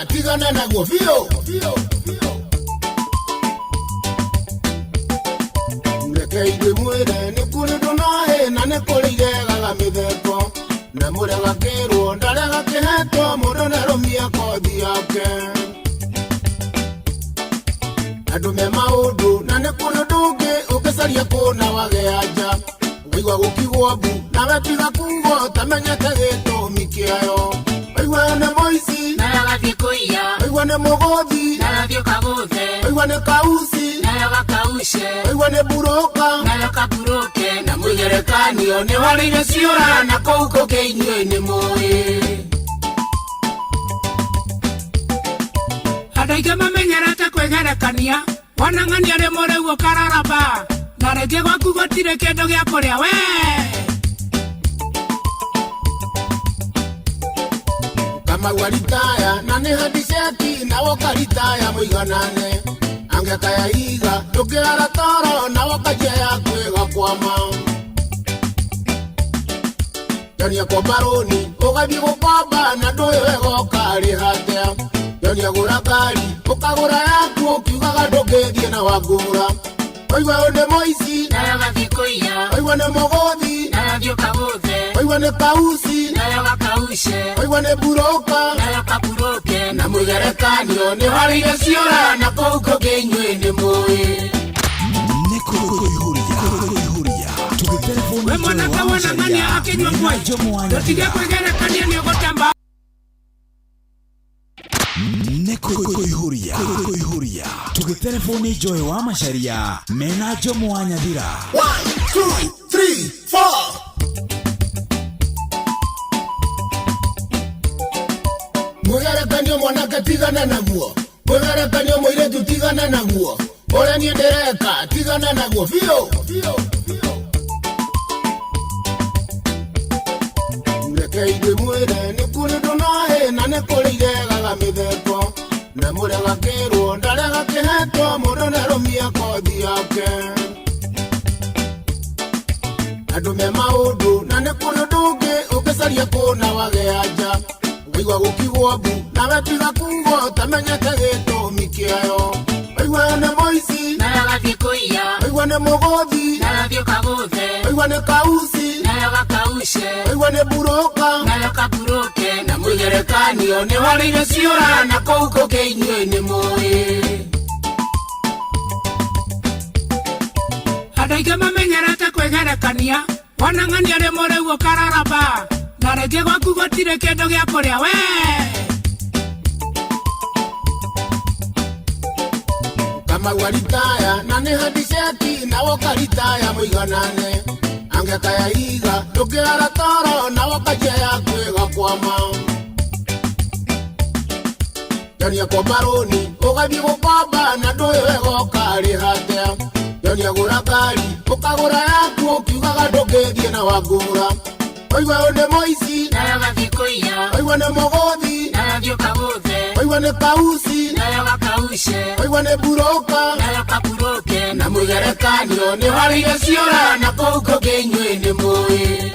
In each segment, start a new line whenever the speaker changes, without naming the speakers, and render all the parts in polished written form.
Tigana naguo biũ. Reke ndĩmwĩre nĩ kũrĩ ndũnoĩ na nĩ kũrĩ iregaga mĩtheko na mũrega kĩrwo ndarega kĩhetwo mũndũ nĩarũmia kothi yake. Andũ me maũndũ na nĩ kũrĩ ũndũ ũngĩ ũngĩcaria kũna wage anja waigua gũkiugwo mbu nawe tiga kugo tamenyete gĩtũmi kĩayo. Waigua nĩ mũici,
Nayo gathiĩ kũiya.
Waigua nĩ mũgũthi,
Nayo thiĩ ũkagũthe.
Waigua nĩ kauci,
Nayo gakauce.
Waigua nĩ mburoka,
Nayo kaburoke.
Na mwĩgerekanio nĩ warĩire ciũra na kũu kũngĩ inyuĩ nĩ mũĩ.
Andũ aingĩ mamenyerete kwĩgerekania wona ng'ania rĩ mũrĩu ũkararamba na rĩngĩ gwaku gũtirĩ kĩndũ gĩa kũrĩa we.
Kamau aritaya na nĩ handiceki nawe ũkaritaya mũiganane angĩkaya iga ndũngĩrara toro nawe ũkanjia yaku ĩgakwama. Jonia komba rũni ũgathiĩ gũkomba na ndũĩ wega ũkarĩha atĩa. Jonia gũra ngari ũkagũra yaku ũkiugaga ndũngĩthiĩ na wangũra. Waigua ũyũ nĩ mũici,
Nayo gathiĩ kũiya.
Waigua nĩ mũgũthi,
Nayo thiĩ ũkagũthe.
Waigua nĩ kauci,
Nayo gakauce.
Waigua nĩ mburoka,
Nayo kaburoke.
Na mwĩgerekanio nĩ warĩire ciũra na kũu kũngĩ inyuĩ nĩ mũĩ.
We mwanake wona ng'ania akĩnyua ngwai ndũtige kwĩgerekania nĩ ũgũtamba.
Nĩ kũihũria kũihũria tũgĩtereboni Joy wa Macharia mena Jomo wa Nyathira.
1, 2, 3, 4. Mwĩgerekanio mwanake tigana naguo, mwĩgerekanio mũirĩtu tigana naguo, ũrĩa niĩ ndĩreka tigana naguo biũ. Reke ndĩmwĩre nĩ kũrĩ ndũnoĩ na nĩ kũrĩ iregaga mĩtheko na mũrega kĩrwo ndarega kĩhetwo mũndũ nĩarũmia kothi yake. Andũ me maũndũ na nĩ kũrĩ ũndũ ũngĩ ũngĩcaria kũna wage anja waigua gũkiugwo mbu nawe tiga kugo tamenyete gĩtũmi kĩayo. Waigua nĩ mũici,
Nayo gathiĩ kũiya.
Waigua nĩ mũgũthi,
Nayo thiĩ ũkagũthe.
Waigua nĩ kauci,
Nayo gakauce.
Waigua nĩ mburoka,
Nayo kaburoke.
Na mwĩgerekanio nĩ warĩire ciũra na kũu kũngĩ inyuĩ nĩ mũĩ.
Andũ aingĩ mamenyerete kwĩgerekania wona ng'ania rĩ mũrĩu ũkararamba na rĩngĩ gwaku gũtirĩ kĩndũ gĩa kũrĩa we.
Kamau aritaya na nĩ handiceki nawe ũkaritaya mũiganane angĩkaya iga ndũngĩrara toro nawe ũkanjia yaku ĩgakwama. Jonia komba rũni ũgathiĩ gũkomba na ndũĩ wega ũkarĩha atĩa. Jonia gũra ngari ũkagũra yaku ũkiugaga ndũngĩthiĩ na wangũra. Waigua ũyũ nĩ mũici,
Nayo gathiĩ kũiya.
Waigua nĩ mũgũthi,
Nayo thiĩ ũkagũthe.
Waigua nĩ kauci,
Nayo gakauce.
Waigua nĩ mburoka,
Nayo kaburoke.
Na mwĩgerekanio nĩ warĩire ciũra na kũu kũngĩ inyuĩ nĩ mũĩ.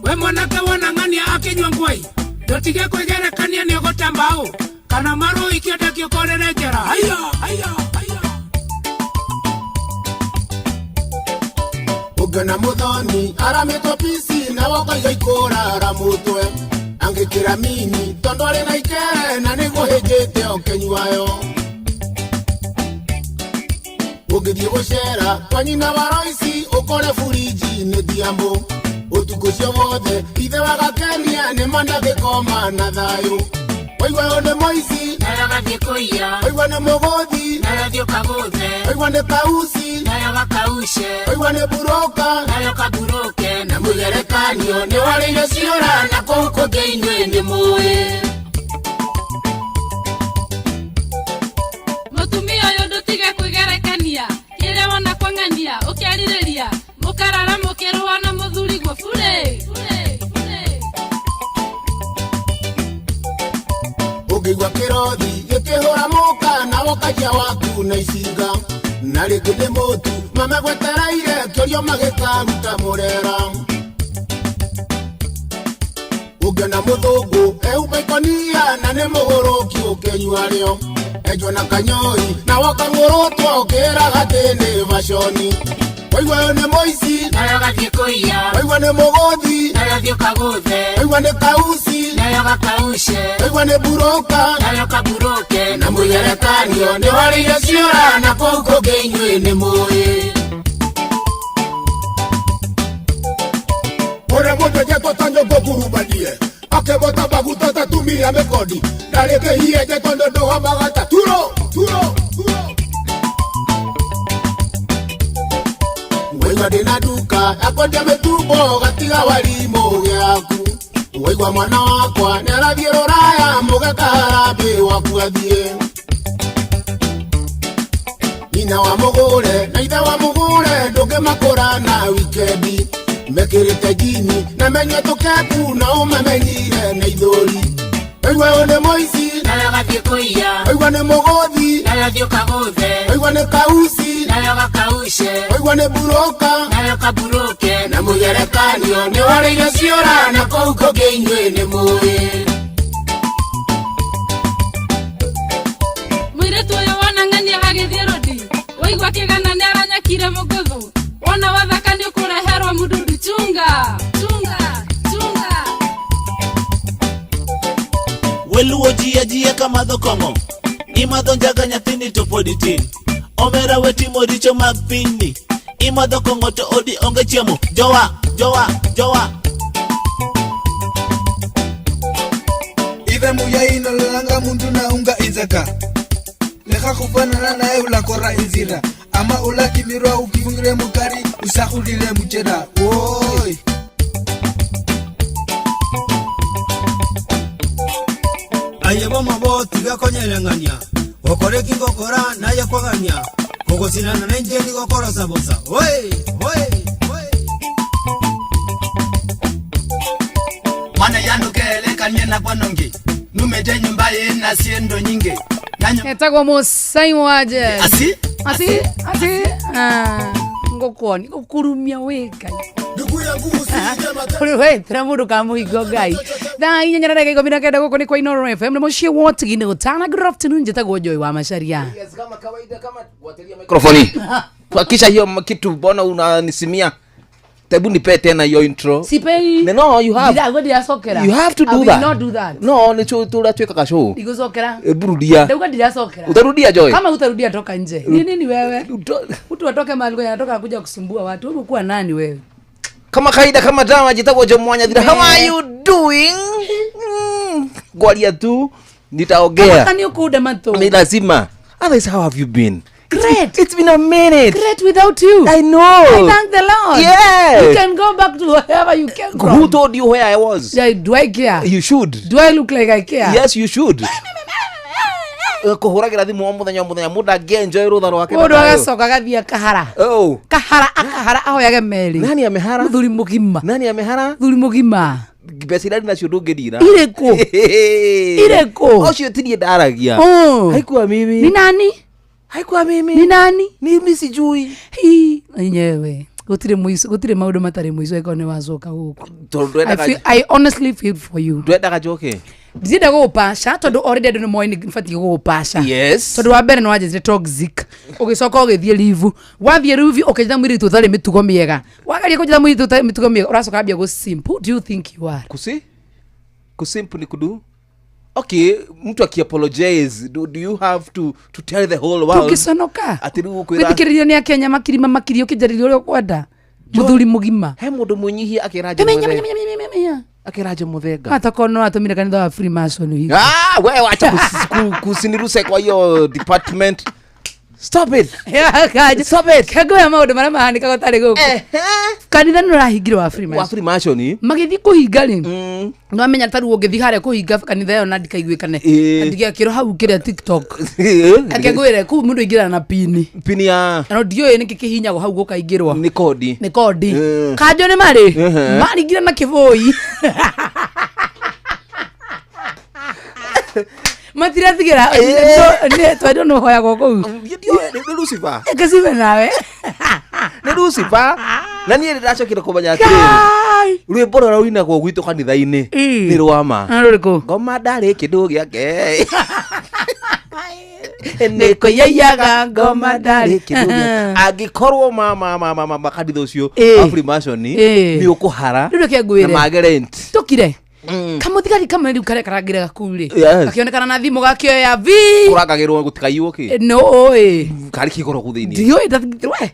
We mwanake wona ng'ania akĩnyua ngwai ndũtige kwĩgerekania nĩ ũgũtamba ũ kana marũi kĩonda kĩũkorere njera. Haiya, haiya, haiya.
Ũngĩona mũthoni aramĩtwo pici nawe ũkaiga ikũrara mũtwe angĩkĩra mini tondũ arĩ na ikere na nĩguo hĩnjĩte ũkĩnyuayo. Ũngĩthiĩ gũcera kwa nyina wa Roici ũkore buriji nĩ thiamũ ũtukũ ũcio wothe ithe wa gakenia nĩ mandagĩkoma na thayũ. Waigua ũyũ nĩ mũici,
Nayo gathiĩ kũiya.
Waigua nĩ mũgũthi,
Nayo thiĩ ũkagũthe.
Waigua nĩ kauci,
Nayo gakauce.
Waigua nĩ mburoka,
Nayo kaburoke.
Na mwĩgerekanio nĩ warĩire ciũra na kũu kũngĩ inyuĩ nĩ mũĩ.
Mũtumia ũyũ ndũtige kwĩgerekania kĩrĩa wona kwang'ania ũkĩarirĩria mũkarara mũkĩrũa na mũthuriguo bure bure bure.
Ũngĩigua kĩrothi gĩkĩhũra mũka nawe ũkanjia waku na icinga na rĩngĩ nĩ mũtu mamegwetereire kĩũrio magĩkaruta mũrera. Ũngĩona mũthũngũ ehumba ikonia na nĩ mũgũrũki ũkĩnyua rĩo enjwo na kanyoi na wakang'ũrũtwo ũkĩraga atĩ nĩ baconi. Waigua ũyũ nĩ mũici,
Nayo gathiĩ kũiya.
waigua nĩ mũgũthi,
Nayo thiĩ ũkagũthe.
waigua nĩ kauci,
Nayo gakaushe.
waigua nĩ buroka
Nayo kaburoke.
na mũgerekanio nĩ warĩire ciũra na kũu kũngĩ inyuĩ nĩ mũĩ. Ũrĩa mũndũ enjetwo ta nyũngũ ngurubanie akĩbota maguta ta tumia mĩkondi na rĩngĩ hienjetwo nĩ ũndũ wa magata turo turo turo. Waigua ndĩna nduka ya kwendia mĩtumbo gatiga warimũ gĩaku. Waigua mwana wakwa nĩarathiĩ rũraya mũgeka harambĩ waku athiĩ. Nyina wa mũgũre na ithe wa mũgũre ndũngĩmakũra na wikendi. Mekĩrĩte jini na menyue tũkepu na ũmamenyire na ithũri. Waigua ũyũ nĩ mũici,
Nayo gathiĩ kũiya.
waigua nĩ mũgũthi,
Nayo thiĩ ũkagũthe.
waigua nĩ kauci,
Nayo gakaushe.
waigua nĩ buroka
Nayo kaburoke.
na mũgerekanio nĩ warĩire ciũra na kũu kũngĩ inyuĩ nĩ mũĩ.
Mũirĩtu ũyũ wona ng'ania agĩthiĩ rodi waigua kĩgana nĩ aranyakire mũgũthũ wona wathaka nĩ ũkũreherwo mũdudu chunga chunga chunga.
Weluwo ji ajia kamadho kong'o. Imadho njaga nyathini to pod itin. Omera we timo richo mag pinyni. Imadho kong'o to odi onge chiemo. Jowa, jowa, jowa.
Ive muya inololanga muntu na unga inzaka lekha khufanana naye ulakora inzira ama ulakimirwa ukifungire mukari usakhulile muchela woi.
Aye bomo tigakonyelengania gokore kingokora naye kwagania kogosinana nenje nigokorosa bosa oi oi oi.
Mwana yanukelekanie na kwanongi numete nyumba yena siendo nyingi
Etagwo Mũcai waje.
Asi?
Asi? Asi? Ah, ngũkuoni ngũkurumia wĩ Ngai.
Ndugu yangu usije mata
Kũrĩ wetera mũndũ ka mũhingo Ngai. Thaa inya na ndagĩka 19 gũkũ nĩ kwa Inooro FM na mũciĩ wa Ũtigi-inĩ gũtana. Good afternoon, njĩtagwo Joy wa Macharia.
Kama kawaida kama kufuatilia mikrofoni. Hakisha hiyo kitu mbona unanisimia? Tebu nipe tena hiyo intro.
Sipei.
No, you have.
Ndirago ndiracokera.
You have to do
I will
that.
not do that.
No, ni cho tu twekaga show.
Ndigũcokera.
Ebu rudia.
Ndauga ndiracokera.
Utarudia Joy?
Kama utarudia toka nje. Ni nini wewe? Mtu atoke mahali kwenye anatoka kuja kusumbua watu. Wewe kuwa nani wewe?
Kama kawaida kama dawa jitagwo Joy Mwanya. How are you doing? Gwaria tu nitaongea.
Kama ni ukude matũ.
Ni lazima. Otherwise how have you been?
Great.
It's been a minute.
Great without you.
I know.
I thank the Lord.
Yeah.
You can go back to wherever you came from.
Who told you where I was?
Yeah, do I care?
You should.
Do I look like I care?
Yes, you should. Kũhũragĩra thimũ o mũthenya o mũthenya mũndũ angĩenjoy rũtha rwake.
Mũndũ agacoka agathiĩ akahara.
Oh.
Kahara akahara ahoyage meri.
Nani amehara?
Mũthuri mũgima.
Nani amehara?
Mũthuri mũgima.
Mbeca iria ndĩ nacio ndũngĩndira.
Irĩkũ? Irĩkũ?
Ũcio ti niĩ ndaragia.
Oh.
Haikuwa mimi.
Ni nani?
Haikuwa mimi.
Ni nani?
Mimi sijui.
Hi, enyewe. Gũtirĩ mũico, gũtirĩ maũndũ matarĩ mũico angĩkorwo nĩ wacoka gũkũ.
Tondũ ndwendaga
I honestly feel for you.
Ndwendaga njoke.
Ndĩrenda gũgũpaca tondũ already andũ nĩ moĩ nĩ batiĩ gũgũpaca.
Yes.
Tondũ wa mbere nĩ wanjĩtire toxic. Ũgĩcoka ũgĩthiĩ live. Wathiĩ live ũkĩnjĩta mũirĩtu ũtarĩ mĩtugo mĩega. Wageria kũnjĩta mũirĩtu ũtarĩ mĩtugo mĩega ũracoka wambia gũ simp. Who do you think you are?
Kusi? Kusimp ni kudu? Okay, mtu akiapologize, do you have to tell the whole world?
Tũngĩconoka.
Atĩ rĩu ũkwĩra
Gwĩthikĩrĩrio nĩ Akenya makiri makiri ũkĩnjarĩria ũrĩa ũkwenda. Mũthuri mũgima.
He mũndũ mwĩnyihia akĩra
Menya,
Mũthenga.
menya, menya, menya.
Akĩra Mũthenga.
Hata korwo no atũmire kanitha wa Freemason hivi.
Ah, wewe wacha kusiniruse kwa hiyo department. Stop it.
Stop it. Kengoya maũndũ marĩa mahanĩkaga ũtarĩ gũkũ. Kanitha nĩ ũrahingire wa Freemason.
Wa Freemason.
Magĩthiĩ kũhinga rĩ. Nĩwamenya ta rĩu ũngĩthiĩ harĩa kũhinga kanitha ĩyo na ndikaiguĩkane. Ndigekĩrwo hau kĩrĩa TikTok. Reke ngwĩre kũu mũndũ aingĩraga na pini.
Pini ya
Na ndiũĩ nĩkĩ kĩhinyagwo hau gũkaingĩrwo.
Nĩ kodi.
Nĩ kodi. Kanjũ nĩ marĩ. Maringire na kĩbũi. Matiratigĩra. Twendwo nĩ ũhoyagwo kũu.
Nĩ Lucifer.
Kasibe nawe.
Nĩ Lucifer. Na niĩ ndĩracokire kũmenya atĩrĩrĩ, rwĩmbo rũrĩa rũinagwo gwitũ kanitha-inĩ nĩ rwa ma.
Rũrĩkũ?
Ngoma ndarĩ kĩndũ gĩake.
Nĩ kũiyaiyaga ngoma ndarĩ.
Kĩndũ gĩake. Angĩkorwo ma ma ma ma ma kanitha ũcio wa Freemason nĩ ũkũhara
Rĩu reke ngwĩre.
na mage rent.
Tũkire. Kamũthigari kamwe rĩu karĩa karangĩraga kũu rĩ.
Yes.
Gakĩonekana na thimũ gakĩoya vi.
Kũrangagĩrwo gũtikaiywo kĩ?
No ĩ.
Karĩ kĩgoro kũu thĩinĩ.
Ndiũĩ we.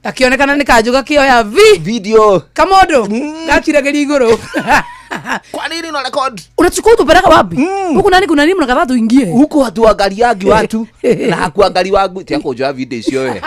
Gakĩonekana nĩ kanjũ gakĩoya vi.
Video.
Kamondo. Gakiragĩria igũrũ.
Kwa nini una record?
Unachukua utupeleka wapi? Huku nani kuna nini mnakataa tuingie?
Huku hatuangaliagi watu na hakuangali wangu tia kũnjoya video icio we.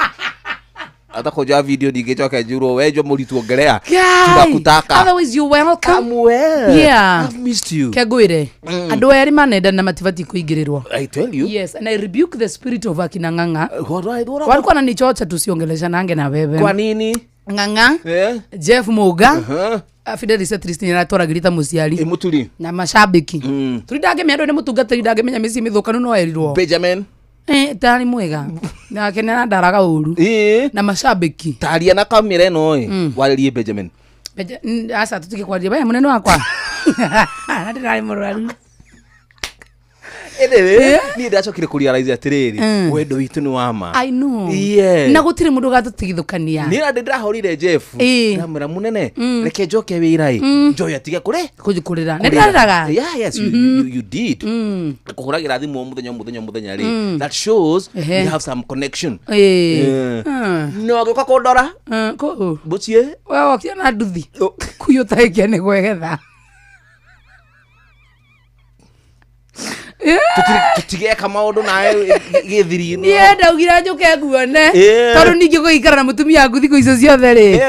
Hata kũnjoya video ndingĩcoka njurwo we njo mũritũ ongerea. Tunakutaka.
Otherwise you welcome.
I'm well.
Yeah.
I've missed you.
Kengwire. Andũ erĩ manendana matibatiĩ kũingĩrĩrwo.
I tell you.
Yes, and I rebuke the spirit of akina Ng'ang'a.
What
Walikuwa wananichocha tusiongeleshanange na wewe.
Kwa nini?
Ng'ang'a.
Eh?
Jeff Muga.
Uh-huh.
Fidelis Trist nĩaratwaragĩria ta mũciari.
Mũturi.
Na macambĩki. Tũri ndangĩmenya andũ nĩ mũtungatĩri ndangĩmenya mĩciĩ mĩthũkanu no erirwo.
Benjamin.
Tarĩ mwega. Nake nĩarandaraga ũru. Na macambĩki.
Taria na kamera ĩno ĩ. Warĩrie Benjamin.
Aca tũtige kwaria we mũnene wakwa. Ndĩrarĩ mũrwaru.
Anyway, niĩ ndacokire kũrealize atĩrĩrĩ, wendo witũ nĩ wa ma.
I know.
Yeah.
Na gũtirĩ mũndũ ũgatũtigithũkania.
Niĩ na ndĩrahũrire Jeff. Ndamwĩra mũnene, reke njoke wĩra ĩ. Njoya atige kũrĩ.
Kũrĩra. Nĩ ndĩrarĩraga.
Yeah, yes, you did. Kũhũragĩra thimũ o mũthenya o mũthenya o mũthenya rĩ. That shows we have some connection. No agĩũka kũndora.
Kũũ.
Mũciĩ.
We wokire na nduthi. Kuyu ũtarĩkia nĩ gwegetha.
Tũtigeka maũndũ nawe gĩthiri.
Niĩ ndaugire njũke nguone. Tondũ ningĩ gũgĩikara na mũtumia waku thikũ icio ciothe rĩ.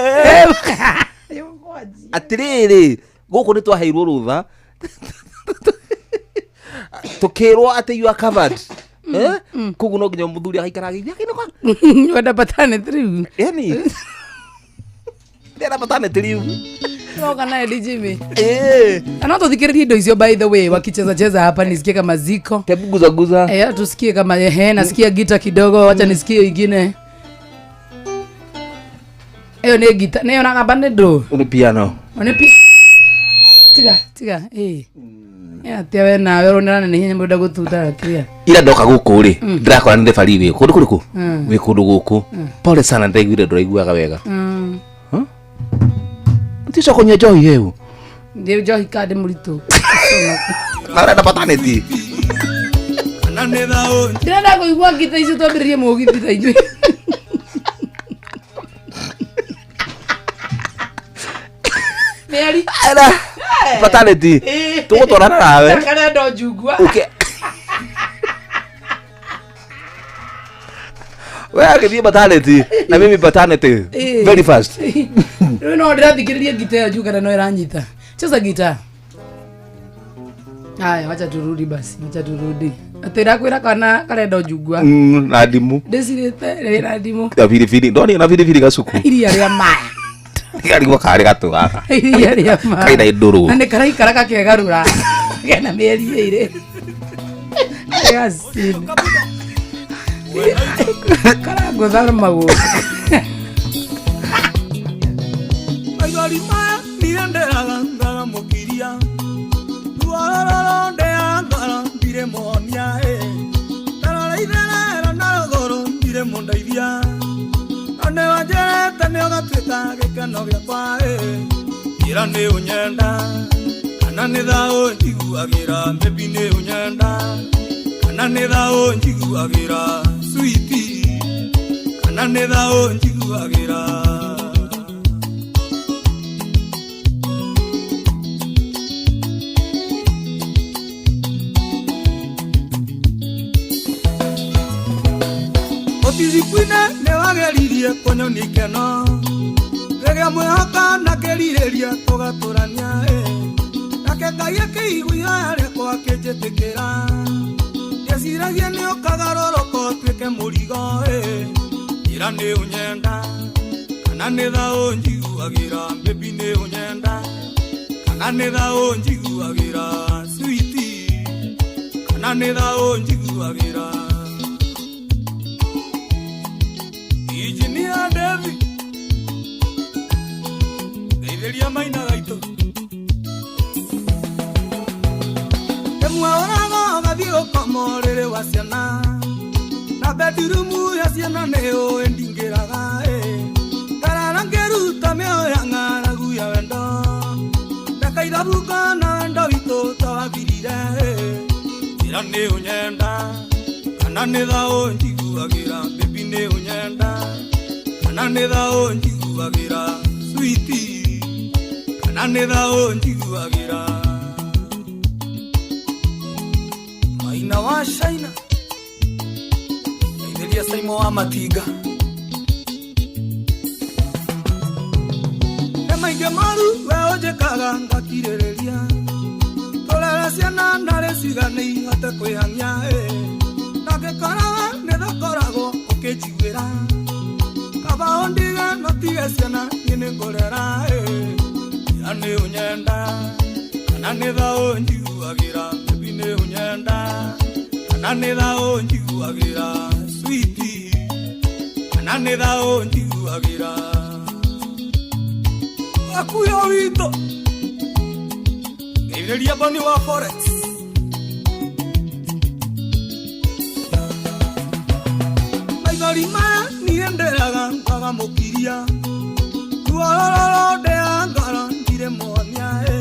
Atĩrĩrĩ, gũkũ nĩ twaheirwo rũtha. Tũkĩrwo atĩ you are covered. Koguo no nginya mũthuri agaikara agĩthiĩ akĩinũka.
Wenda paternity rĩu.
Yani. Ndĩrenda paternity rĩu.
Roka naye DJ. Na no tuthikiririe indo icio by the way wakicheza cheza hapa nisikie kama ziko.
Hebu guza guza.
Tusikie kama nasikia gita kidogo, wacha nisikie ingine. Eyo ni gita, neyo na ngamba ndo.
Ni piano.
Ni pi. Tiga, tiga, Ya tia we nawe uronera nĩ hinya mũndũ gũtuta clear.
Ira ndoka gũkũ rĩ, ndĩrakora nĩ referee wĩ kũndũ kũrĩkũ? Wĩ kũndũ gũkũ. Pole sana ndaiguire ndũraiguaga wega. Utico kũnyua njohi ĩyo.
Ndĩ njohi kandi mũritũ.
Marenda paternity.
Ndĩrenda kũigua ngita icio twambĩrĩrie mũgithi ta inyuĩ. Mary.
Ara. Paternity. Tũgũtwarana nawe.
Karenda njungwa.
Okay. We agĩthiĩ paternity na mimi paternity very fast.
Rĩu no ndĩrathikĩrĩria ngita ĩyo njungana no ĩranyita. Cheza gita. Haya, wacha turudi basi, wacha turudi. Atĩra kwĩra kana karenda njungwa.
Na ndimũ.
Ndĩcirĩte na ndimũ.
Na biribiri, ndoni na biribiri gacuku.
Iria rĩa maya.
Karigwo karĩ gatũ gaka.
Iria rĩa maya.
Kaina ndũrũ.
Na nĩ karaikara gakegarũra. Kena mĩeri ĩrĩ. Gacini. Karangũtha magũrũ.
Maithori maya ndirĩ ndĩraga ngaramũkiria. Ruororo ndĩangoro ndirĩ mũhonia ĩ. Ndarora itherero na rũgũrũ ndirĩ mũndeithia. No nĩwanjĩrĩte nĩũgatuĩka gĩkeno gĩakwa ĩ. Njĩra nĩ ũnyenda kana nĩ thaũ njiguagĩra baby nĩ ũnyenda kana nĩ thaũ njiguagĩra sweetie kana nĩ thaũ njiguagĩra. Otizikwine nĩwageririe kũnyonia ikeno rĩrĩa mwĩhoka na kĩrirĩria tũgatũrania ĩ. Nake Ngai akĩigua ihoya rĩakwa akĩnjĩtĩkĩra. Ndeciragia nĩũkagarũrũka ũtuĩke mũrigo ĩ. Njĩra nĩ ũnyenda kana nĩ thaũ njiguagĩra baby nĩ ũnyenda kana nĩ thaũ njiguagĩra sweetie kana nĩ thaũ njiguagĩra. Engineer David. Geithĩria maina gaitũ. Kĩmwaũrago ũgathiĩ gũkoma ũrĩrĩ wa ciana. Na bedroom ya ciana nĩ ũĩ ndingĩraga ĩ. Ngarara ngĩruta mĩoyo ya ng'aragu ya wendo. Ndakaithabuka na wendo witũ tawathirire ĩ. Njĩra nĩ ũnyenda kana nĩ thaũ njiguagĩra baby nĩ ũnyenda kana nĩ thaũ njiguagĩra sweetie kana nĩ thaũ njiguagĩra. Maina wa China geithĩria Saimo wa Matinga. Nĩ maingĩ moru we ũnjĩkaga ngakirĩrĩria tũrere ciana narĩ cigane ihote kwĩhang'ia ĩ. Na ngĩkora we nĩ thakoragwo ũkĩnjiguĩra kaba ũndige no tige ciana niĩ nĩ ngũrera ĩ. Ira nĩ ũnyenda kana nĩ thaũ njiguagĩra baby nĩ ũnyenda kana nĩ thaũ njiguagĩra sweetie kana nĩ thaũ njiguagĩra. Akuyo witũ geithĩria Boni wa Forex. Maithori maya niĩ ndĩraga kwaga mũkiria ruorororo ndĩa ngoro ndirĩ muonia ĩ.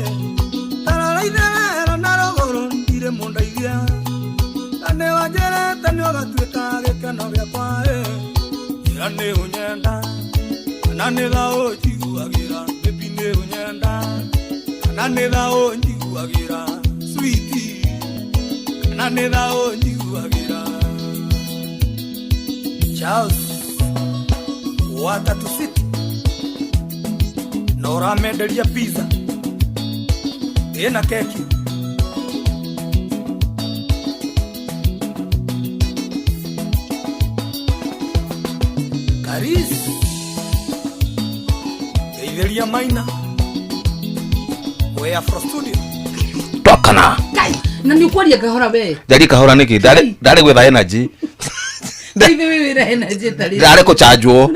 Tarara itherero na rũgũrũ ndirĩ mũndeithia na nĩ wanjĩrĩte nĩ ũgatuĩka gĩkeno gĩakwa ĩ. Njĩra nĩ ũnyenda kana nĩ thaũ njiguagĩra baby nĩ ũnyenda kana nĩ thaũ njiguagĩra sweetie kana nĩ thaũ njiguagĩra. Charles wa Tatu City na ũramenderia pizza ĩna keki. Karis geithĩria Maina we Afro Studio.
Twakana.
Kai, na nĩ ũkwaria kahora we.
Ndari kahora nĩkĩ? Ndarĩ gwetha energy.
Ithe wĩ wĩra energy ĩtarĩ.
Ndarĩ kũchanjwo.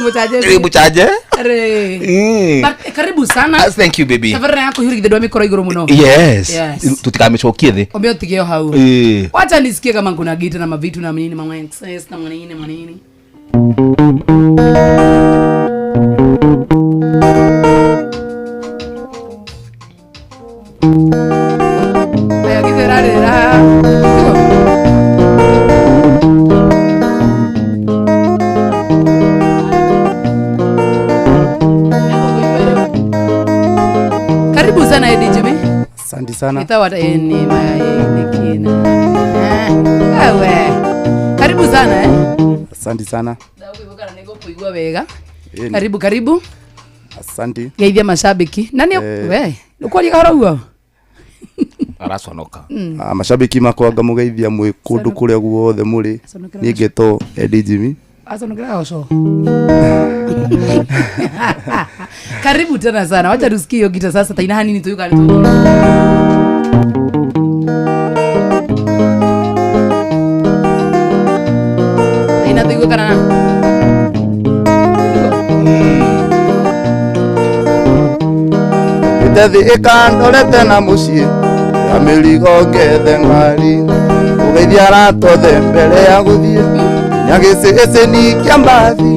Mũchanje.
Ĩ mũchanje.
Arĩ. But karibu sana.
Ah, thank you baby.
Tabarĩra ya kũihũrithia ndwa mĩkoro igũrũ mũno.
Yes.
Yes.
Tutikamĩcokie thĩ.
Ombe ũtige o hau.
Ĩ.
Wacha nisikie kama kuna gita na mavitu na manini ma excess na manini manini. Aya gita ĩrarĩrĩra. Karibu sana Eddie Jimmy.
Asante sana.
Itawa ni nikina. Wewe. Karibu sana eh.
Asante sana.
Ndakuigua niko kuigua wega.
Ĩni.
Karibu karibu.
Asante.
Geithia mashabiki. Nani we? Ukwaria kahora uguo?
Araconoka.
Ah, mashabiki makwa ngamugeithia mwĩ kũndũ kũrĩa guothe mũrĩ.
Aconokera
Niĩ ngetwo Eddie Jimmy.
Aconokera goco. Karibu tena sana. Wacha tusikie hiyo gita sasa taina hanini tu yuka tu. Taina tu yuka kana.
Itethi ĩkandorete na mũciĩ ya mĩrigo ngethe ngari ũgeithia aratothe mbere ya gũthiĩ nginya gĩcĩcĩni kĩa mbathi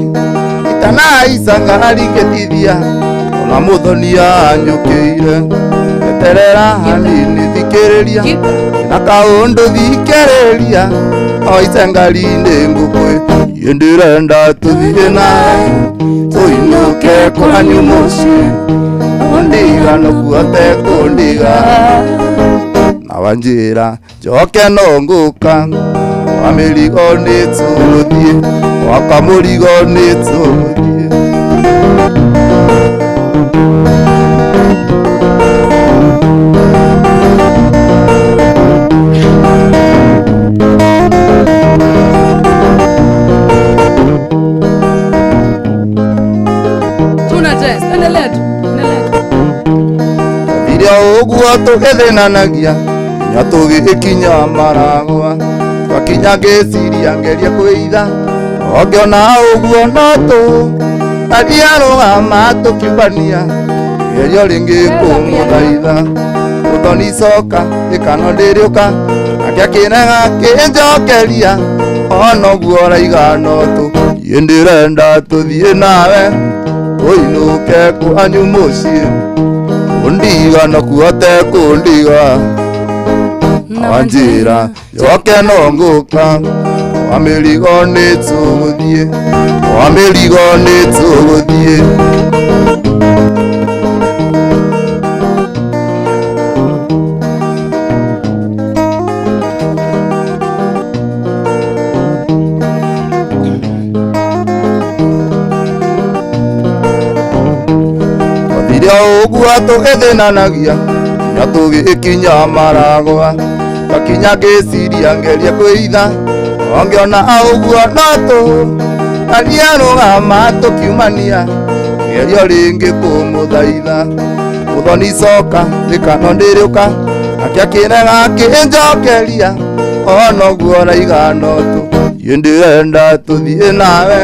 itanaica ngari ngĩtithia ona mũthonia anyũkĩire eterera hanini thikĩrĩria na kaũndũ thikĩrĩria oice ngari-inĩ ngũkwĩ niĩ ndĩrenda tũthiĩ nawe tũinũke kwanyu mũciĩ kundiga nokuote kundiga na wanjĩra njoke no ngũka wa mĩrigo nĩ tũgũthiĩ wakwa mũrigo nĩ tũgũthiĩ.
Tuna test. Endelea tu. Endelea tu.
Iria ũguo tũgĩthĩnanagia nginya tũgĩkinya maragwa twakinya ngĩciria ngerie kwĩitha ongĩona ũguo no tũ tariarũgama tũkiumbania Geria rĩngĩ kũmũthaitha ũtonicoka ĩkano ndĩrĩũka nake akĩrega kĩnjokeria onoguo raigano tũ niĩ ndĩrenda tũthiĩ nawe ũinũke kwanyu mũciĩ ũndiga no kuhote kũndiga wanjĩra njoke no ngũka wa mĩrigo nĩ tũgũthiĩ wa mĩrigo nĩ tũgũthiĩ. Ũguo tũgĩthĩnanagia nginya tũgĩkinya maragwa ngakinya ngĩciria ngerie kwĩitha ongĩona ũguo no tũhũ aria rũgama tũkiumania gerio rĩngĩ kũmũthaitha mũthonicoka ĩkano ndĩrĩũka nake akĩrega akĩnjokeria onoguo raigano tũ niĩ ndĩrenda tũthiĩ nawe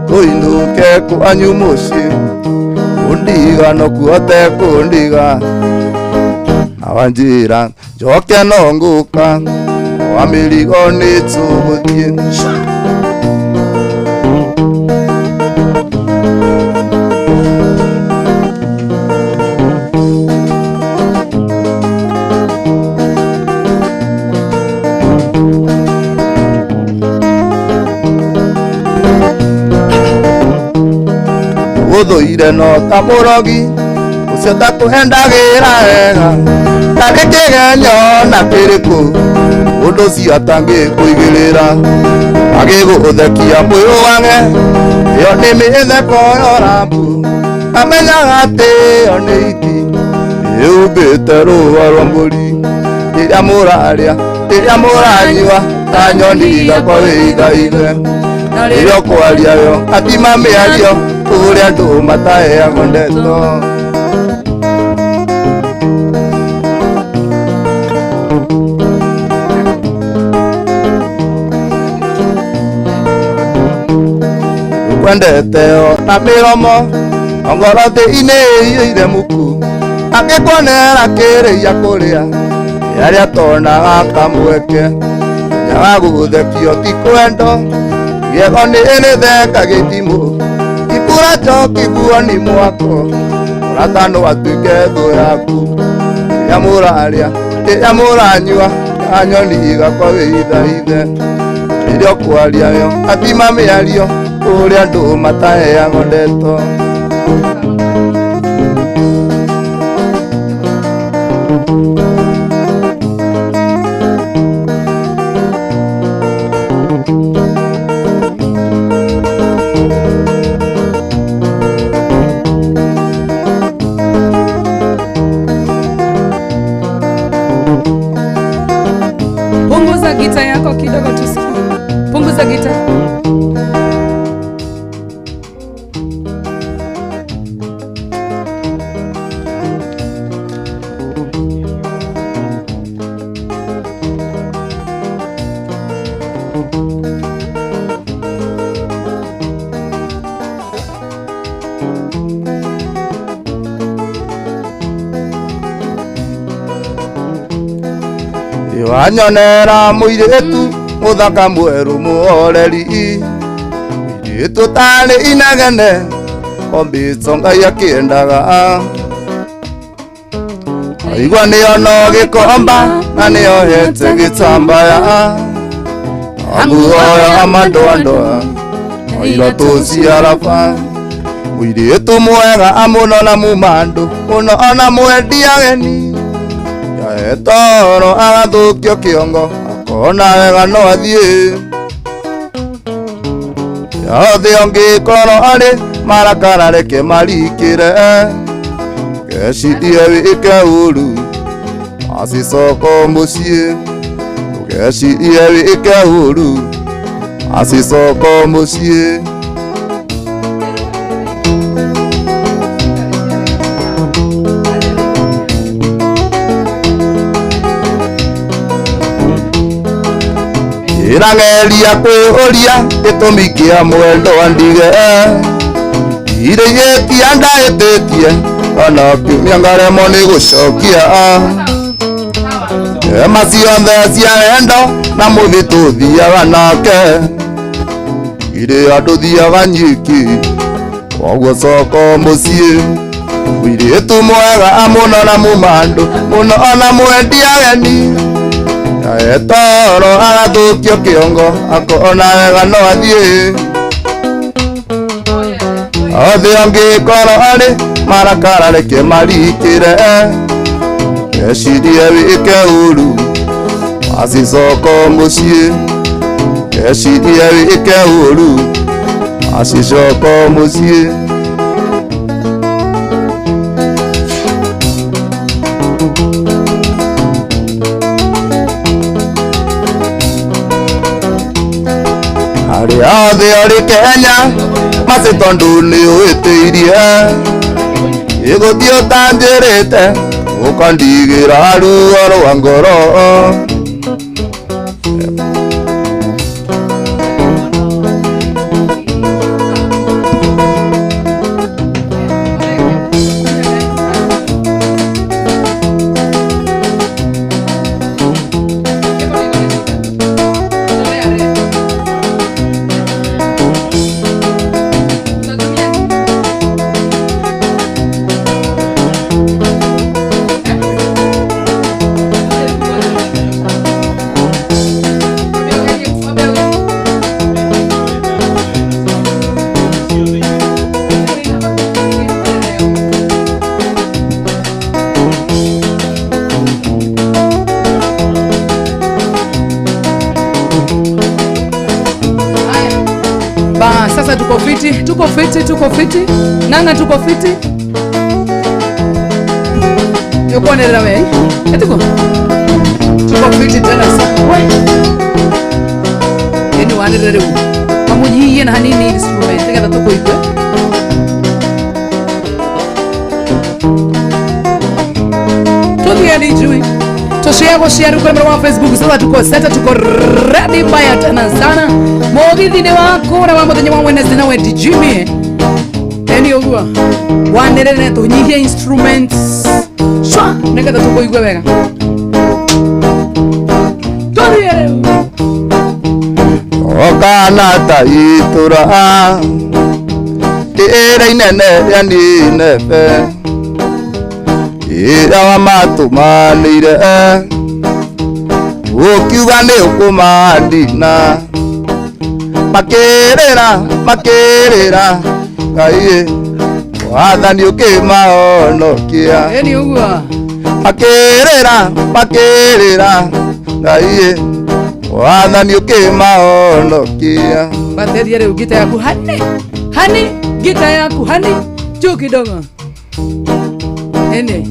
tũinũke kwanyu mũciĩ undiga no kuhote kundiga awanjira njoke no ngũka wa mĩrigo nĩ tũgũthiĩ. Ũthũire no ta mũrogi ũcio takũhendagĩra wega tarĩ kĩgenyo na kĩrĩkũ ũndũ ũcio atangĩkũigĩrĩra agĩgũthekia mwĩũgage ĩyo nĩ mĩtheko yorambu amenyaga atĩ ĩyo nĩ iti ĩhumbĩte rũa rwa mbũri rĩrĩa mũrarĩa rĩrĩa mũranyua ta nyoni igakwa wĩithaithe rĩrĩa ũkwaria yo atima mĩario ũrĩa andũ mataheagwo ndeto. Ndũkwendete o na mĩromo ongoro thĩ-inĩ ĩiyũire muku akĩkuonera kĩrĩia kũrĩa arĩa tonaga kamweke nyaga gũthekio ti kwendo gĩego nĩ ĩrĩthekagia itimũ ikura njoki nguoni mwako ũrata no atuĩke thũ yaku rĩrĩa mũrarĩa rĩrĩa mũranyua ta nyoni igakwa wĩithaithe rĩrĩa ũkwaria yo atima mĩario ũrĩa andũ mataheagwo ndeto.
Punguza gita yako kidogo tusikie. Punguza gita.
Wanyonera mũirĩtu mũthaka mwerũ mũhoreri mũirĩtu tarĩ inegene ombĩtwo Ngai akĩendaga aigua nĩyo no gĩkomba na nĩyohete gĩtambaya amuoya amandoandoa oira tũciaraba mũirĩtu mwega amũno na mumandũ mũno ona mwendia ageni toro agathũkio kĩongo akona wega no athiĩ yothe ũngĩkorwo arĩ marakara reke marikĩre ũgecirie wĩke ũru acicoko mũciĩ ũgecirie wĩke ũru acicoko mũciĩ. Ĩrangeria kwĩũria gĩtũmi kĩa mwendo ndige irĩgĩtia ndaĩtĩtie Ona kiumia ngaremwo nĩ gũcokia. Ema ciothe cia wendo na mũthĩ tũthiaga nake. Irĩ andũ thiaga nyiki koguo coko mũciĩ. Mũirĩtu mwega mũno na mũmandũ mũno ona mwendi ageni. Etoro agathũkio kĩongo akona wega no athiĩ. Othe angĩkorwo arĩ marakara reke marikĩre. Ecirie wĩke ũru acicoko mũciĩ. Ecirie wĩke ũru acicoko mũciĩ. Arĩa othe arĩ Kenya maci tondũ nĩ ũĩtĩirie. Ĩgũthiĩ ũtanjĩrĩte ũkandigĩra ruo rwa ngoro.
Ba, sasa tuko fiti, tuko fiti, tuko fiti. Nanga tuko fiti. Yokuonerera we. Etiko. Tuko fiti tena sa. We. Eni wanirere u. Mamunyiie na hanini instrument getha tukuigue. Tuthieni jui. Tushare share kwenye mtandao wa Facebook sasa tuko seta tuko ready mbaya tena sana. Mugithi ni wako na wa muthenya wa Wednesday na Wendi Jimmy. Eni ũguo. Wanĩrĩre tũnyihie instruments. Shwa nĩgetha tũkũigue wega. Tũthiĩ rĩu.
Okana ta itũra ĩrĩa inene rĩa Nineve ĩrĩa wamatũmanĩire ũkiuga nĩ ũkũmandina. Makĩrĩra makĩrĩra Ngai wathani ũkĩmahonokia.
Eni ũguo.
Makĩrĩra makĩrĩra Ngai wathani ũkĩmahonokia.
Bateria rĩu gita yaku hani hani gita yaku hani juu kidogo. Ene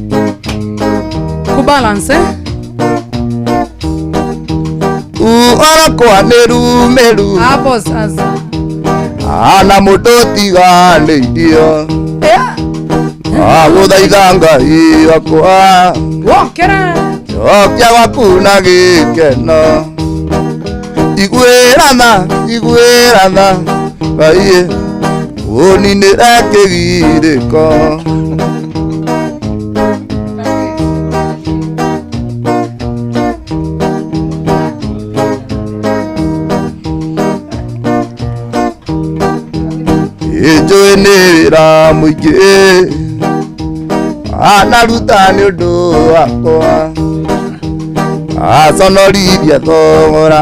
kubalance eh?
Uorakwa nĩ rumĩru
hapo sasa.
Ana mũndũ tiganĩirio. Agũthaitha Ngai wakwa
wokera
cokia gwaku na gĩkeno. Iguĩra tha iguĩra tha Ngai ũninĩre kĩgirĩko. Ĩnjũĩ nĩ wĩra mũingĩ anaruta nĩ ũndũ wakwa. Aconorithia thogora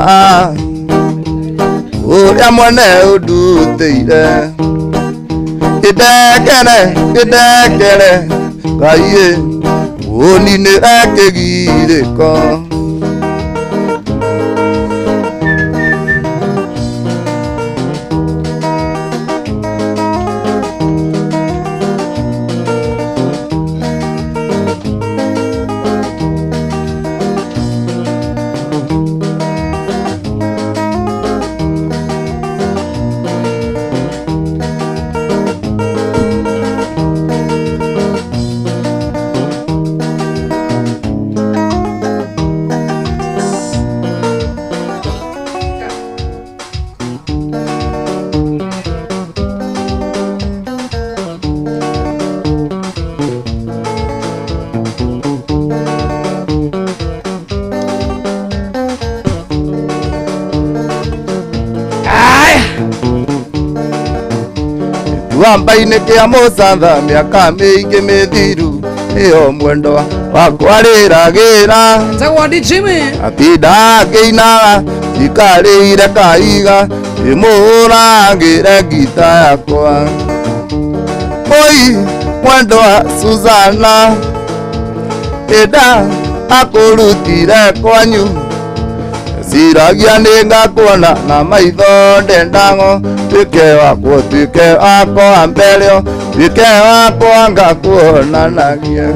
ũrĩa mwene ũndutĩire. Ĩndekere ĩndekere Ngai ũninĩre kĩgirĩko. Kĩwamba-inĩ kĩa mũcatha mĩaka mĩingĩ mĩthiru ĩyo mwendwa wakwa rĩragĩra
Tagwo Ndi Jimmy.
Atinda akĩinaga ikarĩire kaiga ĩmũhũragĩre ngita yakwa. Oi mwendwa Suzana ĩnda akũrutire kwanyu ciragia nĩ ngakuona na maitho ndendango tuĩke wakwo tuĩke wakwa mbere tuĩke wakwa ngakuonanagia.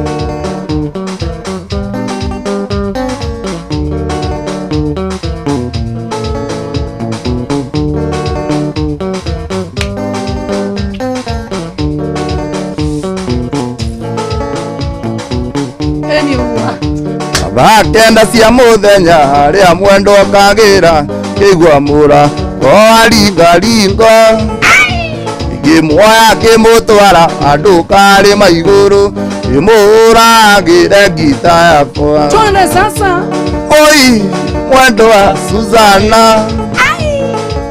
Thaa 9 cia mũthenya harĩa mwendwa kagĩra kĩigua mũra ko aringaringo ngĩmuoya kĩmũtwara andũ karĩma igũrũ ĩmũhũragĩre ngita yakwa.
Twende sasa.
Oi mwendwa Suzana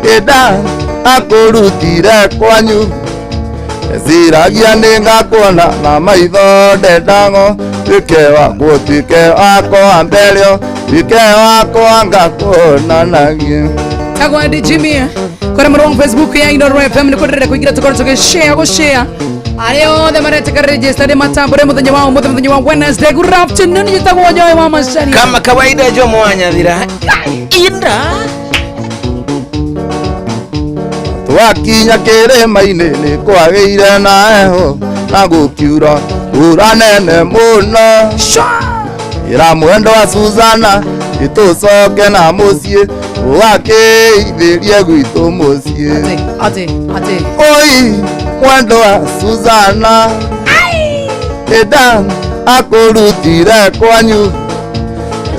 ĩnda akũrutire kwanyu ciragia nĩ ngakuona na maitho ndendango tuĩke wakwo tuĩke wakwa mbere tuĩke wakwa ngakuonanagia.
Tagwo Ndi Jimmy kora mũrũ wa Facebook ya Inooro FM nĩ kũndĩrĩra kũingĩra tũkorwo tũgĩshare gũshare arĩa othe maretĩka register nĩ matambũre mũthenya wa ũmũthĩ mũthenya wa Wednesday. Good afternoon, njĩtagwo Joy wa Macharia.
Kama kawaida Jomo Wanyathira inda
twakinya kĩrĩma-inĩ nĩ kwagĩire na heho na gũkiura mbura nene mũno ĩra mwendwa Suzana ĩtũcoke na mũciĩ ũgakĩithĩrie gwitũ mũciĩ.
Atĩ atĩ
Oi mwendwa Suzana ĩnda akũrutire kwanyu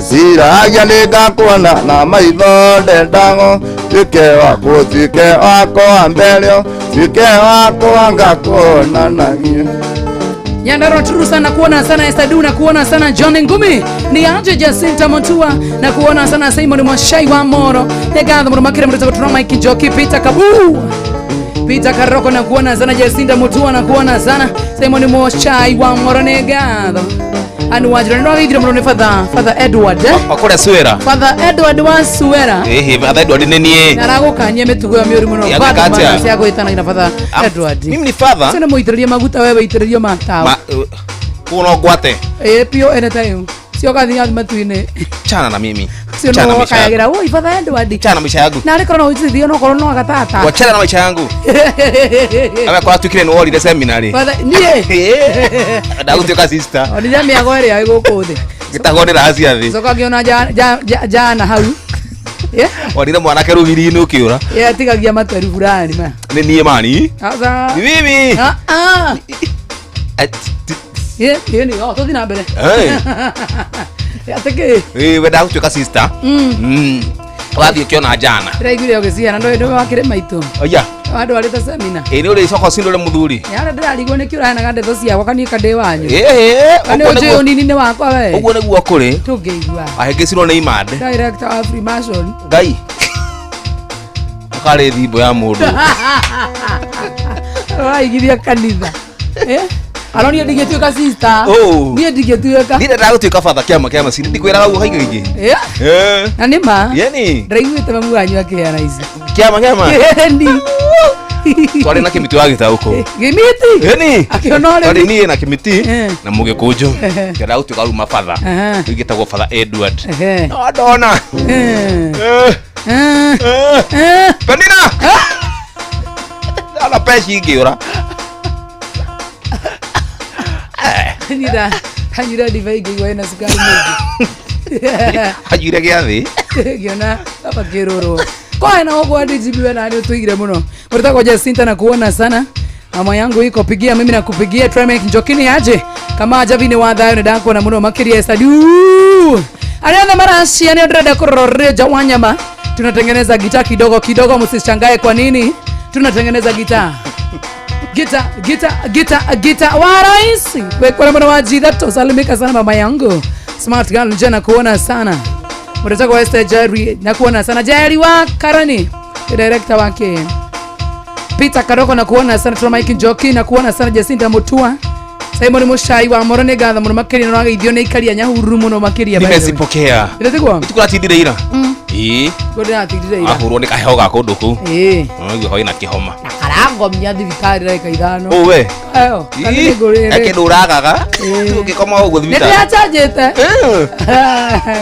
ciragia nĩ ngakuona na maitho ndendango tuĩke wakwo tuĩke wakwa mbere tuĩke wakwa ngakuonanagia.
Nyandarua turu sana kuona sana Esther Du na kuona sana John Ngumi ni aje Jacinta Montua na kuona sana Simon Mwashai wa Moro nyagatho mũno makĩria mũrĩtagwo tũra Mike Njoki Peter Kabu Peter Karoko na kuona sana Jacinta Mutua na kuona sana Simon Mwashai wa Moro nĩngatho anu wajira nĩ wageithire mũno nĩ Father Edward
Wakũrĩa Suera.
Father Edward wa Suera.
Ĩhĩ Father Edward nĩ niĩ.
Na aragũkania mĩtugo ĩyo mĩũru mũno.
Ya,
Father
gũĩka atĩa?
bana cia gwĩtana na Father Edward.
Mimi ni father.
Sio mũitĩrĩrie maguta wewe itĩrĩrio matawa.
Kuo no ngwate.
Ĩ piũ anytime. Sio kathiĩ matu-inĩ.
Chana na mimi.
Sio
Chana
no
na maisha yangu.
wakayagĩra oi Father Edward.
Chana na maisha yangu.
Na arĩ korwo no ũitĩrĩrio no korwo no agatata.
Wachana na maisha yangu. Awe kwa tukire nĩ worire seminary.
Father niĩ.
Ndagũtuĩka sister.
Onire mĩago ĩrĩa ĩ gũkũ thĩ.
Gĩtagwo nĩ raha cia thĩ.
Coka ngĩona jana hau.
Worire mwanake rũgiri-inĩ ũkĩũra.
Ye atigagia materu fulani ma.
Nĩ niĩ mani.
Sasa.
Ni mimi.
Ah ah. Ye ye ni oh tũthiĩ na mbere.
Hey.
Atĩ kĩ?
Ĩ we ndagũtuĩka sister. Wathiĩ ũkĩona jana.
Ndĩraiguire ũgĩciana ndũĩ wakĩrĩ maitũ.
Oya.
Wandwarĩte semina.
Ĩ nĩ ũrĩcoka ũcindũre mũthuri.
Yara ndĩrarigwo nĩkĩ ũraheanaga ndeto ciakwa kana niĩ ndĩ wanyu.
Ĩhĩ.
Kana ũnjũĩ ũnini-inĩ wakwa we.
Ũguo nĩguo kũrĩ.
Tũngĩigua.
Ahĩngĩcirwo nĩ imande.
Director wa Freemason.
Ngai. Ũkarĩ thimbo ya mũndũ.
Ũraigithia kanitha. Aronia ndingĩtuĩka sister.
Oh.
Niĩ ndingĩtuĩka.
Niĩ ndendaga gũtuĩka father kĩama kĩa macini. Ndikwĩraga ũguo kaingĩ kaingĩ.
Na nĩ ma.
Yeni.
Ndĩraiguĩte mamu wanyu akĩheana ici.
Kĩama kĩama.
Yeni.
Twarĩ na kĩmĩtĩ wa gĩtaũkũ.
Gĩmĩtĩ?
Yeni.
Akĩona ũrĩmi.
Twarĩ niĩ na kĩmĩtĩ na mũgĩkũnjũ. Ndendaga gũtuĩka rĩu mabatha.
Ehe.
Rĩu ngĩtagwo Father Edward.
Ehe.
No ndona. Penina. Ndona peci ngĩũra.
Nyira hanyira ndibei ngĩigua ĩna cukari mũingĩ.
Hanyuire gĩathĩ.
Ngĩona baba kĩrũrwo. Kwa na ũguo DGB we na nĩ ũtũigire mũno. Mũrĩtagwo Jacinta na kuona sana. Mama yangu iko pigia mimi nakupigia Tremek Njokini aje. Kama ajabi ni wa thayo nĩ ndakuona mũno makĩria Esther. Arĩa othe maracia nĩ ndĩrenda kũrora wanyama. Tunatengeneza gitaa kidogo kidogo, msishangae kwa nini tunatengeneza gitaa. Gita gita gita gita wa rais. Kwa mwana wa jidhato salimika sana mama yangu. Smart girl nje na kuona sana. Mtatoka Esther Jerry na kuona sana Jerry wa Karani, director wake. Peter Karoko na kuona sana tuna Mike Njoki na kuona sana Jacinta Mutua Simon Mushai wa Moro nĩ ngatho mũno makĩria na ũrageithio nĩ ikaria Nyahururu mũno makĩria.
Nimezipokea.
Ĩrĩtiguo?
Tukũratindire ira. Ĩĩ.
Kũndĩratindire ira.
Ahũrwo nĩ kaheho ga kũndũ kũu.
Ĩĩ.
Ũguo hoi na kĩhoma.
Na karangomia thibitarĩ ndagĩka 5.
Ũ we.
Ayo.
Eke ndũragaga. Ũngĩkoma ũguo thibitarĩ.
Nĩndĩrachanjĩte.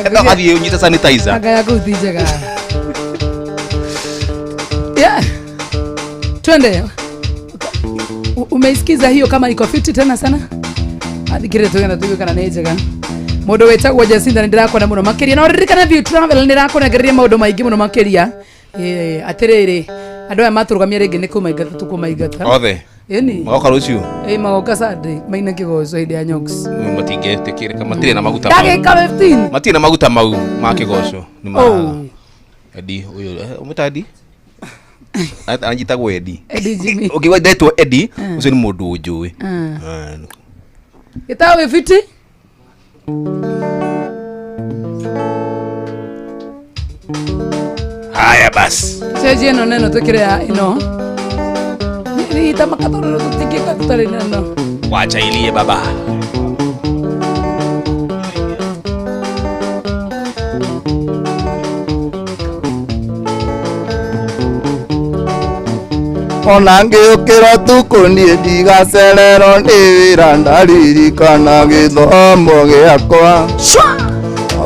Enda ũgathiĩ ũnyite sanitizer.
Anga yaku ti njega. Yeah. Twende. Umeisikiza hiyo kama iko fiti tena sana? Athikire tugenda tuigue kana nĩ njega. Mũndũ wĩtagwo Jacinta nĩ ndĩrakona mũno makĩria na ũririkane View Travel nĩ ĩrakũnengereria maũndũ maingĩ mũno makĩria. Atĩrĩrĩ andũ aya matũrũgamia rĩngĩ nĩ kũmaingata tũkũmaingata.
Othe.
Ĩni.
Magoka rũciũ.
Ĩ magoka Sunday maine kĩgoco hĩndĩ ya Nyox.
Matingĩtĩkĩrĩka matirĩ na maguta mau.
Ndagĩka 15.
Matirĩ na maguta mau ma kĩgoco. Nĩ ma. Edi ũyũ ũmwĩta Edi? Anjitagwo Edi.
Edi Jimmy.
Ũngĩigua ndetwo Edi ũcio nĩ mũndũ ũnjũĩ.
Gĩtaũ wĩ fiti?
Haya basi.
Cenjia ĩno neno twĩkĩre ya ĩno. Nĩ makatoro tũtingĩka tũtarĩ neno.
Wacha ilie baba.
Ona ngĩũkĩra ũtukũ niĩ ndigacererwo nĩ wĩra ndaririkana gĩthomo gĩakwa.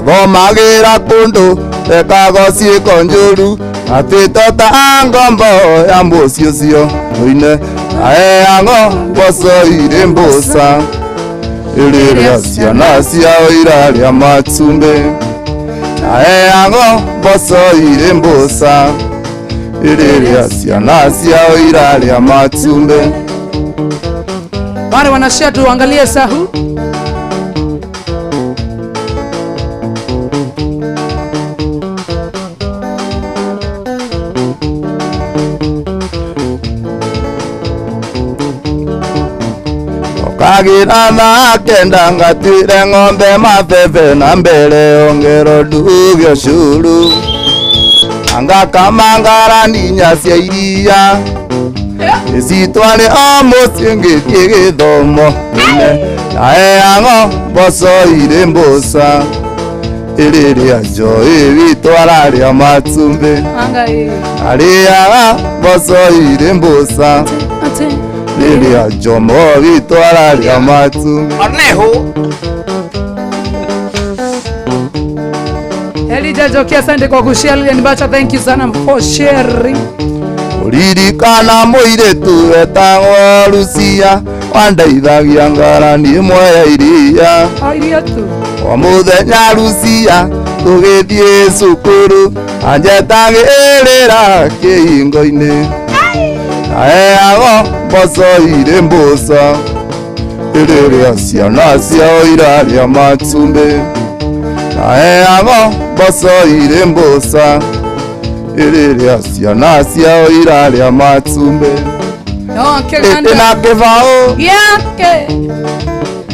Thomagĩra kũndũ ndekago ciĩko njũru atuĩte ta ngombo ya mũciĩ ũcio mũine aheagwo mboco irĩ mbũca rĩrĩa ciana ciao irarĩa matumbĩ aheagwo mboco irĩ mbũca rĩrĩa ciana ciao irarĩa matumbĩ.
Wale wanashare tuangalie sahu.
Kagira na kenda ngatwire ng'ombe mabebe na mbere ongero nduge ũcũrũ angakamangara ninya cia iria icitware o mũciĩ ngĩthiĩ gĩthomo aheagwo mboco irĩ mbũca rĩrĩa njoĩ witũ ararĩa matumbĩ arĩaga mboco irĩ mbũca rĩrĩa njomo witũ ararĩa matumbĩ.
Oneho.
Elijah Joki, asante kwa kushare. Lilian Bacha, thank you sana for sharing.
Ririkana mũirĩtu wetagwo Lucia wandeithagia ngarani ĩmwe ya iria.
Iria tu.
O mũthenya Lucia tũgĩthiĩ cukuru anjetagĩrĩra kĩhingo-inĩ aheagwo mboco irĩ mbũca rĩrĩa ciana ciao irarĩa matumbĩ aheagwo mboco irĩ mbũca rĩrĩa ciana ciao irarĩa matumbĩ.
No akĩganda
na kĩbaũ
yake.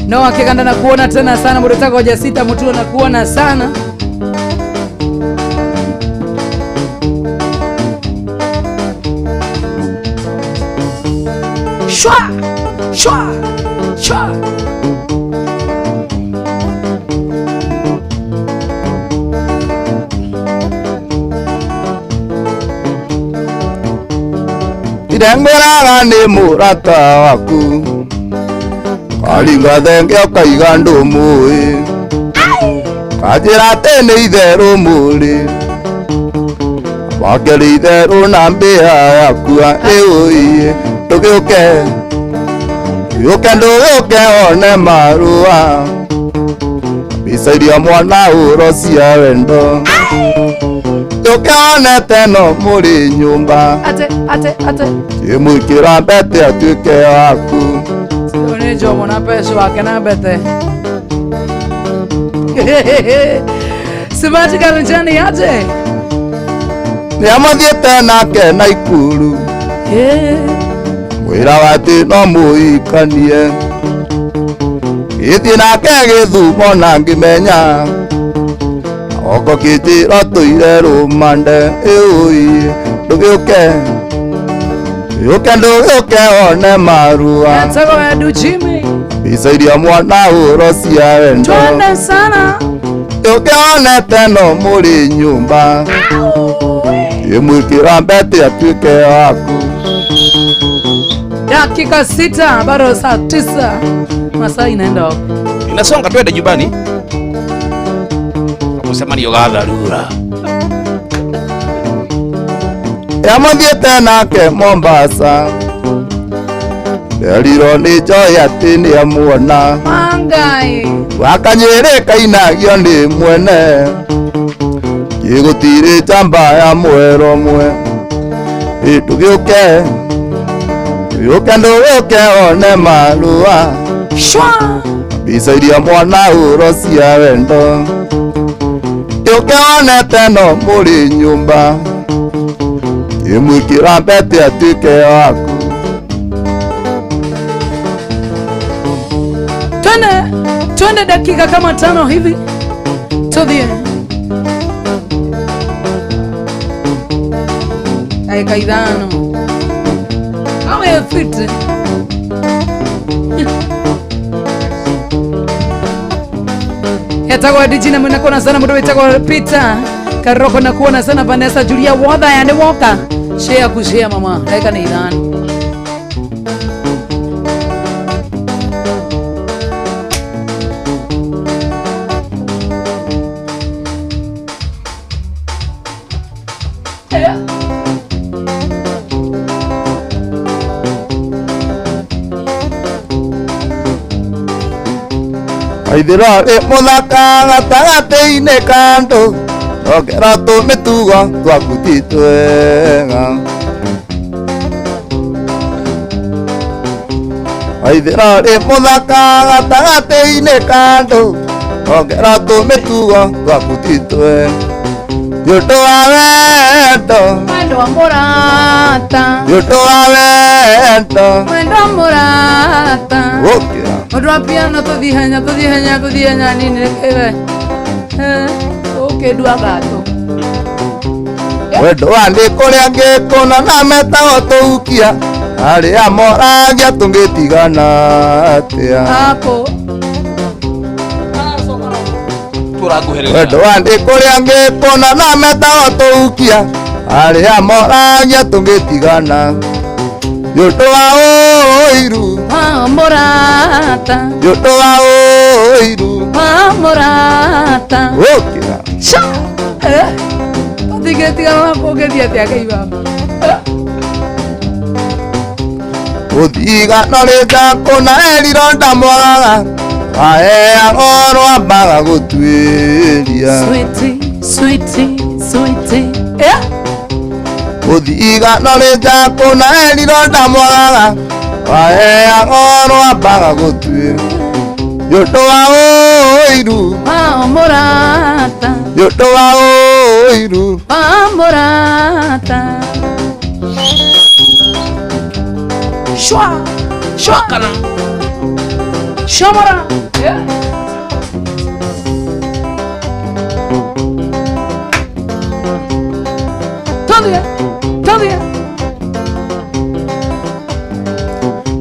No akĩganda na kuona tena sana mũndũ Jacinta Mutua na kuona sana. Shwa shwa shwa.
Ndengwĩraga nĩ mũrata waku karinga thenge ũkaiga ndũmũĩ kanjĩra atĩ nĩ itherũ mũrĩ wakĩrĩ itherũ na mbĩa yakua ĩũiĩ ndũgĩũke ndũgĩũke ndũgĩũke one marũa mbica iria mwana ũro cia wendo ndũke one teno mũrĩ nyũmba
ate ate ate
ĩmwĩkĩra mbete atuĩke waku.
Nĩ njomo na mbeca wake na mbete. Simati Kalenjani aje?
Nĩamathiĩte nake Naikuru mwĩra atĩ no mũhikanie gĩthiĩ nake Gĩthumo na ngĩmenya oko kĩnjĩra tũire rũmande ĩũiĩ ndũgĩũke Yũke ndũgĩũke one marua.
Etagwo Edu Jimmy.
Mbica iria mwana ũro cia wendo.
Twende sana.
Yũke one teno mũrĩ nyũmba. Ĩmwĩkĩra mbete atuĩke waku.
Dakika 6 bado saa 9. Masaa inaenda wapi?
Inasonga twende nyumbani. Mũcemanio ga dharura.
Yamũthiĩte nake Mombasa. Nderirwo nĩ Joy atĩ nĩamuona.
Mangai.
Wakanyĩrĩ kainagio nĩ mwene. Gĩgũtirĩ njamba ya mwero mwe. Ĩ ndũgĩũke. Ndũgĩũke ndũgĩũke one marũa.
Shwa.
Mbica iria mwana ũro cia wendo. Yũke one teno mũrĩ nyũmba. Ĩmwĩkĩra mbete atuĩke waku.
Twende, twende dakika kama 5 hivi. Tudhie. Dakika 5. Awe fit. Etagwo DJ na mwena kona sana mundu wetagwo Peter Karoko na kuona sana Vanessa Julia Wotha ya ni woka. Share kushare mama. Dakika ni 5.
Aithĩro rĩ mũthaka gatagatĩ-inĩ ka andũ ongera tũmĩtugo twaku ti twega. Aithĩro rĩ mũthaka gatagatĩ-inĩ ka andũ ongera tũmĩtugo twaku ti twega. Nĩ ũndũ wa wendo.
Mwendo wa mũrata.
Nĩ ũndũ wa wendo.
Mwendo wa mũrata.
Ũkĩra.
Mũndũ wa piano tũthiĩ henya tũthiĩ henya tũthiĩ henya nini rĩkĩwe. Ũkĩndua gatũ.
Wendo wa nĩ kũrĩa ngĩkũna na metagwo tũhukia arĩa moragia tũngĩtigana atĩa.
Hapo.
Wendo wa nĩ kũrĩa ngĩkũna na metagwo tũhukia arĩa moragia tũngĩtigana. Nĩ ũndũ wa ũiru.
Wa mũrata.
Nĩ ũndũ wa ũiru.
Wa mũrata.
Ũkĩra.
Sha. Tũtingĩtigana na kũngĩthiĩ atĩa Ngai baba.
Gũthiga no rĩnja kũna eriro ndamwagaga waheagwo rwambaga gũtuĩria.
Sweetie, sweetie, sweetie.
Gũthiga no rĩnja kũna eriro ndamwagaga waheagwo rwambaga gũtuĩria. Nĩ ũndũ wa ũiru.
Wa mũrata.
Nĩ ũndũ wa ũiru.
Wa mũrata. Shwa. Shwa.
Kana.
Shomora. Tuthie. Tuthie.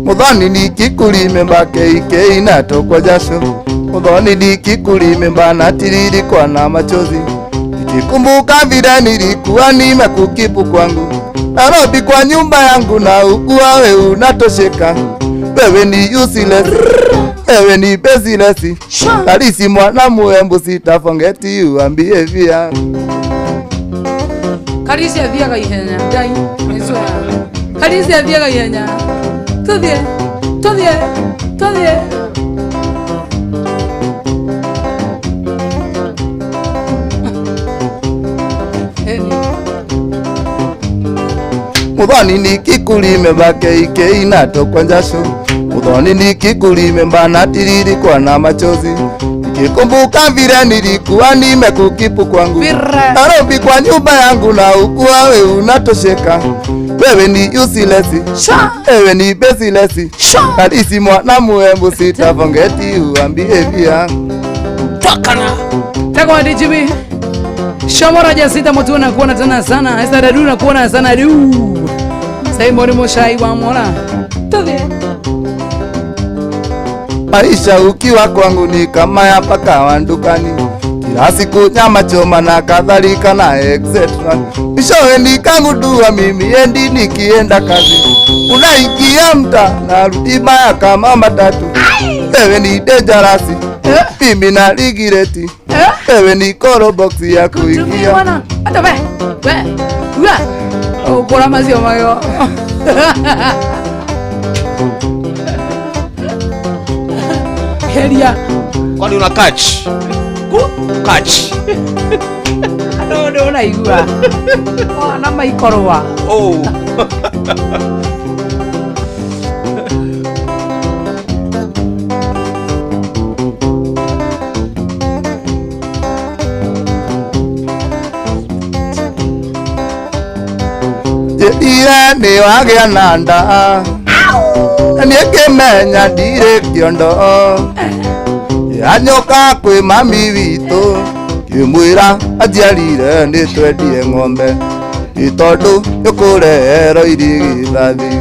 Muthoni nikikulime keikei natokwa jasho. Muthoni nikikulime natiririkwa na machozi. Nikikumbuka vile nilikuwa nimekukipu kwangu. Nairobi kwa nyumba yangu na ukuwa wewe unatosheka. Wewe ni useless. Wewe ni baseless. Kalisi mwana muembu sitafongeti you and behavior.
Kalisi athiaga ihenya. Ngai, nĩcũa. Kalisi athiaga ihenya. Tuthie, tuthie, tuthie.
Muthoni nikikulime keikei natokwa jasho. Muthoni nikikulime natiririkwa na machozi. Nikikumbuka vile nilikuwa nimekukipu kwangu. Nairobi kwa nyumba yangu na ukuwa wewe unatosheka. Wewe ni useless. Wewe ni baseless. Kalisi mwana muembu sitafongeti uambie via.
Takana.
Takwa DJB. Shomora Jasita Mutu na kuona tena sana. Esther Dadu na kuona sana du. Simon Muchai wa Mora tuthie.
Maisha ukiwa kwangu ni kama ya paka wa dukani, kila siku nyama choma na kadhalika na etc. Mwishowe nikagundua mimi endi nikienda kazi, unaingia mta narudi maya kama matatu. Wewe ni dangerous, mimi na rigireti, wewe ni koro box ya kuingia.
Bwana ata we we we ukora macio mayo. Heria.
Kwani una catch? Ku catch.
Andũ ndũnaigua wana maikorwa.
Oh.
Njĩrire nĩ wagĩa na nda, na niĩ ngĩmenya ndirĩ kĩondo. Yanyũka kwĩ mami witũ, ngĩmwĩra anjiarire nĩ twendie ng'ombe, nĩ tondũ nĩũkũreherwo irigithathi.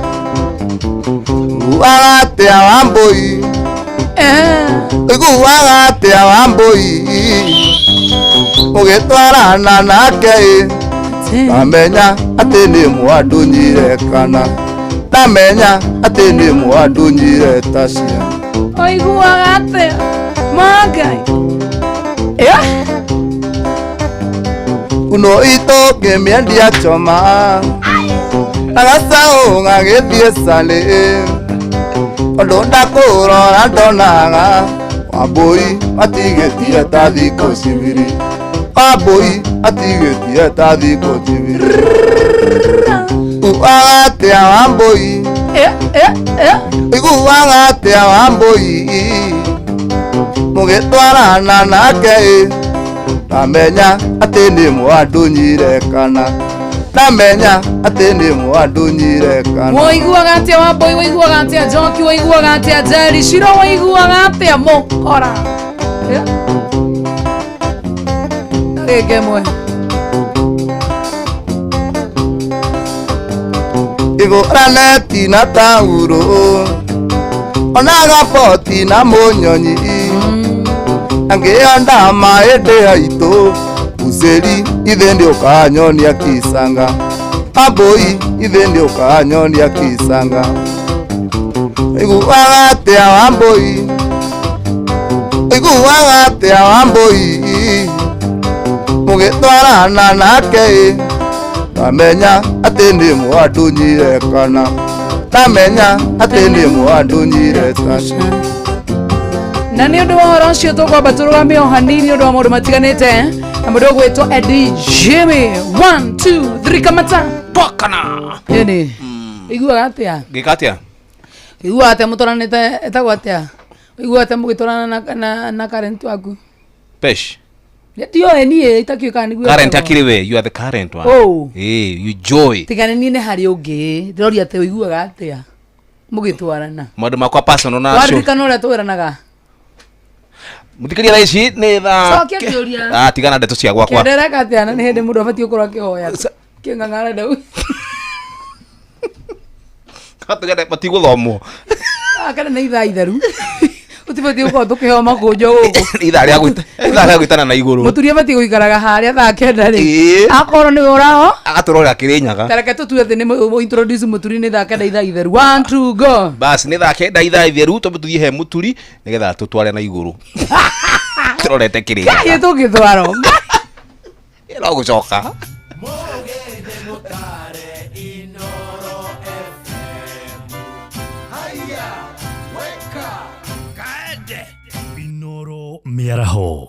Iguaga atĩa Wambũi? Iguaga atĩa Wambũi? Mũgĩtwarana nake ĩ, ndamenya atĩ nĩ mwandunyire kana ndamenya atĩ nĩ mwandunyire ta cia.
Ũiguaga atĩa Mangai?
Uno itũ ngĩmĩendia choma na gacaũ gagĩthiĩ calĩ, tondũ ndakũrora ndonaga Wambũi atigĩtie ta thikũ cibiri, Wambũi atigĩtie ta thikũ cibiri. Iguaga atĩa Wambũi? Iguaga atĩa Wambũi? Mũgĩtwarana nake ĩ, ndamenya atĩ nĩ mwandunyire kana ndamenya atĩ nĩ mwandunyire kana.
Woiguaga atĩa Wambũi? Woiguaga atĩa Njoki? Woiguaga atĩa Njeri Shiro? Woiguaga atĩa Mũkora? Gĩkemwe.
Igũra neti na taurũ, ona gaboti na mũnyonyi, angĩonda maĩ ndĩ haitũ, ucĩri ithe nĩũkanyonia kisanga, Wambũi ithe nĩũkanyonia kisanga. Iguaga atĩa Wambũi? Iguaga atĩa Wambũi? Mũgĩtwarana nake ĩ, ndamenya atĩ nĩ mwandunyire kana ndamenya atĩ nĩ mwandunyire ta cia.
Na nĩ ũndũ wa ũhoro ũcio tũkwamba tũrũgame o hanini nĩ ũndũ wa maũndũ matiganĩte na mũndũ ũgwĩtwo Eddie Jimmy. 1 2 3 kamata
Twakana.
Ĩni iguaga atĩa?
Ngĩka atĩa?
Iguaga atĩa mũtwaranĩte ĩtagwo atĩa? Iguaga atĩa mũgĩtwarana na current waku?
Pesh.
Ndioĩ niĩ itakĩũĩ kana nĩguo
Current
ĩtagwo.
akiri we, you are the current one.
Oh.
Eh, you joy.
Tigane niĩ nĩ harĩ ũngĩ ndĩroria atĩ ũiguaga atĩa mũgĩtwarana?
Maũndũ makwa personal na show.
Waririkana ũrĩa twĩranaga?
Mũthikĩrĩria thaa ici nĩ thaa
Cokia kĩũria.
Ah, tigana ndeto cia gwakwa.
Kĩendereka atĩa na nĩ hĩndĩ mũndũ abatiĩ gũkorwo akĩhoya kĩng'ang'ara ndau.
Katugende matigũthomwo.
Kana nĩ ithaa itheru. Ũtibatiĩ gũkorwo tũkĩheo makũnjo gũkũ.
Ithaa rĩa gwĩta, ithaa rĩa gwĩtana na igũrũ.
Mũturi abatiĩ gũikaraga harĩa thaa kenda rĩ.
Ĩĩ.
Akorwo nĩwe ũraho.
Agatũrorera Kĩrĩnyaga.
Ta reke tũtue atĩ nĩ introduce mũturi nĩ thaa kenda ithaa itheru. 1 2 go.
Bas nĩ thaa kenda ithaa itheru twambe tũthiĩ he mũturi nĩgetha tũtware na igũrũ. Tũrorete Kĩrĩnyaga.
Kaĩ tũngĩtwarwo.
No gũcoka.
Mĩaraho.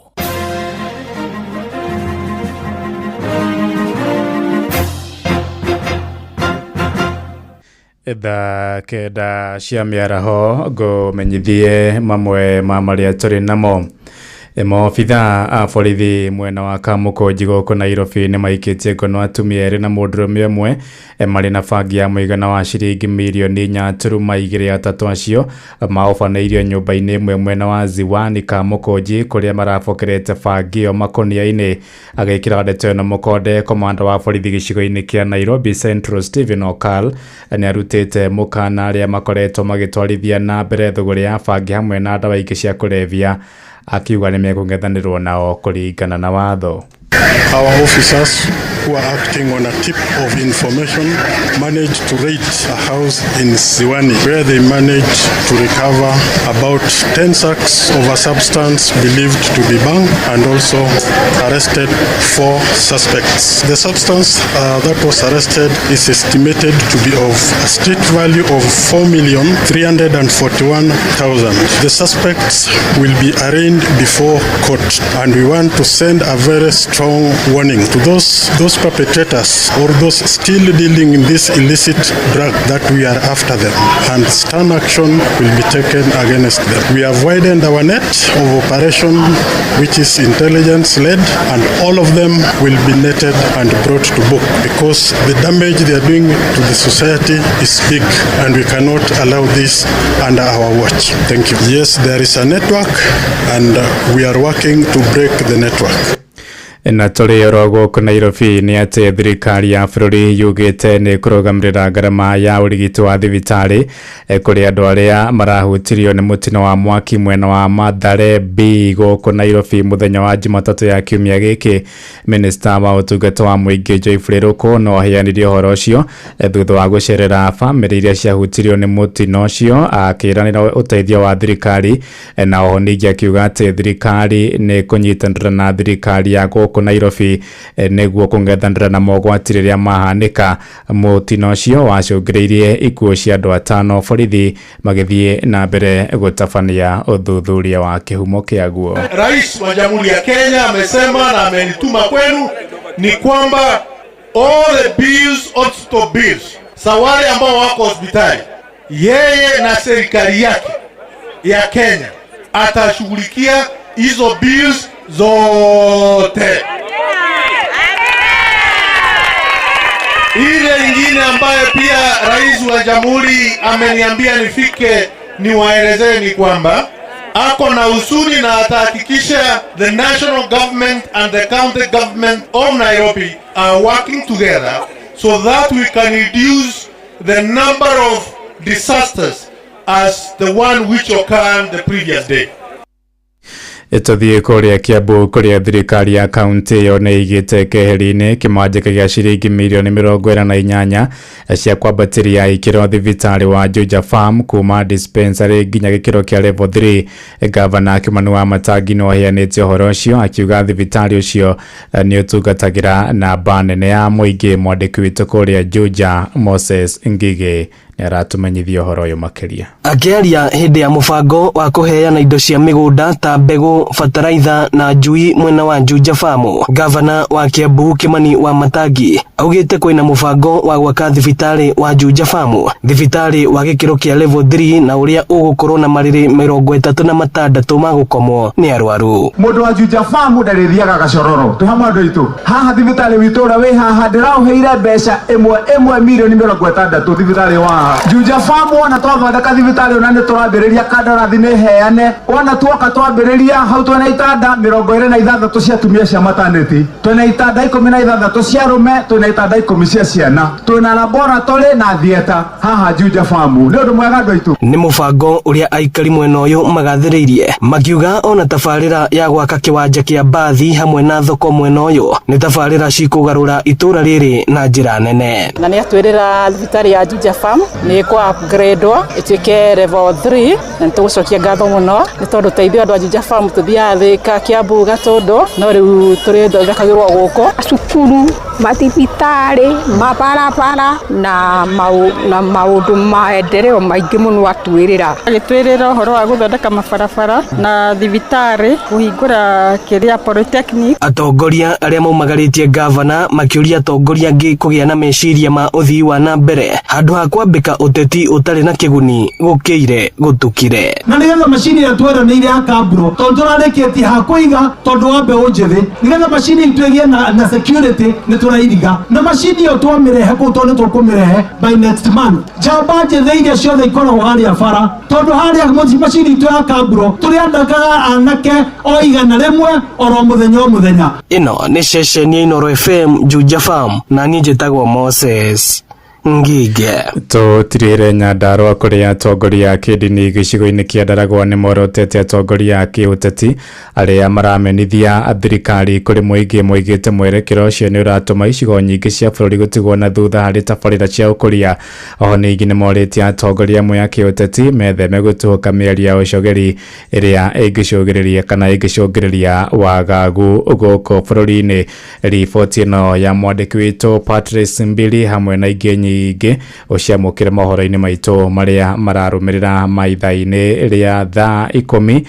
Thaa kenda cia mĩaraho ngũmenyithie mamwe ma marĩa tũrĩ namo.
Maobitha a borithi mwena wa Kamukunji gũkũ Nairobi nĩ maikĩtie ngono atumia erĩ na mũndũrũme ũmwe marĩ na bangi ya mũigana wa ciringi mirioni 4.2. Atatũ acio maobanĩirio nyũmba-inĩ ĩmwe mwena wa Ziwani Kamukunji kũrĩa marabokerete bangi ĩyo makũnia-inĩ. Agĩkĩra ndeto ĩno mũkonde, komanda wa borithi gĩcigo-inĩ kĩa Nairobi Central Stephen Okal nĩ arutĩte mũkana arĩa makoretwo magĩtwarithia na mbere thũgũrĩ ya bangi hamwe na ndawa ingĩ cia kũrebia, akiuga nĩ mekũng'ethanĩrwo nao kũringana na watho.
Our officers who are acting on a tip of information managed to raid a house in Ziwani, where they managed to recover about 10 sacks of a substance believed to be bhang, and also arrested 4 suspects. The substance that was arrested is estimated to be of a street value of 4,341,000. The suspects will be arraigned before court, and we want to send a very strong warning to those perpetrators or those still dealing in this illicit drug that we are after them, and stern action will be taken against them. We have widened our net of operation, which is intelligence led, and all of them will be netted and brought to book, because the damage they are doing to the society is big, and we cannot allow this under our watch. Thank you. Yes, there is a network, and we are working to break the network.
Na tũrĩ oro gũkũ Nairobi nĩ atĩ thirikari ya bũrũri yugĩte nĩ kũrũgamĩrĩra ngarama ya ũrigiti wa thibitarĩ kũrĩ andũ arĩa marahutirio nĩ mũtino wa mwaki mwena wa Mathare B gũkũ Nairobi mũthenya wa Jumatatũ ya kiumia gĩkĩ. Minista wa ũtungata wa mũingĩ Geoffrey Ruku no aheanire ũhoro ũcio thutha wa gũcerera bamĩrĩ iria ciahutirio nĩ mũtino ũcio, akĩranĩra ũteithio wa thirikari, na oho ningĩ akiuga atĩ thirikari nĩ kũnyitanĩra na thirikari ya gũkũ Nairobi nĩguo kũng'ethanĩra na mogwati rĩrĩa mahanĩka. Mũtino ũcio wacũngĩrĩirie ikuũ cia andũ 5, borithi magĩthiĩ na mbere gũtabania ũthuthuria wa kĩhumo kĩaguo.
Rais wa Jamhuri ya Kenya amesema na amenituma kwenu ni kwamba all the bills, hospital bills za wale ambao wako hospitali, yeye na serikali yake ya Kenya atashughulikia hizo bills zote. Ile ingine ambayo pia rais wa jamhuri ameniambia nifike niwaelezee ni kwamba ako na huzuni na atahakikisha the national government and the county government of Nairobi are working together so that we can reduce the number of disasters as the one which occurred the previous day.
Tũthiĩ kũrĩa Kiambu kũrĩa thirikari ya kaunti ĩyo nĩ ĩigĩte keheri-inĩ kĩmanjĩka gĩa ciringi mirioni 48 cia kwambatĩria ikĩro thibitarĩ wa Juja Farm kuma dispensary nginya gĩkĩro kĩa level 3. Gavana Kimani wa Matangi no aheanĩte ũhoro ũcio akiuga thibitarĩ ũcio nĩ ũtungatagĩra namba nene ya mũingĩ. Mwandĩki witũ kũrĩa Juja Moses Ngigĩ nĩ aratũmenyithia ũhoro ũyũ makĩria.
Akĩaria hĩndĩ ya mũbango wa kũheana indo cia mĩgũnda ta mbegũ, bataraitha na njui mwena wa Juja Farm, gavana wa Kiambu Kimani wa Matangi augĩte kwĩna mũbango wa gwaka thibitarĩ wa Juja Farm, thibitarĩ wa gĩkĩro kĩa level 3 na ũrĩa ũgũkorwo na marĩrĩ 36 ma gũkomwo nĩ arwaru.
Mũndũ wa Juja Farm ndarĩthiaga gacororo, twĩ hamwe andũ aitũ haha thibitarĩ witũ ũrĩa wĩ haha ndĩraũheire mbeca ĩmwe ĩmwe mirioni 60 thibitarĩ wa Juja Farm. Wona twathondeka thibitarĩ ona nĩ tũrambĩrĩria kandarathi nĩ heane, wona tuoka twambĩrĩria hau twĩna itanda 26 cia atumia cia maternity, twĩna itanda 16 cia arũme, twĩna itanda 10 cia ciana, twĩna laboratory na theatre haha Juja Farm. Nĩ ũndũ mwega andũ aitũ.
Nĩ mũbango ũrĩa aikari mwena ũyũ magathĩrĩirie makiuga ona tabarĩra ya gwaka kĩwanja kĩa mbathi hamwe na thoko mwena ũyũ nĩ tabarĩra cikũgarũra itũra rĩrĩ na njĩra nene.
Na nĩ atwĩrĩra thibitarĩ ya Juja Farm nĩ kwa upgrade ĩtuĩke level 3 na nĩ tũgũcokia ngatho mũno nĩ tondũ teithio andũ a Juja Farm tũthiaga Thika, Kiambu, Gatũndũ, no rĩu tũrĩthondekagĩrwo gũkũ.
Cukuru Mathibitarĩ, mabarabara na na maũndũ maendeleo maingĩ mũno atwĩrĩra.
Agĩtwĩrĩra ũhoro wa gũthondeka mabarabara na thibitarĩ, kũhingũra kĩrĩa polytechnic.
Atongoria arĩa maumagarĩtie gavana makĩũria atongoria angĩ kũgĩa na meciria ma ũthii wa na mbere handũ ha kwambĩka ũteti ũtarĩ na kĩguni gũkĩire gũtukire.
Na nĩgetha macini ĩrĩa tweranĩire ya Kamburo, tondũ tũrarĩkĩtie ha kũiga tondũ wa mbeũ njĩthĩ, nĩgetha macini itũ ĩgĩe na security nĩ tũrairiga, na macini ĩyo twamĩrehe kũu, tondũ nĩ tũkũmĩrehe by next month. Njamba njĩthĩ iria ciothe ikoragwo harĩa bara, tondũ harĩa macini itũ ya Kamburo tũrĩandĩkaga anake o 100 oro mũthenya o mũthenya.
Ĩno nĩ ceceni ya Inooro FM Juja Farm, na niĩ njĩtagwo Moses Ngige.
Tũtirĩre Nyandarũa kũrĩa atongoria a kĩndini gĩcigo-inĩ kĩa Ndaragwa nĩ morotete atongoria a kĩũteti arĩa maramenithia thirikari kũrĩ mũingĩ, moigĩte mwerekera ũcio nĩ ũratũma icigo nyingĩ cia bũrũri gũtigwo na thutha harĩ tabarĩra cia ũkũria. Oho ningĩ nĩ morĩtie atongoria amwe a kĩũteti metheme gũtuhũka mĩario ya ũcogeri ĩrĩa ĩngĩcũngĩrĩria kana ĩngĩcũngĩrĩria wagagu gũkũ bũrũri-inĩ. Riboti ĩno ya mwandĩki witũ Patrice Mbili hamwe na ingĩ nyingĩ ũciamũkĩre mohoro-inĩ maitũ marĩa mararũmĩrĩra maitha-inĩ rĩa thaa 10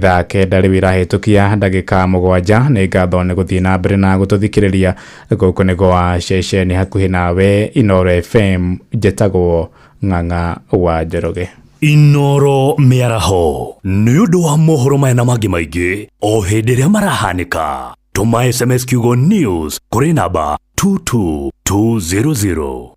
thaa 9 rĩu irahĩtũkia ndagĩka 7. Nĩ ngatho nĩ gũthiĩ na mbere na gũtũthikĩrĩria. Gũkũ nĩ gwa ceceni hakuhĩ nawe Inooro FM, njĩtagwo Ng'ang'a wa Njoroge.
Inooro mĩaraho nĩ ũndũ wa mohoro maya na mangĩ maingĩ o hĩndĩ ĩrĩa marahanĩka. Tũma SMS kiugo news kũrĩ namba 22200.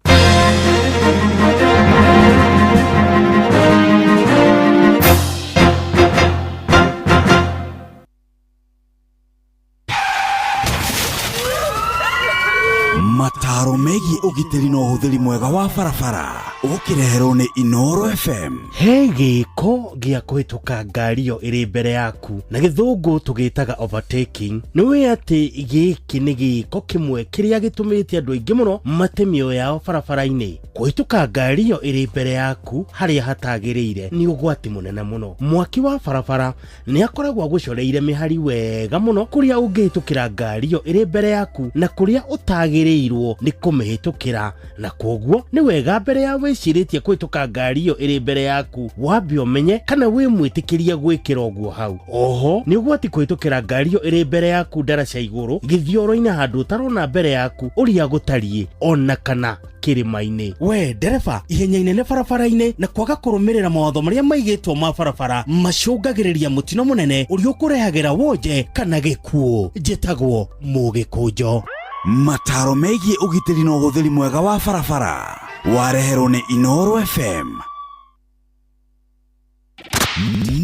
Mataro megiĩ ũgitĩri na ũhũthĩri mwega wa barabara ũkĩreherwo nĩ Inooro FM.
He gĩko gĩa kũhĩtũka ngari ĩyo ĩrĩ mbere yaku, na gĩthũngũ tũgĩtaga overtaking. Nĩ ũĩ atĩ gĩkĩ nĩ gĩko kĩmwe kĩrĩa gĩtũmĩte andũ aingĩ mũno mate mĩoyo yao barabara-inĩ. Kũhĩtũka ngari ĩyo ĩrĩ mbere yaku harĩa hatagĩrĩire nĩ ũgwati mũnene mũno. Mwaki wa barabara nĩ akoragwo agũcoreire mĩhari wega mũno kũrĩa ũngĩhĩtũkĩra ngari ĩyo ĩrĩ mbere yaku na kũrĩa ũtagĩrĩirwo nĩ kũmĩhĩtũkĩra, na kwoguo nĩ wega mbere ya wĩcirĩtie kũhĩtũka ngari ĩyo ĩrĩ mbere yaku wambe ũmenye kana wĩ mwĩtĩkĩrie gwĩkĩra ũguo hau. Oho nĩ ũgwati kũhĩtũkĩra ngari ĩyo ĩrĩ mbere yaku ndaraca igũrũ gĩthioro-inĩ handũ ũtarona mbere yaku ũrĩa gũtariĩ ona kana kĩrĩma-inĩ. We ndereba, ihenya inene barabara-inĩ na kwaga kũrũmĩrĩra mawatho marĩa maigĩtwo ma barabara macũngagĩrĩria mũtino mũnene ũrĩa ũkũrehagĩra wonje kana gĩkuũ. Njĩtagwo Mũgĩkũnjo.
Mataro megiĩ ũgitĩri na ũhũthĩri mwega wa barabara wareherwo nĩ Inooro FM.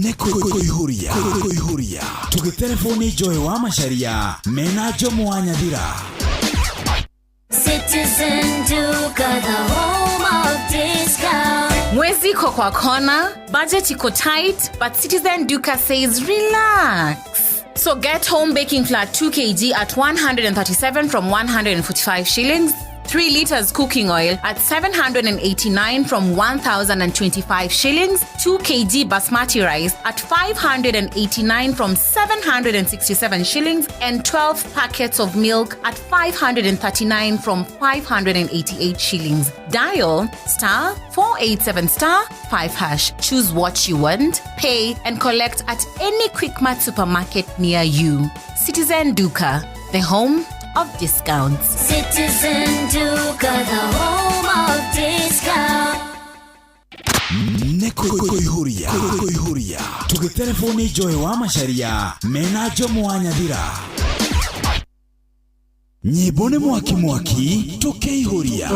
Nĩ kũihũria tũgĩterebwo nĩ Joy wa Macharia mena Jomo wa Nyathira.
Citizen Duka, the home of discount.
Mwezi iko kwa kona, budget iko tight, but Citizen Duka says relax. So get home baking flour 2 kg at 137 from 145 shillings, 3 liters cooking oil at 789 from 1,025 shillings, 2 kg basmati rice at 589 from 767 shillings, and 12 packets of milk at 539 from 588 shillings. Dial *487 *5#. Choose what you want, pay, and collect at any Quickmart supermarket near you. Citizen Duka, the home of discounts.
Citizen Duka, the home of discount.
Nĩ kũihũria tũgĩterebwo nĩ Joy wa Macharia mena Jomo wa Nyathira. Nyĩmbo nĩ mwaki mwaki tũkĩihũria.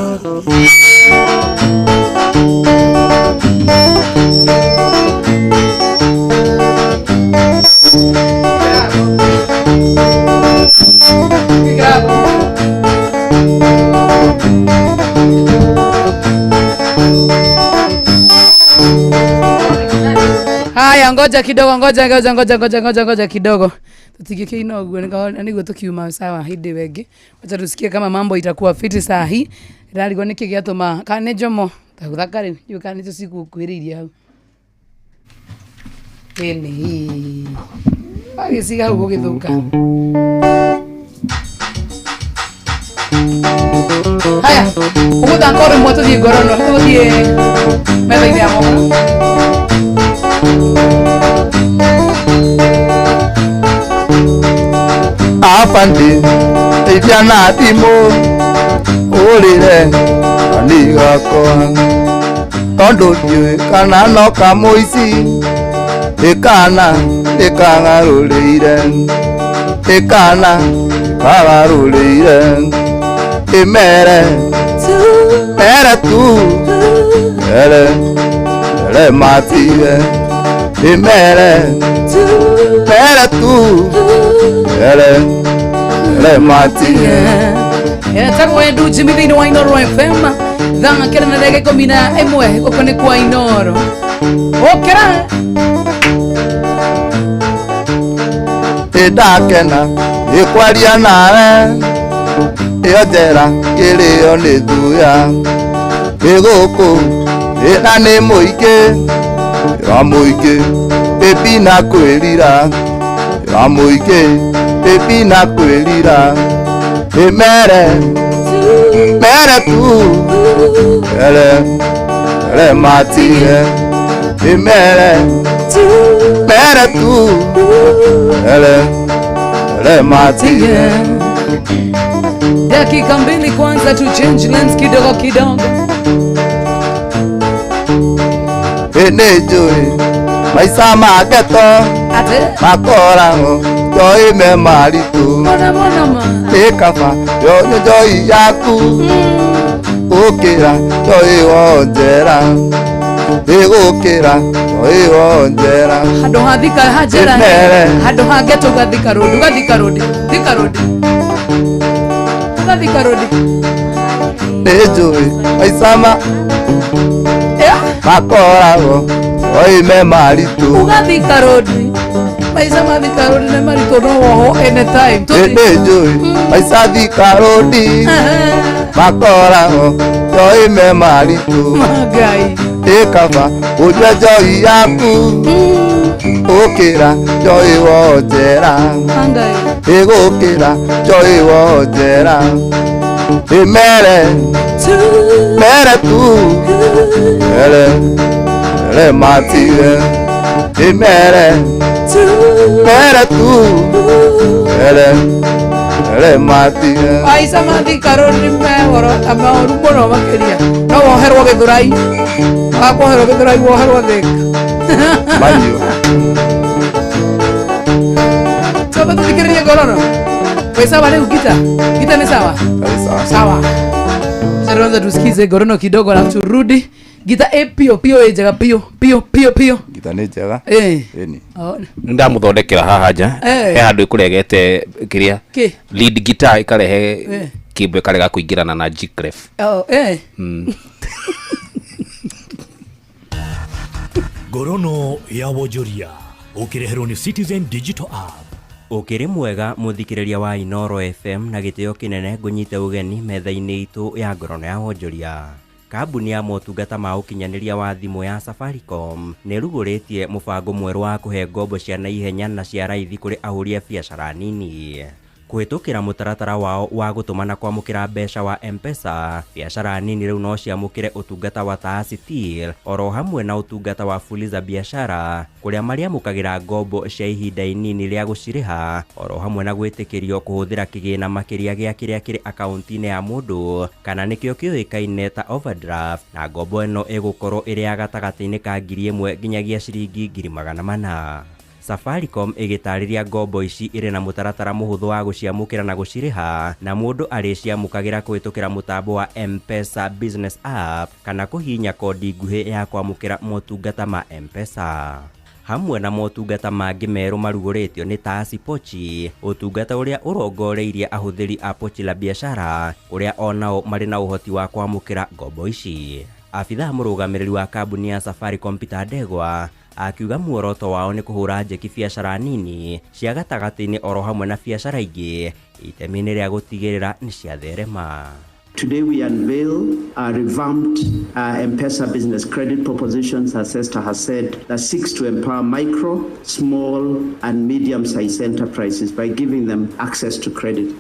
Haya, ngoja kidogo, ngoja ngoja ngoja ngoja ngoja ngoja kidogo. Tutigike ino uguo niguo tukiuma sawa hindi wengi. Wacha tusikie kama mambo itakuwa fiti saa hii. Ndarigwo niki giatuma kana nĩ Jomo taguthaka rĩu ndiũĩ kana nĩcio cigũkuhĩrĩirie hau. Ĩni wagĩciga hau gũgĩthũka. Haya, ũgũthaka o rĩmwe tũthiĩ ngorono, tũthiĩ metha-inĩ ya mohoro.
Afande teithia na thimũ ũrĩre kani gakwa tondũ ndiũĩ kana no kamũici ĩkana ĩkang'arũrĩire ĩkana ĩkagarũrĩire ĩmere mere tu mere mere matige ĩmere mere tu mere mere matige.
Etagwo Edu Jimmy thĩinĩ wa Inoro FM thaa kenda na ndagĩka 11 gũkũ nĩ kwa Inoro. Ũkĩra
Ndakena ĩkwaria nawe ĩyo njera kĩrĩo nĩ thuya ĩgũkũ ĩna nĩ mũingĩ wa mũingĩ ĩbi na kwĩrira wa mũingĩ ĩbi na kwĩrira ĩmere mere tu mere mere matige ĩmere mere tu mere mere matige.
Dakika mbili kwanza tu change lens kidogo kidogo.
Nĩnjũĩ maica ma geto makoragwo njoi me maritũ ĩ kaba yonyũ njoi yaku gũkĩra njoi wonjera ĩgũkĩra njoi wonjera.
Handũ ha thika ha njera handũ ha geto ugathika road ugathika road thika road ugathika road.
Nĩnjũĩ maica ma makoragwo njoi me maritũ
ugathika road maica ma thika road nĩ maritũ no woho anytime.
Nĩnjũĩ maica thika road makoragwo njoi me maritũ
Ngai
ĩ kaba ũnyue njoi yaku ũkĩra njoi wonjera ĩgũkĩra njoi wonjera ĩmere mere tu mere mere matige ĩmere mere tu mere mere matige.
Maica ma thika road nĩ mehoro na maũru mũno makĩria no woherwo Gĩthũrai wakuoherwo Gĩthũrai woherwo Thika
Mahiũ.
Sasa tuthikĩrĩrie ngorono. Wĩ sawa rĩu gita? Gita nĩ sawa? Sawa. Sasa tusikize ngorono kidogo alafu turudi. Gita ĩ pio pio ĩ njega pio pio pio pio.
Gita nĩ njega.
Ĩ.
Ĩni.
Nĩndamũthondekera haha nja. He handũ ĩkũregete kĩrĩa lead guitar ĩkarehe kĩmbo ĩkarega kũingĩrana na G clef.
Oh, eh.
Ngorono ya wonjoria ũkĩreherwo nĩ Citizen Digital App.
Ũkĩrĩ mwega mũthikĩrĩria wa Inoro FM na gĩtĩo kĩnene ngũnyite ũgeni metha-inĩ itũ ya ngorono ya wonjoria. Kambuni ya motungata ma ũkinyanĩria wa thimũ ya Safaricom nĩrugũrĩtie mũbango mwerũ wa kũhe ngombo cia naihenya na cia raithi kũrĩ ahũri a biacara nini. Kũhĩtũkĩra mũtaratara wao wa gũtũma na kwamũkĩra mbeca wa M-Pesa, biacara nini rĩu no ciamũkĩre ũtungata wa Taasi Till oro hamwe na ũtungata wa Fuliza Biashara kũrĩa marĩamũkagĩra ngombo cia ihinda inini rĩa gũcirĩha oro hamwe na gwĩtĩkĩrio kũhũthĩra kĩgĩna makĩria gĩa kĩrĩa kĩrĩ akaunti-inĩ ya mũndũ kana nĩkĩo kĩũĩkaine ta overdraft, na ngombo ĩno ĩgũkorwo ĩrĩ ya gatagatĩ-inĩ ka 1,000 nginyagia ciringi 400,000. Safaricom ĩgĩtarĩria ngombo ici irĩ na mũtaratara mũhũthũ wa gũciamũkĩra na gũcirĩha na mũndũ arĩciamũkagĩra kũhĩtũkĩra mũtambo wa M-Pesa Business App kana kũhihinya kodi nguhĩ ya kwamũkĩra motungata ma M-Pesa. Hamwe na motungata mangĩ merũ marugũrĩtio nĩ Taasi Pochi, ũtungata ũrĩa ũrongoreirie ahũthĩri a Pochi la Biashara ũrĩa onao marĩ na ũhoti wa kwamũkĩra ngombo ici. Abithaa mũrũgamĩrĩri wa kambuni ya Safaricom Peter Ndegwa akiuga muoroto wao nĩ kũhũra njeki biacara nini cia gatagatĩ-inĩ oro hamwe na biacara ingĩ itemi-inĩ rĩa gũtigĩrĩra nĩ ciatherema.
Today we unveil a revamped M-Pesa business credit propositions, as Esther has said, that seeks to empower micro, small and medium-sized enterprises by giving them access to credit.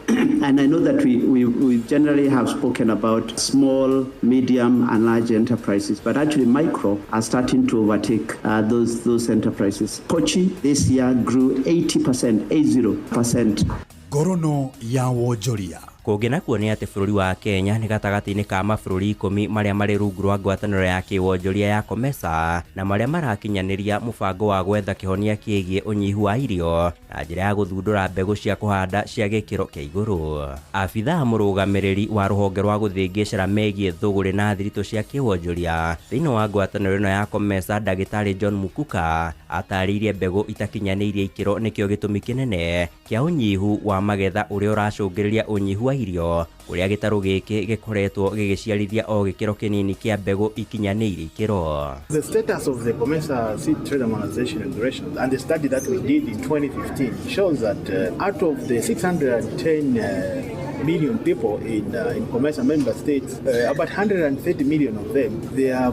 And I know that we generally have spoken about small, medium, and large enterprises, but actually micro are starting to overtake those enterprises. Pochi this year grew 80%, 80%.
Ngorono ya wonjoria.
Kũngĩ nakuo nĩ atĩ bũrũri wa Kenya nĩ gatagatĩ-inĩ ka mabũrũri 10 marĩa marĩ rungu rwa ngwatanĩro ya kĩwonjoria ya COMESA na marĩa marakinyanĩria mũbango wa gwetha kĩhonia kĩgiĩ ũnyihu wa irio na njĩra ya gũthundũra mbegũ cia kũhanda cia gĩkĩro kĩa igũrũ. Abithaa mũrũgamĩrĩri wa rũhonge rwa gũthĩngĩcĩra megiĩ thũgũrĩ na thiritũ cia kĩwonjoria thĩinĩ wa ngwatanĩro ĩno ya COMESA Ndagĩtarĩ John Mukuka atarĩirie mbegũ itakinyanĩirie ikĩro nĩkĩo gĩtũmi kĩnene kĩa ũnyihu wa magetha ũrĩa ũracũngĩrĩria ũnyihu wa irio kũrĩa gĩtarũ gĩkĩ gĩkoretwo gĩgĩciarithia o gĩkĩro kĩnini kĩa mbegũ ikinyanĩirie ikĩro.
The status of the COMESA seed trade harmonization regulations and the study that we did in 2015 shows that out of the 610 million people in COMESA member states, about 130 million of them, they are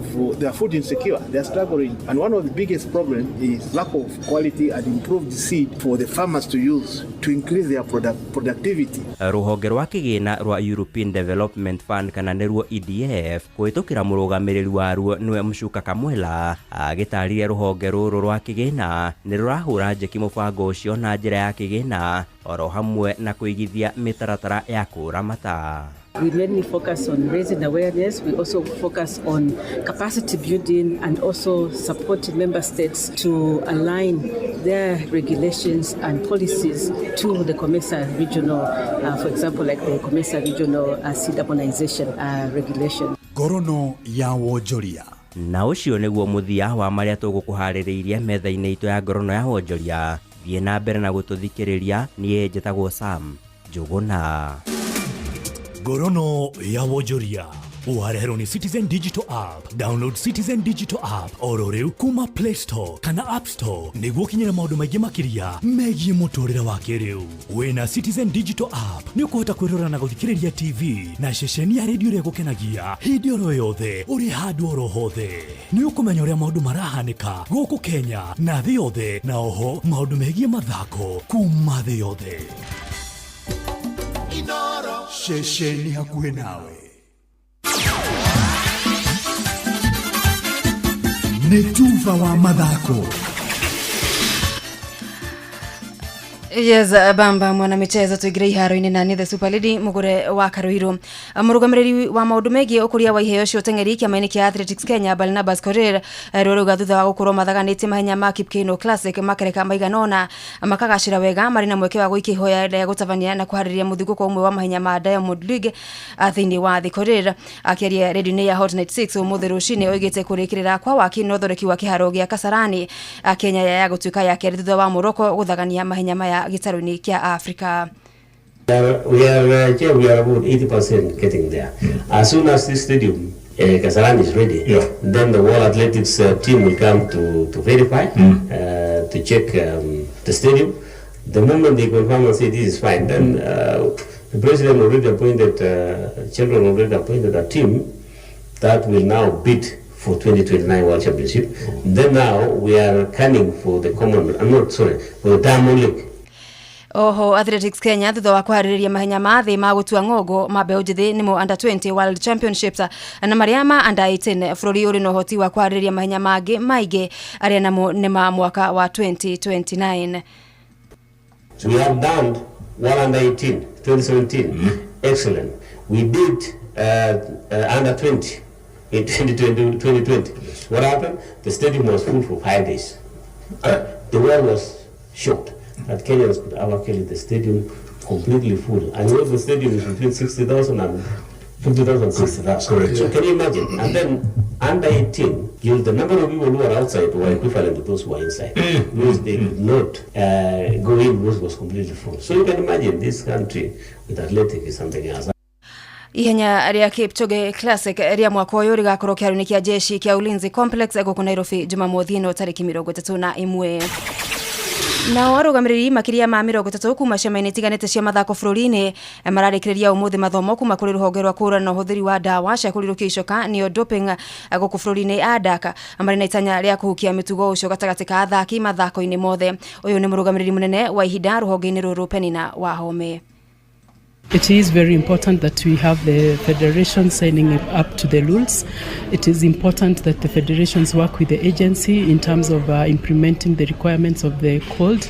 food insecure, they are struggling. And one of the biggest problems is lack of quality and improved seed for the farmers to use to increase their productivity.
Rũhonge rwa kĩgĩna rwa European Development Fund kana nĩruo EDF kũhĩtũkĩra mũrũgamĩrĩri waruo nĩwe Mshuka Kamwela agĩtarire rũhonge rũrũ rwa kĩgĩna nĩ rũrahũra njeki mũbango ũcio na njĩra ya kĩgĩna oro hamwe na kũigithia mĩtaratara ya kũramata.
We mainly focus on raising awareness. We also focus on capacity building and also supporting member states to align their regulations and policies to the COMESA regional, for example, like the COMESA regional seed harmonization regulation.
Ngorono ya wonjoria.
Na ũcio nĩguo mũthia wa marĩa tũgũkũharĩrĩirie metha-inĩ itũ ya ngorono ya wonjoria. Thiĩ na mbere na gũtũthikĩrĩria. Niĩ njĩtagwo Sam Njũgũna.
Ngorono ya wonjoria wareherwo ni Citizen Digital App. Download Citizen Digital App oro rĩu kuma Play Store kana App Store nĩguo ũkinyĩre maũndũ maingĩ makĩria megiĩ mũtũrĩre wa kĩrĩu. Wĩna Citizen Digital App nĩ ũkũhota kwĩrora na gũthikĩrĩria TV na ceceni ya redio ĩrĩa ĩgũkenagia hĩndĩ oro yothe ũrĩ handũ oro hothe. Nĩ ũkũmenya ũrĩa maũndũ marahanĩka gũkũ Kenya na thĩ yothe, na oho maũndũ megiĩ mathako kuma thĩ yothe.
Ceceni hakuhĩ nawe. Nĩ tuba wa mathako.
Yes, bamba mwana michezo tuigire iharo-inĩ na nĩ the Super Lady mugure wa Karuiru. Mũrũgamĩrĩri wa maũndũ megiĩ ũkũria wa iheo cia ũteng'eri kĩama-inĩ kĩa Athletics Kenya Barnabas Korir rũrauga thutha wa gũkorwo mathaganĩtie mahenya ma Kipkeino Classic makereka maigana ũna makagacĩra wega marĩ na mweke wa gũikia ihoya rĩa gũtabania na kũharĩria mũthingũko ũmwe wa mahenya ma Diamond League thĩinĩ wa thĩ. Korir akĩaria redio-inĩ ya Hot 96 ũmũthĩ rũcinĩ oigĩte kũrĩkĩrĩra kwa waki na ũthondeki wa kĩharo gĩa Kasarani Kenya ya gũtuĩka ya kerĩ thutha wa Morocco gũthagania mahenya maya gĩtarũ-inĩ kĩa Africa.
We are about 80% getting there. As soon as this stadium, Kasarani, is ready, then the World Athletics team will come to verify, to check the stadium. The moment they confirm and say this is fine, then the president already appointed, children already appointed a team that will now bid for 2029 World Championship. Then now we are coming for the for the Diamond League.
Oho Athletics Kenya thutha wa kũharĩrĩria mahenya ma thĩ ma gũtua ng'ongo ma mbeũ njĩthĩ nĩmo under 20 World Championships na marĩa ma under 18 bũrũri ũrĩ na ũhoti wa kũharĩrĩria mahenya mangĩ maingĩ arĩa namo nĩ ma mwaka wa 2029.
So we have done one under 18 2017. Excellent. We did under 20 in 2020. What happened? The stadium was full for 5 days. The world was shocked that Kenyans could have actually the stadium completely full. And you know the stadium is between 60,000 and 50,000, 60,000.
Correct.
So can you imagine? And then under 18, the number of people who are outside were equivalent to those who are inside. Because they could not go in because it was completely full. So you can imagine this country with athletic is something else.
Ihenya rĩa Kipchoge Classic rĩa mwaka ũyũ rĩgakorwo kĩharo-inĩ kĩa jeshi kĩa Ulinzi Complex gũkũ Nairobi Jumamothi ĩno tarĩki 31. Nao arũgamĩrĩri makĩria ma 30 kuma ciama-inĩ itiganĩte cia mathako bũrũri-inĩ mararĩkĩrĩria ũmũthĩ mathomo kuma kũrĩ rũhonge rwa kũhũrana na ũhũthĩri wa ndawa cia kũrirũkia icoka nĩyo doping gũkũ bũrũri-inĩ ADAK marĩ na itanya rĩa kũhukia mĩtugo ũcio gatagatĩ ka athaki mathako-inĩ mothe. Ũyũ nĩ mũrũgamĩrĩri mũnene wa ihinda rũhonge-inĩ rũrũ Penina Wahome.
It is very important that we have the federation signing up to the rules. It is important that the federations work with the agency in terms of implementing the requirements of the code,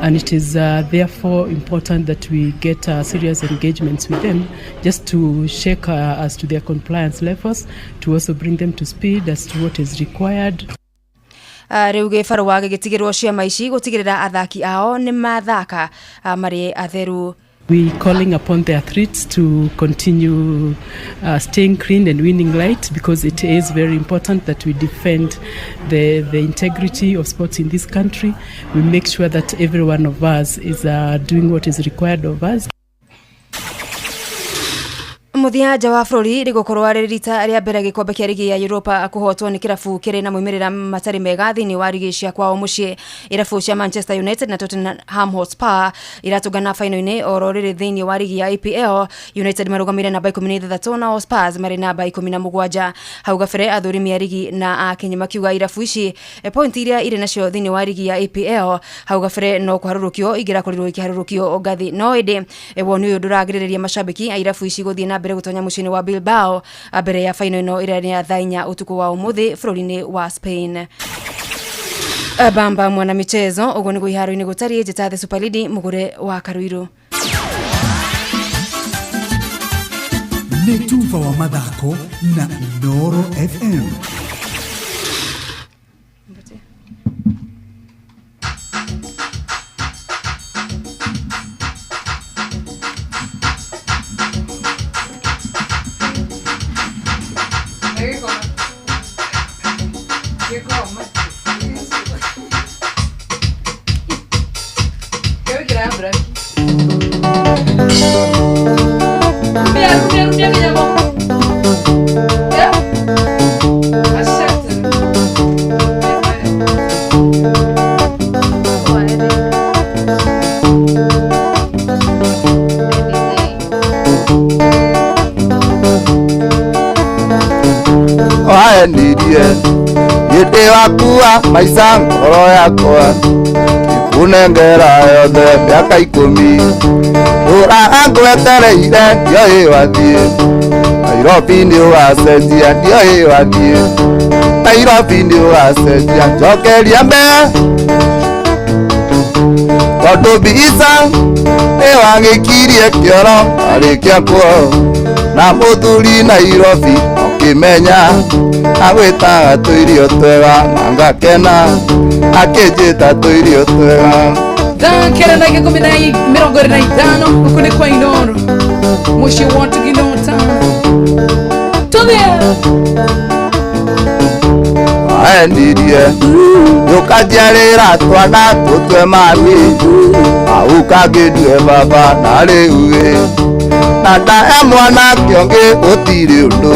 and it is therefore important that we get serious engagements with them just to check as to their compliance levels, to also bring them to speed as to what is required.
Rĩu gĩbarũa gĩgĩtigĩrwo ciama ici gũtigĩrĩra athaki ao nĩ mathaka marĩ atheru.
We calling upon the athletes to continue staying clean and winning light, because it is very important that we defend the integrity of sports in this country. We make sure that every one of us is doing what is required of us.
Mũthia nja wa bũrũri rĩgũkorwo rĩrĩ rita rĩa mbere gĩkombe kĩa rigi ya Europa kũhotwo nĩ kĩrabu kĩrĩ na moimĩrĩra matarĩ mega thĩinĩ wa rigi cia kwao mũciĩ. Irabu cia Manchester United na Tottenham Hotspur iratũngana faino-inĩ oro rĩrĩ thĩinĩ wa rigi ya EPL. United marũgamĩire namba 16 nao Spurs marĩ namba 17. Hau gabere athũrimi a rigi na Akenya makiuga irabu ici point iria irĩ nacio thĩinĩ wa rigi ya EPL hau gabere no kũharũrũkio ingĩrakorirwo ikĩharũrũkio ngathĩ, no ĩndĩ woni ũyũ ndũragirĩrĩria mashabiki a irabu ici gũthiĩ na mbere gũtonya mũciĩ-inĩ wa Bilbao mbere ya faino ĩno ĩrĩa nĩ ya thaa 4 ũtukũ wa ũmũthĩ bũrũri-inĩ wa Spain. Bamba mwana michezo ũguo nĩguo iharo-inĩ gũtariĩ. Njĩta The Super Lady mũgũre wa Karuiru.
Nĩ tuba wa mathako na Inooro FM.
Wakua maica ngoro yakwa ikunengera yothe mĩaka 10 ndũraga ngwetereire ndiũĩ wathiĩ Nairobi nĩ ũgacenjia ndiũĩ wathiĩ Nairobi nĩ ũgacenjia njokeria mbere tondũ mbica nĩ wagĩkirie kĩoro arĩkia kuo na mũthuri Nairobi ũkĩmenya agwĩtaga tũirio twega na ngakena akĩnjĩta tũirio twega.
Thaa 9 na dakika 25 huku ni kwa Inooro mũciĩ wa Tuginota tũthiĩ.
Waendirie ũkanjiarĩra twana tũtue mami au kangĩndue baba na rĩu ĩ na ndahe mwanake ũngĩ gũtirĩ ũndũ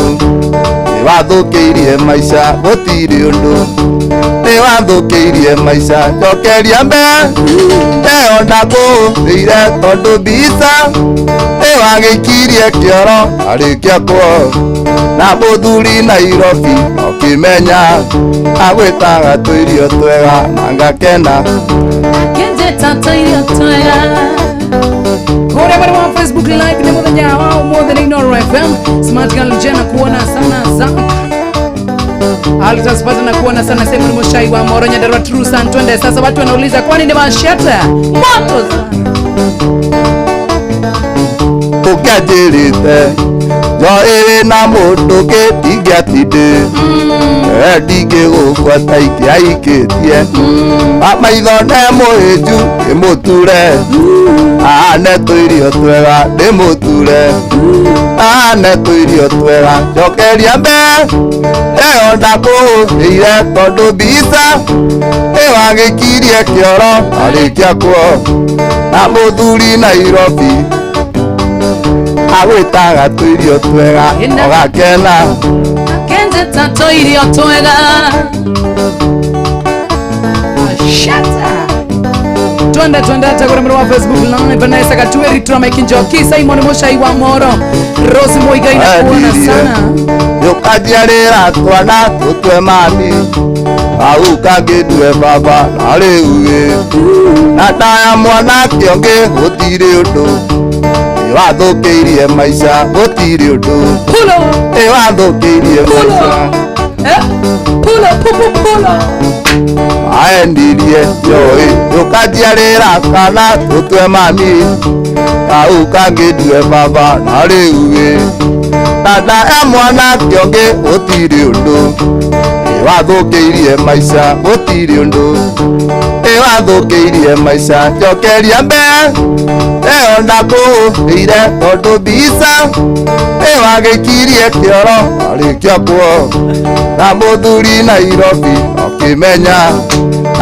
nĩwathũkĩirie maica gũtirĩ ũndũ nĩwathũkĩirie maica njokeria mbere ĩyo ndakũhũthĩire tondũ mbica nĩwagĩikirie kĩoro arĩkia kuo na mũthuri Nairobi ũkĩmenya agwĩtaga tũirio twega na ngakena
akĩnjĩta tũirio twega. Kũrĩa mwena wa Facebook Live nĩ mũthenya wa ũmũthĩ nĩ Inooro FM. Smart Girl Jena kuona sana sana Alitaspata na kuona sana Simon Mushai wa Moro Nyandarua True Sun. Twende sasa, watu wanauliza kwani ni mashata moto sana
ũkĩanjĩrĩte njo ĩrĩ na mũndũ kĩndingĩatinde ndingĩgũbuata ingĩaikĩtie maitho ne mũhĩnju ndĩmũture ahane tũirio twega ndĩmũture ahane tũirio twega njokeria mbere ĩyo ndakũhũthĩire tondũ mbica nĩwagĩkirie kĩoro arĩkia kuo na mũthuri Nairobi agwĩtaga tũirio twega ũgakena
akĩnjĩta tũirio twega. Shata twende twende hata kwenye mtandao wa Facebook Live. Vanessa Katweri Trama Kinjoki Simon Mushai wa Moro Rose Muigai na kuona sana
Yukajiarĩra twana tũtue mami au kangĩndue baba na rĩu ĩ na ndaya mwanake ũngĩ gũtirĩ ũndũ Wathũkĩirie maica gũtirĩ ũndũ. Ĩ wathũkĩirie maica.
Pulo, pulo, pulo.
Aendirie njoĩ ũkanjiarĩra kana tũtue mami kau kangĩ ndue baba na rĩu ĩ dada e mwanake ũngĩ gũtirĩ ũndũ. Ĩ wathũkĩirie maica gũtirĩ ũndũ. Ĩ wathũkĩirie maica njokeria mbe ĩyo ndakũhũrĩire tondũ mbica ĩ wagĩkirie kĩoro arĩkia kuo na mũthuri Nairobi akĩmenya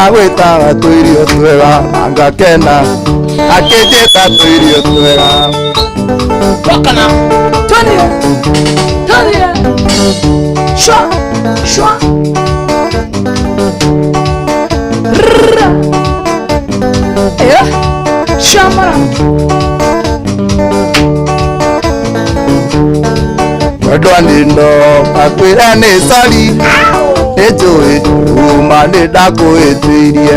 agwĩtaga tũirio twega na ngakena akĩnjĩta tũirio twega.
Wakana. Twende. Twende. Shwa. Shwa. Rrrra. Eh? Shamara.
Wendwa nĩ ndoka kwĩra nĩ sori nĩ njũĩ uma nĩ ndakũhĩtĩirie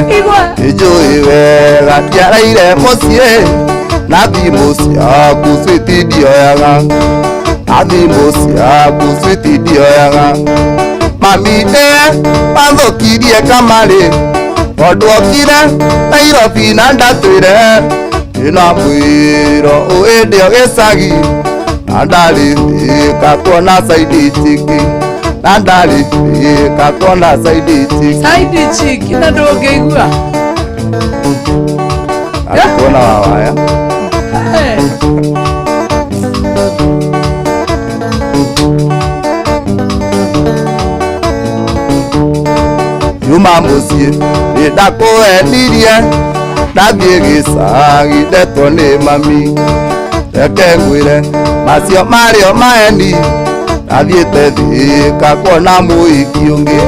nĩ njũĩ wega ndiaraire mũciĩ na thimũ ciaku switi ndioyaga na thimũ ciaku switi ndioyaga. Mami nĩwe wathũkirie kamarĩ tondũ okire Nairobi na ndatwĩre ndĩna mwĩro ũĩ ndĩo gĩcagi na ndarĩ thĩka kuona saidi chiki na ndarĩ thĩka kuona saidi chiki.
Saidi chiki na ndũngĩigua.
Kuona wawaya. Yuma mũciĩ nĩ ndakũendirie ndathiĩ gĩcagi ndetwo nĩ mami reke ngwĩre macio marĩo maeni ndathiĩte Thĩka kuona mũhiki ũngĩ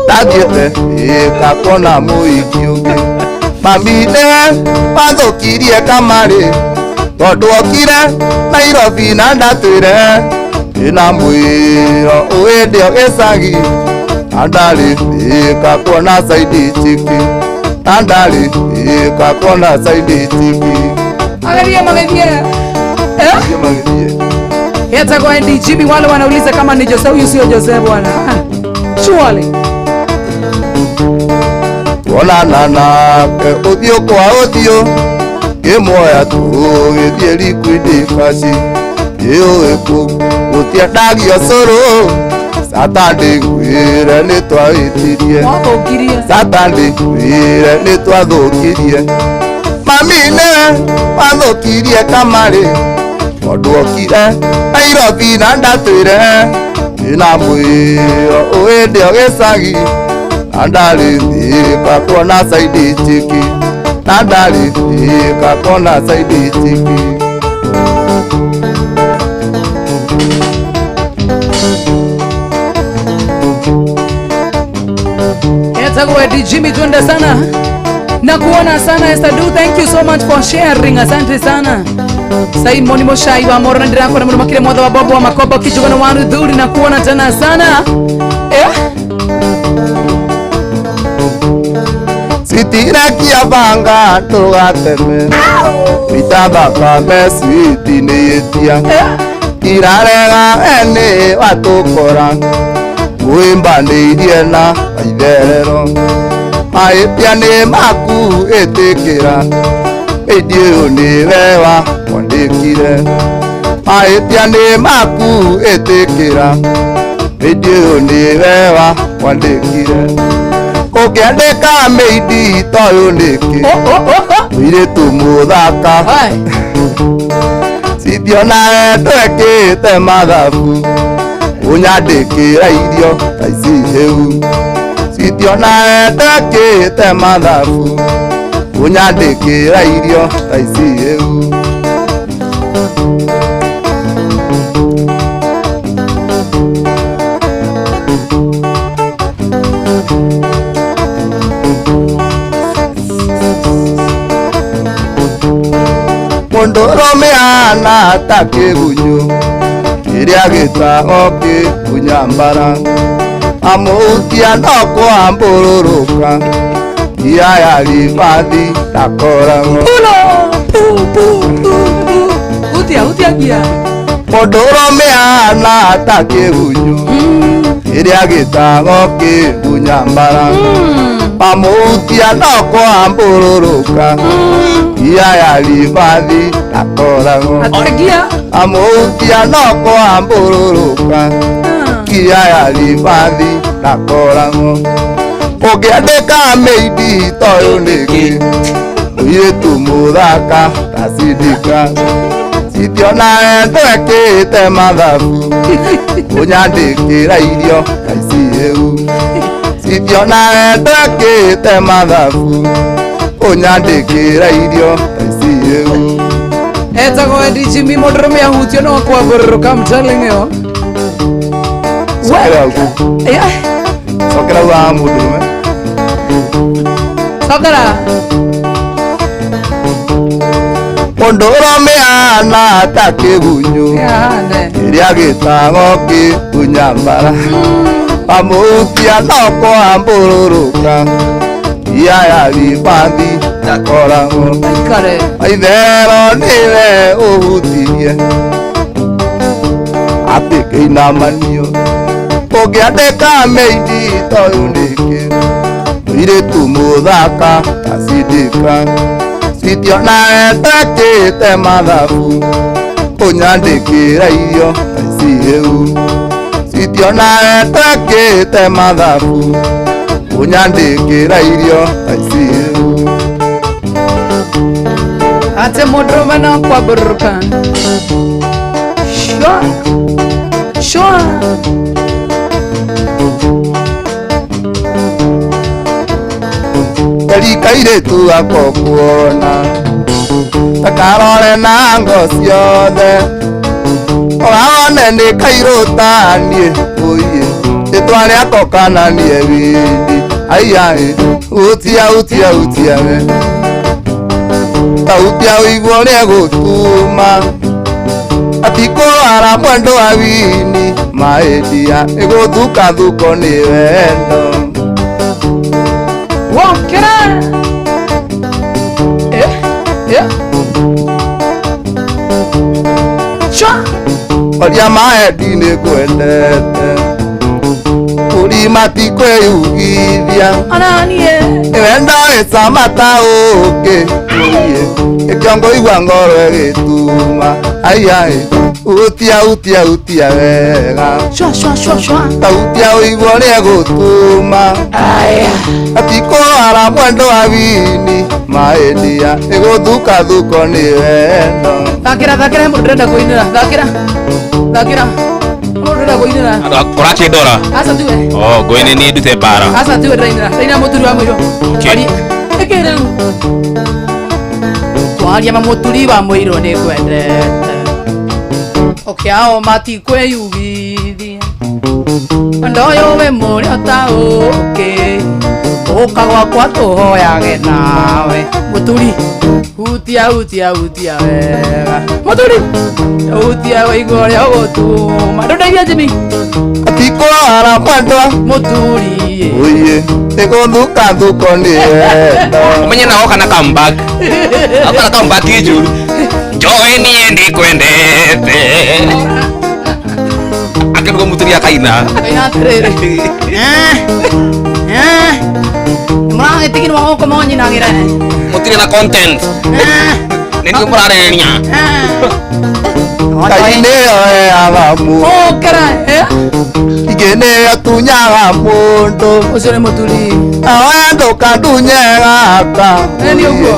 ndathiĩte Thĩka kuona mũhiki ũngĩ. Mami nĩwe wathũkirie kamarĩ tondũ okire Nairobi na ndatwĩre ndĩna mwĩro ũĩ ndĩo gĩcagi na ndarĩ Thĩka kuona saidi chiki na ndarĩ Thĩka kuona saidi chiki.
Angalia magithie. Yatagwa Andy Jimmy, wale wanauliza kama ni Jose, huyu sio Jose bwana. Surely.
Tuonana nake ũthiũ kwa ũthiũ ngĩmuoya tũgĩthiĩ liquid kaci ĩũĩ kũ gũtiendagio cũrũ Saturday ngwĩre nĩ twahĩtirie Saturday ngwĩre nĩ twathũkirie. Mami nĩwe wathũkirie kamarĩ tondũ okire Nairobi na ndatwĩre ndĩna mwĩro ũĩ ndĩo gĩcagi na ndarĩ Thĩka kuona saidi chiki na ndarĩ Thĩka kuona saidi chiki.
Yatagwa Eddie Jimmy, twende sana na kuona sana Esther Du, thank you so much for sharing, asante sana. Simon Moshai wa Moro na ndirako na muno makire mwatha wa Bobo wa Makobo Kijugano wa Ruthuri na kuona tena sana.
Sitirakia banga tũgateme itathakame switi nĩ ĩtia irarega ene watũkora wĩmbanĩirie na maitherero mahĩtia nĩ maku ĩtĩkĩra ĩndĩ ũyũ nĩwe wakwandĩkire mahĩtia nĩ maku ĩtĩkĩra ĩndĩ ũyũ nĩwe wakwandĩkire ũkĩandĩka mĩindi toyũ nĩkĩ mũirĩtu mũthaka citionawe ndwekĩte mathabu ũnyandĩkĩra irio ta ici hĩu citionawe ndwekĩte mathabu ũnyandĩkĩra irio ta ici hĩu. Mũndũrũme ahana ta kĩgunyũ kĩrĩa gĩtagwo kĩgunyambara amũhutia no kũambũrũrũka ia ya ribathi ndakoragwo.
Pulo pu pu pu pu. Hutia hutia ngia.
Mũndũrũme ahana ta kĩgunyũ kĩrĩa gĩtagwo kĩgunyambara Pamũhutia no kwambũrũrũka Ia ya ribathi ndakoragwo
Ategia.
Pamũhutia no kwambũrũrũka Kia ya ribathi ndakoragwo Ũngĩandĩka mĩindi toyũ nĩkĩ Mũirĩtu mũthaka ta Sidika Sitiona ndwekĩte mathabu Ũnyandĩkĩra irio ta ici rĩu Sitiona ndwekĩte mathabu Ũnyandĩkĩra irio ta ici rĩu
Etagwo Eddie Jimmy mũndũrũme ahutio no kwambũrũrũka I'm telling you.
Cokera hau.
Yeah.
Cokera hau haha mũndũrũme.
Cokera.
Mũndũrũme ahana ta kĩgunyũ kĩrĩa gĩtagwo kĩgunyambara Pamũhutia no kwambũrũrũka Ia ya ribathi ndakoragwo
Aikare.
Maithero nĩwe ũhutirie Atĩ kĩinamanio Ũngĩandĩka mĩindi toyũ nĩkĩ Mũirĩtu mũthaka ta Sidika Sitiona ndwekĩte mathabu Ũnyandĩkĩra irio ta ici rĩu Sitiona ndwekĩte mathabu Ũnyandĩkĩra irio ta ici rĩu
Ate mũndũrũme no kwambũrũrũka. Sure. Sure.
Keri kairĩtu gakwa kuona Takarore na ngo ciothe Ũrawone nĩ kairũ ta niĩ ũiĩ Rĩtwa rĩako kana niĩ windi Aiai hutia hutia hutia we Ta hutia ũigua ũrĩa gũtuma Atikũrwara mwendo wa wini Maĩndia ĩgũthukathuko nĩ wendo
Wokera. Eh. Eh. Sure.
Oria maendi nĩ ngwendete Kũrima ti kwĩyugithia
Onanie.
Wendo wĩcama ta ũũkĩ ũiĩ Ĩkĩo ngũigua ngoro ĩgĩtuma Aiai hutia hutia hutia wega
Sure sure sure sure.
Ta hutia ũigua ũrĩa gũtuma
Aya.
Atikũrwara mwendo wa wini Maĩndia ĩgũthukathuko nĩ wendo
Thakĩra thakĩra he mũndũ ndĩrenda kũinĩra. Thakĩra. Thakĩra. Mũndũ ndĩrenda kũinĩra.
Ũrakĩndora?
Aca tiwe.
Oh, ngũine niĩ ndute mbara.
Aca tiwe ndĩrainĩra. Ndainĩra mũturi wa mũirũ.
Okay.
Ĩkĩ rĩu. Twaria ma mũturi wa mũirũ nĩ ngwendete. Ũkĩao matikwĩyugithia. Wendo ũyũ wĩ mũrĩo ta ũũkĩ. Ũka gwakwa tũhoyage nawe. Mũturi hutia hutia hutia wega. Mũturi hutia ũigua ũrĩa ũgũtuma. Ndũndeithie Jimmy.
Atikũrwara mwendo
Mũturi
ũiĩ ĩgũthukathuko nĩ wendo
Ũmenye na woka na comeback. Woka na comeback njũru. Njoe niĩ ndikwendete. Akĩruga mũturi akaina.
Kaina atĩrĩrĩ. Mũragĩtigirwo gũkũ monyinagĩre.
Mũtirĩ na content. Nĩ nĩguo mũrarĩrĩria.
Ngai nĩyo ĩheaga mũndũ
Ũkĩra.
Ingĩ nĩyo ĩtunyaga mũndũ
Ũcio nĩ mũturi.
Nawe ndũkandunye gaka
Nĩ ũguo.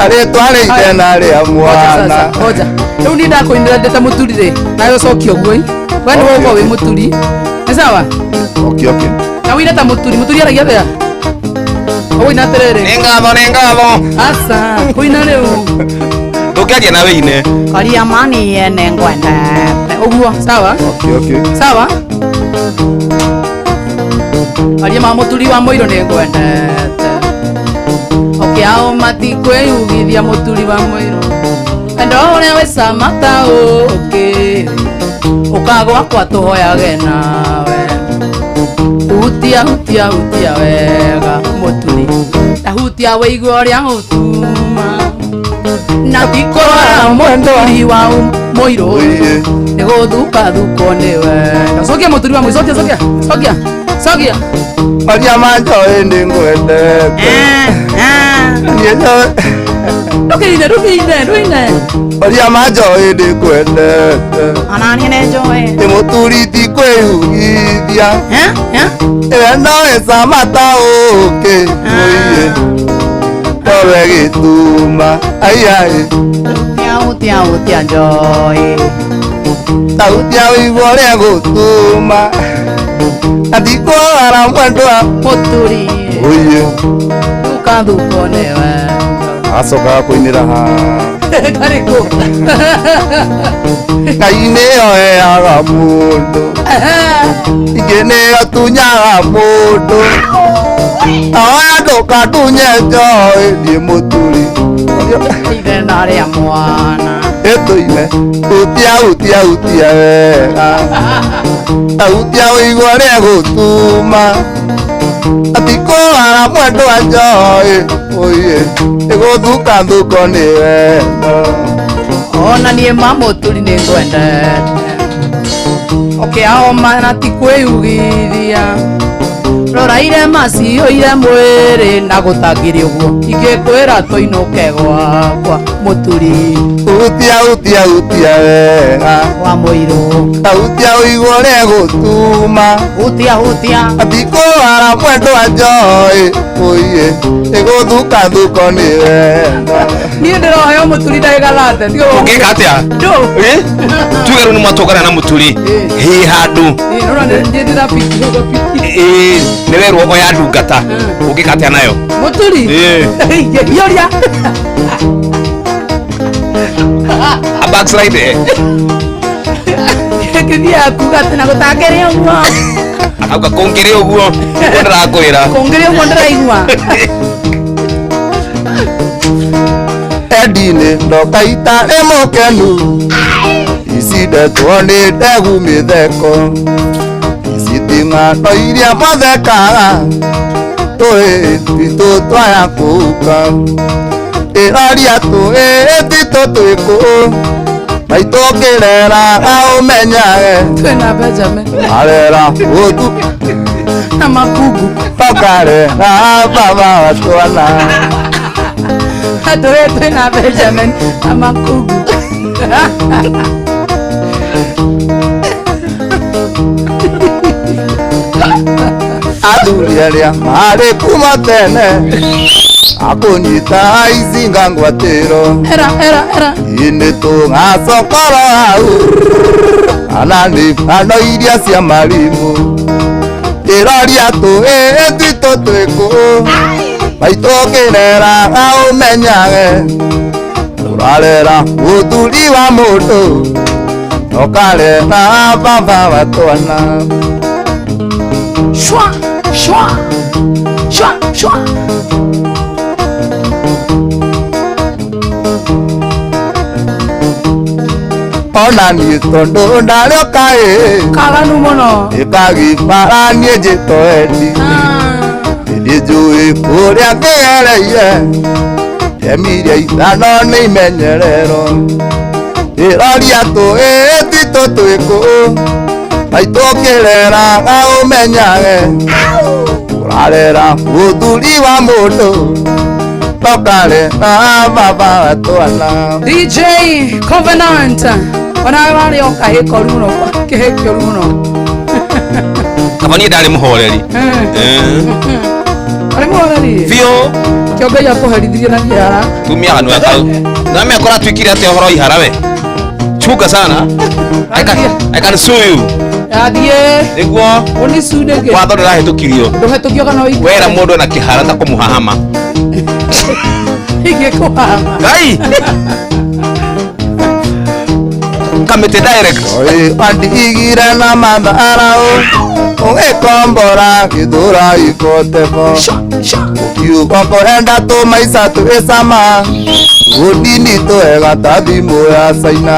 Rĩtwa rĩa ithe na rĩa mwana
Ngoja. Rĩu niĩ ndakũinĩra ndĩ ta mũturi rĩ, nawe ũcokie ũguo ĩ. We nĩ woka wĩ mũturi. Nĩ sawa?
Okay okay.
Na wĩine ta mũturi. Mũturi aragia atĩa? Ũgũina atĩrĩrĩ.
Nĩ ngatho nĩ ngatho.
Aca, kũina rĩu.
Ndũngĩaria na wĩine.
Karia mani ene ngwendete. Ũguo, sawa?
Okay okay.
Sawa? Aria ma mũturi wa mũirũ nĩ ngwendete. Ũkĩao matikwĩyugithia mũturi wa mũirũ. Wendo ũrĩa wĩcama ta ũũkĩ. Ũka gwakwa tũhoyage nawe. Hutia hutia hutia wega mũturi. Na hutia wĩigua ũrĩa gũtuma. Na tikũrora mũturi wa Mũirũ nĩ gũthukathukwo nĩ wendo. Cokia mũturi wa mũico, cokia, cokia, cokia, cokia.
Maria manjoe nĩ ngwendete. Niĩ njoe.
Ndũkĩine, ndũkĩine, ndũine.
Maria manjoe nĩ ngwendete.
Ona niĩ nĩ njũĩ.
Nĩ mũturi ti kwĩyugithia. Ĩwe no ĩcama ta ũkĩ. Ũiĩ. Nowe gĩtuma. Aiai.
Utia, utia, njoĩ.
Tautia ũigua ũrĩa gũtuma. Andikũara mwendwa.
Mũturi.
Ũiĩ.
Thukathukwo nĩ wendo.
Acokaga kũinĩra haha.
Karĩkũ?
Ngai nĩyo heaga mũndũ. Ingĩ nĩyo tunyaga mũndũ. Taoya ndũkatunye njoĩ niĩ mũturi.
Ithenya rĩa mwana.
Ĩtũime utia utia utia wega. Tautia ũigua ũrĩa gũtuma. Atikũara mwendwa njoĩ. Ũiĩ. Ĩgũthukathuko nĩ wendo.
Ona niĩ ma mũturi nĩ ngwendete. Ũkĩahoma na ti kwĩyugithia. Rora irema ciyũire mwĩrĩ na gũtangĩrĩ ũguo. Ingĩkwĩra tũinũke gwakwa mũturi.
Utia utia utia wega.
Wa mũirũ.
Tautia ũigua ũrĩa gũtuma.
Hutia hutia.
Atikũara mwendwa njoĩ. Ũiĩ. Ĩgũthukathuko nĩ wendo.
Niĩ ndĩroheo mũturi ndagĩka thate.
Ũngĩka atĩa?
Ndũ.
Tuge rĩu nĩ mwatũngana na mũturi hĩ handũ.
Nĩũrona nĩ ndĩrapiki ũguo piki.
Ĩĩ, nĩ werwo oya ndungata. Ũngĩka atĩa nayo?
Mũturi.
Ĩĩ.
Ingĩhiũria.
A backslide eh.
Ngĩthiaga kuga atĩ na gũtangĩrĩ ũguo.
Akauga kũngĩrĩ ũguo nĩguo ndĩrakwĩra.
Kũngĩrĩ ũguo ndĩraigua.
Endinĩ ndoka itarĩ mũkenu. Ici ndetwo nĩ ndegu mĩtheko. Ici ti ng'ano iria mathekaga. Tũĩ titũ twaya kũũka. Ndĩroria tũĩ titũ twĩ kũ. Maitũ ngĩreraga ũmenyage.
Twĩna Benjamin.
Arera ũthu.
Na makungu.
Tũkarera baba wa twana.
Tũĩ twĩna Benjamin na makungu.
Athuri arĩa marĩ kuma tene akũnyita icinga ngwatĩro.
Era, era, era.
Inĩ tũgacokoro hau kana nĩ ng'ano iria cia marimũ. Ndĩroria tũĩ titũ twĩ kũ. Maitũ ngĩreraga ũmenyage. Tũrarera mũthuri wa mũndũ. Tũkarera baba wa twana.
Shwa, shwa, shwa, shwa.
Ona niĩ tondũ ndarĩ kaĩ.
Kaganu mũno.
Ĩkagĩbara niĩ njĩtwo Endi. Nĩ njũĩ kũrĩa ngĩgereire. Ndemiria ithano nĩ imenyerero. Ndĩroria tũĩ titũ twĩ kũ. Maitũ ngĩreraga ũmenyage. Ũrarera mũthuri wa mũndũ. Tũkarera baba wa twana.
DJ Covenant. Onawe warĩ o kahĩ koru mũno, kĩhĩ kĩũru mũno.
Kaba niĩ ndarĩ mũhoreri.
Warĩ mũhoreri?
Biũ.
Kĩongo gĩa kũherithirie na kĩhara.
Tumia kanua kau. Na mekora tuikire atĩa ũhoro wa ihara we? Chunga sana. I can sue you.
Athiĩ.
Nĩguo.
Ũnicu nĩkĩ?
Watho ndũrahĩtũkirio.
Ndũhetũkio kana ũikio.
Wera mũndũ ena kĩhara ta kũmũhahama.
Ingĩkũhahama.
Ngai. Kamĩtĩ direct.
Oi, andigire na matharau. Ũgĩkombora gĩthũra ibotebo. Ũkiuga kũrenda tũmaica twĩ cama. Tũnini twega ta thimũ ya Caina.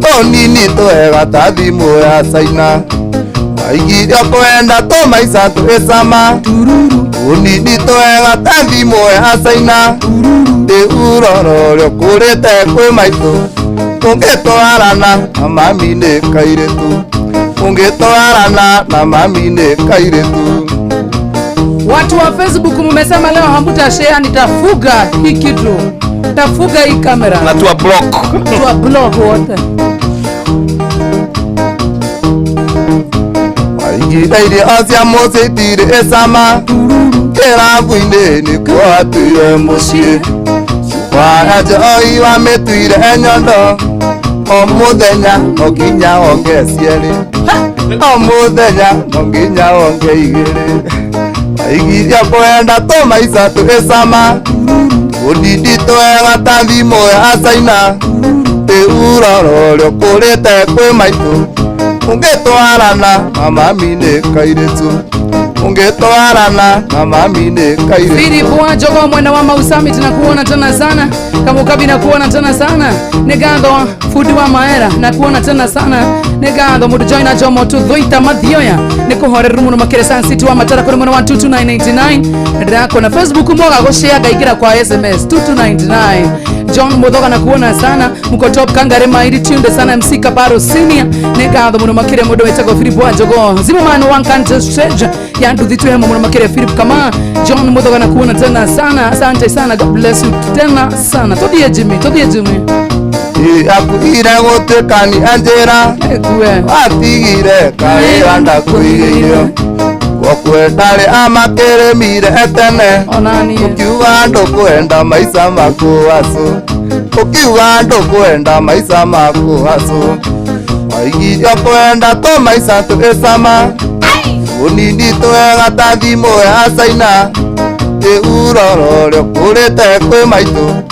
Tũnini twega ta thimũ ya Caina. Waigire kwenda tũmaica twĩcama Ũnini twega ta thimũ ya Caina Ndĩuroro ũrĩa ũkũrĩte kwĩ maitũ Ũngĩtwarana na mami nĩ kairĩtu Ũngĩtwarana na mami nĩ kairĩtu.
Watu wa Facebook mmesema leo hamutashare, nitafuga hii kitu. Tafuga hii kamera.
Na tuwa block.
Tuwa block wote.
Waigire irio cia mũciĩ itirĩ ĩcama Kĩrabu-inĩ nĩkuo atuire mũciĩ Cuba ya njohi wamĩtuire nyondo O mũthenya no nginya onge cierĩ O mũthenya no nginya onge igĩrĩ Waigire kwenda tũmaica twĩcama Ũndindi twega ta thimũ ya Caina Ndĩuroro ũrĩa ũkũrĩte kwĩ maitũ Ũngĩtwarana na mami nĩ kairĩtu Ũngĩtwarana na mami nĩ kairĩtu.
Philip wa Jogo mwena wa Mau Summit na kuona tena sana. Kamukabi na kuona tena sana. Nĩ ngatho fundi wa Maera na kuona tena sana. Nĩ ngatho mũndũ join na Jomo tuthuita mathioya. Nĩ kũhoreru mũno makĩria Sun City wa Matara kũrĩ mwena wa 22999. Ndĩrakona Facebook moga gũshare ngaingĩra kwa SMS 2299. John Muthoga na kuona sana. Mko top Kangare Mairi tunde sana MC Kabaro Senior. Nĩ ngatho mũno makĩria mũndũ wĩtagwo Philip wa Jogo. Zimmerman one country stage ya nduthi tu hema mũno makĩria Philip Kama. John Muthoga na kuona tena sana. Asante sana. God bless you tena sana. Tuthie Jimmy, tuthie Jimmy.
Akuire gũtuĩkania njĩra Watigire kawĩra ndakũigĩire Gũkwendarĩ amakĩrĩmire tene Ũkiuga ndũkwenda maica maku acũ Ũkiuga ndũkwenda maica maku acũ Waigire kwenda tũmaica twĩcama Ũnini twega ta thimũ ya Caina Ndĩuroro ũrĩa ũkũrĩte kwĩ maitũ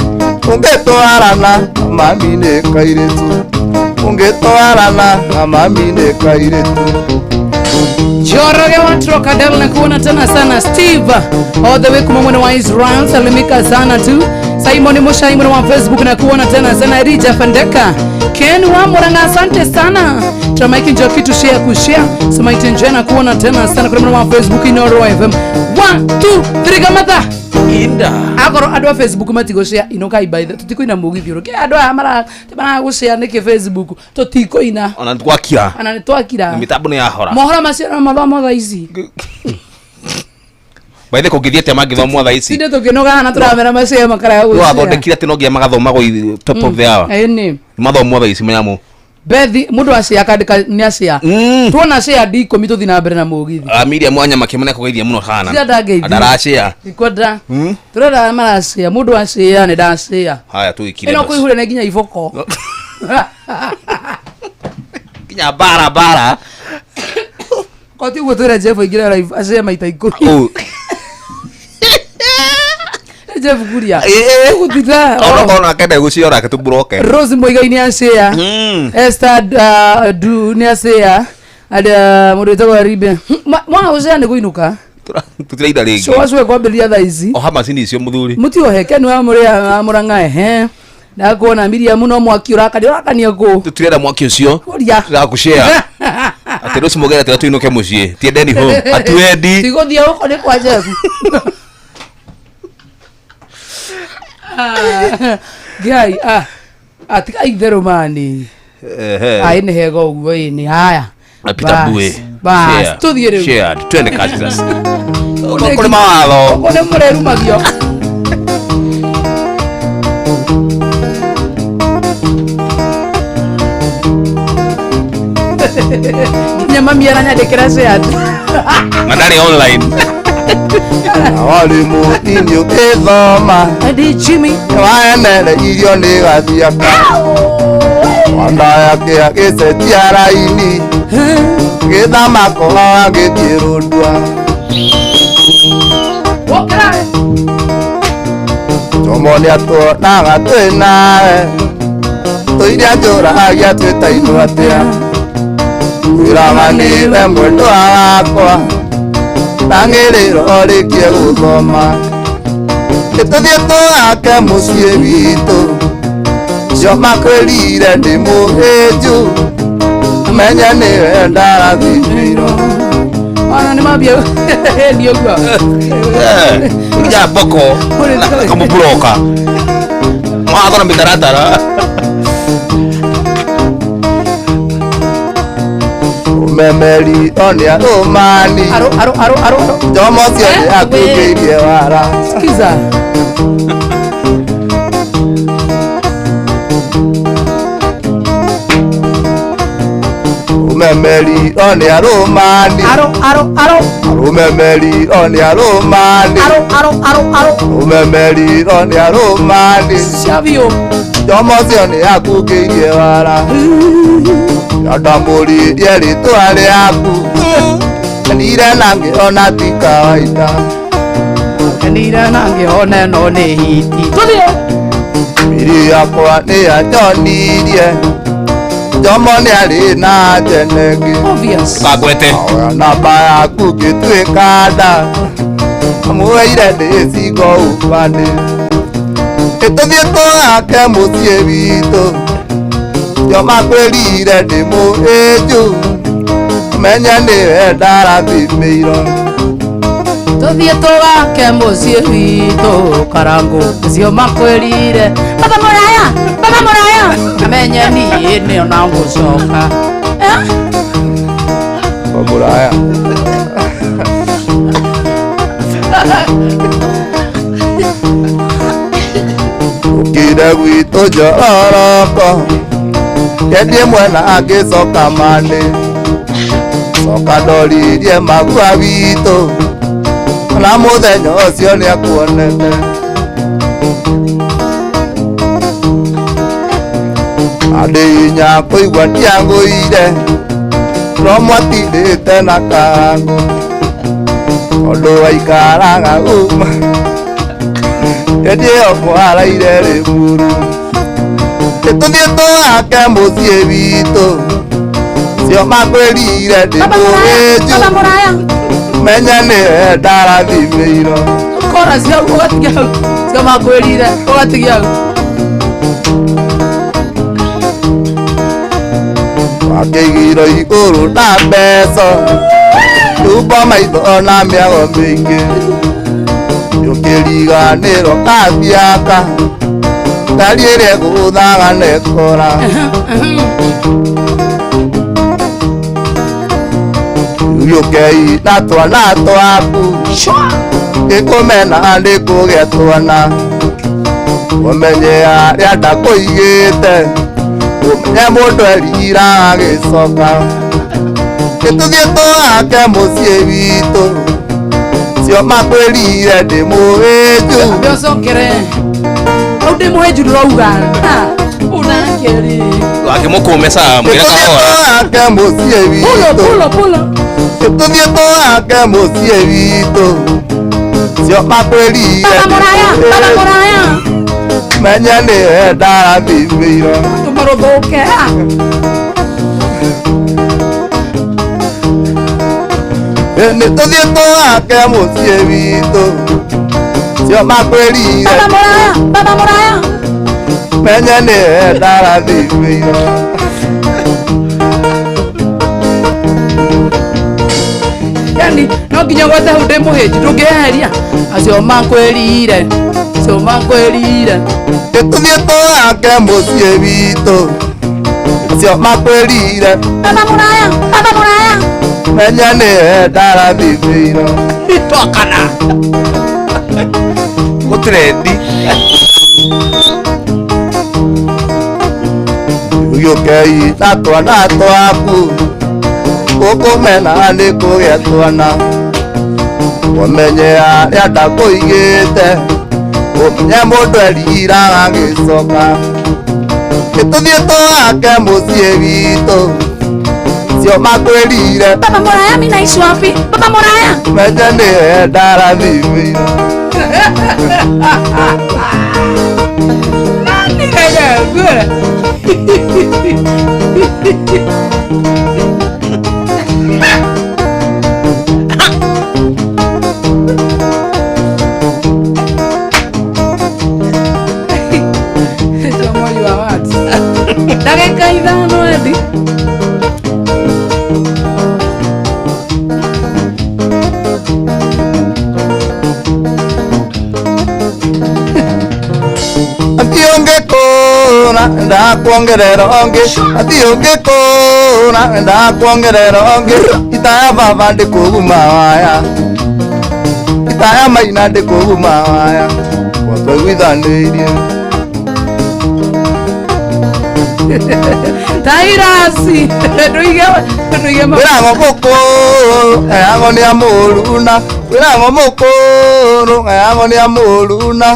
Ũngĩtwarana na mami nĩ kairĩtu Ũngĩtwarana na mami nĩ kairĩtu.
Njoroge wa Trocadero na kuona tena sana. Steve all the way kuma mwena wa Israel salimika sana tu. Simon Mushai mwena wa Facebook na kuona tena sana. Rija Fandeka Ken wa Murang'a asante sana. Tramaiki njoo kitu share kushare. Samaiti njoo na kuona tena sana kwa mwena wa Facebook Inoro FM. 1 2 3 gamata.
Inda.
Agoro andũ a Facebook matigo share inoka ibaithe tutikuina mugithi uruke andũ aya mara mara gushare niki Facebook tutikuina
ona twakira
ona nĩ twakira
mitambo nĩ yahora
mohoro macio no mathomo thaa ici
baithe kũngĩthiĩ atĩa mangĩthomwo thaa ici
tinde tũkĩnoga na tũramera macio makaraya gũshare
wathondekire atĩ no nginya magathomagwo top of the hour
ĩni
mathomwo thaa ici manyamu
Bethi mundu acia akandika ni acia tuona share ndi 10 tuthi na mbere na mugithi
Miriam Wanyama kĩmana kũgeithia mũno kana
Cia ndangeithia.
ndaracĩa
ikwenda turenda maracia mundu acia ni ndacia
haya tũgĩkire
ĩno kũihũria nĩ nginya iboko
nginya bara bara
koti uguo twĩre Jeff aingĩre live acie maita 10 Jeff Kuria tũgũtinda
ona kenda gũcia onake tũmburoke
Rose Muigai nĩ acia Esther Du nĩ acia and mũndũ wĩtagwo Ribe mwaga gũcia nĩ kũinũka
tũtiraida rĩngĩ
cũa cũe kwambĩrĩria thaa ici
oha macini icio mũthuri
mũtiohe Ken wa mũrĩa Mũrang'a ehe ndakuona Miriam no mwaki ũrakania ũrakania kũ
tũtirenda mwaki ũcio
Kũria.
tũrakushare atĩ rũciũ mũgere tĩra tũinũke mũciĩ tiendeni home atuendi
tigũthiĩ gũkũ nĩ kwa Jeff. Ngai atiga itherũ mani ai nĩ hega ũguo ĩni haya
Peter Bue
bas tũthiĩ rĩu
shared twende kazi sasa kũrĩ mawatho
gũkũ nĩ mũrerumagio nginya mami aranyandĩkĩra shared
na ndarĩ online
Warĩ mũtini ũgĩthoma waenere irio nĩ gathiaka Wanda yake agĩcenjia raini gĩthama koha agĩthiĩ rũndua Jomo nĩatuonaga twĩ nawe tũiria njũragia twĩtainwo atĩa Twĩraga nĩwe mwendwa wakwa ndang'ĩrĩrwo ũrĩkie gũthoma Nĩtũthiĩ tũgake mũciĩ witũ Cio makwĩrire ndĩ mũhĩnju Menye nĩwe ndarathimĩirwo.
Ona nĩ mambia nĩ ũguo.
Ya boko kamũburoka mwatho na mĩtaratara.
Umemeri one arũmani.
Aro aro aro aro.
Njomo cio nĩ akũingĩirie wara.
Sikiza.
Umemeri one arũmani.
Aro aro aro.
Umemeri one arũmani.
Aro aro aro aro.
Umemeri one arũmani.
Shavio.
Njomo cio nĩ akũingĩirie wara. Ndamũririe rĩtwa rĩaku. Kenire na ngĩona ti kawaida.
Kenire na ngĩona ĩno nĩ hiti. Tũthiĩ.
Mĩri yakwa nĩ yanjonirie. Njomo nĩ arĩ na njenegi.
Obvious.
Ndũkangwete.
Namba yaku ngĩtuĩka nda. Amũheire ndĩcigo ũbandĩ. Ĩtũthiĩ tũgake mũciĩ witũ. Njoma kwĩrire ndĩ mũhĩnju. Menye nĩwe ndarathimĩirwo.
Tũthiĩ tũgake mũciĩ witũ Karangũ ũcio makwĩrire. Baba mũraya, baba mũraya. Amenye niĩ nĩo na ngũcoka.
Baba mũraya. Ũkire gwitũ njororoko. Kendie mwena agĩcoka manĩ. Coka ndoririe magua witũ. Na mũthenya ũcio nĩakuonete. Andĩ inya kũigua ndiagũire. No mwatindĩte na kangũ. Tondũ waikaraga uma. Hĩndĩ ĩyo mwaraire Rĩmuru. Tũthiĩ tũgake mũciĩ witũ. Cio makwĩrire ndĩ mũhĩnju. Menye nĩwe ndarathimĩirwo.
Kora cio ũgatigia hau. Cio makwĩrire ũgatigia hau.
Wakĩigirwo igũrũ na mbeca. Nyũmba maitho na mĩago mĩingĩ. Ũkĩriganĩrwo kathiaka. Ngari ĩrĩa ĩgũthaga nĩkũra. Yũkei na twana twaku. Ĩkũmena nĩkũgĩa twana. Ũmenye arĩa ndakũigĩte. Ũmenye mũndũ erira agĩcoka. Ĩtũthiĩ tũgake mũciĩ witũ. Cio makwĩrire ndĩ mũhĩnju.
Ũcokere. Hau ndĩ mũhĩnju ndũrauga. Ũnake rĩ.
Akĩmũkũme saa mwĩre kahora.
Tũgake mũciĩ witũ.
Pulo pulo.
Tũthiĩ tũgake mũciĩ witũ. Cio makwĩrire.
Baba mũraya, baba mũraya.
Menye nĩwe ndarathimĩirwo.
Tũmarũthũke.
Nĩ tũthiĩ tũgake mũciĩ witũ. Cio makwĩrire.
Baba mũraya, baba mũraya.
Menye nĩwe ndarathimĩirwo.
Yani no nginya gwete hau ndĩ mũhĩnju ndũngĩeheria. Acio makwĩrire. Acio makwĩrire.
Tũthiĩ tũgake mũciĩ witũ. Acio makwĩrire.
Baba mũraya, baba mũraya.
Menye nĩwe ndarathimĩirwo.
Twakana. Gũtrendi.
Yũkei na twana twaku. Ũkũmena nĩkũgĩa twana. Ũmenye arĩa ndakũigĩte. Ũmenye mũndũ erira agĩcoka. Tũthiĩ tũgake mũciĩ witũ. Cio makwĩrire.
Baba mũraya mimi naishi wapi? Baba mũraya.
Menye nĩwe ndarathimĩirwo.
Nani kaya Ndagĩka ithano Eddie.
Endaga kuongerera ũngĩ Ati ũngĩkũra Endaga kuongerera ũngĩ Itaya baba ndĩkũguma waya Itaya maina ndĩkũguma waya Watwaiguithanĩirie
Tairasi nduige nduige
Wĩrango mũkũrũ Eyango nĩ amũruna Wĩrango mũkũrũ Eyango nĩ amũruna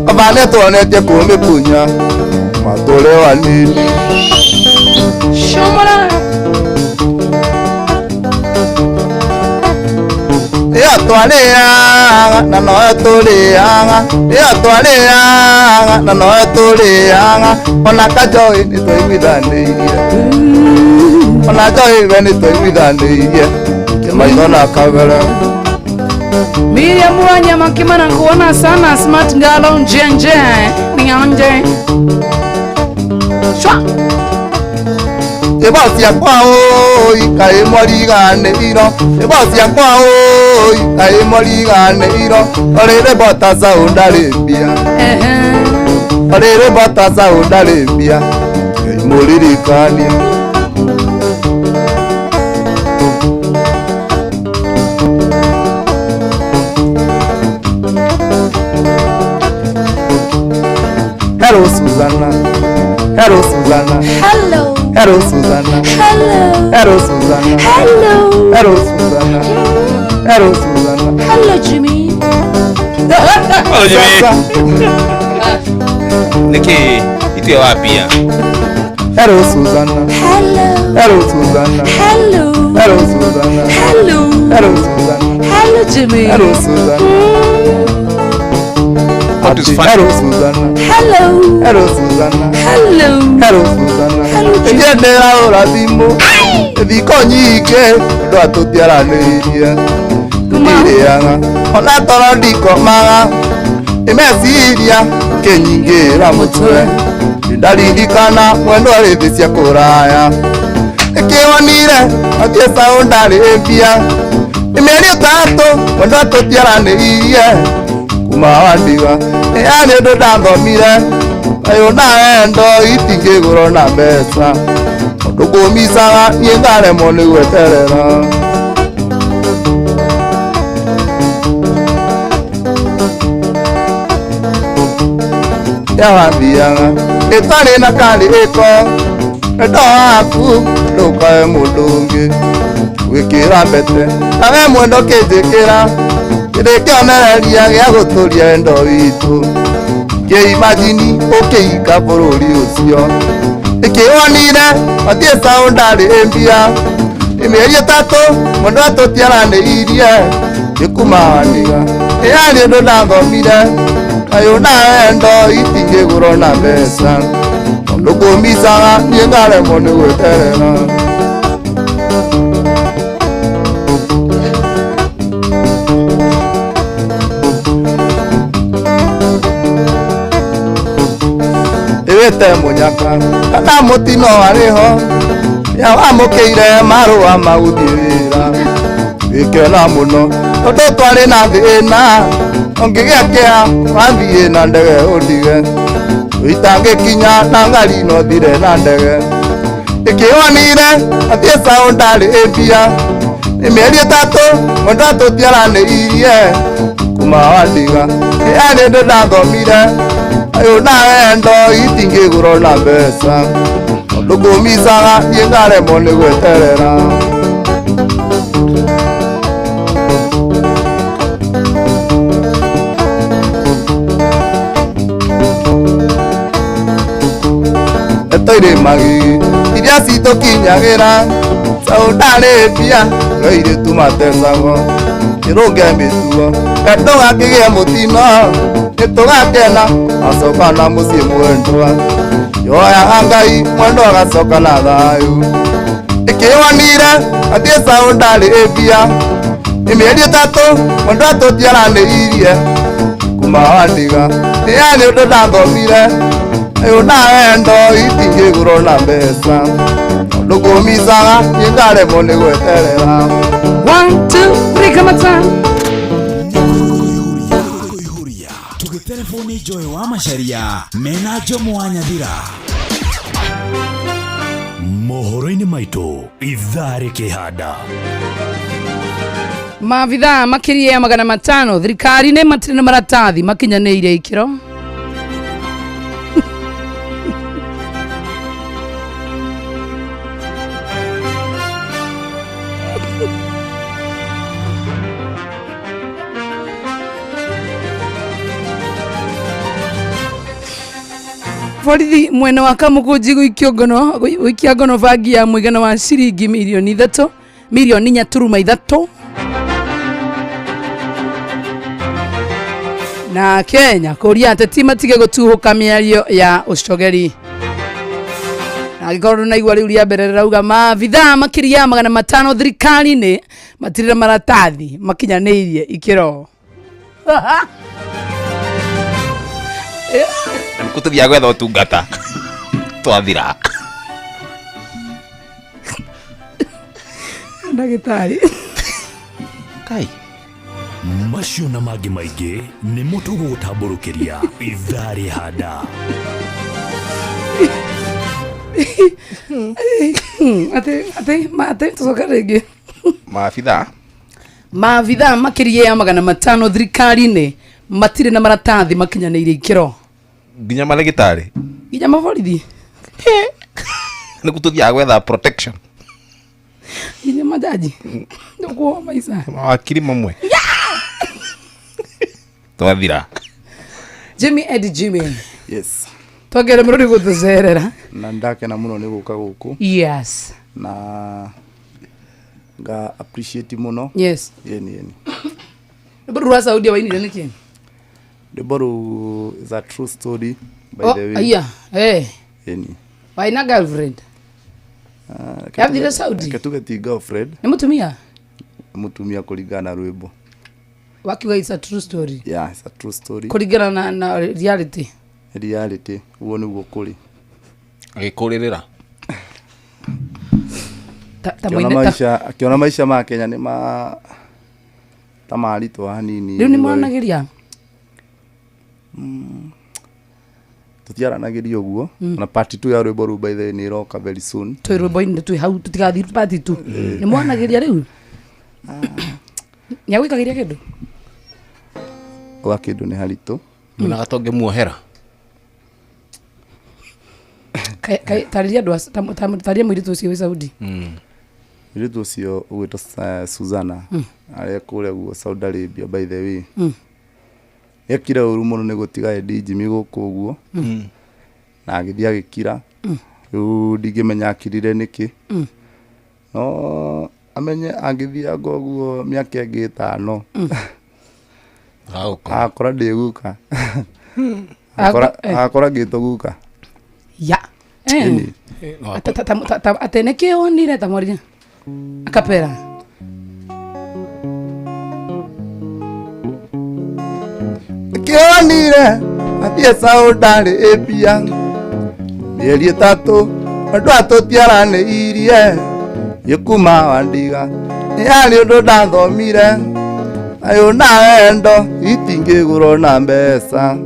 Baba nĩatuonetie kũmĩkunya Matũre wanini
Shomora
Ĩyo twarĩaga na noyo tũrĩaga Ĩyo twarĩaga na noyo tũrĩaga Ona kanjohi nĩtwaiguithanĩirie Ona njohi we nĩtwaiguithanĩirie Kĩmaitho na kabere
Miriam Wanyama Kimana kuona sana smart ngalo njenje nionje Shwa
Ĩbo ciakwa ũi kaĩ mwariganĩirwo Ĩbo ciakwa ũi kaĩ mwariganĩirwo Orĩrĩ bota Saudi Arabia Orĩrĩ bota Saudi Arabia Ngai mũririkanie Hello Susanna Hello Susanna
Hello.
Hello Susanna
Hello.
Hello Susanna
Hello.
Hello Susanna Hello Susanna
Hello Jimmy.
Hello Jimmy. Niki itu ya wapi ya?
Hello Susanna
Hello.
Hello Susanna
Hello.
Hello Susanna
Hello.
Hello Susanna
Hello Jimmy.
Hello Susanna
What is funny?
Hello Susanna
Hello.
Hello Susanna
Hello.
Hello Susanna
Hello Jimmy.
Njendera ũrathimũ Thikũ nyingĩ andũ atũtiaranĩirie Tũtirĩaga ona toro ndikomaga Nĩ meciria kĩnyingĩra mũtwe Ndaririkana mwendwa arĩ thĩ cia kũraya Nĩkĩonire athiĩ Saudi Arabia Nĩ mĩeri ĩtatũ mwendwa atũtiaranĩirie Kuma wandiga Ĩya nĩ ũndũ ndathomire Ũyũ na wendo itingĩgũrwo na mbeca Tondũ ngũmicaga niĩ ngaremwo nĩ gweterera Yawathiaga ĩtarĩ na karĩko Wendo waku ndũkae mũndũ ũngĩ Gwĩkĩra mbete nawe mwendo kĩnjĩkĩra Kĩrĩ kĩonereria gĩa gũtũria wendo witũ Kĩimajini ũkĩika bũrũri ũcio Ĩkĩwonire mathiĩ Saudi Arabia Nĩ mĩeri ĩtatũ mwendwa atũtiaranĩirie Nĩkũmaniga Ĩya nĩ ũndũ ndathomire Kayũ na wendo itingĩgũrwo na mbeca Tondũ ngũmicaga niĩ ngaremwo nĩ gweterera Ĩwĩte mũnyaka kana mũtino arĩho Nĩawamũkĩire marũa ma gũthiĩ wĩra Wĩkena mũno tondũ twarĩ na thĩna Ũngĩgĩa kĩeha wathiĩ na ndege ũndige Ũitangĩkinya na ngari no thire na ndege Ĩkĩonire athiĩ Saudi Arabia Nĩ mĩeri ĩtatũ mwendwa atũtiaranĩirie Kuma wandiga Ĩya nĩ ũndũ ndathomire Ũyũ na wendo itingĩgũrwo na mbeca Tondũ ngũmicaga niĩ ngaremwo nĩ gweterera Etoire magigi iria citũkinyagĩra Saudi Arabia no airĩtu matecagwo Kĩrũnge mĩtugo ndũgakĩgĩe mũtino Nĩtũgakena acoka na mũciĩ mwendwa Yoyaga Ngai mwendwa agacoka na thayũ Ĩkĩwonire athiĩ Saudi Arabia Nĩ mĩeri ĩtatũ mwendwa atũtiaranĩirie Kuma wandiga Ĩya nĩ ũndũ ndathomire Ũyũ na wendo itingĩgũrwo na mbeca Tondũ ngũmicaga niĩ ngaremwo nĩ gweterera
1 2 3 come on.
Tũgĩterebwo nĩ Joy wa Macharia mena Jomo wa Nyathira.
Mohoro-inĩ maitũ ithaa rĩkĩhanda.
Maabithaa makĩria ya 500 thirikari-inĩ matirĩ na maratathi makinyanĩire ikĩro. Borithi mwena wa Kamukunji gũikio ngono gũikia ngono bangi ya mũigana wa ciringi mirioni 3 mirioni 4.3. Na Kenya kũria ateti matige gũtuhũka mĩario ya ũcogeri. Na angĩkorwo ndũnaigua rĩu rĩa mbere rĩrauga maabithaa makĩria ya 500 thirikari-inĩ matirĩ na maratathi makinyanĩirie ikĩro.
Nĩkũ tũthiaga gwetha ũtungata twathira.
Ndagĩtarĩ.
Kai.
Macio na mangĩ maingĩ nĩmo tũgũgũtambũrũkĩria ithaa rĩhanda.
Atĩ atĩ atĩ tũcoke rĩngĩ.
Maabithaa
Maabithaa makĩria ya 500 thirikari-inĩ matirĩ na maratathi makinyanĩirie ikĩro.
Nginya marĩgĩtarĩ.
Nginya maborithi.
Nĩkũ tũthiaga gwetha protection.
Nginya majaji. Ndũkuoha maica.
Mawakiri mamwe. Twathira.
Jimmy Eddie Jimmy.
Yes.
Twongere mũno nĩ gũtũcerera.
Na ndakena mũno nĩ gũka gũkũ.
Yes.
Na nga appreciate mũno.
Yes.
Yeni yeni.
Rwĩmbo rũu rwa Saudia wainire nĩkĩ?
Rwĩmbo rũu is a true story by
Oh,
the way.
aya, eh.
Yeni.
Waina girlfriend. Yathire Saudi?
Reke tuge ti girlfriend.
Nĩ mũtumia?
Nĩ mũtumia kũringana na rwĩmbo.
Wakiuga it's a true story.
Yeah, it's a true story.
Kũringana na reality.
Reality, ũguo nĩguo kũrĩ.
Agĩkũrĩrĩra.
Ta
Akĩona
mũine ta
maisha, akĩona maisha ma Kenya nĩ ma ta maritũ hanini.
Rĩu nĩ mwanagĩria?
Tũtiaranagĩria ũguo. Na part 2 ya rwĩmbo rũu by the way nĩ ĩroka very soon.
Twĩ rwĩmbo-inĩ twĩ hau tũtigathiĩ part 2. Nĩ mwanagĩria rĩu? Nĩ agwĩkagĩria kĩndũ?
Gwa kĩndũ nĩ haritũ.
Nyonaga ta ũngĩmuohera.
Tarĩria andũ tarĩria mũirĩtu ũcio wĩ Saudi.
Mũirĩtu ũcio ũgwĩtwo Suzana arĩa kũrĩa guo Saudi Arabia by the way. Ekire ũru mũno nĩ gũtiga Eddie Jimmy gũkũ ũguo. Na agĩthiĩ agĩkira. Rĩu ndingĩmenya akirire nĩkĩ. No amenye angĩthianga ũguo mĩaka ĩngĩ 5. Akora ndĩ guka. Akora ngĩtwo guka.
Ya. Atĩ nĩkĩ wonire ta mwaria? Akapera.
Kĩonire athiĩ Saudi Arabia mĩeri 3 andũ atũtiaranĩirie gĩkuma wandiga nĩ harĩ ũndũ ndathomire thayũ na wendo itingĩgũrwo na mbeca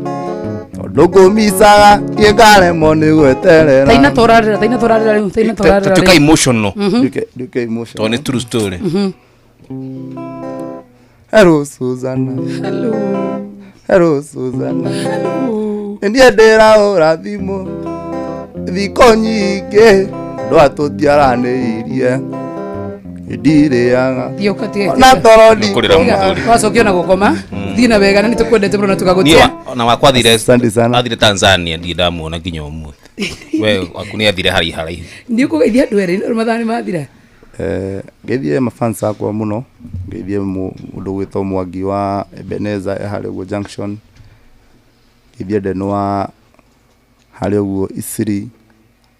tondũ ngũmicaga niĩ ngaremwo nĩ gweterera.
Taina tũrarĩra, taina tũrarĩra rĩu, taina tũrarĩra
Tuĩka
rĩu.
emotional.
Nduĩke emotional.
Tondũ nĩ true story.
Hello Susanna.
Hello.
Hello Susanna. Hello. Niĩ ndĩrahũra thimũ thikũ nyingĩ andũ atũtiaranĩirie ndirĩaga ona toro ndikoma.
Wacokio na gũkoma thiĩ na wega na nĩ tũkwendete mũno na tũgagũtia.
Niĩ ona wakwa athire Tanzania ndirĩ ndamuona nginya ũmũthĩ. We waku nĩ athire haraihu haraihu.
Nĩ ũkũgeithia andũ erĩ mathaa nĩ mathira.
Ngeithie mafans akwa mũno, ngeithie mũndũ ũgwĩtwo Mwangi wa Ebenezer e harĩa ũguo Junction, ngeithie Ndeno wa harĩa ũguo Isiri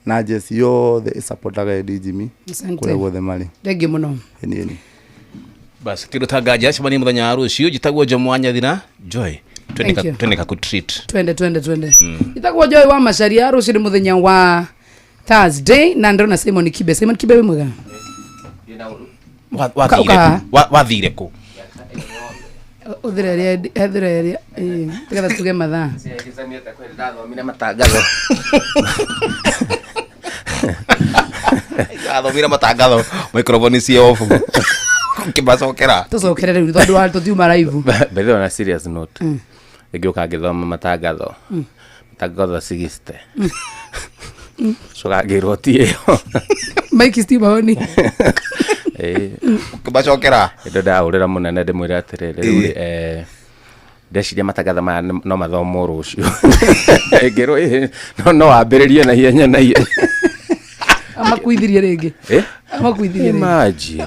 na jeci yothe ĩsupportaga Eddie Jimmy
Asante.
kũrĩa guothe marĩ.
Thengiũ mũno.
Ĩni ĩni.
Basi kĩndũ ta nganja acemanie mũthenya wa rũciũ. Njĩtagwo Jomo wa Nyathira. Joy,
Thank you.
twende ka treat.
Twende twende twende. Njĩtagwo Joy wa Macharia, rũciũ nĩ mũthenya wa Thursday na ndĩrona Simon Kibe. Simon Kibe wĩ mwega?
Wathire kũ?
Ũthĩra ĩrĩa ethĩra ĩrĩa ĩĩ, nĩgetha tuge mathaa.
Ndathomire matangatho. Ndathomire matangatho microphone ci off. Ngĩmacokera.
Tũcokere rĩu tondũ wa tũtiuma live.
By the way, on a serious note, ngĩũka ngĩthoma matangatho. Matangatho 60. Coka ngĩrwo ti ĩyo.
Mike Steve honi.
Ngĩmacokera.
Ndo ndahũrĩra mũnene ndĩmwĩre atĩrĩrĩ rĩu rĩ, ndeciria matangatho maya no mathomwo rũciũ. Ngĩrwo ĩĩ, no wambĩrĩrie na ihenya na ihenya.
Amakuithirie rĩngĩ.
Eh?
Amakuithirie rĩngĩ.
Imagine.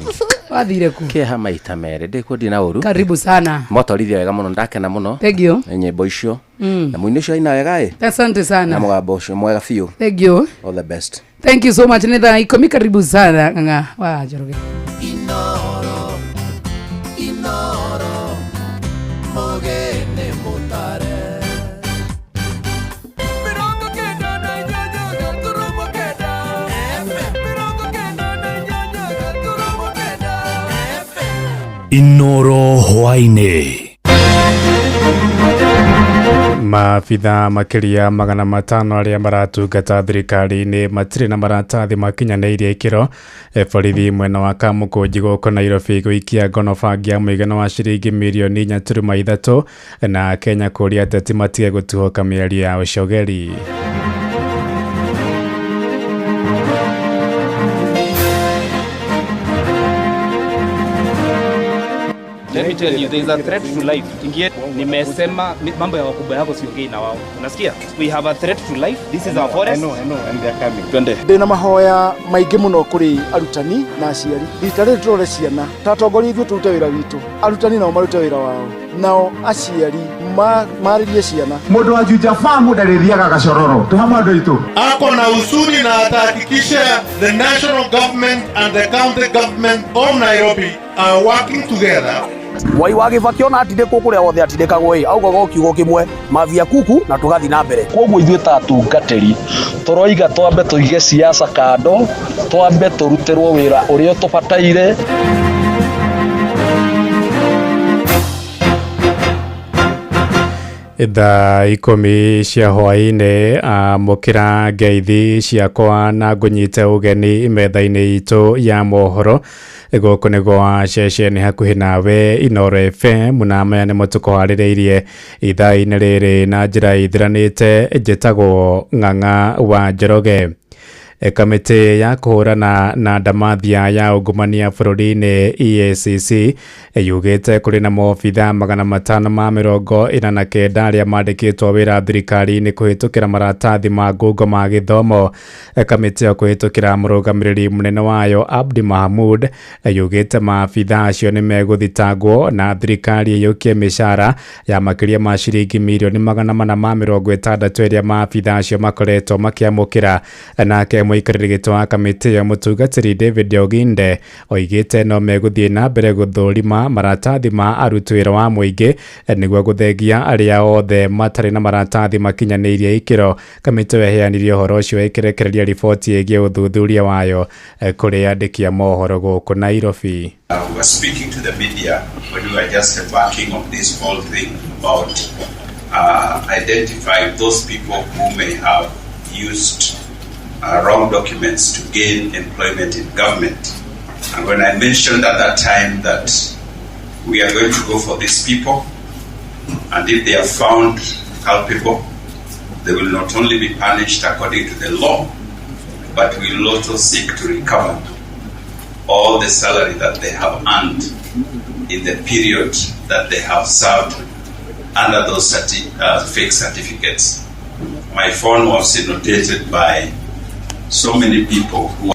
Wathire ku?
Kĩeha maita merĩ ndĩkuo ndina ũru.
Karibu sana.
Mwatwarithia wega mũno ndakena mũno.
Thank you.
Nĩ nyĩmbo icio. Na mũini ũcio aina wega ĩ.
Asante
Na
sana.
mũgambo ũcio mwega biũ.
Thank you.
All the best.
Thank you so much. Nĩ thaa 10 karibu sana ng'ang'a wa Njoroge.
Inoro mogene mutare 98.9
Inoro hwaĩ-inĩ.
Maabitha makĩria 500 arĩa maratungata thirikari-inĩ matirĩ na maratathi makinyanĩirie ikĩro. Borithi mwena wa Kamũkũnji gũkũ Nairobi gũikia ngono bangi ya mũigana wa ciringi mirioni 4.3 na Kenya kũria ateti matige gũtuhũka mĩario ya ũcogeri.
Let me tell you, there is a threat to life. Ingie, nimesema mambo ya wakubwa yako siongei na wao. Unasikia? We have a threat to life. This is our forest.
I know, I know, and they are coming.
Twende.
Ndĩna mahoya maingĩ mũno kũrĩ arutani na aciari. Rita rĩrĩ tũrore ciana, ta atongoria ithuĩ tũrute wĩra witũ, arutani nao marute wĩra wao, nao aciari marĩrie ciana.
Mũndũ wa Juja Farm ndarĩthiaga gacororo. Tũhamwe andũ aitũ.
Ako na usuni na atahakikisha the national government and the county government of Nairobi are working together.
Mwai wa Gĩbakĩ ona atindĩkwo kũrĩa wothe atindĩkagwo ĩ augaga o kiugo kĩmwe mavia kuku na tũgathiĩ na mbere.
Koguo ithuĩ ta atungatĩri tũroiga twambe tũige siasa kando, twambe tũrutĩrwo wĩra ũrĩa tũbataire.
Thaa 10 cia hwaĩ-inĩ amũkĩra ngeithi ciakwa na ngũnyite ũgeni metha-inĩ itũ ya mohoro. Gũkũ nĩ gwa ceceni hakuhĩ nawe Inoro FM, na maya nĩmo tũkũharĩrĩirie ithaa-inĩ rĩrĩ na njĩra ithiranĩte. Njĩtagwo Ng'ang'a wa Njoroge. Kamĩtĩ ya kũhũrana na ndamathia ya ungumania bũrũri-inĩ EACC yugĩte kũrĩ na maobitha 549 arĩa mandĩkĩtwo wĩra thirikari-inĩ kũhĩtũkĩra maratathi ma ngungo ma gĩthomo. Kamĩtĩ ĩyo kũhĩtũkĩra mũrũgamĩrĩri mũnene wayo Abdi Mahmud yugĩte maabitha acio nĩ megũthitangwo na thirikari ĩyũkie mĩcara ya makĩria ma ciringi mirioni 460 ĩrĩa maabitha acio makoretwo makĩamũkĩra. Nake mũikarĩri gĩtĩ wa kamĩtĩ ĩyo mũtungatĩri David Oginde oigĩte no megũthiĩ na mbere gũthũrima maratathi ma aruti wĩra wa mũingĩ nĩguo gũthengia arĩa othe matarĩ na maratathi makinyanĩirie ikĩro. Kamĩtĩ ĩyo ĩheanire ũhoro ũcio ĩkĩrekereria riboti ĩgiĩ ũthuthuria wayo kũrĩ andĩki a mohoro gũkũ Nairobi.
We were speaking to the media when we were just embarking on this whole thing about identifying those people who may have used wrong documents to gain employment in government. And when I mentioned at that time that we are going to go for these people, and if they are found culpable, they will not only be punished according to the law, but we will also seek to recover all the salary that they have earned in the period that they have served under those fake certificates. My phone was inundated by so many people who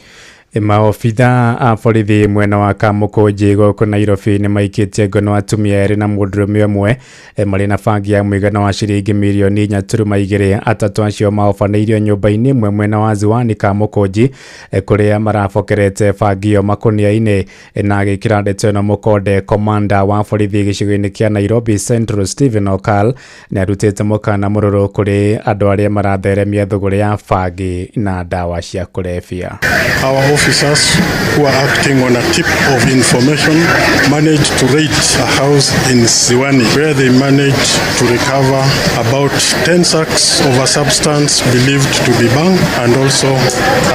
Maobitha a borithi mwena wa Kamũkũnji gũkũ Nairobi nĩ maikĩtie ngono atumia erĩ na mũndũrũme ũmwe marĩ na bangi ya mũigana wa ciringi mirioni 4.2. Atatũ acio maobanĩirio nyũmba-inĩ ĩmwe mwena wa Ziwani Kamũkũnji kũrĩa marabokerete bangi ĩyo makũnia-inĩ. Na agĩkĩra ndeto ĩno mũkonde, komanda wa borithi gĩcigo-inĩ kĩa Nairobi Central Stephen Okal nĩ arutĩte mũkana mũrũrũ kũrĩ andũ arĩa maratheremia thũgũrĩ ya bangi na ndawa cia kũrebia.
Our
Officers who are acting on a tip of information managed to raid a house in Ziwani, where they managed to recover about 10 sacks of a substance believed to be bhang, and also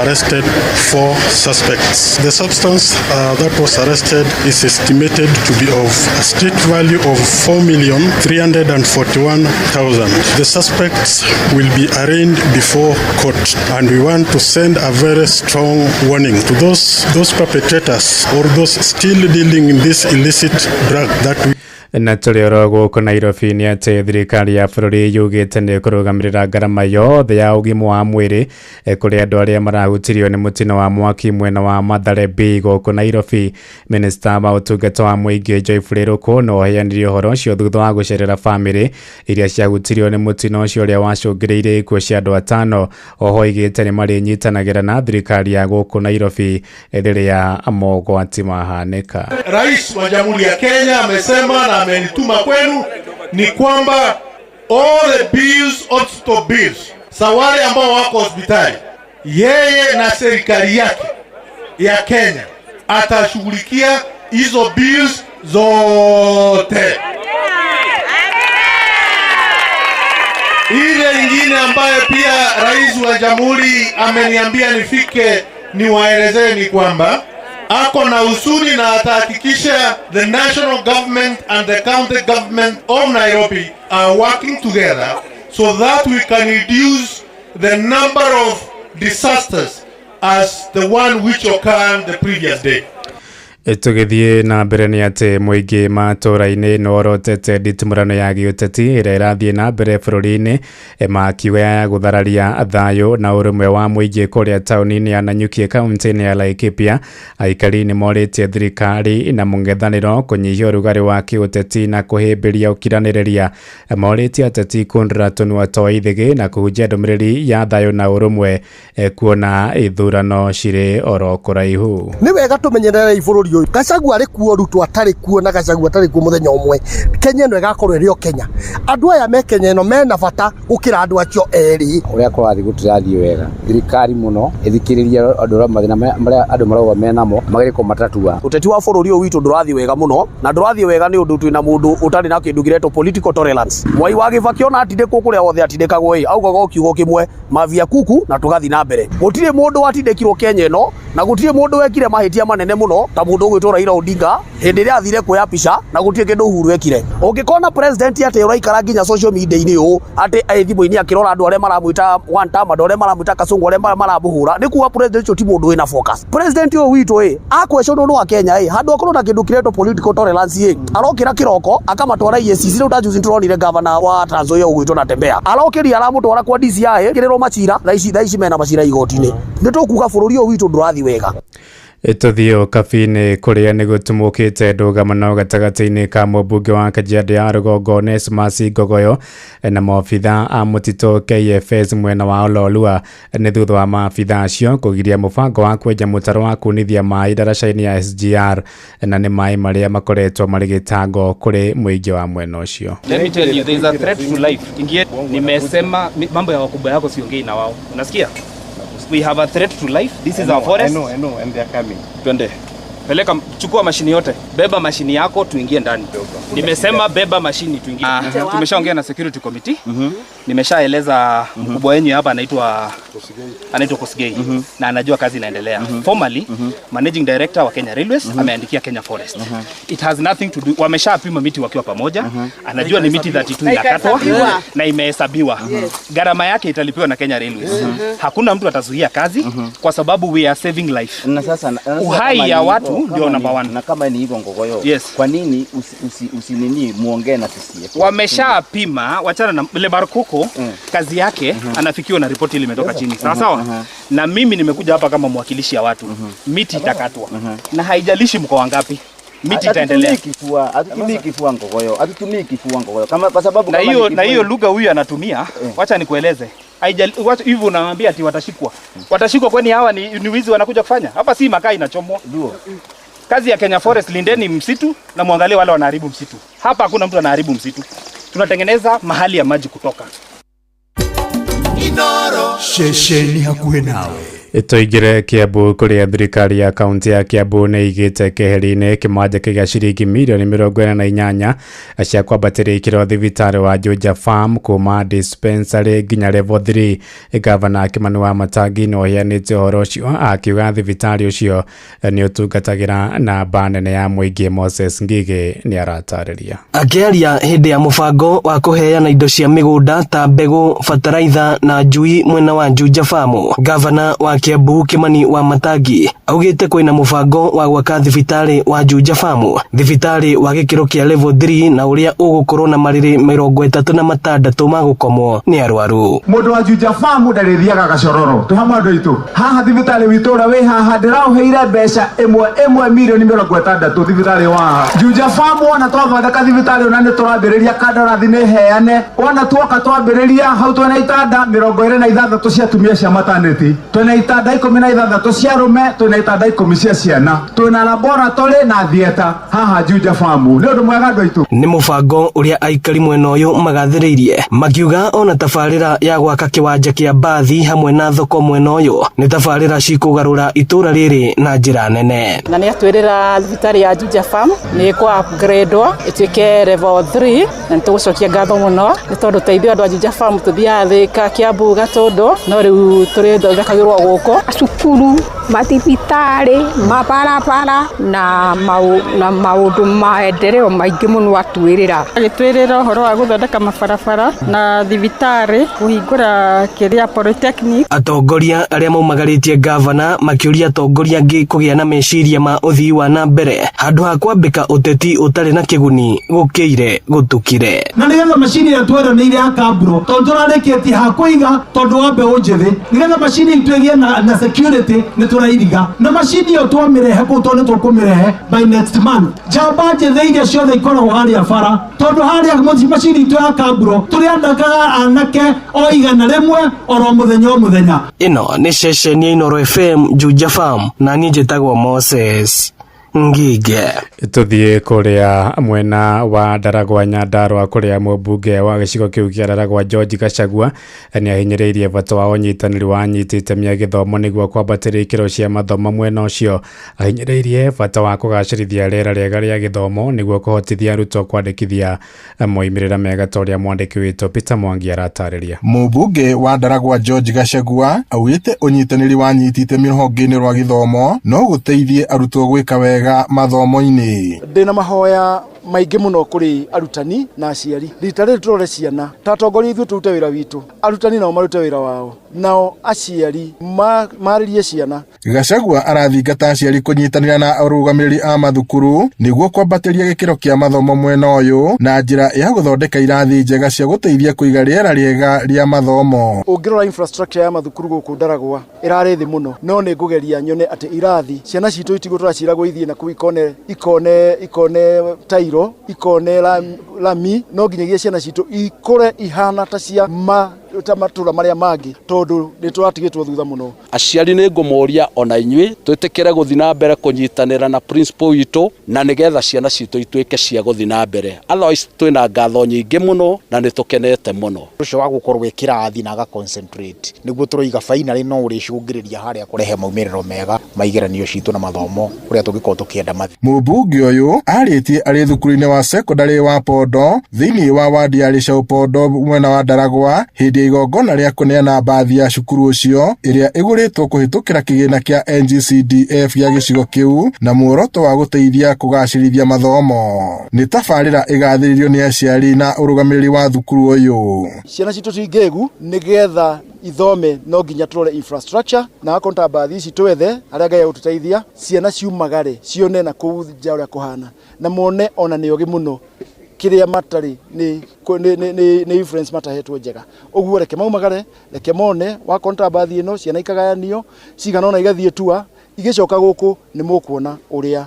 arrested 4 suspects. The substance that was arrested is estimated to be of a street value of 4,341,000. The suspects will be arraigned before court, and we want to send a very strong warning to those perpetrators or those still dealing in this illicit drug that we
Na tũrĩ oro gũkũ Nairobi nĩ atĩ thirikari ya bũrũri yugĩte nĩ ĩkũrũgamĩrĩra ngarama yothe ya ũgima wa mwĩrĩ kũrĩ andũ arĩa marahutirio nĩ mũtino wa mwaki mwena wa Mathare B gũkũ Nairobi. Minista wa ũtungata wa mũingĩ Joyfrey Ruku no aheanire ũhoro ũcio thutha wa gũcerera bamĩrĩ iria ciahutirio nĩ mũtino ũcio ũrĩa wacũngĩrĩirie ikuũ cia andũ 5. Oho oigĩte nĩ marĩnyitanagĩra na thirikari ya gũkũ Nairobi rĩrĩa mogwati mahanĩka.
Rais wa Jamhuri ya Kenya amesema na amenituma kwenu ni kwamba all the bills, hospital bills, za wale ambao wako hospitali, yeye na serikali yake ya Kenya atashughulikia hizo bills zote. Ile ingine ambayo pia rais wa jamhuri ameniambia nifike niwaelezee ni kwamba ako na usuni na atahakikisha the national government and the county government of Nairobi are working together so that we can reduce the number of disasters as the one which occurred the previous day.
Tũgĩthiĩ na mbere nĩ atĩ mũingĩ matũũra-inĩ nĩworotete nditimũrano ya gĩũteti ĩrĩa ĩrathiĩ na mbere bũrũri-inĩ, makiuga ya gũthararia thayũ na ũrũmwe wa mũingĩ kũrĩa taũni-inĩ ya Nanyuki kaunti-inĩ ya Laikipia. Aikari nĩ morĩtie thirikari na mũng'ethanĩro kũnyihia ũrugarĩ wa kĩũteti na kũhĩmbĩria ũkiranĩrĩria. Morĩtie ateti kũndũra tũnua twa ithĩgĩ na kũhunjia ndũmĩrĩri ya thayũ na ũrũmwe, kuona ithurano cirĩ oro kũraihu.
Nĩ wega tũmenyerere bũrũri ũyũ. Gachagua arĩ kuo, Ruto atarĩ kuo, na Gachagua atarĩ kuo mũthenya ũmwe, Kenya ĩno ĩgakorwo ĩrĩ o Kenya. Andũ aya me Kenya ĩno mena bata gũkĩra andũ acio erĩ.
Ũrĩa kũrathiĩ gũtirathiĩ wega. Thirikari mũno ĩthikĩrĩrie andũ arĩa mathĩna marĩa andũ marauga menamo magerie kũmatatua.
Ũteti wa bũrũri ũyũ witũ ndũrathiĩ wega mũno, na ndũrathiĩ wega nĩ ũndũ twĩna mũndũ ũtarĩ na kĩndũ kĩretwo political tolerance. Mwai wa Kibaki ona atindĩkwo kũrĩa wothe atindĩkagwo ĩ, augaga o kiugo kĩmwe, mavia kuku, na tũgathiĩ na mbere. Gũtirĩ mũndũ watindĩkirwo Kenya ĩno, na gũtirĩ mũndũ wekire mahĩtia manene mũno ta mũndũ ũgwĩtwo Raila Odinga hĩndĩ ĩrĩa athire kuoya pica, na gũtirĩ kĩndũ Uhuru ekire. Ũngĩkona president atĩ ũraikara nginya social media-inĩ ũũ atĩ ĩ thimũ-inĩ akĩrora andũ arĩa maramwĩta one term, andũ arĩa maramwĩta Kasongo, arĩa maramũhũra, nĩ kuga president ũcio ti mũndũ wĩna focus. President ũyũ witũ ĩ akwĩcionwo nĩ wa Kenya ĩ, handũ akorwo na kĩndũ kĩretwo political tolerance ĩ, arokĩra kĩroko akamatwara EACC. Rĩu ta juzi nĩtũronire governor wa Trans Nzoia ũgwĩtwo Natembeya arokĩria aramũtwara kwa DCI kĩrĩrwo macira, thaa ici mena macira igoti-inĩ. Nĩ tũkuga bũrũri ũyũ witũ ndũrathiĩ wega.
Tũthiĩ Ũkabi-inĩ kũrĩa nĩ gũtumũkĩte ndũgamano gatagatĩ-inĩ ka mũmbunge wa Kajiado ya Rũgongo Onesmus Ngogoyo na maobitha a mũtitũ KFS mwena wa Ololua nĩ thutha wa maabitha acio kũgiria mũbango wa kwenja mũtaro wa kunithia maĩ ndaraca-inĩ ya SGR, na nĩ maĩ marĩa makoretwo marĩ gĩtango kũrĩ mũingĩ wa mwena ũcio.
Let me tell you, there is a threat to life. Ingie, nimesema mambo ya wakubwa yako siongei na wao. Unasikia? We have a threat to life. This is our forest.
I know, and they are coming.
Twende. Peleka, chukua mashini yote. Beba mashini yako tuingie ndani. Nimesema beba mashini tuingie. Tumeshaongea na security committee. Nimeshaeleza mkubwa wenyu hapa anaitwa Kosigei. Na anajua kazi inaendelea. Formally, managing director wa Kenya Railways ameandikia Kenya Forest. It has nothing to do. Wameshapima miti wakiwa pamoja. Anajua ni miti 32 inakatwa na imehesabiwa. Gharama yake italipiwa na Kenya Railways. Hakuna mtu atazuia kazi kwa sababu we are saving life.
Na sasa
uhai ya watu ndio number 1.
Na kama ni hivyo Ngogoyo,
yes.
Kwa nini usinini muongee na sisi?
Wameshapima, wachana na Lebarkoko. Kazi yake anafikiwa na ripoti ile imetoka chini. Sawa sawa? Na mimi nimekuja hapa kama mwakilishi ya watu. Miti itakatwa. Na haijalishi mko wangapi. Miti itaendelea.
Hatutumii kifua Ngogoyo. Hatutumii kifua Ngogoyo. Kama kwa sababu
na hiyo na hiyo lugha huyu anatumia, wacha nikueleze. Hivyo unawaambia ati watashikwa. Watashikwa kwani hawa ni wizi wanakuja kufanya? Hapa si makaa inachomwa. Kazi ya Kenya Forest, lindeni msitu na muangalie wale wanaharibu msitu. Hapa hakuna mtu anaharibu msitu. Tunatengeneza mahali ya maji kutoka.
Inoro. Shesheni hakuhe nawe.
Tũingĩre Kiambu kũrĩa thirikari ya kaunti ya Kiambu nĩ ĩigĩte keheri-inĩ kĩmanjĩka gĩa ciringi mirioni 48 cia kwambatĩria ikĩro thibitarĩ wa Juja Farm kuma dispensary nginya level 3. Gavana Kimani wa Matangi nĩ ũheanĩte ũhoro ũcio akiuga thibitarĩ ũcio nĩ ũtungatagĩra namba nene ya mũingĩ. Moses Ngigĩ nĩ aratarĩria.
Akĩaria hĩndĩ ya mũbango wa kũheana indo cia mĩgũnda ta mbegũ, bataraitha na njui mwena wa Juja Farm, gavana wa Kiambu Kimani wa Matangi augĩte kwĩna mũbango wa gwaka thibitarĩ wa Juja Farm, thibitarĩ wa gĩkĩro kĩa level 3 na ũrĩa ũgũkorwo na marĩrĩ 36 ma gũkomwo nĩ arwaru.
Mũndũ wa Juja Farm ndarĩthiaga gacororo twĩ hamwe andũ aitũ haha thibitarĩ witũ ũrĩa wĩ haha ndĩraũheire mbeca ĩmwe ĩmwe mirioni 60 thibitarĩ wa haha Juja Farm. Wona twathondeka thibitarĩ ona nĩ tũrambĩrĩria kandarathi nĩ heane, wona tuoka twambĩrĩria hau twĩna itanda 26 cia atumia cia maternity, twĩna itanda 16 cia arũme, twĩna itanda 10 cia ciana, twĩna laboratory na theatre haha Juja Farm. Nĩ ũndũ mwega andũ aitũ.
Nĩ mũbango ũrĩa aikari mwena ũyũ magathĩrĩirie makiuga ona tabarĩra ya gwaka kĩwanja kĩa mbathi hamwe na thoko mwena ũyũ nĩ tabarĩra cikũgarũra itũra rĩrĩ na njĩra nene.
Na nĩ atwĩrĩra thibitarĩ ya Juja Farm nĩ ĩkũ upgrade ĩtuĩke level 3 na nĩtũgũcokia ngatho mũno nĩ tondũ teithio andũ a Juja Farm tũthiaga Thĩka, Kiambu, Gatũndũ no rĩu tũrĩthondekagĩrwo gũkũ.
Cukuru, mathibitarĩ, mabarabara na maũndũ maendeleo maingĩ mũno atwĩrĩra.
Agĩtwĩrĩra ũhoro wa gũthondeka mabarabara na thibitarĩ, kũhingũra kĩrĩa polytechnic.
Atongoria arĩa maumagarĩtie gavana makĩũria atongoria angĩ kũgĩa na meciria ma ũthii wa na mbere handũ ha kwambĩka ũteti ũtarĩ na kĩguni gũkĩire gũtukire.
Na nĩgetha macini ĩrĩa tweranĩire ya Kamburo tondũ tũrarĩkĩtie ha kũiga tondũ wa mbeũ njĩthĩ, nĩgetha macini itũ ĩgĩe na security nĩ tũrairiga na macini ĩyo twamĩrehe kũu tondũ nĩ tũkũmĩrehe by next month. Njamba njĩthĩ iria ciothe ikoragwo harĩa bara tondũ harĩa macini itũ ya Kamburo tũrĩandĩkaga anake o 100 oro mũthenya o mũthenya.
Ĩno nĩ ceceni ya Inooro FM Juja Farm na niĩ njĩtagwo Moses Ngige.
Tuthiĩ kũrĩa mwena wa Ndaragwa Nyandarua kũrĩa mũmbunge wa gĩcigo kĩu kĩa Ndaragwa George Gachagua nĩ ahinyĩrĩirie bata wa ũnyitanĩri wa anyiti itemi a gĩthomo nĩguo kwambatĩria ikĩro cia mathomo mwena ũcio. Ahinyĩrĩirie bata wa kũgacĩrithia rĩera rĩega rĩa gĩthomo nĩguo kũhotithia arutwo kwandĩkithia moimĩrĩra mega ta ũrĩa mwandĩki witũ Peter Mwangi aratarĩria.
Mũmbunge wa Ndaragwa George Gachagua augĩte ũnyitanĩri wa anyiti itemi rũhonge-inĩ rwa gĩthomo no gũteithie arutwo gwĩka wega mathomo-inĩ.
Ndĩna mahoya maingĩ mũno kũrĩ arutani na aciari. Rita rĩrĩ tũrore ciana ta atongoria ithuĩ tũrute wĩra witũ, arutani nao marute wĩra wao, nao aciari marĩrie ciana.
Gachagua arathingata aciari kũnyitanĩra na arũgamĩrĩri a mathukuru nĩguo kwambatĩria gĩkĩro kĩa mathomo mwena ũyũ na njĩra ya gũthondeka irathi njega cia gũteithia kũiga rĩera rĩega rĩa mathomo.
Ũngĩrora infrastructure ya mathukuru gũkũ Ndaragwa ĩrarĩ thĩ mũno, no nĩ ngũgeria nyone atĩ irathi ciana citũ itigũtũra ciragwo ithiĩ na kũu ikone tairo, ikone lami, no nginyagia ciana citũ ikũre ihana ta cia ta matũra marĩa mangĩ tondũ nĩ tũratigĩtwo thutha mũno.
Aciari nĩ ngũmoria ona inyuĩ twĩtĩkĩre gũthiĩ na mbere kũnyitanĩra na principal witũ na nĩgetha ciana citũ ituĩke cia gũthiĩ na mbere. Otherwise twĩna ngatho nyingĩ mũno na nĩ tũkenete mũno.
Ũcio wa gũkorwo wĩ kĩrathi na aga concentrate nĩguo tũroiga finally no ũrĩcũngĩrĩria harĩa kũrehe maumĩrĩro mega ma igeranio citũ na mathomo kũrĩa tũngĩkorwo tũkĩenda mathiĩ.
Mũmbunge ũyũ arĩtie arĩ thukuru-inĩ wa secondary wa Pondo thĩinĩ wa wadi ya Rĩcaũ Pondo mwena wa Ndaragwa hĩndĩ igongona rĩa kũneana mbathi ya cukuru ũcio ĩrĩa ĩgũrĩtwo kũhĩtũkĩra kĩgĩna kĩa NGCDF gĩa gĩcigo kĩu na muoroto wa gũteithia kũgacĩrithia mathomo. Nĩ tabarĩra ĩgathĩrĩrio nĩ aciari na ũrũgamĩrĩri wa thukuru ũyũ.
Ciana citũ ci ngĩgu nĩgetha ithome no nginya tũrore infrastructure na akorwo ta mbathi ici twethe harĩa Ngai agũtũteithia ciana ciumagare cione na kũu nja ũrĩa kũhana na mone ona nĩ ogĩ mũno kĩrĩa matarĩ nĩ influence matahetwo njega. Ũguo reke maumagare, reke mone wakorwo ta mbathi ĩno ciana ikagayanio cigana ona igathiĩ tua igĩcoka gũkũ nĩ mũkuona ũrĩa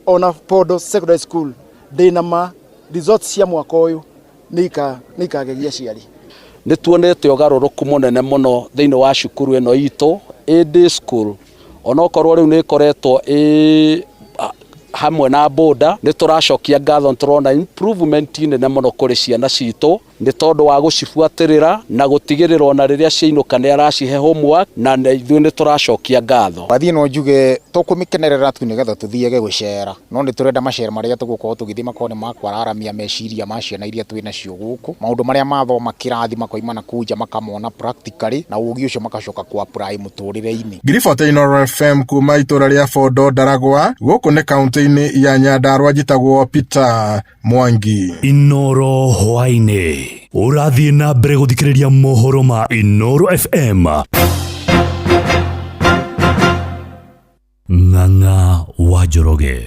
ona Pondo Secondary School ndĩna ma results cia mwaka ũyũ nĩ ikagegia aciari.
Nĩ tuonete ũgarũrũku mũnene mũno thĩinĩ wa cukuru ĩno itũ ĩ day school onokorwo rĩu nĩ ĩkoretwo ĩ Hamwe na boda nĩ tũracokia ngatho, nĩ tũrona improvement nene mũno kũrĩ ciana citũ nĩ tondũ wa gũcibuatĩrĩra na gũtigĩrĩra ona rĩrĩa ciainũka nĩ aracihe homework, na ithuĩ nĩ tũracokia ngatho.
Bathiĩ no njuge tũkũmĩkenerera tu nĩgetha tũthiage gũcera, no nĩ tũrenda macera marĩa tũgũkorwo tũgĩthiĩ makorwo nĩ makwararamia meciria ma ciana iria twĩ nacio gũkũ, maũndũ marĩa mathoma kĩrathi makoima na kũu nja makamona practically, na ũgĩ ũcio magacoka kũ apply mũtũrĩre-inĩ.
Ngiribota Inooro FM kuma itũra rĩa Bondo Ndaragwa, gũkũ nĩ kaunti-inĩ ya Nyandarua, njĩtagwo Peter Mwangi.
Inoro hwaini ũrathiĩ na mbere gũthikĩrĩria mohoro ma Inoro FM. Ng'ang'a wa Njoroge.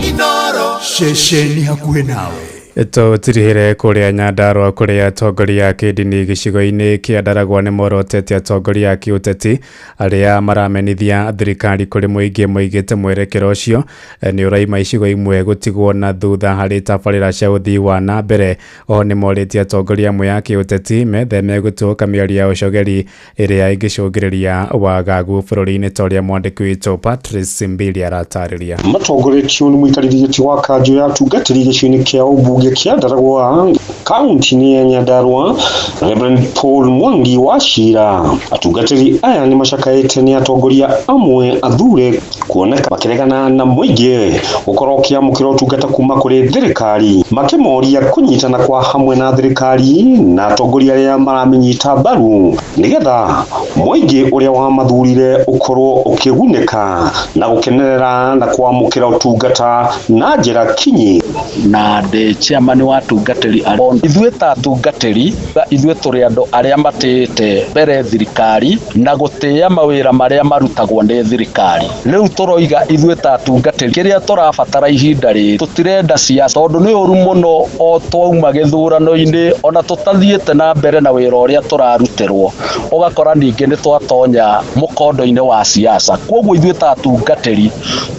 Inoro ceceni hakuhĩ nawe.
Tũtirihĩre kũrĩa Nyandarua, kũrĩa atongoria a kĩndini gĩcigo-inĩ kĩa Ndaragwa nĩ morotete atongoria a kĩũteti arĩa maramenithia thirikari kũrĩ mũingĩ, moigĩte mwerekera ũcio nĩ ũraima icigo imwe gũtigwo na thutha harĩ tabarĩra cia ũthii wa na mbere. Oho nĩ morĩtie atongoria amwe a kĩũteti metheme gũtũũka mĩario ya ũcogeri ĩrĩa ĩngĩcũngĩrĩria wagagu bũrũri-inĩ, ta ũrĩa mwandĩki witũ Patrice Mbili aratarĩria.
Matongoretio nĩ mũikarĩri gĩtĩ wa kanjũ ya atungatĩri gĩcigo-inĩ kĩa ũmbunge kĩa Ndaragwa kaunti-inĩ ya Nyandarua, Reverend Paul Mwangi wa Cira. Atungatĩri aya nĩ macakaĩte nĩ atongoria amwe athure kuoneka makĩregana na mũingĩ gũkorwo ũkĩamũkĩra ũtungata kuma kũrĩ thirikari, makĩmoria kũnyitana kwa hamwe na thirikari na atongoria arĩa maramĩnyita mbaru nĩgetha mũingĩ ũrĩa wamathurire ũkorwo ũkĩgunĩka na gũkenerera na kwamũkĩra ũtungata na njĩra kinyi.
Na ndĩ chairman wa atungatĩri arĩa ithuĩ ta atungatĩri, ithuĩ tũrĩ andũ arĩa matĩĩte mbere thirikari na gũtĩĩa mawĩra marĩa marutagwo nĩ thirikari. Rĩu tũroiga ithuĩ ta atungatĩri kĩrĩa tũrabatara ihinda rĩrĩ, tũtirenda siasa tondũ nĩ ũru mũno o twauma gĩthurano-inĩ ona tũtathiĩte na mbere na wĩra ũrĩa tũrarutĩrwo, ũgakora ningĩ nĩ twatonya mũkondo-inĩ wa siasa. Koguo ithuĩ ta atungatĩri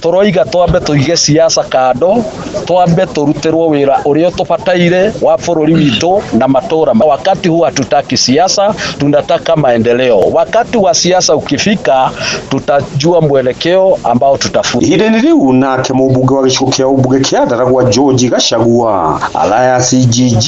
tũroiga twambe tũige siasa kando, twambe tũrutĩrwo wĩra ũrĩa tũbataire wa bũrũri witũ na matũra. Wakati huu hatutaki siasa, tunataka maendeleo. Wakati wa siasa ukifika, tutajua mwelekeo ambao tutafuta.
Ihinda-inĩ rĩu nake mũmbunge wa gĩcigo kĩa ũmbunge kĩa Ndaragwa George Gachagua Alias GG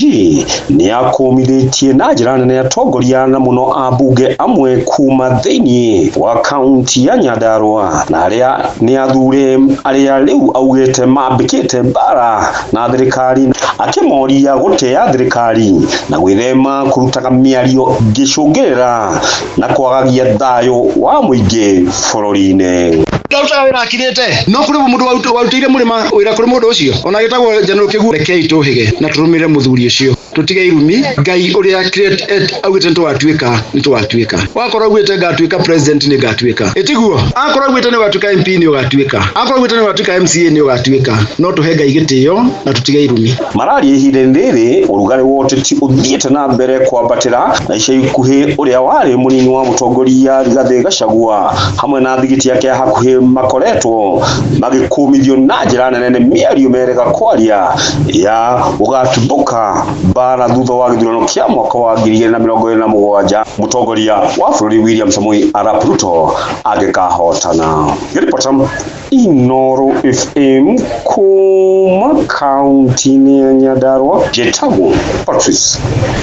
nĩ akũmithĩtie na njĩra nene atongoria na mũno ambunge amwe kuma thĩinĩ wa kaunti ya Nyandarua na arĩa nĩ athure arĩa rĩu augĩte mambĩkĩte mbara na thirikari, akĩmoria gũtĩa thirikari na gwĩthema kũrutaga mĩario ĩngĩcũngĩrĩra na kwagagia thayũ wa mũingĩ bũrũri-inĩ.
Ndarutaga wĩra akirĩte no kũrĩ mũndũ warutĩire mũrĩma wĩra kũrĩ mũndũ ũcio ona gĩtagwo General Kĩguũ. Rekei tũhĩge na tũrũmĩrĩre mũthuri ũcio, tũtige irumi. Ngai ũrĩa augĩte nĩtũgatuĩka, nĩtũgatuĩka. Wakorwo augĩte ngatuĩka president, nĩ ngatuĩka, ĩtiguo? Akorwo augĩte nĩ ũgatuĩka MP, nĩ ũgatuĩka. Akorwo augĩte nĩ ũgatuĩka MCA, nĩ ũgatuĩka. No tũhe Ngai gĩtĩo na tũtige irumi.
Mararia ihinda-inĩ rĩrĩ ũrugarĩ wa ũteti ũthiĩte na mbere kwambatĩra, na ica ikuhĩ ũrĩa warĩ mũnini wa mũtongoria Rigathĩ Gachagua hamwe na thigiti yake ya hakuhĩ makoretwo magĩkũmithio na njĩra nene nĩ mĩario merega kwaria ya gũgatuthũka mbara thutha wa gĩthurano kĩa mwaka wa 2027 mũtongoria wa bũrũri William Samoei Arap Ruto angĩkahotana. Ngĩribota Inooro FM kuma kaunti-inĩ ya Nyandarua, njĩtagwo Patrice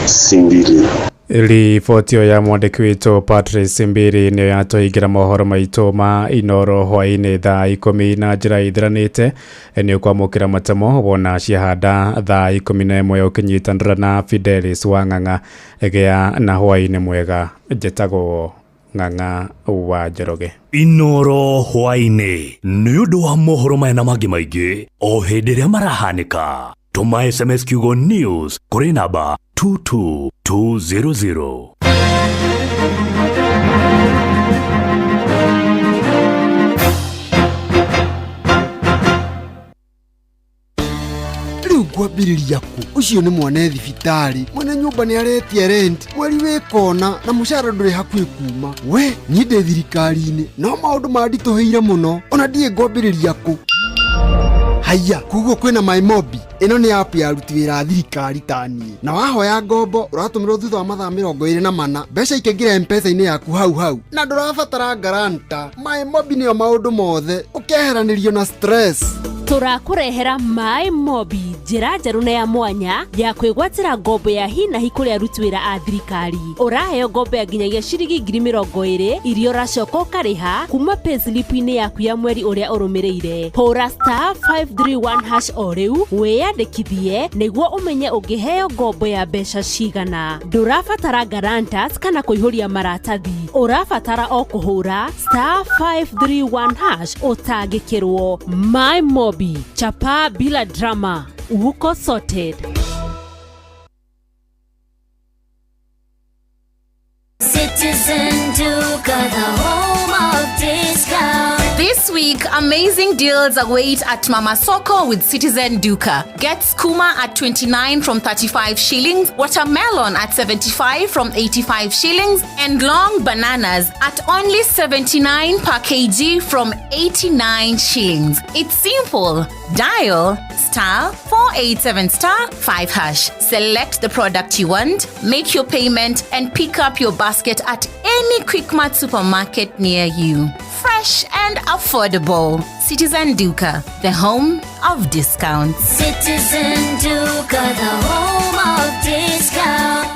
Simbili.
Riboti ĩyo ya mwandĩki witũ Patrice Mbiri nĩyo yatũhingĩra mohoro maitũ ma Inooro hwaĩ-inĩ thaa 10 na njĩra ithiranĩte. Nĩ ũkwamũkĩra matemo wona ciahanda thaa 11 ũkĩnyitanĩra na Fidelis wa Ng'ang'a. Gĩa na hwaĩ-inĩ mwega, njĩtagwo Ng'ang'a wa Njoroge.
Inooro hwaĩ-inĩ nĩ ũndũ wa mohoro maya na mangĩ maingĩ o hĩndĩ ĩrĩa marahanĩka. Tũma SMS kiugo news kũrĩ namba 22200.
Rĩu ngwambĩrĩria kũ? Ũcio nĩ mwana thibitarĩ, mwene nyũmba nĩ aretia rent, mweri wĩ kona na mũcara ndũrĩ hakuhĩ kuma. We niĩ ndĩ thirikari-inĩ no maũndũ manditũhĩire mũno, ona ndiĩ ngwambĩrĩria kũ. Haiya, koguo kwĩna MyMobi. Ĩno nĩ app ya aruti wĩra a thirikari ta niĩ, na wahoya ngombo ũratũmĩrwo thutha wa mathaa 24, mbeca ikaingĩra M-Pesa-inĩ yaku hau hau, na ndũrabatara guarantor. MyMobi nĩyo maũndũ mothe, ũkeheranĩrio na stress.
Tũrakũrehera My Mobi, njĩra njerũ na ya mwanya ya kwĩgwatĩra ngombo ya hi na hi kũrĩ aruti wĩra a thirikari. Ũraheo ngombo ya nginyagia ciringi 20,000 iria ũracoka ũkarĩha kuma payslip-inĩ yaku ya mweri ũrĩa ũrũmĩrĩire. Hũra *531# o rĩu wĩyandĩkithie nĩguo ũmenye ũngĩheo ngombo ya mbeca cigana. Ndũrabatara guarantors kana kũihũria maratathi, ũrabatara o kũhũra *531# ũtangĩkĩrwo. My Mobi, chapa bila drama, uko sorted.
Citizen Duka, the home of discount.
This week, amazing deals await at Mama Soko with Citizen Duka. Get skuma at 29 from 35 shillings, watermelon at 75 from 85 shillings, and long bananas at only 79 per kg from 89 shillings. It's simple. Dial *487*5#. Select the product you want, make your payment, and pick up your basket at any Quickmart supermarket near you. Fresh and affordable. Citizen Duka, the home of discounts.
Citizen Duka, the home of discount.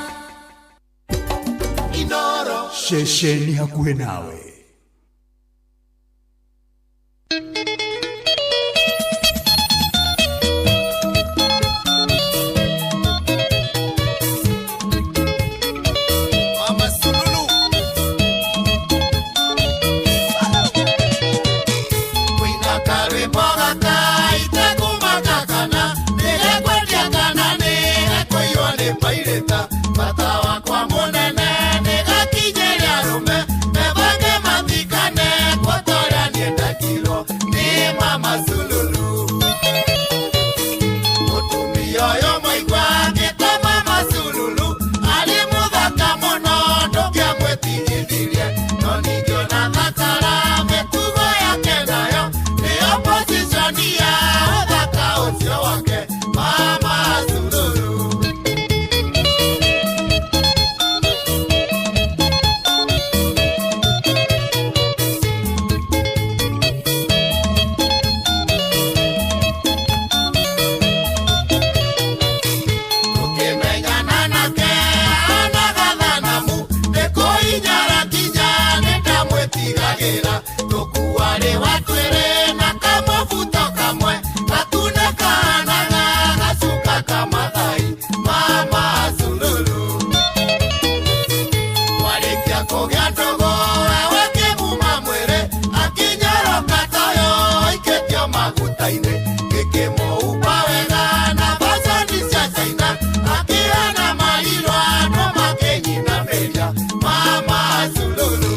Ceceni hakuhĩ nawe.
Mama Sululu. Kwĩna karwĩmbo gaka itekũmakakana, nĩgekwendia kana nĩgekũiywo nĩ pairĩta. Bata wakwa mũnene nĩgakinyĩre arũme, mebange mathikane kwa ta ũrĩa niĩ ndekirwo nĩ Mama Sululu. Mũtumia ũyũ mũigua akĩtwo Mama Sululu, arĩ mũthaka mũno ndũngĩamwĩtigithirie, no ningĩ ona thakara mĩtugo yake nayo nĩyo position ya ũthaka ũcio wake Mama Sululu. Tũkĩmenyana nake ahanaga thanamu, nĩ kũhinyara kinya nĩndamwĩtigagĩra. Tũkuarĩ wa twĩrĩ na kamũbuto kamwe, gatune kahanaga gacuka ka Mathai Mama Sululu. Twarĩkia kũgĩa ndũgũ ewe kĩmuma mwĩrĩ, akĩnyoroka toyo aikĩtio maguta-inĩ, gĩkĩmũhumba wega na bacani cia China, akĩhana marirũ andũ makĩnyinamĩria Mama Sululu.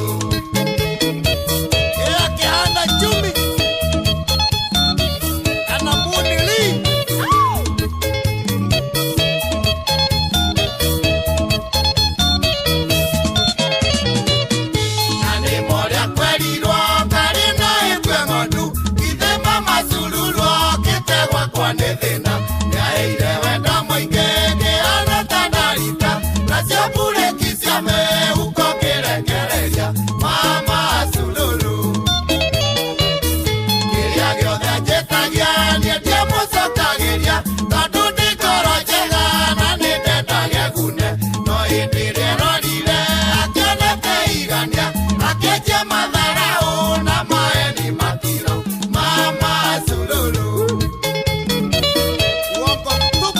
Akĩhana chumi kana munili. Na nĩ morĩa kwerirwo karĩ na ĩtue ng'ondu, ithe Mama Sululu okĩte gwakwa nĩ thĩna. Nĩaheire wendo mũingĩ ngĩhana ta ndarita, nacio mburĩki cia mĩhuko ngĩrekereria Mama Sululu. Kĩrĩa gĩothe anjĩtagia niĩ ndiamũcokagĩria, tondũ ndĩ ngoro njega na nĩndendage agune. No hĩndĩ ĩrĩa ĩrorire akĩonete igania, akĩanjia matharaũ na maeni matiro Mama Sululu. Uongo mtupu.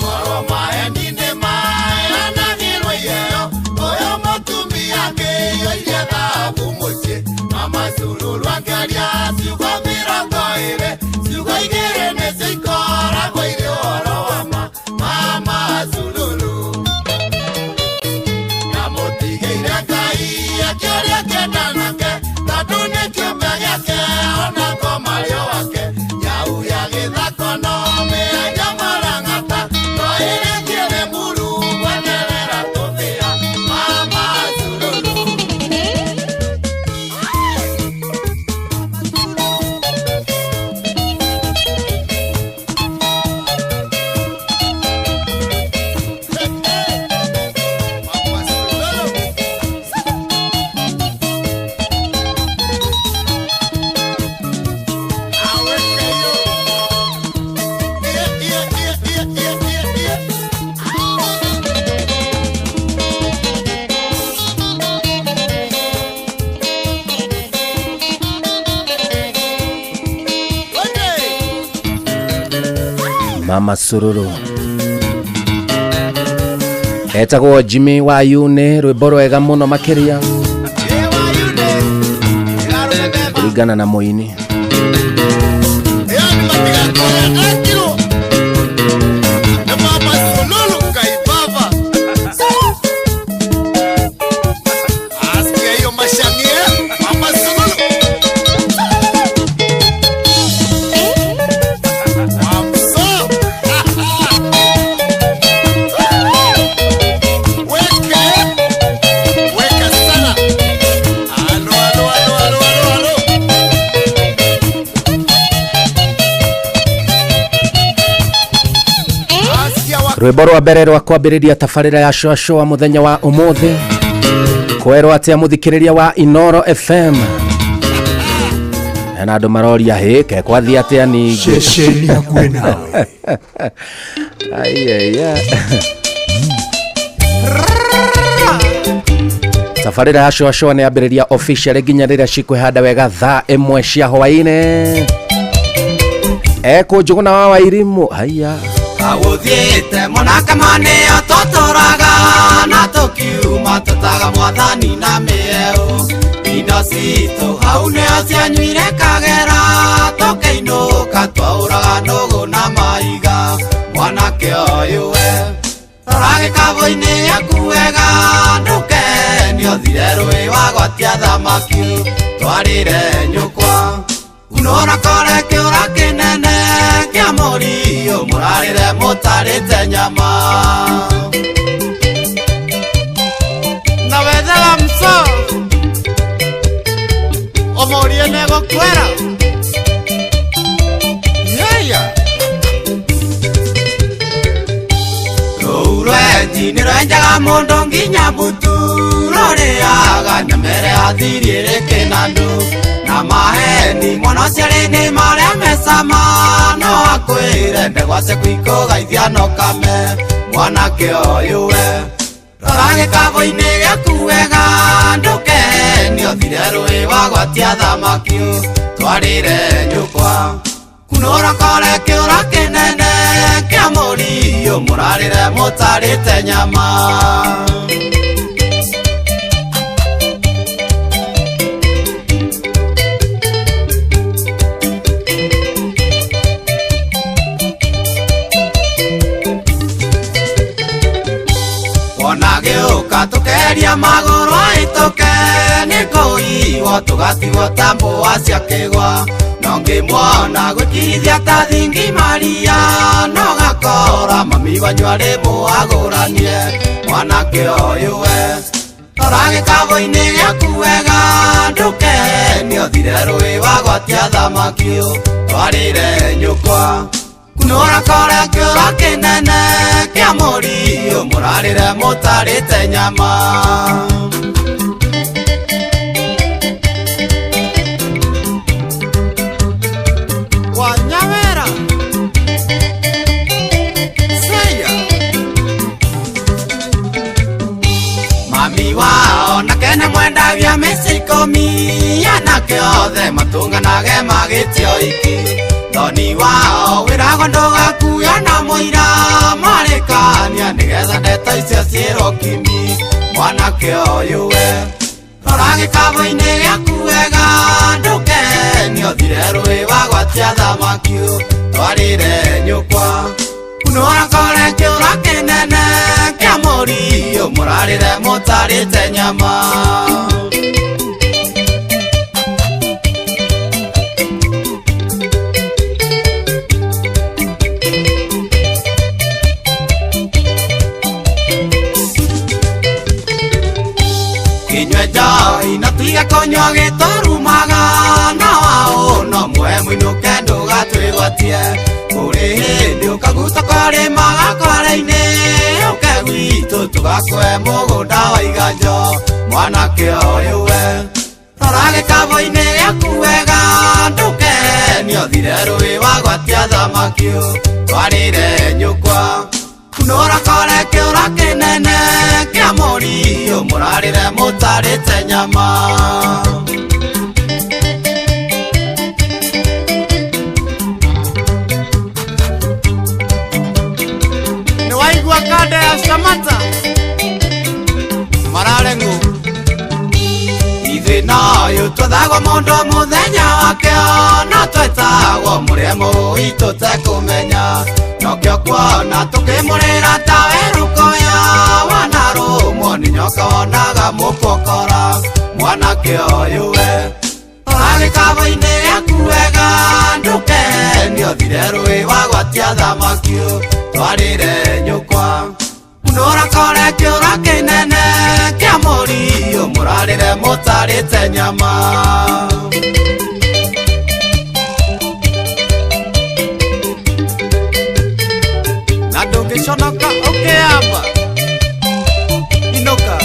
Korwo maeni nĩ maheanagĩrwo iheo, ũyũ mũtumia akĩiyũirie thahabu mũciĩ. Mama Sululu akĩaria ciugo 20, ciugo
Mama Sururu etagwo Jimmy Wayune, rwĩmbo rwega mũno makĩria kũringana na mũini. Rwĩmbo rwa mbere rwa kwambĩrĩria tabarĩra ya Shua Shua mũthenya wa ũmũthĩ, kwerwo atĩa mũthikĩrĩria wa Inoro FM, na andũ maroria hĩ ke kwathiĩ atĩa ningĩ.
Ceceni hakuhĩ nawe.
Aiya. Tabarĩra ya Shua Shua nĩ yambĩrĩria officially nginya rĩrĩa cikwĩhanda wega thaa 1 cia hwaĩ-inĩ. Ekũnjũgũna wa Wairimũ haiya.
Agũthiĩte mũnake manĩo tũtũraga na tũkiuma tũtaga mwathani na mĩeũ indo citũ hau nĩo cianyuire kagera tũkĩinũka twaũraga nũgũ na maiga mwanake ũyũ we rora gĩkabũ-inĩ gĩaku wega ndũkenio thire rũĩ wagwatia thamaki twarĩre nyũkwa unora kore kĩũra kĩnene kĩa mũriũ mũrarĩre mũtarĩte nyama na wethera mso ũmũrie nĩgũkwĩra yeya rũu rwenji nĩ rwenjaga mũndũ nginya mbutu rũrĩaga nyamere athiriĩrĩ kĩnandũ na maheni mwana ũcio rĩ nĩ marĩa mecama no akwĩre ndegwa ciaku ikũgaithia no kame mwanake ũyũ we rora gĩkabũ-inĩ gĩaku wega ndũkenio thire rũĩ wagwatia thamaki twarĩre nyũkwa kunũra kore kĩũra kĩnene kĩa mũriũ mũrarĩre mũtarĩte nyama. Gĩũka tũkeria magũrũ ahĩtũke nĩ kũiywo tũgatigwo ta mbũa cia kĩgwa no ngĩmuona gwĩkirithia ta thingi Maria no gakora mami wanyu arĩ mũagũranie mwanake ũyũ we rora gĩkabũ-inĩ gĩaku wega ndũkenio thire rũĩ wagwatia thamaki twarĩre nyũkwa kunũra kore kĩũra kĩnene kĩa mũriũ mũrarĩre mũtarĩte nyama. Wanyawera Seya mami wao nake nĩ mwendagia mĩciĩ ikũmi anake othe matũnganage magĩtio iki thoni wao wĩragwo ndũgakuya na mũira marĩkania nĩgetha ndeto icio ciĩrwo kimi mwanake ũyũ we rora gĩkabũ-inĩ gĩaku wega ndũkenio thire rũĩ wagwatia thamaki twarĩre nyũkwa kunũra kore kĩũra kĩnene kĩa mũriũ mũrarĩre mũtarĩte nyama. Kinywe njoi na tuige kũnyua gĩtũrumaga na wao no muhe mũinũke ndũgatwĩgwatie kũrĩ hĩndĩ ũkaguta kwarĩmaga kware-inĩ ũke gwitũ tũgakũhe mũgũnda wa iganjo mwanake ũyũ we rora gĩkabũ-inĩ gĩaku wega ndũkenio thire rũĩ wagwatia thamaki twarĩre nyũkwa kunũra kore kĩũra kĩnene kĩa mũriũ mũrarĩre mũtarĩte nyama. Samantha marareng'u ithuĩ noyũ twathagwo mũndũ mũthenya wake na twetagwo mũrĩmo witũ tekũmenya nokĩo kuona tũkĩmũrĩra ta werũkoya wanarũmwo nĩ nyoka wonaga mũkokora mwanake ũyũ we agĩkabũ-inĩ gĩaku wega ndũkenio thire rũĩ wagwatia thamaki twarĩre nyũkwa nũrakore kĩũra kĩnene kĩa mũriũ mũrarĩre mũtarĩte nyama. Na ndũngĩconoka ũkĩamba inũka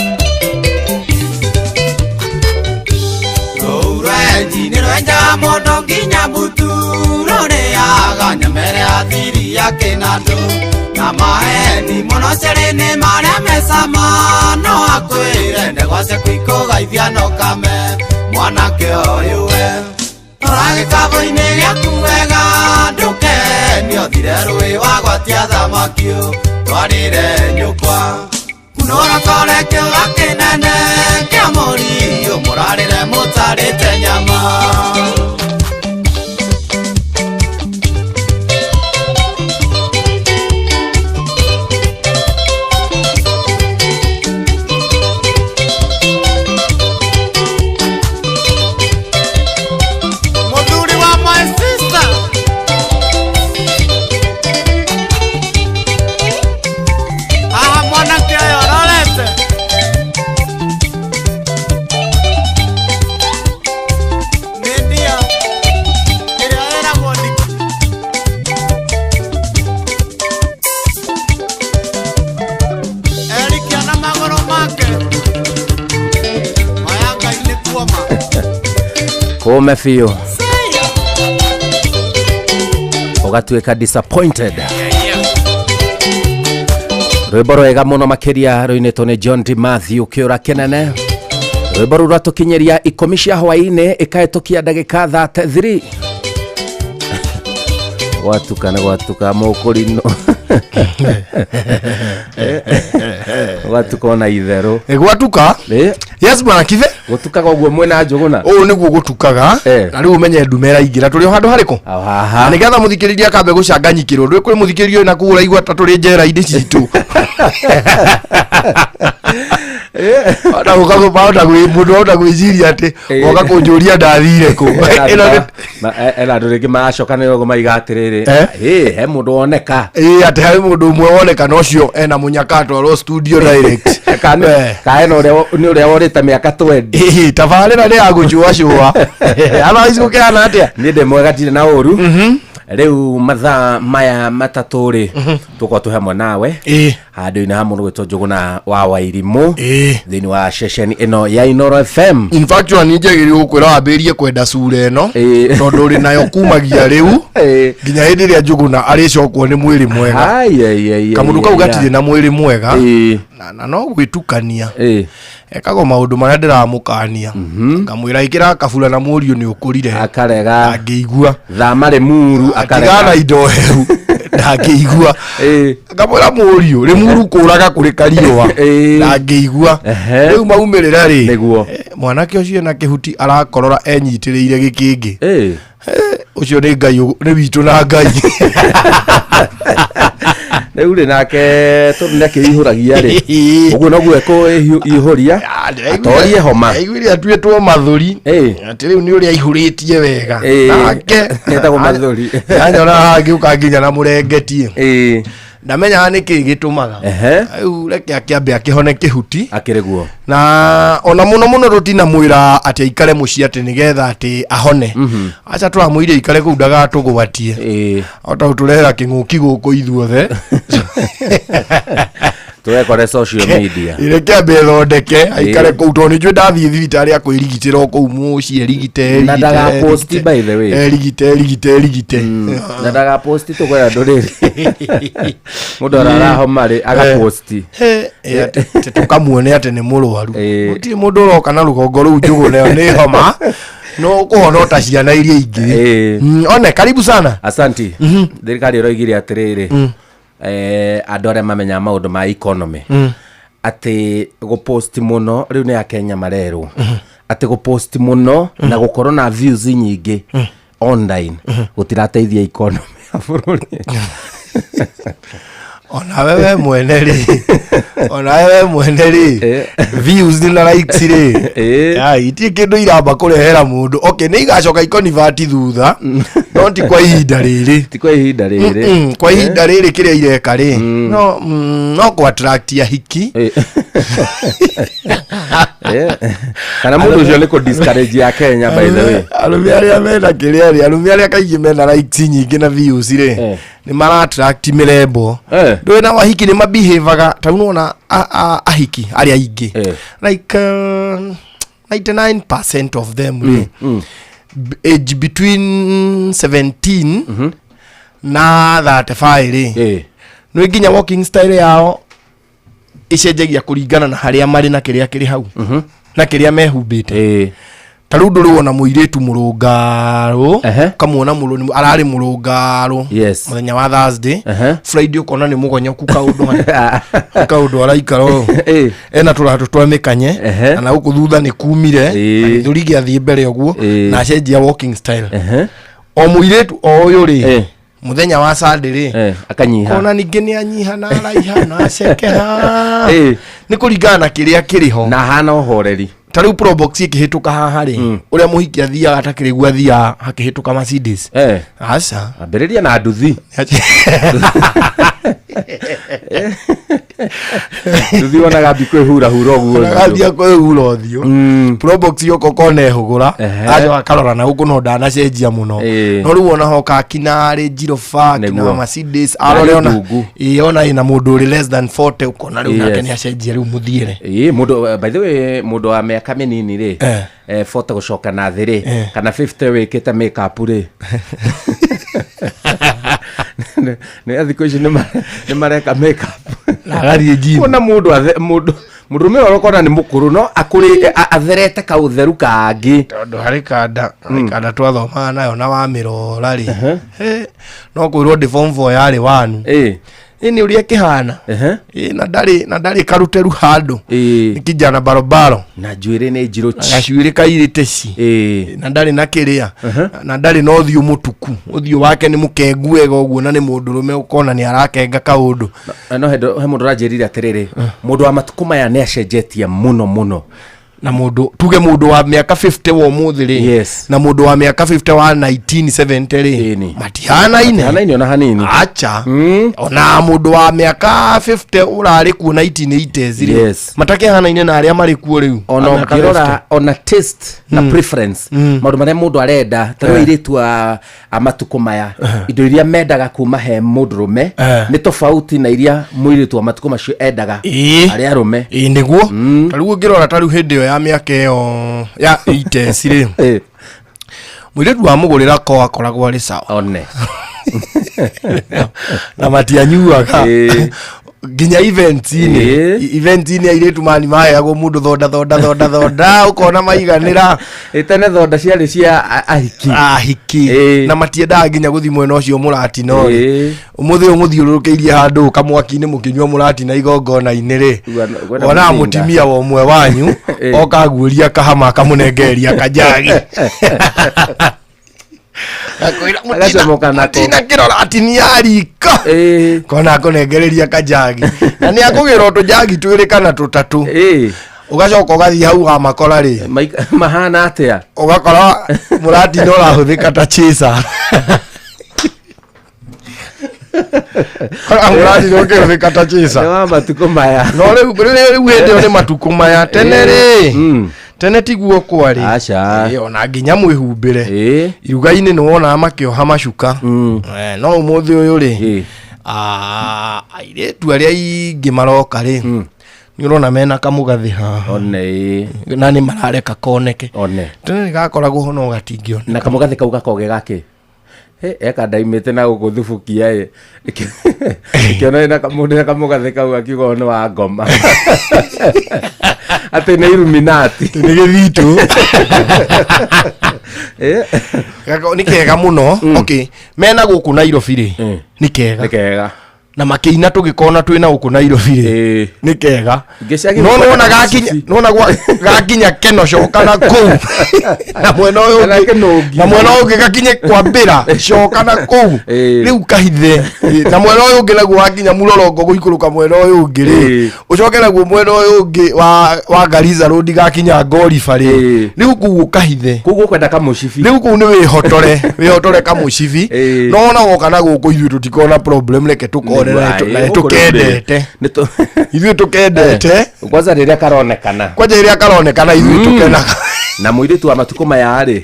rũu rwenji nĩ rwenjaga mũndũ nginya mutu rũrĩaga nyama ĩrĩa thiri ya kĩnandũ na maheni mũno cerĩ-inĩ marĩa me cama no akwĩre ndegwa ciaku ikũgaithia no kame mwanake ũyũ we rora gĩkabũ-inĩ gĩaku wega ndũkenio thire rũĩ wagwatia thamaki twarĩre nyũkwa nũrakore kĩũra kĩnene kĩa mũriũ mũrarĩre mũtarĩte nyama. Mũthuri wa my sister haha mwanake ũyũ ũrorete nĩ ndia ĩrĩa ĩragwo ndiki erikia na magũrũ make maya Ngai nĩ kuoma.
Kũme biũ ũgatuĩka disappointed. Rwĩmbo rwega mũno makĩria rũinĩtwo nĩ John D Matthew kĩũra kĩnene. Rwĩmbo rũu rwatũkinyĩria 10 cia hwaĩ-inĩ ĩkahĩtũkia ndagĩka 33. Gwatuka nĩ gwatuka mũkũrinũ gwatuka ona itherũ.
Gwatuka. Yes bwana Kithe.
Gũtukaga ũguo mwĩna Njũgũna.
Ũũ nĩguo gũtukaga na rĩu ũmenye ndume ĩraingĩra tũrĩ o handũ harĩkũ
haha
na nĩgetha mũthikĩrĩria akambe gũcanganyikĩrwo ndũĩ kwĩ mũthikĩrĩria ũyũ na kũu ũraigua ta tũrĩ njera-inĩ citũ. Mũndũ ahota gwĩciria atĩ woka kũnjũria ndathire kũ. Ĩno nĩ
Ena andũ rĩngĩ maracokanĩrĩra ũguo maiga atĩrĩrĩ, he mũndũ woneka.
Ĩĩ atĩ harĩ mũndũ ũmwe woneka na ũcio ena mũnyaka atwarwo studio direct.
Ka ena ũrĩa nĩ ũrĩa worĩte mĩaka 20.
Ĩĩ tabarĩra nĩ ya gũcũacũa. Otherwise gũkĩhana atĩa?
Niĩ ndĩ mwega ndirĩ na ũru. Rĩu mathaa maya matatũ rĩ tũkorwo twĩ hamwe nawe handũ-inĩ ha mũndũ gwĩtwo Njũgũna wa Wairimũ thĩinĩ wa ceceni ĩno ya Inooro FM.
In fact ona nĩ njagĩrĩirwo gũkwĩra wambĩrĩrie kwenda cura ĩno tondũ ũrĩ nayo kumagia rĩu nginya hĩndĩ ĩrĩa Njũgũna arĩcokwo nĩ mwĩrĩ mwega. Kamũndũ kau gatirĩ na mwĩrĩ mwega na no gwĩtukania ekagwo maũndũ marĩa ndĩramũkania ngamwĩra ĩkĩra kabura na mũriũ nĩ ũkũrire
akarega
angĩigua
thama rĩmuru akarega
tigana indo hehu ndangĩigua ngamwĩra mũriũ rĩmuru kũraga kũrĩ kariũa ndangĩigua rĩu maumĩrĩra rĩ
nĩguo
mwanake ũcio ena kĩhuti arakorora enyitĩrĩire gĩkĩngĩ. Ũcio nĩ Ngai nĩ witũ na Ngai.
Rĩu rĩ nake tondũ nĩ akĩihũragia rĩ ũguo noguo ekũihũria atorie homa.
Aiguire atuĩtwo mathũri atĩ rĩu nĩ ũrĩa aihũrĩtie wega nake
Etagwo mathũri.
Yanyona hangĩũka nginya na mũrengeti ndamenyaga nĩ kĩĩ gĩtũmaga rĩu reke akĩambe akĩhone kĩhuti
akĩrĩ guo
na ona mũno mũno tũtinamwĩra atĩ aikare mũciĩ atĩ nĩgetha atĩ ahone. Aca tũramwĩire aikare kũu ndagatũgwatie ota gũtũrehera kĩng'ũki gũkũ ithuothe
tũrekore social media.
Reke ambe ethondeke aikare kũu tondũ nĩnjũĩ ndathiĩ thibitarĩ akwĩrigitĩra o kũu mũciĩ erigite
Na ndagaposti by the way.
Erigite erigite erigite
na ndagaposti tũkwera ndũrĩrĩ mũndũ ararahoma rĩ agaposti
tũkamuone atĩ nĩ mũrwaru. Gũtirĩ mũndũ ũroka na rũgongo rũu Njũgũna ĩyo nĩ homa no ũkũhona o ta ciana iria ingĩ. One karibu sana.
Asanti. Thirikari ĩroigire atĩrĩrĩ Andũ arĩa mamenyaga maũndũ ma economy atĩ gũpost mũno rĩu nĩ akenya marerwo atĩ gũpost mũno na gũkorwo na views nyingĩ online gũtirateithia economy ya bũrũri.
Onawe we mwene rĩ, onawe we mwene rĩ, views na likes rĩ, ai, itirĩ kĩndũ iramba kũrehera mũndũ. Okay, nĩ igacoka ikonivati thutha, no ti kwa ihinda rĩrĩ.
Ti kwa ihinda rĩrĩ.
Kwa ihinda rĩrĩ kĩrĩa ireka rĩ, no kũ attract ahiki.
Kana mũndũ ũcio nĩ kũ discourage ya Kenya, by the way.
Arũme arĩa mena kĩrĩa rĩ, arũme arĩa kaingĩ mena likes nyingĩ na views rĩ, nĩ mara attract mĩrembo. Ndũĩ na ahiki nĩ mabehavaga ta rĩu nĩwona ahiki arĩa aingĩ, like 99% of them rĩ, age between 17 na 35 rĩ, nĩ nginya walking style yao ĩcenjagia kũringana na harĩa marĩ na kĩrĩa kĩrĩ hau na kĩrĩa mehumbĩte. Ta rĩu ndũrĩ wona mũirĩtu mũrũngarũ, ũkamuona ararĩ mũrũngarũ mũthenya wa Thursday, Friday ũkona nĩ mũgonyoku kaũndũ kaũndũ araikara ũũ ena tũratũ twa mĩkanye na gũkũ thutha nĩ kumire na gĩthũri gĩathiĩ mbere ũguo na acenjia walking style. O mũirĩtu o ũyũ rĩ, mũthenya wa Sunday rĩ,
akanyiha.
Kona ningĩ nĩ anyiha na araiha na acekeha, nĩ kũringana na kĩrĩa kĩrĩ ho
na hana ũhoreri.
Ta rĩu Probox ĩkĩhĩtũka haha rĩ, ũrĩa mũhiki athiaga atakĩrĩ guo athiaga hakĩhĩtũka Mercedes. Aca.
Ambĩrĩria na nduthi. Nduthi wonaga ambi kwĩhurahura ũguo.
Agathiĩ kwĩhura ũthiũ, Probox yoka ũkona ĩhũgũra, acoka akarora na gũkũ no ndanacenjia mũno. No rĩu ona hoka akina Range Rover, akina Mercedes, arore ona
ndungu.
Ĩĩ, ona ĩna mũndũ ũrĩ less than 40, ũkona rĩu nake nĩ acenjia rĩu mũthiĩre.
Ĩĩ, mũndũ, by the way, mũndũ wa mĩaka mĩnini rĩ, 40 gũcoka na thĩ rĩ, kana 50 wĩkĩte make up rĩ, nĩ thikũ ici nĩ mareka make up.
Na agathiĩ gym.
Kuona mũndũ mũndũ mũndũrũme ũrĩa ũkona nĩ mũkũrũ no akũrĩ atherete kaũtheru kangĩ.
Tondũ harĩ kanda twathomaga nayo na wamĩrora rĩ, he, no kwĩrwo ndĩ form 4 yarĩ wanu ĩ nĩ ũrĩa ĩkĩhana. Ĩ, na ndarĩ karuteru handũ, nĩ kijana barobaro.
Na njuĩrĩ nĩ njirũ
chi. Gacuĩrĩ kairĩte ci, na ndarĩ na kĩrĩa, na ndarĩ na ũthiũ mũtuku, ũthiũ wake nĩ mũkengu wega ũguo, na nĩ mũndũrũme ũkona nĩ arakenga kaũndũ.
No he mũndũ ũranjĩrire atĩrĩrĩ, mũndũ wa matukũ maya nĩ acenjetie mũno mũno.
Na mũndũ, tuge mũndũ wa mĩaka 50 wa ũmũthĩ rĩ, na mũndũ wa mĩaka 50 wa 1970 rĩ, matihanaine.
Matihanaine ona hanini.
Acha, ona mũndũ wa mĩaka 50 ũrarĩ kuo 1980s rĩ, matakĩhanaine na arĩa marĩ kuo rĩu
ona
a mĩaka
ũngĩrora
50.
Ona taste na preference, maũndũ marĩa mũndũ arenda, ta rĩu airĩtu a matukũ maya, indo iria mendaga kuma he mũndũrũme nĩ tofauti na iria mũirĩtu wa matukũ macio endaga arĩa arũme.
Ĩĩ, nĩguo. Ta rĩu ũngĩrora, ta rĩu hĩndĩ ĩyo ya mĩaka ĩyo ya 80s rĩ, mũirĩtu wamũgũrĩra ko akoragwo arĩ sawa.
One.
Na matianyuaga nginya event-inĩ airĩtu mani maheagwo mũndũ thonda thonda thonda thonda, ũkona maiganĩra.
Ĩ, tene thonda ciarĩ cia ahiki.
Ahiki, na matiendaga nginya gũthiĩ mwena ũcio mũratina ũrĩ. Ũmũthĩ ũyũ mũthiũrũrũkĩirie handũ kamwaki-inĩ mũkĩnyua mũratina igongona-inĩ rĩ,
Gwenda
wonaga
mũthinga.
Mũtimia wa ũmwe wanyu oka aguũria kahama akamũnengereria kanjagi.
Agacomoka nako.
Mũtina kĩrora atinia riko kona akũnengereria kanjagi, na nĩ akũgĩra tũnjagi twĩrĩ kana tũtatũ, ũgacoka ũgathiĩ hau wamakora rĩ,
Mahana atĩa?
Ũgakora mũratina ũrahũthĩka ta chaser. Kora mũratina ũkĩhũthĩka ta chaser.
Nĩ wa matukũ maya.
No rĩu hĩndĩ ĩyo nĩ matukũ maya. Tene rĩ, tene tiguo kwarĩ.
Aca.
Ĩ, ona nginya mwĩhumbĩre iruga-inĩ nĩ wonaga makĩoha macuka. No ũmũthĩ ũyũ rĩ, airĩtu arĩa aingĩ maroka rĩ, nĩ ũrona mena kamũgathĩ haha.
One.
Na nĩ marareka koneke.
One.
Tene nĩ gakoragwo ho no gatingĩoneka.
Na kamũgathĩ kau gakoge gakĩ. He, eka ndaimĩte na gũkũ thubukia ĩ ĩkĩona ĩna mũndũ na kamũgathĩ kau akiuga ũyũ nĩ wa ngoma, atĩ nĩ Illuminati.
Nĩ gĩthitũ. Nĩ kega mũno. Okay, mena gũkũ Nairobi rĩ, nĩ kega.
Nĩ kega.
Na makĩina tũgĩkona twĩna gũkũ Nairobi rĩ nĩ kega.
Gĩcagi
No
gũkwenda
nona
kamũcibi.
gakinya nona gakinya keno coka na kũu na mwena ũyũ ũngĩ na mwena ũyũ ũngĩ gakinye kwambĩra coka na kũu rĩu kahithe. Na mwena ũyũ ũngĩ naguo wakinya mũrorongo gũikũrũka mwena ũyũ ũngĩ rĩ ũcoke naguo mwena ũyũ ũngĩ wa Garissa Road gakinya Ngoriba rĩ rĩu kũu ũkahithe.
Kũu gũkwenda kamũcibi.
Rĩu kũu nĩ wĩhotore kamũcibi. No ona woka na gũkũ ithuĩ tũtikona problem, reke tũkone na tũkendete ithuĩ tũkendete.
Kwanza rĩrĩa karonekana.
Kwanja rĩrĩa karonekana ithuĩ tũkenaga.
Na mũirĩtu wa matukũ maya rĩ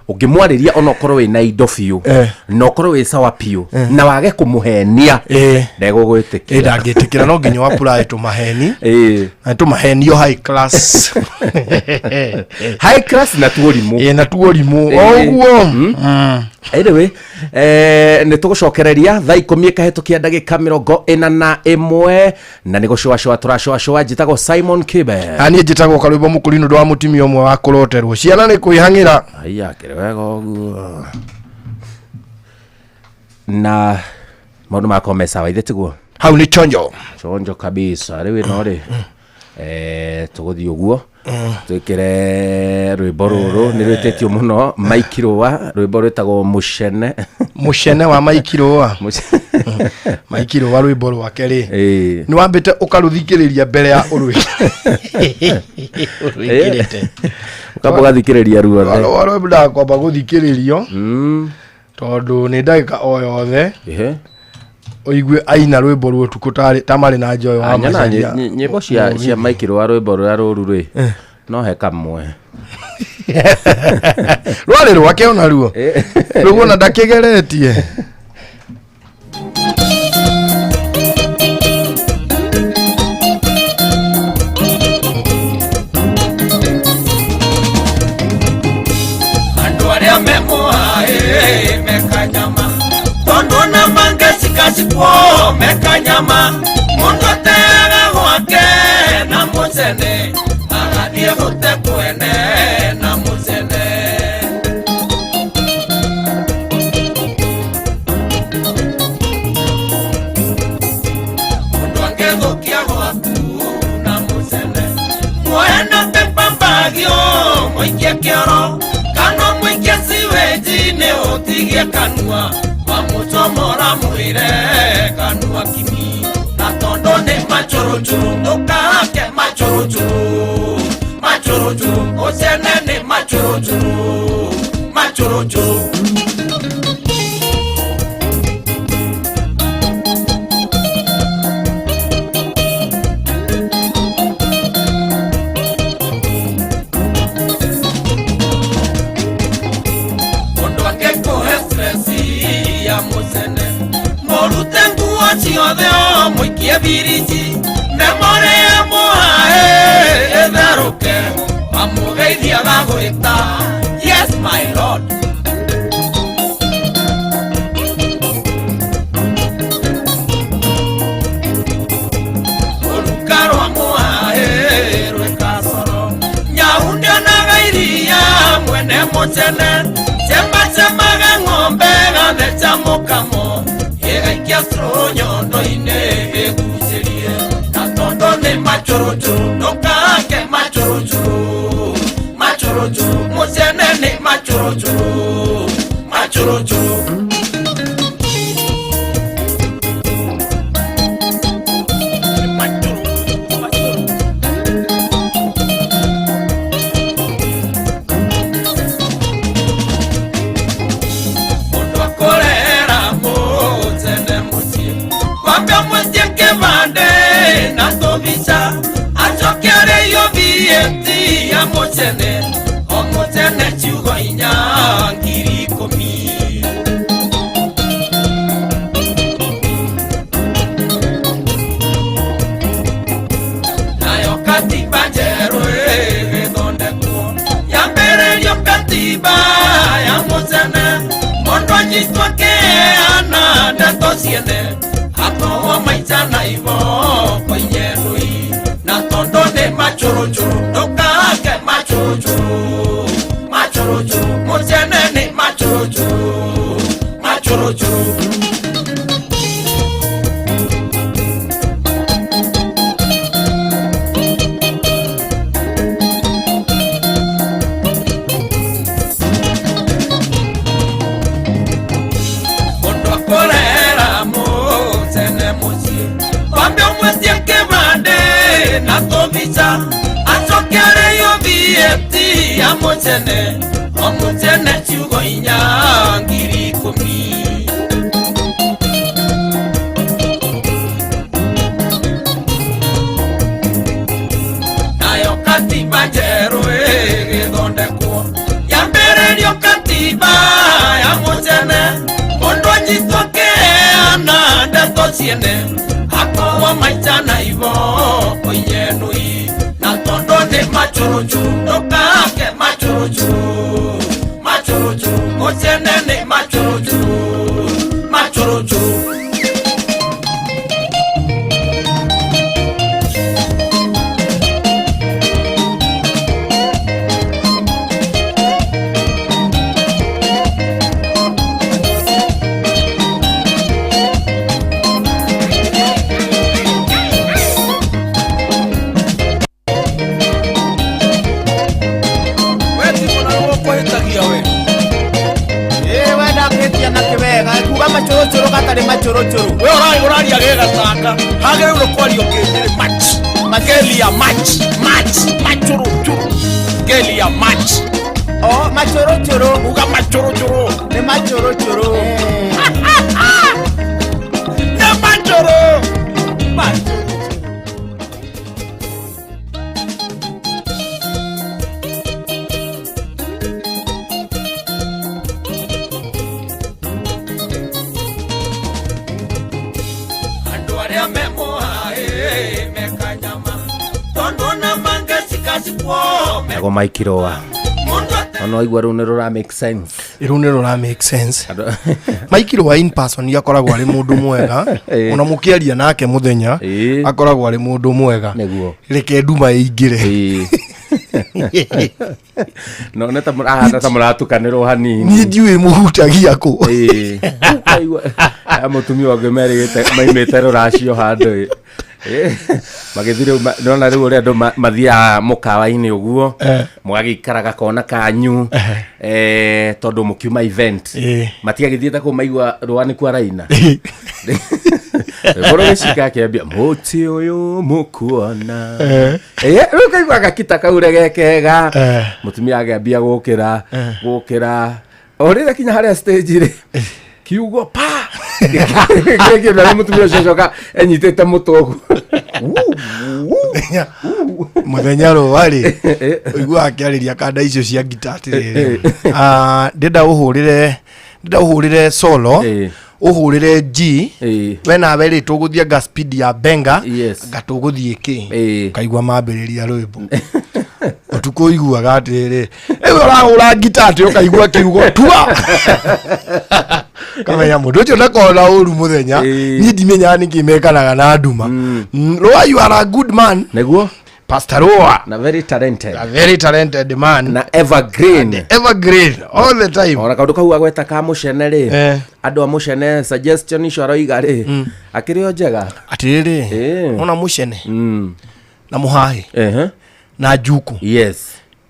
ũngĩmwarĩria ona ũkorwo wĩna indo biũ na ũkorwo wĩ sawa biũ na wage kũmũhenia ndegũgwĩtĩkĩra.
Ndangĩtĩkĩra, no nginya wapurae tũmaheni na tũmahenio high class.
High class na tuorimũ.
Na tuorimũ o ũguo.
Anyway, nĩ tũgũcokereria thaa 10 ĩkahĩtũkia ndagĩka 41 na nĩ gũcũacũa tũracũacũa. Njĩtagwo Simon Kibe.
Na niĩ njĩtagwo Karwĩmbo Mũkũrinũ ũndũ wa mũtumia ũmwe wa kũroterwo ciana nĩ kwĩhang'ĩra.
Aya kĩrĩ wega ũguo na maũndũ makwa me sawa ithe tiguo
hau nĩ chonjo
chonjo kabisa. Rĩu ĩno rĩ tũgũthiĩ ũguo twĩkĩre rwĩmbo rũrũ nĩ rwĩtĩtio mũno Mike Rũa, rwĩmbo rwĩtagwo Mũcene.
Mũcene wa Mike Rũa. Mike Rũa rwĩmbo rwake rĩ nĩ wambĩte ũkarũthikĩrĩria mbere ya ũrwĩkĩrĩte.
Ũkamba ũgathikĩrĩria ruothe.
Rwĩmbo ndakwamba gũthikĩrĩrio tondũ nĩ ndagĩka o yothe ũigue aina rwĩmbo rũu ũtukũ ta marĩ na njoyo wa macaria.
Nyĩmbo cia Mike Rũa rwĩmbo rũrĩa rũru rĩ no he kamwe
rwarĩ rwake ona ruo rũguo na ndakĩgeretie.
Andũ arĩa me mũhaĩ mekanyama tondũ na mangecikacikwo mekanyama mũndũ ateaga gwake na mũcene agathiĩ gũte kwene na mũcene. Mũndũ angĩthũkia gwaku na mũcene muoe na pepambagio mũikie kĩoro kana mũikie siweji-inĩ ũtigie kanua wamũcomora mwĩre kanua kimi na tondũ nĩ macũrũcũrũ ndũkahake macũrũcũrũ macũrũcũrũ ũcene nĩ macũrũcũrũ macũrũcũrũ. Mũndũ angĩkũhe stress ya mũcene mũrute nguo ciothe o mũikie biriji memore ya mũhae ĩtherũke amũgeithia gagwĩta yes my lord. Ũruka rwa mũhae rwĩkacoro nyau ndĩonaga iria mwene mũcene cemacemaga ng'ombe gatheca mũkamo ĩgaikia straw nyondo-inĩ ĩgucĩrie na tondũ nĩ macũrũcũrũ ndũkahake macũrũcũrũ macũrũcũrũ mũcene nĩ macũrũcũrũ macũrũcũrũ. Mũndũ akũrehera mũcene mũciĩ kwambia mũciĩ kĩbandĩ na tũbica acoke arĩio VAT ya mũcene o mũcene ciugo 4 10,000. Nayo katiba njerũ ĩgĩthondekwo yambĩrĩrio katiba ya mũcene mũndũ anyitwo akĩheana ndeto ciene akohwo maica na iboko inyendũi na tondũ nĩ macũrũcũrũ ndũkahake macũrũcũrũ macũrũcũrũ mũcene nĩ macũrũcũrũ macũrũcũrũ. amwetie kĩbandĩ na tũmbica acoke arĩo VAT ya mũcene o mũcene ciugo inya 10,000. Nayo katiba njerũ ĩgĩthondekwo yambĩrĩrio katiba ya mũcene mũndũ anyitwo akĩheana ndeto ciene akowo maica na iboko iyenui na tondũ nĩ macũrũcũrũ ndũkake macũrũcũrũ macũrũcũrũ mũcene nĩ macũrũcũrũ macũrũcũrũ.
We ũraria gĩgatanga hagĩrĩirwo kwario kĩndĩrĩ match magelia match match macũrũcũrũ gelia match
o macũrũcũrũ
uga macũrũcũrũ
nĩ macũrũcũrũ
nĩ macũrũ macũrũ.
Nago maikiroa ona waigua rũu nĩ rũra make sense.
Rũu nĩ rũra make sense. Maikiroa in person akoragwo arĩ mũndũ mwega ona mũkĩaria nake mũthenya akoragwo arĩ mũndũ mwega.
Nĩguo
reke nduma ĩingĩre.
No nĩ ta ta mũratukanĩrwo hanini.
Niĩ ndiũĩ mũhutagia kũ.
Mũtumia ũngĩ merĩgĩte maimĩte rũracio handũ magĩthiĩ rĩu nĩwona rĩu ũrĩa andũ mathiaga mũkawa-inĩ ũguo mũgagĩikara gakona kanyu tondũ mũkiuma event matiagĩthiĩte kũu maigua rũa nĩkuo araina rwĩmbo rũgĩcika akĩambia mũtĩ ũyũ mũkuona rĩu kaigua gakita kau ũrĩa gekega mũtumia agĩambia gũkĩra gũkĩra o rĩrĩa kinya harĩa stage rĩ kiugo pa gĩkĩra mũtumia ũcio acoka enyitĩte mũtwe ũguo.
Mũthenya rũa rĩ ũiguaga akĩarĩria kanda icio cia ngita atĩrĩrĩ ndĩrenda ũhũrĩre solo ũhũrĩre G we nawe rĩ tũgũthiĩ anga speed ya benga anga tũgũthiĩ kĩ ũkaigua mambĩrĩria rwĩmbo ũtukũ ũiguaga atĩrĩrĩ rĩu ũrahũra ngita atĩ ũkaigua kiugo tua kamenya mũndũ ũcio ndakoragwo na ũru mũthenya niĩ ndimenyaga nĩkĩ mekanaga na nduma. Rũa you are a good man.
Nĩguo
Pastor Rũa
na very talented,
a very talented man
na evergreen,
evergreen all the time.
Ona kaũndũ kau agweta ka mũcene rĩ andũ a mũcene suggestion icio aroiga rĩ akĩrĩ o njega
atĩrĩrĩ ona mũcene na mũhaĩ na njuku
yes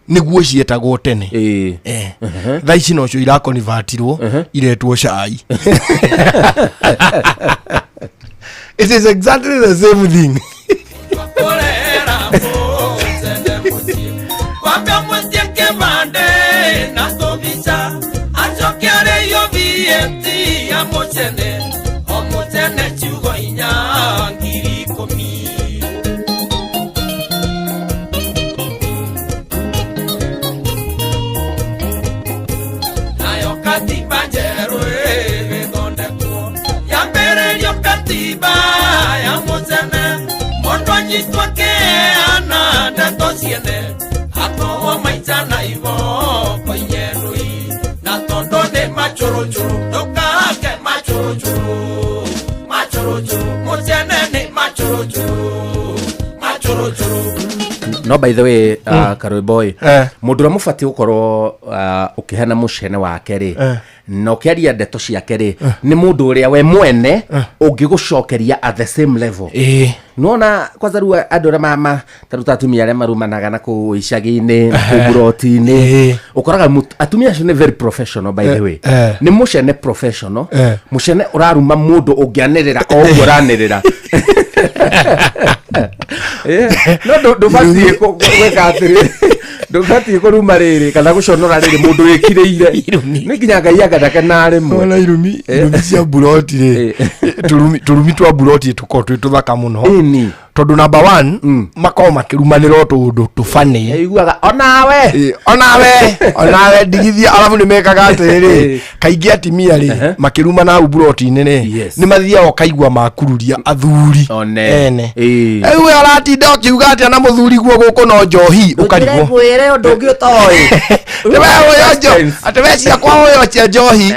nĩguo cietagwo tene thaa ici nocio irakonvatirwo iretwo cai. It is exactly the same thing.
No by the way, karwĩmbo ĩ,
Eh.
mũndũ ũrĩa mũbatiĩ gũkorwo ũkĩhana mũcene wake rĩ,
Eh.
na ũkĩaria ndeto ciake rĩ, nĩ mũndũ ũrĩa we mwene ũngĩgũcokeria at the same level.
Ĩĩ.
Nona kwanza rĩu andũ arĩa ta rĩu ta atumia arĩa marumanaga na kũu icagi-inĩ na kũu mburoti-inĩ, ũkoraga atumia acio nĩ very professional, by the way.
Eh.
Nĩ mũcene professional,
Eh.
mũcene ũraruma mũndũ ũngĩanĩrĩra o ũguo ũranĩrĩra. No ndũbatiĩ gwĩka atĩrĩ, ndũbatiĩ kũruma rĩrĩ kana gũconora rĩrĩ mũndũ wĩkirĩire, nĩ nginya Ngai anga na rĩmwe.
Ona irumi, irumi cia buroti rĩ, tũrumi twa buroti tũkorwo twĩ tũthaka mũno, tondũ number one, makorwo makĩrumanĩra o tũũndũ tũbani.
Iguaga onawe.
Onawe, onawe ndigithia. Arabu nĩ mekaga atĩrĩrĩ, kaingĩ atimia rĩ makĩrumana hau buroti-inĩ rĩ, nĩ mathiaga ũkaigua makururia athuri ene. Rĩu we ũratinda ũkiuga atĩa na mũthuri guo gũkũ no njohi, ũkarigwo.
Ngwĩre ũndũ ũngĩ ũtoĩ.
Nĩ we ũyũ njo atĩ we ciakwa ũyũ cia njohi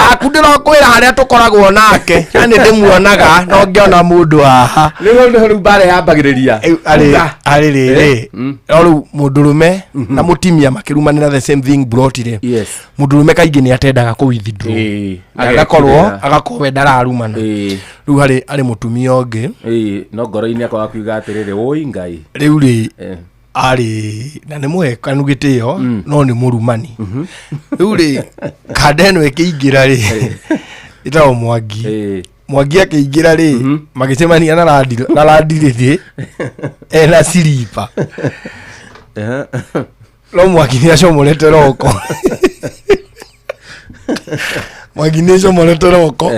waku, ndĩrokwĩra harĩa tũkoragwo nake na nĩ ndĩmuonaga no ngĩona mũndũ haha.
Rĩu rĩu mbara yambagĩrĩria.
Arĩ arĩ rĩrĩ, no rĩu mũndũrũme na mũtimia makĩrumanĩra the same thing broti rĩ, mũndũrũme kaingĩ nĩ atendaga kũ withdraw. Na agakorwo
agekirĩra.
Agakorwo we ndararumana. Rĩu harĩ mũtumia ũngĩ.
No ngoro-inĩ akoga kuiga atĩrĩrĩ, ũi Ngai.
Rĩu rĩ, arĩ na nĩ mũhekanu gĩtĩo, no nĩ mũrumani. Rĩu rĩ, kanda ĩno ĩkĩingĩra rĩ, ĩtagwo Mwangi. Mwangi akĩingĩra rĩ, magĩcemania na landirĩrĩ ena silipa, no Mwangi nĩ acomorete roko. Mwangi nĩ acomorete roko.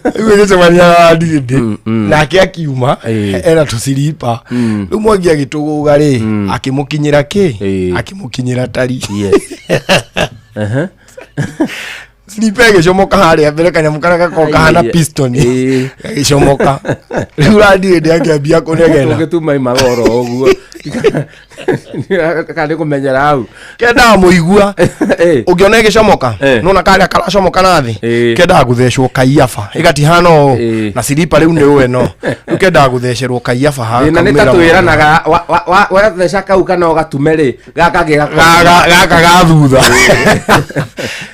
Rĩu ĩgĩcemania na landirĩrĩ, nake akiuma ena tũciripa. Rĩu Mwangi agĩtũgũga rĩ, akĩmũkinyĩra kĩ, akĩmũkinyĩra tari. Silipa ĩgĩcomoka harĩa mbere, kanyamũ karĩa gakoragwo kahana piston gagĩcomoka. Rĩu landirĩndĩ akĩambia kũnegena.
Tũngĩtuma imagoro ũguo kana nĩ kũmenyera hau.
Kendaga mũigua ũngĩona ĩgĩcomoka, nona karĩa karacomoka na thĩ, kendaga gũthecwo kaiaba ĩgatihana ũũ na silipa. Rĩu nĩ ũwe, no rĩu kendaga gũthecerwo kaiaba
Thĩna nĩ ta
hakaumĩra.
Twĩranaga watheca kau kana ũgatume rĩ, gaka
Gaka ga thutha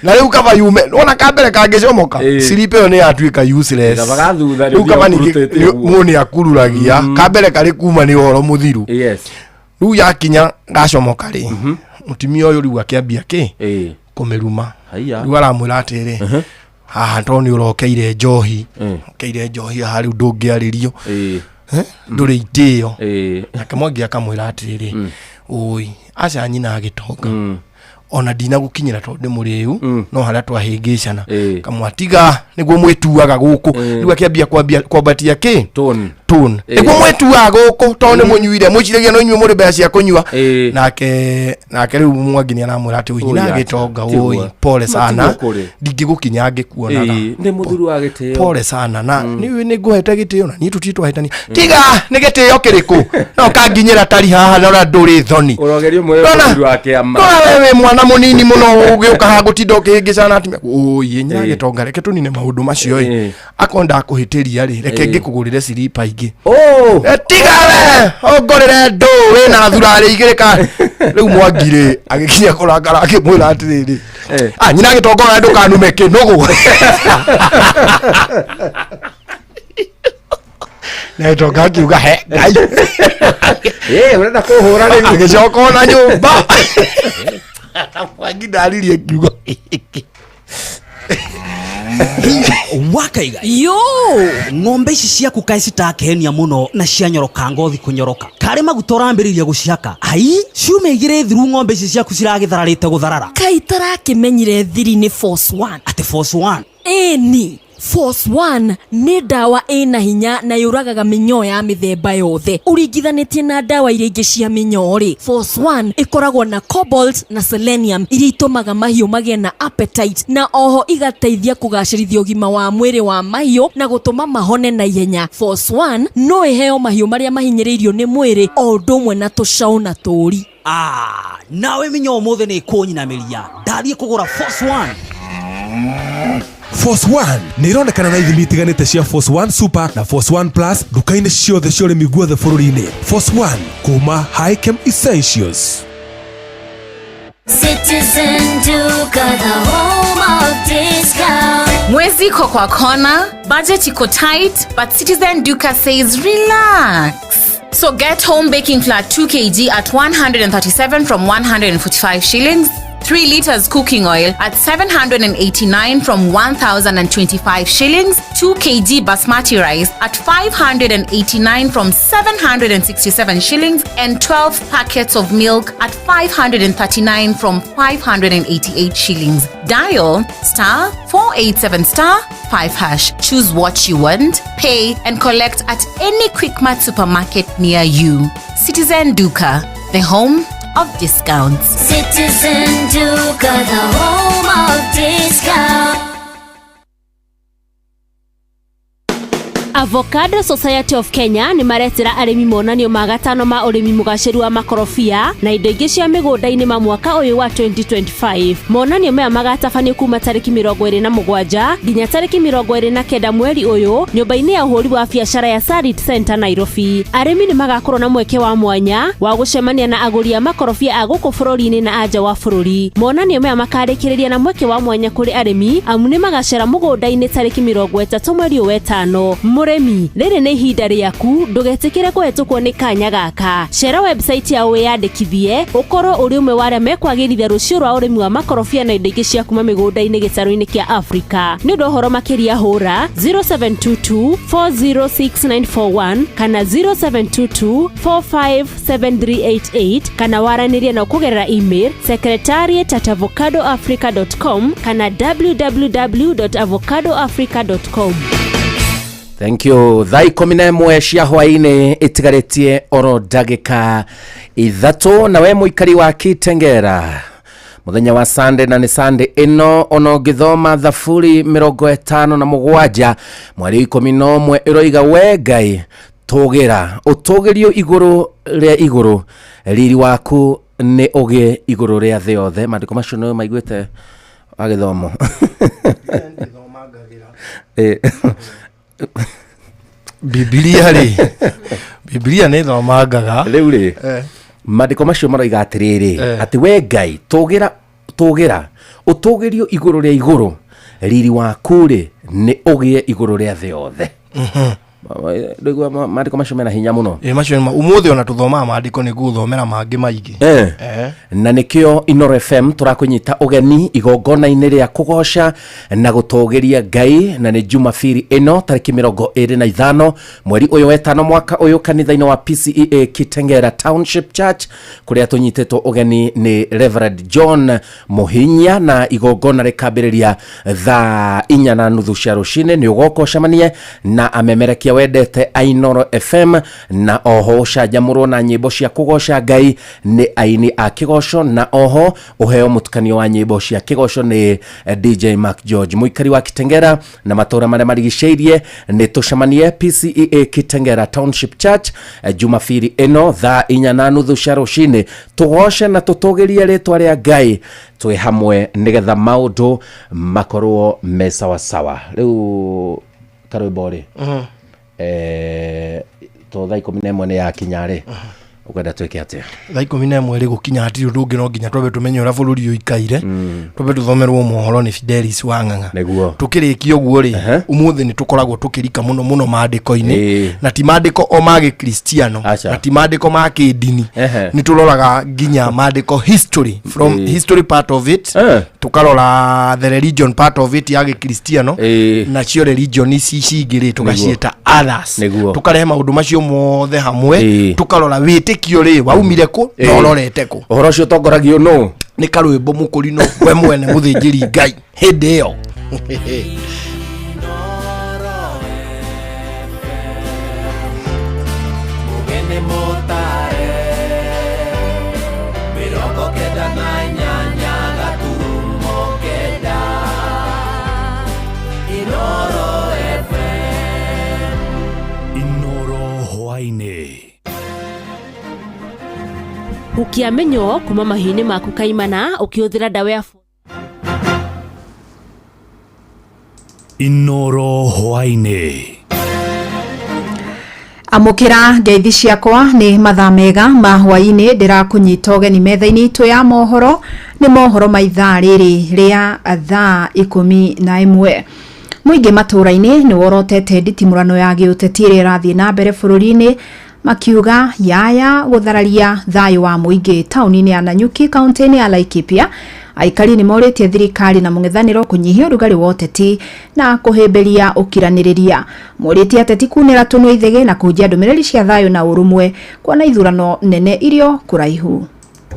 na rĩu kaba yume, wona kambere kangĩcomoka, silipa ĩyo nĩ yatuĩka useless.
Kaba ga thutha
Rĩu kaba ningĩ
nĩ ũthiaga.
Mũndũ nĩ akururagia kambere karĩ kuma, nĩ ũhoro mũthiru. Rĩu yakinya gacomoka rĩ, mũtumia ũyũ rĩu akĩambia kĩ kũmĩruma.
Haiya.
Rĩu aramwĩra atĩrĩ, haha to nĩ ũrokeire njohi, okeire njohi haha, rĩu ndũngĩarĩrio. Eh, ndũrĩ itĩo. Nake Mwangi akamwĩra atĩrĩrĩ, ũi aca nyina agĩtonga, ona ndinagũkinyĩra tondũ ndĩ mũrĩu, no harĩa twahĩngĩcana kamwatiga nĩguo mwĩtuaga gũkũ. Rĩu akĩambia kwambia kwambatia kĩ tone, nĩguo mwĩtuaga gũkũ tondũ nĩ mũnyuire, mwĩciragia no inyuĩ mũrĩ mbeca cia kũnyua. Nake rĩu Mwangi nĩ aramwĩra atĩ, "Ũi, nyina
Ũi, aca,
agĩtonga,
tiguo.
ũi pole sana,
Tiguo kũrĩ.
ndingĩgũkinya ngĩkuonaga."
Nĩ mũthuri wa gĩtĩo.
Pole sana, na nĩ nĩ ngũhete gĩtĩo na niĩ tũtirĩ twahĩtania. Tiga, nĩ gĩtĩo kĩrĩkũ no kanginyĩra tari haha na ũrĩa ndũrĩ thoni.
Ũrogerio mwĩre
Ndona-
mũthuri wa kĩama.
Ndona we wĩ mwana mũnini mũno ũgĩũka haha gũtinda ũkĩhĩngĩcana atumia. Ũi nyina gĩtonga, reke tũnine maũndũ macio ĩ, akorwo ndakũhĩtĩria rĩ, reke ngĩkũgũrĩre silipa ingĩ. Tiga we ũngũrĩre ndũ wĩna thurarĩ igĩrĩ ka. Rĩu Mwangi rĩ agĩkinya kũrakara, akĩmwĩra atĩrĩrĩ, ah, nyina gĩtonga, ona ndũkanume kĩnũgũ. Na gĩtonga akiuga, he Ngai.
Ũrenda kũhũra rĩu.
Agĩcoka ona nyũmba, Mwangi ndaririe kiugo gĩkĩ.
Wakaiga
Yo.
Ng'ombe ici ciaku kaĩ citakenia mũno na cianyoroka ngothi kũnyoroka, karĩ maguta ũrambĩrĩria gũcihaka? Ai, ciumia igĩrĩ thiru ng'ombe ici ciaku ciragĩthararĩte gũtharara.
Kai tarakĩmenyire thiri nĩ Force One.
Atĩ Force One?
Ĩni, Force One nĩ ndawa ĩna hinya na yũragaga mĩnyoo ya mĩthemba yothe. Ũringithanĩtie na ndawa iria ingĩ cia mĩnyoo rĩ, Force One ĩkoragwo na cobalt na selenium iria itũmaga mahiũ magĩe na appetite, na oho igateithia kũgacĩrithia ũgima wa mwĩrĩ wa mahiũ na gũtũma mahone na ihenya. Force One no ĩheo mahiũ marĩa mahinyĩrĩirio nĩ mwĩrĩ o ũndũ ũmwe na tũcaũ na tũũri.
Ah, nawe mĩnyoo ũmũthĩ nĩ ĩkũnyinamĩria, ndathiĩ kũgũra Force One.
Force 1 nĩ ironekana na ithimi itiganĩte cia Force 1 Super na Force 1 Plus nduka-inĩ ciothe cia ũrĩmi guothe bũrũri-inĩ. Force 1 kuma Hikem Essentials.
Citizen Duka, the home of discount.
Mwezi iko kwa kona, budget iko tight, but Citizen Duka says relax. So get home baking flour 2 kg at 137 from 145 shillings, 3 liters cooking oil at 789 from 1025 shillings, 2 kg basmati rice at 589 from 767 shillings, and 12 packets of milk at 539 from 588 shillings. Dial star 487 star 5 hash. Choose what you want, pay, and collect at any Quickmart supermarket near you. Citizen Duka, the home of discounts.
Citizen Duka, the home of discount.
Avocado Society of Kenya nĩ maretĩra arĩmi monanio ma gatano ma ũrĩmi mũgacĩru wa makorobia na indo ingĩ cia mĩgũnda-inĩ ma mwaka ũyũ wa 2025. Monanio maya magatabanio kuma tarĩki 27 nginya tarĩki 29 mweri ũyũ nyũmba-inĩ ya ũhũri wa biacara ya Sarit Center Nairobi. Arĩmi nĩ magakorwo na mweke wa mwanya wa gũcemania na agũri a makorobia a gũkũ bũrũri-inĩ na anja wa bũrũri. Monanio maya makarĩkĩrĩria na mweke wa mwanya kũrĩ arĩmi amu nĩ magacera mũgũnda-inĩ tarĩki 30 mweri ũyũ wetano. Mũrĩmi, rĩrĩ nĩ ihinda rĩaku, ndũgetĩkĩre kũhetũkwo nĩ kanya gaka. Cera website yao wĩyandĩkithie ũkorwo ũrĩ ũmwe wa arĩa mekwagĩrithia rũciũ rwa ũrĩmi wa makorobia na indo ingĩ cia kuma mĩgũnda-inĩ gĩtarũ-inĩ kĩa Afrika. Nĩ ũndũ wa ũhoro makĩria hũra 0722 406941 kana 0722 457388 kana waranĩrie nao kũgerera email secretariat@avocadoafrica.com kana www.avocadoafrica.com.
Thank you. Thaa 11 cia hwainĩ ĩtigarĩtie oro ndagĩka 3 na we mũikari wa Kitengera muthenya wa Sunday na nĩ Sunday ĩno ona ũngĩthoma Thaburi 57 mweri 11 ĩroiga we Ngai tũgĩra ũtũgĩrio igũrũ rĩa igũrũ riri waku nĩ ũgĩe igũrũ rĩa thĩ yothe. Maandĩko macio nĩ maiguĩte wa gĩthomo.
Biblia rĩ, Biblia nĩ thomangaga
rĩu rĩ maandĩko macio maroiga atĩrĩrĩ atĩ we Ngai tũgĩra tũgĩra ũtũgĩrio igũrũ rĩa igũrũ riri waku rĩ nĩ ũgĩe igũrũ rĩa thĩ yothe. Ndũigua maandĩko macio mena hinya mũno.
Ĩ macio nĩ ũmũthĩ ona tũthomaga maandĩko nĩ gũthomera mangĩ maingĩ.
Na nĩkĩo Inoro FM tũrakũnyita ũgeni igongona-inĩ rĩa kũgoca na gũtũgĩria Ngai na nĩ Jumapili ĩno tarĩki 25 mweri ũyũ wetano mwaka ũyũ kanitha-inĩ wa PCEA Kitengera Township Church kũrĩa tũnyitĩtwo ũgeni nĩ Reverend John Muhinya na igongona rĩkambĩrĩria thaa 4:30 cia rũcinĩ. Nĩ ũgoka ũcemanie na amemerekia wendete a Inoro FM na oho ũcanjamũrwo na nyĩmbo cia kũgoca Ngai nĩ aini a kĩgoco na oho ũheo mũtukanio wa nyĩmbo cia kĩgoco nĩ DJ Mark George mũikari wa Kitengera na matũra marĩa marigicĩirie. Nĩ tũcemanie PCEA Kitengera Township Church Jumapili ĩno thaa 4:30 cia rũcinĩ tũgoce na tũtũgĩrie rĩtwa rĩa Ngai twĩ hamwe nĩgetha maũndũ makorwo me sawasawa. Rĩu karwĩmbo rĩ to thaa 11 nĩ yakinya rĩ ũkwenda twĩke atĩa?
Thaa 11 rĩ gũkinya hatirĩ ũndũ ũngĩ no nginya twambe tũmenye ũrĩa bũrũri ũikaire twambe tũthomerwo mohoro nĩ Fidelis Wang'ang'a.
Nĩguo
tũkĩrĩkia ũguo rĩ ũmũthĩ nĩ tũkoragwo tũkĩrika mũno mũno maandĩko-inĩ na ti maandĩko o ma gĩkristiano na ti maandĩko ma kĩndini, nĩ tũroraga nginya maandĩko history from history part of it tũkarora the religion part of it ya gĩkristiano nacio religion ici cingĩ rĩ tũgaciĩta others tũkarehe maũndũ macio mothe hamwe tũkarora wĩtĩkio rĩ waumire kũ na ũrorete kũ.
Ũhoro ũcio ũtongoragio nũ?
Nĩ karwĩmbo mũkũrinũ we mwene mũthĩnjĩri Ngai hĩndĩ ĩyo.
Inoro hwainĩ
Hukia mĩnyoo kuma mahiũ-inĩ maku kaimana ũkĩhũthĩra ndawa ya
Inoro hwaĩ-inĩ.
Amũkĩra ngeithi ciakwa nĩ mathaa mega ma hwaĩ-inĩ ndĩrakũnyita ũgeni metha-inĩ itũ ya mohoro nĩ mohoro ma ithaa rĩrĩ rĩa thaa 11. Mũingĩ matũũra-inĩ nĩ worotete nditimũrano ya gĩũteti ĩrĩa ĩrathiĩ na mbere bũrũri-inĩ makiuga yaya gũthararia thayũ wa mũingĩ taũni-inĩ ya Nanyuki kaunti-inĩ ya Laikipia. Aikari nĩ morĩtie thirikari na mũng'ethanĩro kũnyihia ũrugarĩ wa ũteti na kũhĩmbĩria ũkiranĩrĩria. Morĩtie ateti kunĩra tũnua ithege na kũhunjia ndũmĩrĩri cia thayũ na ũrũmwe kuona ithurano nene irio kũraihu.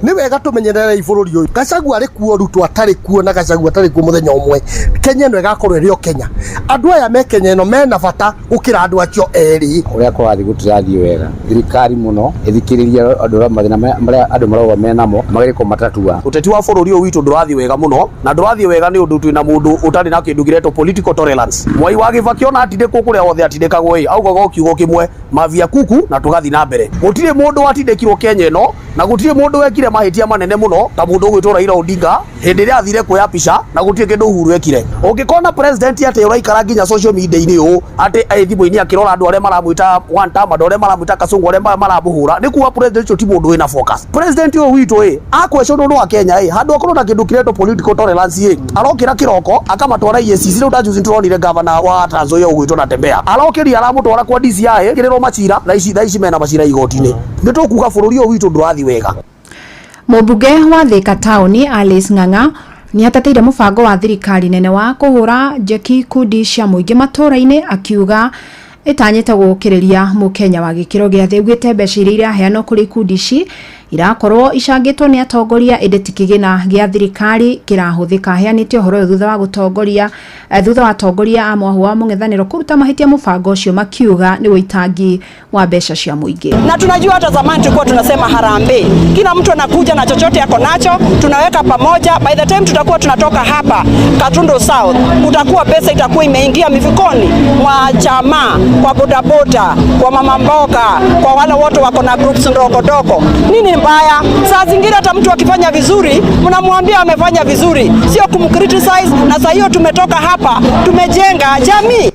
Nĩ wega tũmenyererei bũrũri ũyũ. Gachagua arĩ kuo, Ruto atarĩ kuo, na Gachagua atarĩ kuo mũthenya ũmwe, Kenya ĩno ĩgakorwo ĩrĩ o Kenya. Andũ aya me Kenya ĩno mena bata gũkĩra andũ acio erĩ.
Ũrĩa kũrathiĩ gũtirathiĩ wega. Thirikari mũno ĩthikĩrĩrie andũ arĩa mathĩna marĩa andũ marauga menamo magerie kũmatatua.
Ũteti wa bũrũri ũyũ witũ ndũrathiĩ wega mũno, na ndũrathiĩ wega nĩ ũndũ twĩna mũndũ ũtarĩ na kĩndũ kĩretwo political tolerance. Mwai wa Kibaki ona atindĩkwo kũrĩa wothe atindĩkagwo ĩ, augaga o kiugo kĩmwe, mavia kuku, na tũgathiĩ na mbere. Gũtirĩ mũndũ watindĩkirwo Kenya ĩno, na gũtirĩ mũndũ wekire mahĩtia manene mũno ta mũndũ ũgwĩtwo Raila Odinga hĩndĩ ĩrĩa athire kuoya pica, na gũtirĩ kĩndũ Uhuru ekire. Ũngĩkona president atĩ ũraikara nginya social media-inĩ ũũ atĩ ĩ thimũ-inĩ akĩrora andũ arĩa maramwĩta one term, andũ arĩa maramwĩta kasongo, arĩa maramũhũra, nĩ kuga president ũcio ti mũndũ wĩna focus. President ũyũ witũ ĩ akwĩcũnwo nĩ wa Kenya ĩ handũ akorwo na kĩndũ kĩretwo political tolerance ĩ arokĩra kĩroko akamatwara EACC. Rĩu ta juzi nĩtũronire governor wa Trans Nzoia ũgwĩtwo Natembeya arokĩria aramũtwara kwa DCI kĩrĩrwo macira, thaa ici mena macira igoti-inĩ. Nĩ tũkuga bũrũri ũyũ witũ ndũrathiĩ wega.
Mũmbunge wa Thika taũni Alice Ng'ang'a nĩ ateteire mũbango wa thirikari nene wa kũhũra njeki ikundi cia mũingĩ matũũra-inĩ, akiuga ĩtanyĩte gũkĩrĩria mũkenya wa gĩkĩro gĩa thĩ. Augĩte mbeca iria iraheanwo kũrĩ ikundi ici irakorwo icangĩtwo nĩ atongoria ĩndĩ ti kĩgĩna gĩa thirikari kĩrahũthĩka. Aheanĩte ũhoro ũyũ thutha wa gũtongoria thutha wa atongoria a mwahu wa mũng'ethanĩro kũruta mahĩtia mũbango ũcio makiuga nĩ ũitangi wa mbeca cia mũingĩ.
Na tunajua hata zamani tulikuwa tunasema harambee, kila mtu anakuja na chochote ako nacho, tunaweka pamoja. By the time tutakuwa tunatoka hapa Gatundu South, utakuwa pesa itakuwa imeingia mifukoni mwa chama, kwa bodaboda, kwa mama mboga, kwa wale wote wako na groups ndogo ndogo. Nini mbaya? Saa zingine hata mtu akifanya vizuri mnamwambia amefanya vizuri, sio kumcriticize. Na saa hiyo tumetoka hapa tumejenga jamii.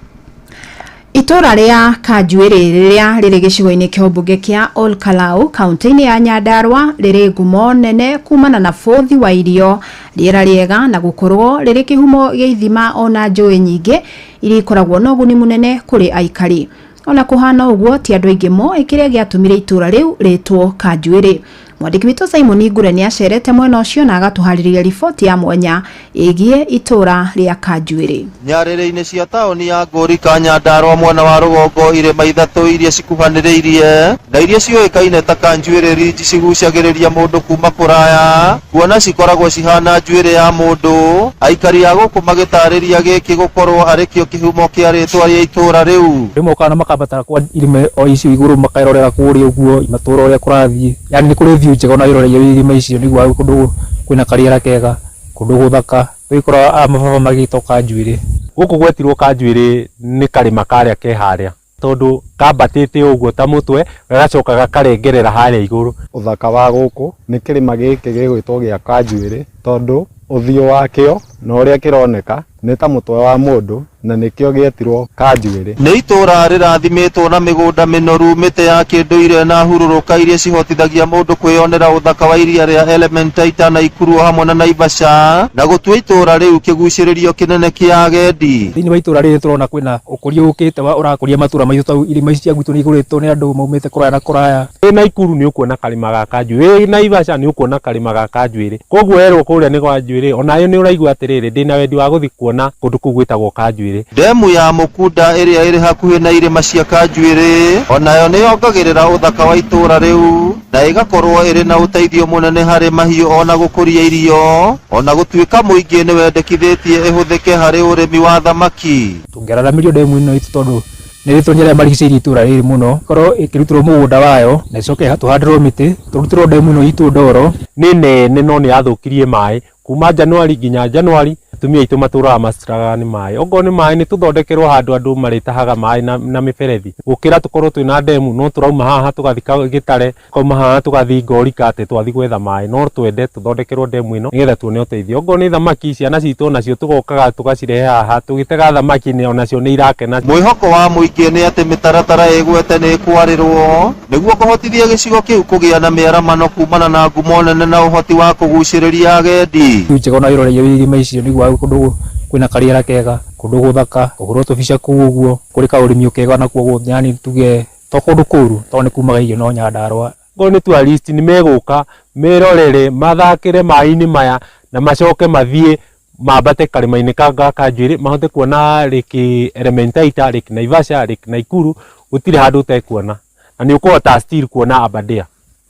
Itũra rĩa Kanjuĩrĩ rĩrĩa rĩrĩ gĩcigo-inĩ kĩa ũmbunge kĩa Ol Kalou kaunti-inĩ ya Nyandarua rĩrĩ ngumo nene kumana na bũthi wa irio, rĩera rĩega na gũkorwo rĩrĩ kĩhumo gĩa ithima ona njũĩ nyingĩ iria ikoragwo na ũguni mũnene kũrĩ aikari. Ona kũhana ũguo ti andũ aingĩ moĩ kĩrĩa gĩatũmire itũra rĩu rĩtwo Kanjuĩrĩ. Mwandĩki witũ Simon Ngure nĩ acerete mwena ũcio na agatũharĩria riboti ya mwanya ĩgiĩ itũra rĩa Kanjuĩrĩ.
Nyarĩrĩ-inĩ cia taũni ya Ngũrika Nyandarua mwena wa rũgongo irĩma ithatũ iria cikuhanĩrĩirie na iria ciũĩkaine ta Kanjuĩrĩ Ridge cigucagĩrĩria mũndũ kuma kũraya kuona cikoragwo cihana njuĩrĩ ya mũndũ. Aikari a gũkũ magĩtarĩria gĩkĩ gũkorwo arĩ kĩo kĩhumo kĩa rĩtwa rĩa itũra rĩu.
Rĩmwe ũkaga na makambata kwa irĩma o icio igũrũ makerorera kũrĩa ũguo matũra ũrĩa kũrathiĩ, yani nĩ kũrĩ view njega ona wĩroreire irĩma icio nĩguo kũndũ kwĩna karĩera kega, kũndũ gũthaka. Wĩkora a mababa magĩtwo Kanjuĩrĩ.
Gũkũ gwetirwo Kanjuĩrĩ nĩ karĩma karĩa ke harĩa tondũ kambatĩte ũguo ta mũtwe gagacoka gakarengerera harĩa igũrũ.
Ũthaka wa gũkũ nĩ kĩrĩma gĩkĩ gĩgwĩtwo gĩa Kanjuĩrĩ tondũ ũthiũ wakĩo na ũrĩa kĩroneka nĩ ta mũtwe wa mũndũ na nĩkĩo gĩetirwo Kanjuĩrĩ.
Nĩ itũra rĩrathimĩtwo na mĩgũnda mĩnoru, mĩtĩ ya kĩndũire na hurũrũka iria cihotithagia mũndũ kwĩyonera ũthaka wa iria rĩa Elementaita na Ikuru hamwe na Naivasha na gũtua itũra rĩu kĩgucĩrĩrio kĩnene kĩa agendi.
Thĩinĩ wa itũra rĩrĩ tũrona kwĩna ũkũria ũkĩte wa ũrakũria matũra maitũ tau irĩma ici cia gwitũ nĩ igũrĩtwo nĩ andũ maumĩte kũraya na kũraya.
Wĩ Naikuru nĩ ũkuona karĩma ga Kanjuĩrĩ, wĩ Naivasha nĩ ũkuona karĩma ga Kanjuĩrĩ, koguo werwo kũrĩa nĩ kwa Njuĩrĩ onayo nĩ ũraigua atĩrĩrĩ ndĩna wendi wa gũthiĩ kuona kũndũ kũu gwĩtagwo Kanjuĩrĩ.
Ndemu ya Mũkunda ĩrĩa ĩrĩ hakuhĩ na irĩma cia Kanjuĩrĩ onayo nĩ yongagĩrĩra ũthaka wa itũra rĩu na ĩgakorwo ĩrĩ na ũteithio mũnene harĩ mahiũ ona gũkũria irio, ona gũtuĩka mũingĩ nĩ wendekithĩtie ĩhũthĩke harĩ ũrĩmi wa thamaki.
Tũngĩararamĩrio ndemu ĩno itũ tondũ nĩ rĩtũ nĩ marigicĩirie itũra rĩrĩ mũno, korwo ĩkĩrutĩrwo mũgũnda wayo na ĩcoke tũhandĩrwo mĩtĩ, tũrutĩrwo ndemu ĩno itũ ndoro.
Nĩ nene no nĩ yathũkirie maĩ Kuma Januari nginya Januari atumia aitũ matũraga maciraga nĩ maĩ. Okorwo nĩ maĩ nĩ tũthondekerwo handũ andũ marĩtahaga maĩ na mĩberethi. Gũkĩra tũkorwo twĩna ndemu no tũrauma haha tũgathiĩ Gĩtare, tũkauma haha tũgathiĩ Ngorika atĩ twathiĩ gwetha maĩ. No twende tũthondekerwo ndemu ĩno nĩgetha tuone ũteithio. Okorwo nĩ thamaki, ciana citũ onacio tũgokaga tũgacirehe haha tũgĩtega thamaki onacio nĩ irakena.
Mwĩhoko wa mũingĩ nĩ atĩ mĩtaratara ĩgwete nĩ ĩkwarĩrwo nĩguo kũhotithia gĩcigo kĩu kũgĩa na mĩaramano kumana na ngumo nene na ũhoti wa kũgucĩrĩria agendi.
Njega ona wĩroreire irĩma icio nĩguo kũndũ kwĩna karĩera kega, kũndũ gũthaka, kũhũrwo tũbica kũu ũguo, kũrĩ kaũrĩmi kega nakuo, yani tuge to kũndũ kũru tondũ nĩ kumaga irio no Nyandarũa.
Okorwo nĩ tourist nĩ megũka merorere mathakĩre maĩ-inĩ maya na macoke mathiĩ mambate karĩma-inĩ ga Kanjuĩrĩ mahote kuona Lake Elementaita, Lake Naivasha, Lake Nakuru, gũtirĩ handũ ũtekuona na nĩ ũkũhota still kuona Aberdare.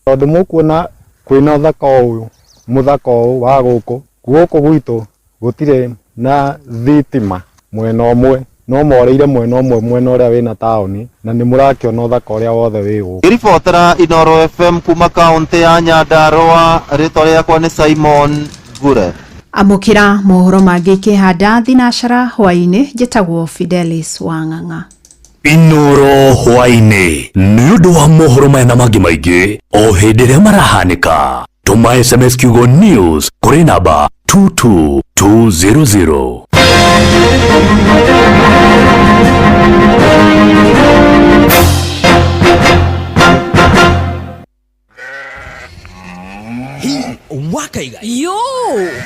Tondũ mũkuona kwĩna ũthaka ũyũ, mũthaka ũyũ wa gũkũ, gũkũ gwitũ gũtirĩ na thitima mwena ũmwe, no morĩire mwena ũmwe, mwena ũrĩa wĩna taũni, na nĩ mũrakĩona ũthaka ũrĩa wothe wĩ gũkũ.
Ngĩribotera Inooro FM kuma kaũntĩ ya Nyandarũa, rĩtwa rĩakwa nĩ Simon Ngure.
Amũkĩra mohoro mangĩ kĩhanda thinacara hwaĩ-inĩ. Njĩtagwo Fidelis Wang'ang'a.
Inooro hwaĩ-inĩ nĩ ũndũ wa mohoro maya na mangĩ maingĩ o hĩndĩ ĩrĩa marahanĩka. Tũma SMS kiugo news kũrĩ namba 22200.
Wakaiga
yo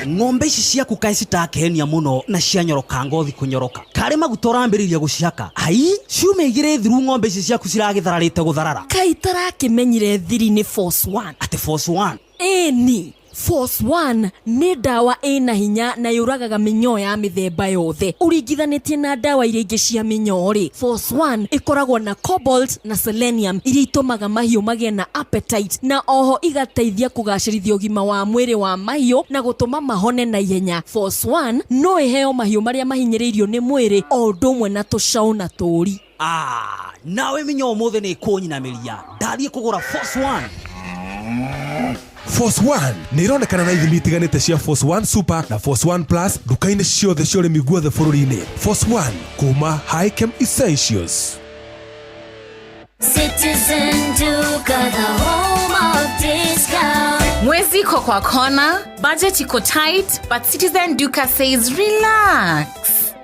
ng'ombe ici ciaku kaĩ citakenia mũno na cianyoroka ngothi kũnyoroka karĩ maguta ũrambĩrĩria gũcihaka ai ciumia igĩrĩ thiru ng'ombe ici ciaku ciragĩthararĩte gũtharara.
Kaĩ itarakĩmenyire thiri nĩ Force One.
Atĩ Force One?
Ĩni, Force One nĩ ndawa ĩna hinya na yũragaga mĩnyoo ya mĩthemba yothe. Ũringithanĩtie na ndawa iria ingĩ cia mĩnyoo rĩ, Force One ĩkoragwo na cobalt na selenium iria itũmaga mahiũ magĩe na appetite na oho igateithia kũgacĩrithia ũgima wa mwĩrĩ wa mahiũ na gũtũma mahone na ihenya. Force One no ĩheo mahiũ marĩa mahinyĩrĩirio nĩ mwĩrĩ o ũndũ ũmwe na tũcaũ na tũũri.
Nawe mĩnyoo ũmũthĩ nĩ ĩkũnyinamĩria, ndathiĩ kũgũra Force One.
Force One nĩ ironekana na ithimi itiganĩte cia Force One Super na Force One Plus nduka-inĩ ciothe cia ũrĩmi guothe bũrũri-inĩ. Force One kuma Hikem Essentials.
Citizen Duka, the home of discount.
Mwezi iko kwa kona, budget iko tight, but Citizen Duka says relax.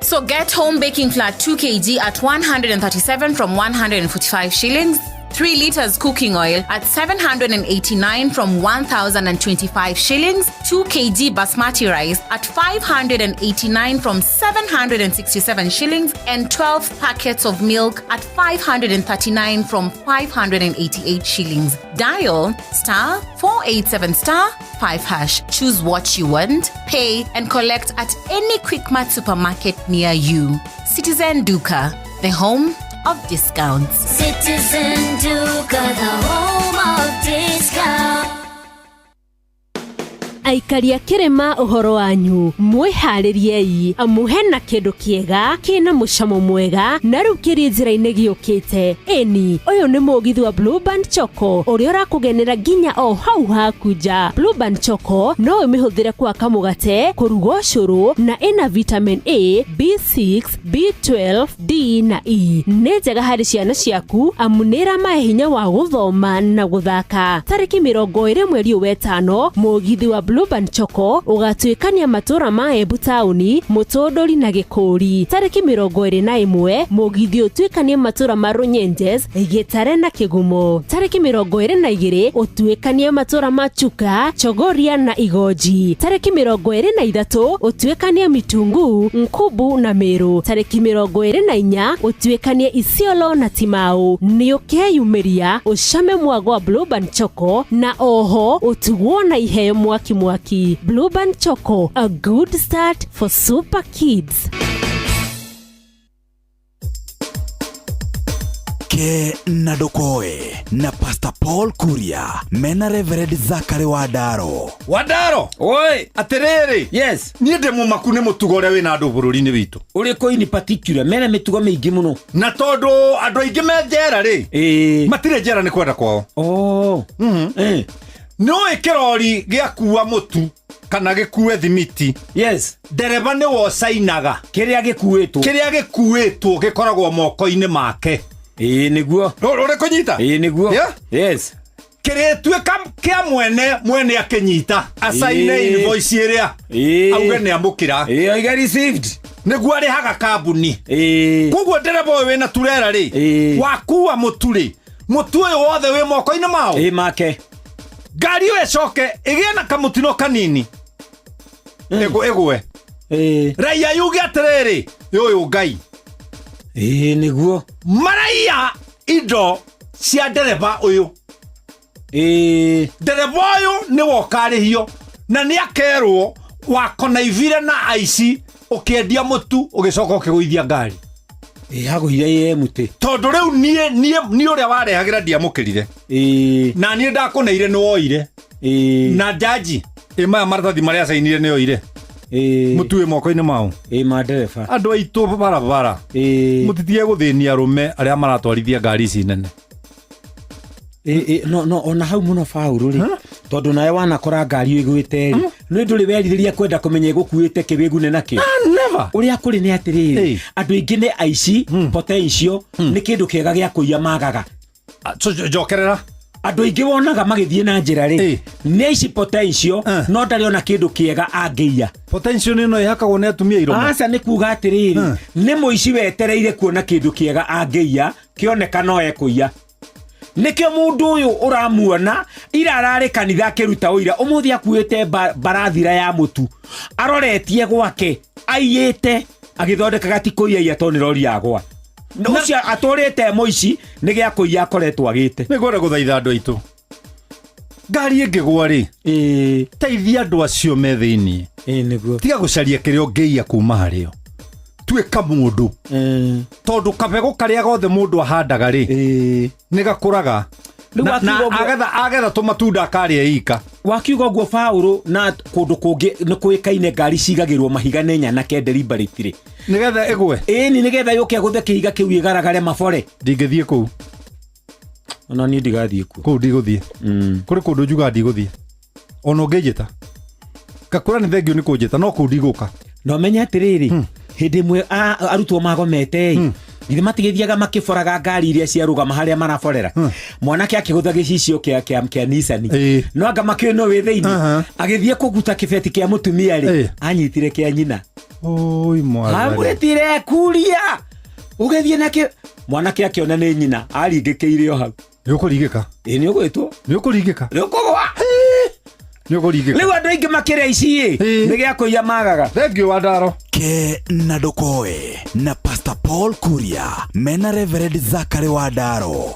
So get home baking flour 2 kg at 137 from 145 shillings, 3 liters cooking oil at 789 from 1,025 shillings, 2 kg basmati rice at 589 from 767 shillings, and 12 packets of milk at 539 from 588 shillings. Dial star 487 star 5 hash. Choose what you want, pay, and collect at any Quickmart supermarket near you. Citizen Duka, the home of discounts.
Citizen Duka, the home of discounts.
Aikari a kĩrĩma ũhoro wanyu mwĩharĩriei amu hena kĩndũ kĩega kĩna mũcamo mwega na rĩu kĩrĩ njĩra-inĩ gĩũkĩte. Ĩni, ũyũ nĩ mũgithi wa Blue Band Choco ũrĩa ũrakũgenera nginya o hau haku nja. Blue Band Choco no ũmĩhũthĩre gwaka mũgate, kũruga ũcũrũ na ĩna vitamin A, B6, B12, D na E. Nĩ njega harĩ ciana ciaku amu nĩ ĩramahe hinya wa gũthoma na gũthaka. Tarĩki 20 mweri ũyũ wetano, mũgithi wa Blue Band Choco ũgatuĩkania matũra ma Embu taũni, Mũtũndũri na Gĩkũri. Tarĩki 21 mũgithi ũtuĩkanie matũra ma Runyenjes, Gĩtare na Kĩgumo. Tarĩki 22 ũtuĩkanie matũra ma Chuka, Chogoria na Igonji. Tarĩki 23 ũtuĩkanie Mitungu, Nkubu na Meru. Tarĩki 24 ũtuĩkanie Isiolo na Timau. Nĩ ũkeyumĩria ũcame mwago wa Blue Band Choco na oho ũtugwo na iheo mwaki mwaki. Blue Band Choco, a good start for super kids.
Ke na Ndokoe na Pastor Paul Kuria mena Reverend Zachary Wandaro.
Wandaro.
Oi,
atiriri.
Yes.
Niĩ ndĩ mũmaku nĩ mũtugo ũrĩa wĩna andũ bũrũri-inĩ witũ.
Ũrĩkũ in particular mena mĩtugo mĩingĩ mũno.
Na tondũ andũ aingĩ me njera rĩ, matirĩ njera nĩ kwenda kwao.
Oh.
Nĩũĩ kĩrori gĩakua mũtu kana gĩkue thimiti.
Yes.
Ndereba nĩwe ũcainaga.
Kĩrĩa gĩkuĩtwo.
Kĩrĩa gĩkuĩtwo gĩkoragwo moko-inĩ make.
Ĩĩ nĩguo.
Ũrĩ kũnyita?
Ĩĩ nĩguo.
Yeah?
Yes.
Kĩrĩtuĩka kĩa mwene mwene akĩnyita acaine invoice ĩrĩa auge nĩ amũkĩra.
Ĩĩ oige received.
Nĩguo arĩhaga kambuni. Koguo ndereba ũyũ wĩna turera rĩ wakua mũtu rĩ mũtu ũyũ wothe wĩ moko-inĩ mao.
Ĩĩ make.
Ngari ĩyo ĩcoke ĩgĩe na kamũtino kanini ĩgwe. Raia yuge atĩrĩrĩ ũyũ Ngai.
Ĩĩ nĩguo.
Maraiya indo cia ndereba ũyũ. Ndereba ũyũ nĩwe ũkarĩhio na nĩ akerwo wakonaivire na aici ũkĩendia mũtu ũgĩcoka ũkĩgũithia ngari.
Agũire ĩ mũtĩ.
Tondũ rĩu niĩ ũrĩa warehagĩra ndiamũkĩrire. Na niĩ ndakũneire nĩ woire. Na jaji ĩ maya maratathi marĩa acainire nĩ oire. Mũtu wĩ moko-inĩ mao.
Ĩ ma ndereba.
Andũ aitũ barabara. Mũtitige gũthĩnia arũme arĩa maratwarithia ngari ici nene.
No ona hau muno Paũlũ rĩ tondũ nawe wanakora ngari ĩgwĩte rĩ nĩ ndũrĩ werirĩria kwenda kũmenya ĩgũkuĩte kĩwĩgune nakĩo.
Never.
Ũrĩa kũrĩ nĩ atĩrĩrĩ andũ aingĩ nĩ aici potential nĩ kĩndũ kĩega gĩa kũiya magaga.
Njokerera.
Andũ aingĩ wonaga magĩthiĩ na njĩra rĩ nĩ aici potential no ndarĩ ona kĩndũ kĩega angĩiya.
Potential nĩ ĩno ĩhakagwo nĩ atumia iromo.
Aca nĩ kuga atĩrĩrĩ nĩ mũici wetereire kuona kĩndũ kĩega angĩiya kĩoneka no ekũiya. Nĩkĩo mũndũ ũyũ ũramuona ira ararĩ kanitha akĩruta ũira ũmũthĩ akuĩte mbarathira ya mũtu aroretie gwake aiyĩte agĩthondekaga ti kũiya tondũ nĩ rori yagwa. Ũcio atũrĩte mũici nĩ gĩa kũiya akoretwo agĩte.
Nĩ ngwenda gũthaitha andũ aitũ ngari ĩngĩgwa rĩ teithia andũ acio me thĩinĩ.
Nĩguo.
Tiga gũcaria kĩrĩa ũngĩiya kuma harĩo. Tuĩka mũndũ. Tondũ kabegũ karĩa gothe mũndũ ahandaga rĩ nĩ gakũraga na agetha tũmatunda akarĩa ika.
Wakiuga ũguo Paũlũ na kũndũ kũngĩ nĩ kũĩkaine ngari cigagĩrwo mahiga nĩ nyanake deliberately
nĩgetha ĩgwe.
Ĩni nĩgetha yũke gũthe kĩhiga kĩu ĩgaragare mabore.
Ndingĩthiĩ kũu.
Ona niĩ ndigathiĩ kuo.
Kũu ndigũthiĩ. Kũrĩ kũndũ njugaga ndigũthiĩ. Ona ũngĩnjĩta. Ngakũra nĩ thengio nĩ kũnjĩta no kũu ndigũka.
Na ũmenye atĩrĩrĩ hĩndĩ ĩmwe arutwo magomete githĩ matigĩthiaga makĩboraga ngari iria ciarũgama harĩa maraborera. Mwanake akĩgũtha gĩcicio kĩa Nissan no anga makĩũĩ no wĩ thĩinĩ agĩthiĩ kũguta kĩbeti kĩa mũtumia rĩ anyitire kĩa nyina.
Oi mwathani.
Amwĩtire kuria ũgĩthiĩ nakĩ mwanake akĩona nĩ nyina aringĩkĩire o hau.
Nĩ ũkũringĩka.
Ĩ nĩ ũgwĩtwo.
Nĩ ũkũringĩka.
Nĩ ũkũgwa.
Nĩ ũkũringĩka.
Rĩu andũ aingĩ makĩrĩa ici ĩ nĩ gĩa kũiya magaga.
Thengiũ wa Ndaro.
Ke na ndũkoe na Pastor Paul Kuria mena Reverend Zachary wa Ndaro.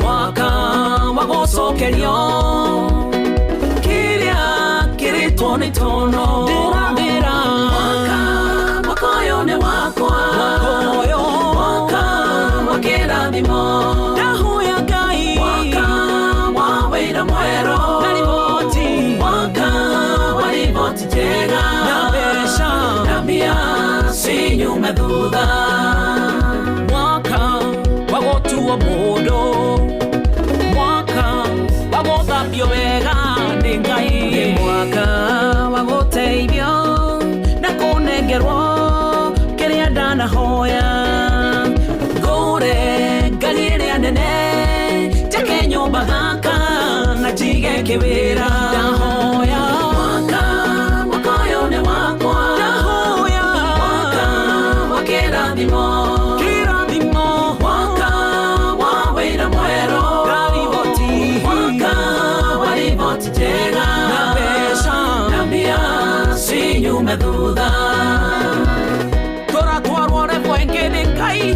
Mwaka wa gũcokerio kĩrĩa kĩrĩtwo nĩ tono ndĩrathĩra mwaka mwaka ũyũ nĩ wakwa cinyume thutha. Mwaka wa gũtuo mũndũ, mwaka wa gũthambio wega nĩ Ngai. Nĩ mwaka wa gũteithio na kũnengerwo kĩrĩa ndanahoya. Ngũre ngari ĩrĩa nene, njake nyũmba thaka na njige kĩwĩra. Ndahoya mwaka, mwaka ũyũ nĩ wakwa. Ndahoya mwaka wa kĩrathimo, kĩrathimo. Mwaka wa wĩra mwerũ, ndariboti. Mwaka wa riboti njega, na mbeca na mbia cinyume thutha. Tũratwarwo level ĩngĩ nĩ Ngai,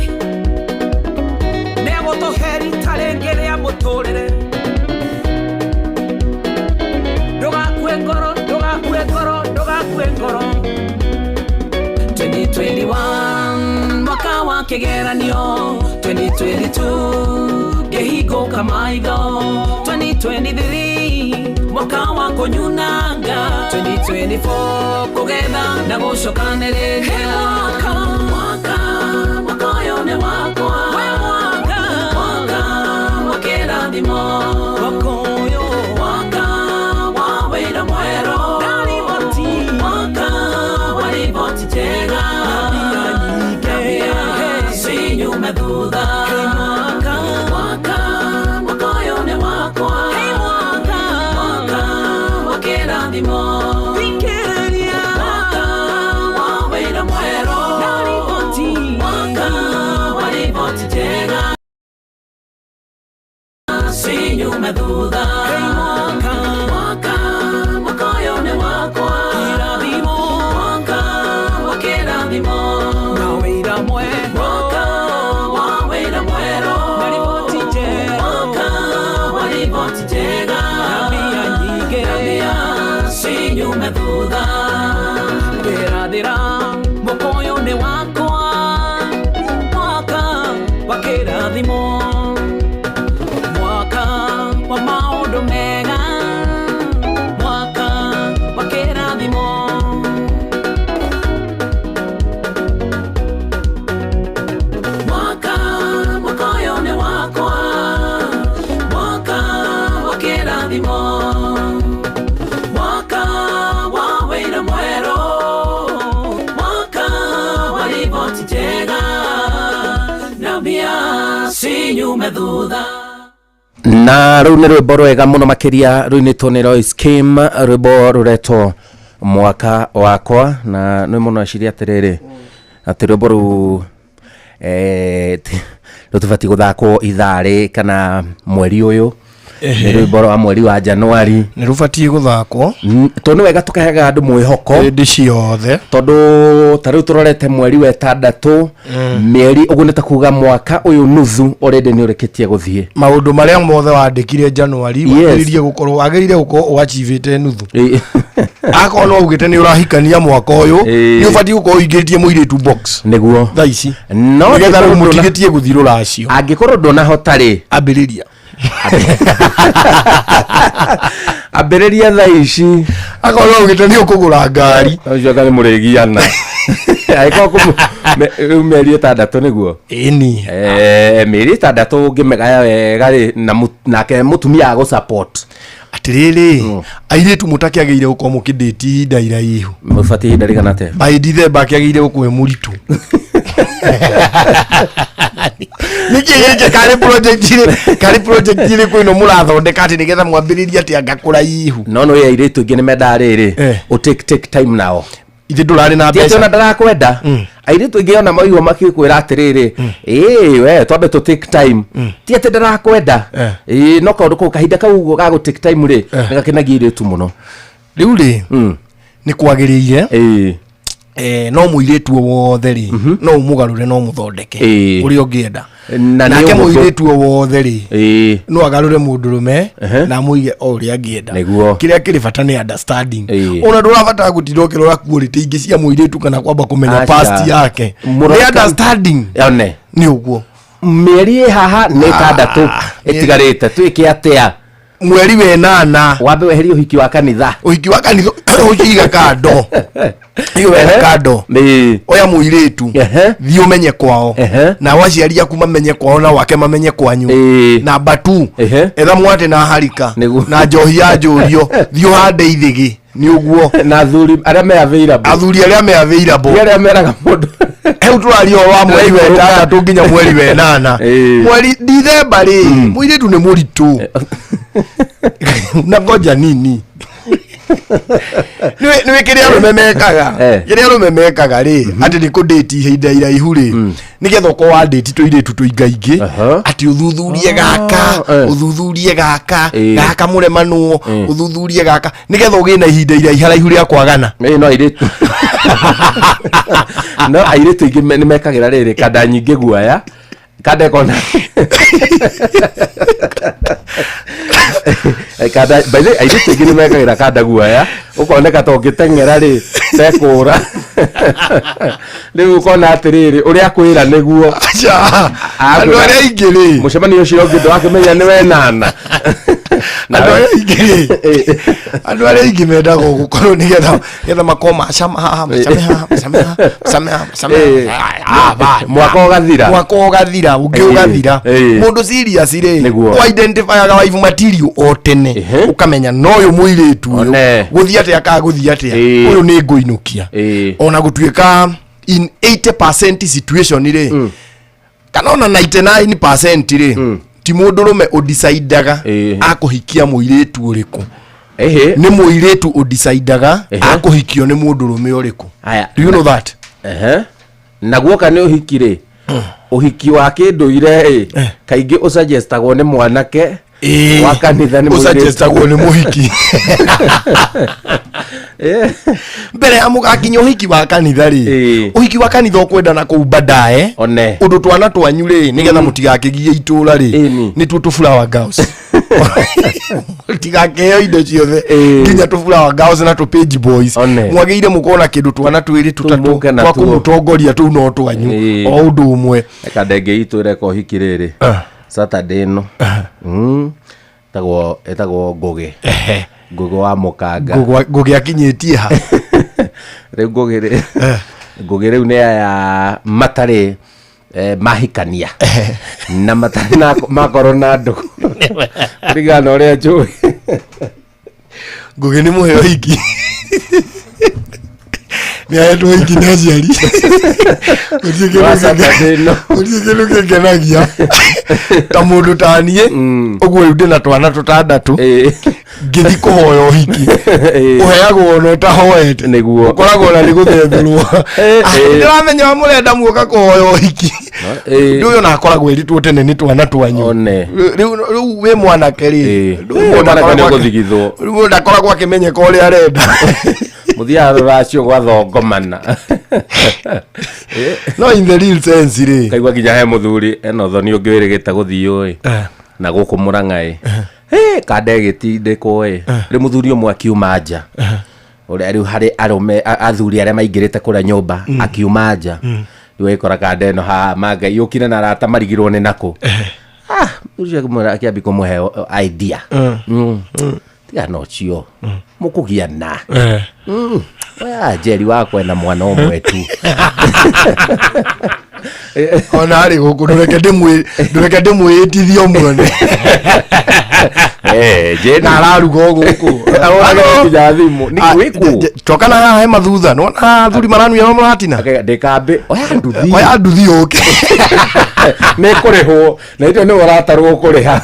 nĩegũtũhe rita rĩngĩ rĩa mũtũrĩre. Ndũgakue ngoro, ndũgakue ngoro, ndũgakue ngoro. 2021 mwaka wa kĩgeranio, 2022 ngĩhingũka maitho, 2023 mwaka wa kũnyunanga, 2024 kũgetha na gũcokanĩrĩria. Mwaka, mwaka, mwaka ũyũ nĩ wakwa. We mwaka, mwaka wa kĩrathimo, mwaka ũyũ, mwaka wa wĩra mwerũ, ndariboti. Mwaka wa riboti njega, na mbia nyingĩ cinyume thutha. Mwaka, mwaka, mwaka ũyũ nĩ wakwa. Mwaka, mwaka wa kĩrathimo, thikĩrĩria. Mwaka wa wĩra mwerũ, ndariboti. Mwaka wa riboti njega cinyume thutha. Mwaka, mwaka, mwaka ũyũ nĩ wakwa. Kĩrathimo, mwaka wa kĩrathimo, na wĩra mwerũ. Mwaka wa wĩra mwerũ, na riboti njega. Mwaka wa riboti njega, na mbia nyingĩ, na mbia cinyume thutha. Ndĩrathĩra mwaka ũyũ nĩ wakwa, mwaka wa kĩrathimo, mwaka wa maũndũ mega, mwaka wa kĩrathimo. Mwaka, mwaka ũyũ nĩ wakwa, mwaka wa kĩrathimo, mwaka wa wĩra mwerũ, mwaka wa riboti njega, na mbia cinyume thutha.
Na rĩu nĩ rwĩmbo rwega mũno makĩria rũinĩtwo nĩ Lois Kim, rwĩmbo rũretwo mwaka wakwa. Na nĩ mũno aciria atĩrĩrĩ atĩ rwĩmbo rũu rũtũbatiĩ gũthakwo ithaa rĩ kana mweri ũyũ. Nĩ rwĩmbo rwa mweri wa Januari,
nĩ rũbatiĩ gũthakwo
tondũ nĩ wega tũkaheaga andũ mwĩhoko
hĩndĩ ciothe,
tondũ ta rĩu tũrorete mweri wa ĩtandatũ, mĩeri ũguo nĩ ta kuga mwaka ũyũ nuthu already nĩ ũrĩkĩtie gũthiĩ.
Maũndũ marĩa mothe wandĩkire Januari wagĩrĩire gũkorwo wagĩrĩire gũkorwo ũachivĩte nuthu. Akorwo no ugĩte nĩ ũrahikania mwaka ũyũ, nĩ ũbatiĩ gũkorwo ũingĩrĩtie mũirĩtu box
nĩguo
thaa ici,
no
nĩgetha rĩu
angĩkorwo
mũtigĩtie gũthiĩ rũracio.
Angĩkorwo ndũnahota rĩ,
ambĩrĩria,
ambĩrĩria thaa ici.
Akorwo no ugĩte nĩ ũkũgũra ngari,
ũcio anga nĩ mũrĩgiana, angĩkorwo rĩu mĩeri ĩtandatũ nĩguo.
Ĩni.
Mĩeri ĩtandatũ ũngĩmĩgaya wega rĩ, na nake mũtumia agũ support.
Atĩrĩrĩ, airĩtu mũtakĩagĩrĩire gũkorwo mũkĩndĩti ihinda iraihu.
Mũbatiĩ ihinda rĩigana atĩa?
By December akĩagĩrĩire gũkorwo e mũritũ. Nĩkĩ gĩkĩ karĩ project irĩ, karĩ project irĩkũ ĩno mũrathondeka atĩ nĩgetha mwambĩrĩrie atĩ anga kũraihu?
No nĩ airĩtu aingĩ nĩ mendaga rĩrĩ ũ take time nao.
Ithe ndũrarĩ na
Ti atĩ
mbeca.
ona ndarakwenda. Airĩtu aingĩ ona maigua makĩkwĩra atĩrĩrĩ, ĩĩ we twambe tũ take time, ti atĩ ndarakwenda. Ĩĩ, no kaũndũ kau kahinda kau ũguo ga gũ take time rĩ, nĩ gakenagia airĩtu mũno.
Rĩu rĩ, nĩ kwagĩrĩire no mũirĩtu o wothe rĩ, no ũmũgarũre no mũthondeke ũrĩa ũngĩenda.
Na nĩ
Nake
ũhũthũ.
mũirĩtu o wothe rĩ, no agarũre mũndũrũme na amũige o ũrĩa angĩenda.
Nĩguo.
Kĩrĩa kĩrĩ bata nĩ understanding. Ona ndũrabatara gũtinda ũkĩrora quality ingĩ cia mũirĩtu kana kwamba kũmenya
Aca.
past yake.
Mũrora
Nĩ understanding.
One.
Nĩ ũguo.
Mĩeri ĩ haha nĩ ĩtandatũ ĩtigarĩte, twĩke atĩa?
Mweri wenana
wambe weherie ũhiki wa kanitha.
Ũhiki wa kanitha ũciiga kando. Iyo wega kando. Oya mũirĩtu thiĩ ũmenye kwao, nao aciari aku mamenye kwao na wake mamenye kwanyu. Namba 2, etha mwate na harika na njohi ya njũrio, thiĩ ũhande ithĩgĩ nĩ ũguo.
Na athuri arĩa me available.
Athuri arĩa me available.
Arĩa meraga mũndũ.
Hau tũraria ũhoro wa mweri wa ĩtandatũ nginya mweri wa ĩnana. Mweri Dithemba rĩ, mũirĩtu nĩ mũritũ. Na ngoja nini? Nĩ kĩrĩa arũme mekaga. Kĩrĩa arũme mekaga rĩ, atĩ nĩ kũndĩti ihinda iraihu rĩ, nĩgetha ũkorwo wandĩti tũirĩtu tũingaingĩ, atĩ ũthuthurie gaka, ũthuthurie gaka, gaka mũremanwo, ũthuthurie gaka, nĩgetha ũgĩe na ihinda iraiharaihu rĩa kwagana.
No airĩtu. No airĩtu aingĩ nĩ mekagĩra rĩrĩ kanda nyingĩ guoya, kanda ĩkona. Kanda, by the way, airĩtu aingĩ nĩ mekagĩra kanda guoya, ũkoneka ta ũngĩteng'era rĩ, tekũra. Rĩu ũkona atĩrĩrĩ, ũrĩa akwĩra nĩguo.
Andũ arĩa aingĩ rĩ,
mũcemanio ũcio ũngĩ ndwakĩmenya nĩ wenana.
Andũ arĩa aingĩ rĩ, andũ arĩa aingĩ mendaga gũkorwo nĩgetha makorwo macama haha, macame haha, macame haha, macame haha, macame haha.
Mwaka ũgathira.
Mwaka ũgathira, ũngĩ ũgathira. Mũndũ serious rĩ, ũ-identifyaga wife material o tene, ũkamenya no ũyũ mũirĩtu ũyũ, gũthiĩ atĩa kana gũthiĩ atĩa, ũyũ nĩ ngũinũkia. Ona gũtuĩka in 80% situation rĩ, kana ona 99% rĩ, ti mũndũrũme ũdecidaga akũhikia mũirĩtu ũrĩkũ. Nĩ mũirĩtu ũdecidaga akũhikio nĩ mũndũrũme ũrĩkũ. Do you know that?
Na guoka nĩ ũhiki rĩ, ũhiki wa kĩndũire rĩ, kaingĩ ũsuggestagwo nĩ mwanake wa kanitha nĩ mũirĩtu.
Ũsuggestagwo nĩ mũhiki. Mbere ya mũgakinya ũhiki wa kanitha rĩ, ũhiki wa kanitha ũkwenda na kũu baadaye, ũndũ twana twanyu rĩ, nĩgetha mũtigakĩgie itũra rĩ, nĩtuo tũ flower girls. Mũtigakĩheo indo ciothe nginya tũ flower girls na tũ page boys. Mwagĩrĩire mũkorwo na kĩndũ twana twĩrĩ tũtatũ twa kũmũtongoria, tũu no twanyu o ũndũ ũmwe.
Reka ndenge itũ ĩreka ũhiki rĩrĩ Saturday ĩno. Ĩtagwo Ngũgĩ. Ngũgĩ wa Mũkanga.
Ngũgĩ akinyĩtie ha?
Rĩu Ngũgĩ rĩ, Ngũgĩ rĩu nĩ aya matarĩ mahikania na matarĩ na makorwo na ndũgũ kũringana na ũrĩa njũĩ.
Ngũgĩ nĩ mũheo hiki. Nĩ ahetwo hiki nĩ aciari. Gũtirĩ kĩndũ kĩngenagia ta mũndũ ta niĩ, ũguo rĩu ndĩna twana tũtandatũ, ngĩthiĩ kũhoya ũhiki, ũheagwo ona ũtahoete, ũkoragwo na nĩ gũthethũrwo. Ndĩramenya wa mũrenda muoka kũhoya ũhiki. Ndũ ũyũ ona akoragwo ĩrĩtwo tene nĩ twana twanyu. Rĩu wĩ mwanake rĩ, rĩu ndakoragwo akĩmenyeka ũrĩa arenda.
Mũthiaga rũracio gwathongomana.
No in the real sense rĩ,
kaigua nginya he mũthuri ena ũthoni ũngĩ wĩrĩgĩte gũthiĩ ĩ na gũkũ Mũrang'a ĩ, kanda ĩgĩtindĩkwo ĩ, rĩu mũthuri ũmwe akiuma nja, ũrĩa rĩu harĩ arũme athuri arĩa maingĩrĩte kũrĩa nyũmba, akiuma nja, rĩu agĩkora kanda ĩno haha mangai yũkire na arata marigirwo nĩ nakũ. Ũcio akĩmwĩra akĩambia kũmũhe idea. Tiga no cio mũkũgiana. Oya Njeri wakwa ena mwana ũmwe tu.
Ona arĩ gũkũ ndũreke ndĩmwĩtithie ũmuone.
Njeri.
Na araruga o gũkũ.
Nginya thimũ. Nĩ gwĩkũ?
Coka na haha he mathutha. Nĩwona haha athuri maranuia no mũratina?
Ndĩkambe. Oya nduthi.
Oya nduthi ũke.
Nĩ kũrĩhwo. Na ithe nĩwe ũratarwo kũrĩha.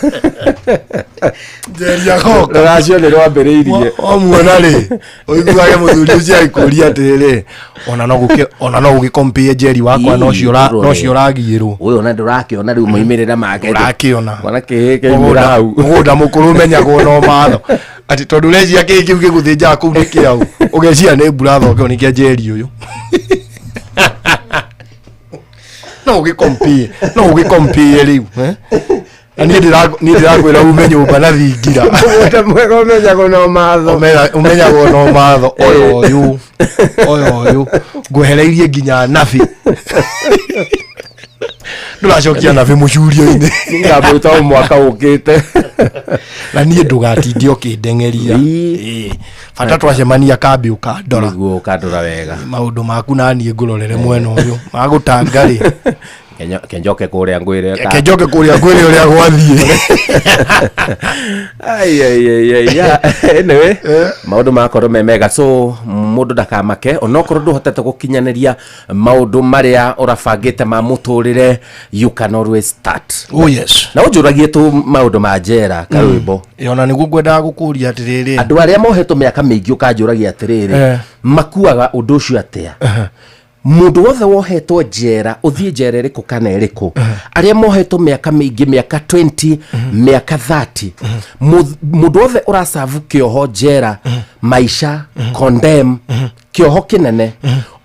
Njeri agoka.
Rũracio nĩ rwambĩrĩirie.
Wamuona rĩ, ũiguage mũthuri ũcio agĩkũria atĩrĩrĩ, ona no ũgĩkompĩe Njeri wakwa na ũcio ũragiĩrwo.
Ũyũ ona ndũrakĩona rĩu moimĩrĩra make.
Ũrakĩona.
Mwana kĩhĩ kĩaumĩra hau.
Mũgũnda mũkũrũ ũmenyagwo no matho. Atĩ tondũ ũreciria kĩĩ kĩu gĩgũthĩnjaga kũu nĩ kĩaũ, ũgeciria nĩ mbura thonge nĩ kĩa Njeri ũyũ. No ũgĩkompĩe, no ũgĩkompĩe rĩu, Na niĩ ndĩrakwĩra ume nyũmba na thingira.
Mũgũnda mwega ũmenyagwo na matho.
Ũmenyagwo na matho. Ũyũ ũyũ. Ũyũ ũyũ. Ngwehereirie nginya nabi. Ndũracokia nabi mũcurio-inĩ.
Ngamwĩta o mwaka ũkĩte.
Na niĩ ndũgatinde ũkĩndengeria. Ĩĩ. Bata twacemania kambĩ ũkandora.
Nĩguo ũkandora wega.
Maũndũ maku na niĩ ngũrorere mwena ũyũ. Magũtanga rĩ.
Kenjoke kũrĩa ngwĩre.
Kenjoke kũrĩa ngwĩre ũrĩa gwathiĩ.
Ai, ai, ai, ai, ya. Anyway, maũndũ makorwo me mega, so mũndũ ndakamake onokorwo ndũhotete gũkinyanĩria maũndũ marĩa ũrabangĩte ma mũtũrĩre, you can always start.
Oh yes.
Na ũnjũragie tu maũndũ ma njera karwĩmbo.
Ĩ, ona nĩguo ngwendaga gũkũria atĩrĩrĩ.
Andũ arĩa mohetwo mĩaka mĩingĩ ũkanjũragia atĩrĩrĩ, makuaga ũndũ ũcio atĩa? Mũndũ wothe wohetwo njera, ũthiĩ njera ĩrĩkũ kana ĩrĩkũ, arĩa mohetwo mĩaka mĩingĩ, mĩaka 20, mĩaka 30, mũndũ wothe ũracabu kĩoho njera, maisha condemn, kĩoho kĩnene,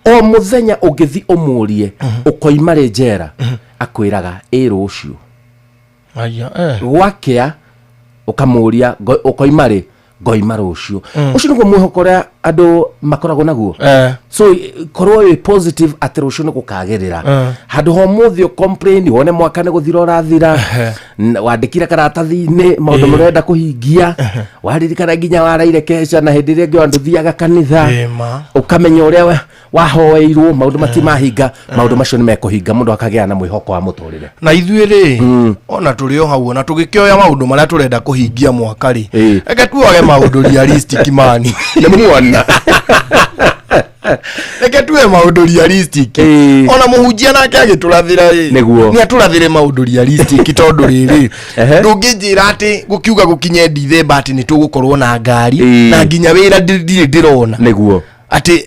o mũthenya ũngĩthi ũmũrie ũkoima rĩ njera, akwĩraga ĩ rũciũ.
Aya,
Gwakĩa ũkamũria ũkoima rĩ, ngoima rũciũ. Ũcio nĩguo mwĩhoko ũrĩa andũ makoragwo naguo. So korwo wĩ positive atĩ rũciũ nĩ gũkagĩrĩra, handũ ha ũmũthĩ ũcomplain wone mwaka nĩ gũthira ũrathira. Wandĩkire karatathi-inĩ maũndũ marĩa ũrenda kũhingia, waririkana nginya waraire keca na hĩndĩ ĩrĩa ĩngĩ ndũthiaga kanitha, ũkamenya ũrĩa wahoeirwo maũndũ matimahinga, maũndũ macio nĩ mekũhinga, mũndũ akagĩa na mwĩhoko wa mũtũrĩre.
Na ithuĩ rĩ, ona tũrĩ o hau, ona tũgĩkĩoya maũndũ marĩa tũrenda kũhingia mwaka rĩ, reke tuoge maũndũ realistic mani.
Nĩ muona.
Reke tuoe maũndũ realistic. Ona mũhunjia nake agĩtũrathĩra rĩ,
Nĩguo.
nĩ atũrathĩre maũndũ realistic, tondũ rĩrĩ, ndũngĩnjĩra atĩ gũkiuga gũkinye Dithemba atĩ nĩ tũgũkorwo na ngari, na nginya wĩra ndirĩ ndĩrona.
Nĩguo.
Atĩ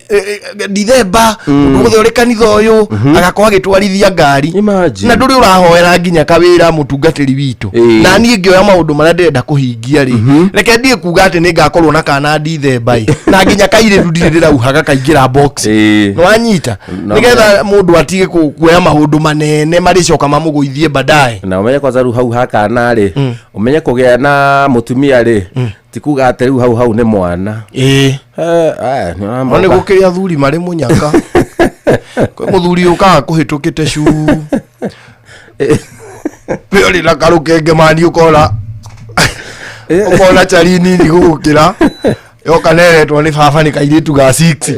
Dithemba mũndũ wothe ũrĩ kanitha ũyũ agakorwo agĩtwarithia ngari, na ndũrĩ ũrahoera nginya kawĩra mũtungatĩri witũ. Na niĩ ngĩoya maũndũ marĩa ndĩrenda kũhingia rĩ, reke ndiĩ kuga atĩ nĩ ngakorwo na kana Dithemba ĩ, na nginya kairĩtu ndirĩ ndĩrauha gakaingĩra box. Nĩwanyita? Nĩgetha mũndũ atige kuoya maũndũ manene marĩcoka mamũgũithie baadaye.
Na ũmenye kwanza rĩu hau hakana rĩ, ũmenye kũgĩa na mũtumia rĩ, ti kuga atĩ rĩu hau hau nĩ mwana.
No nĩ gũkĩrĩ athuri marĩ mũnyaka. Kwĩ mũthuri ũkaga kũhĩtũkĩte cu we ũrĩ na karũkenge mani, ũkona ũkona cari nini gũgũkĩra, yoka neretwo nĩ baba nĩ kairĩtu ga 6.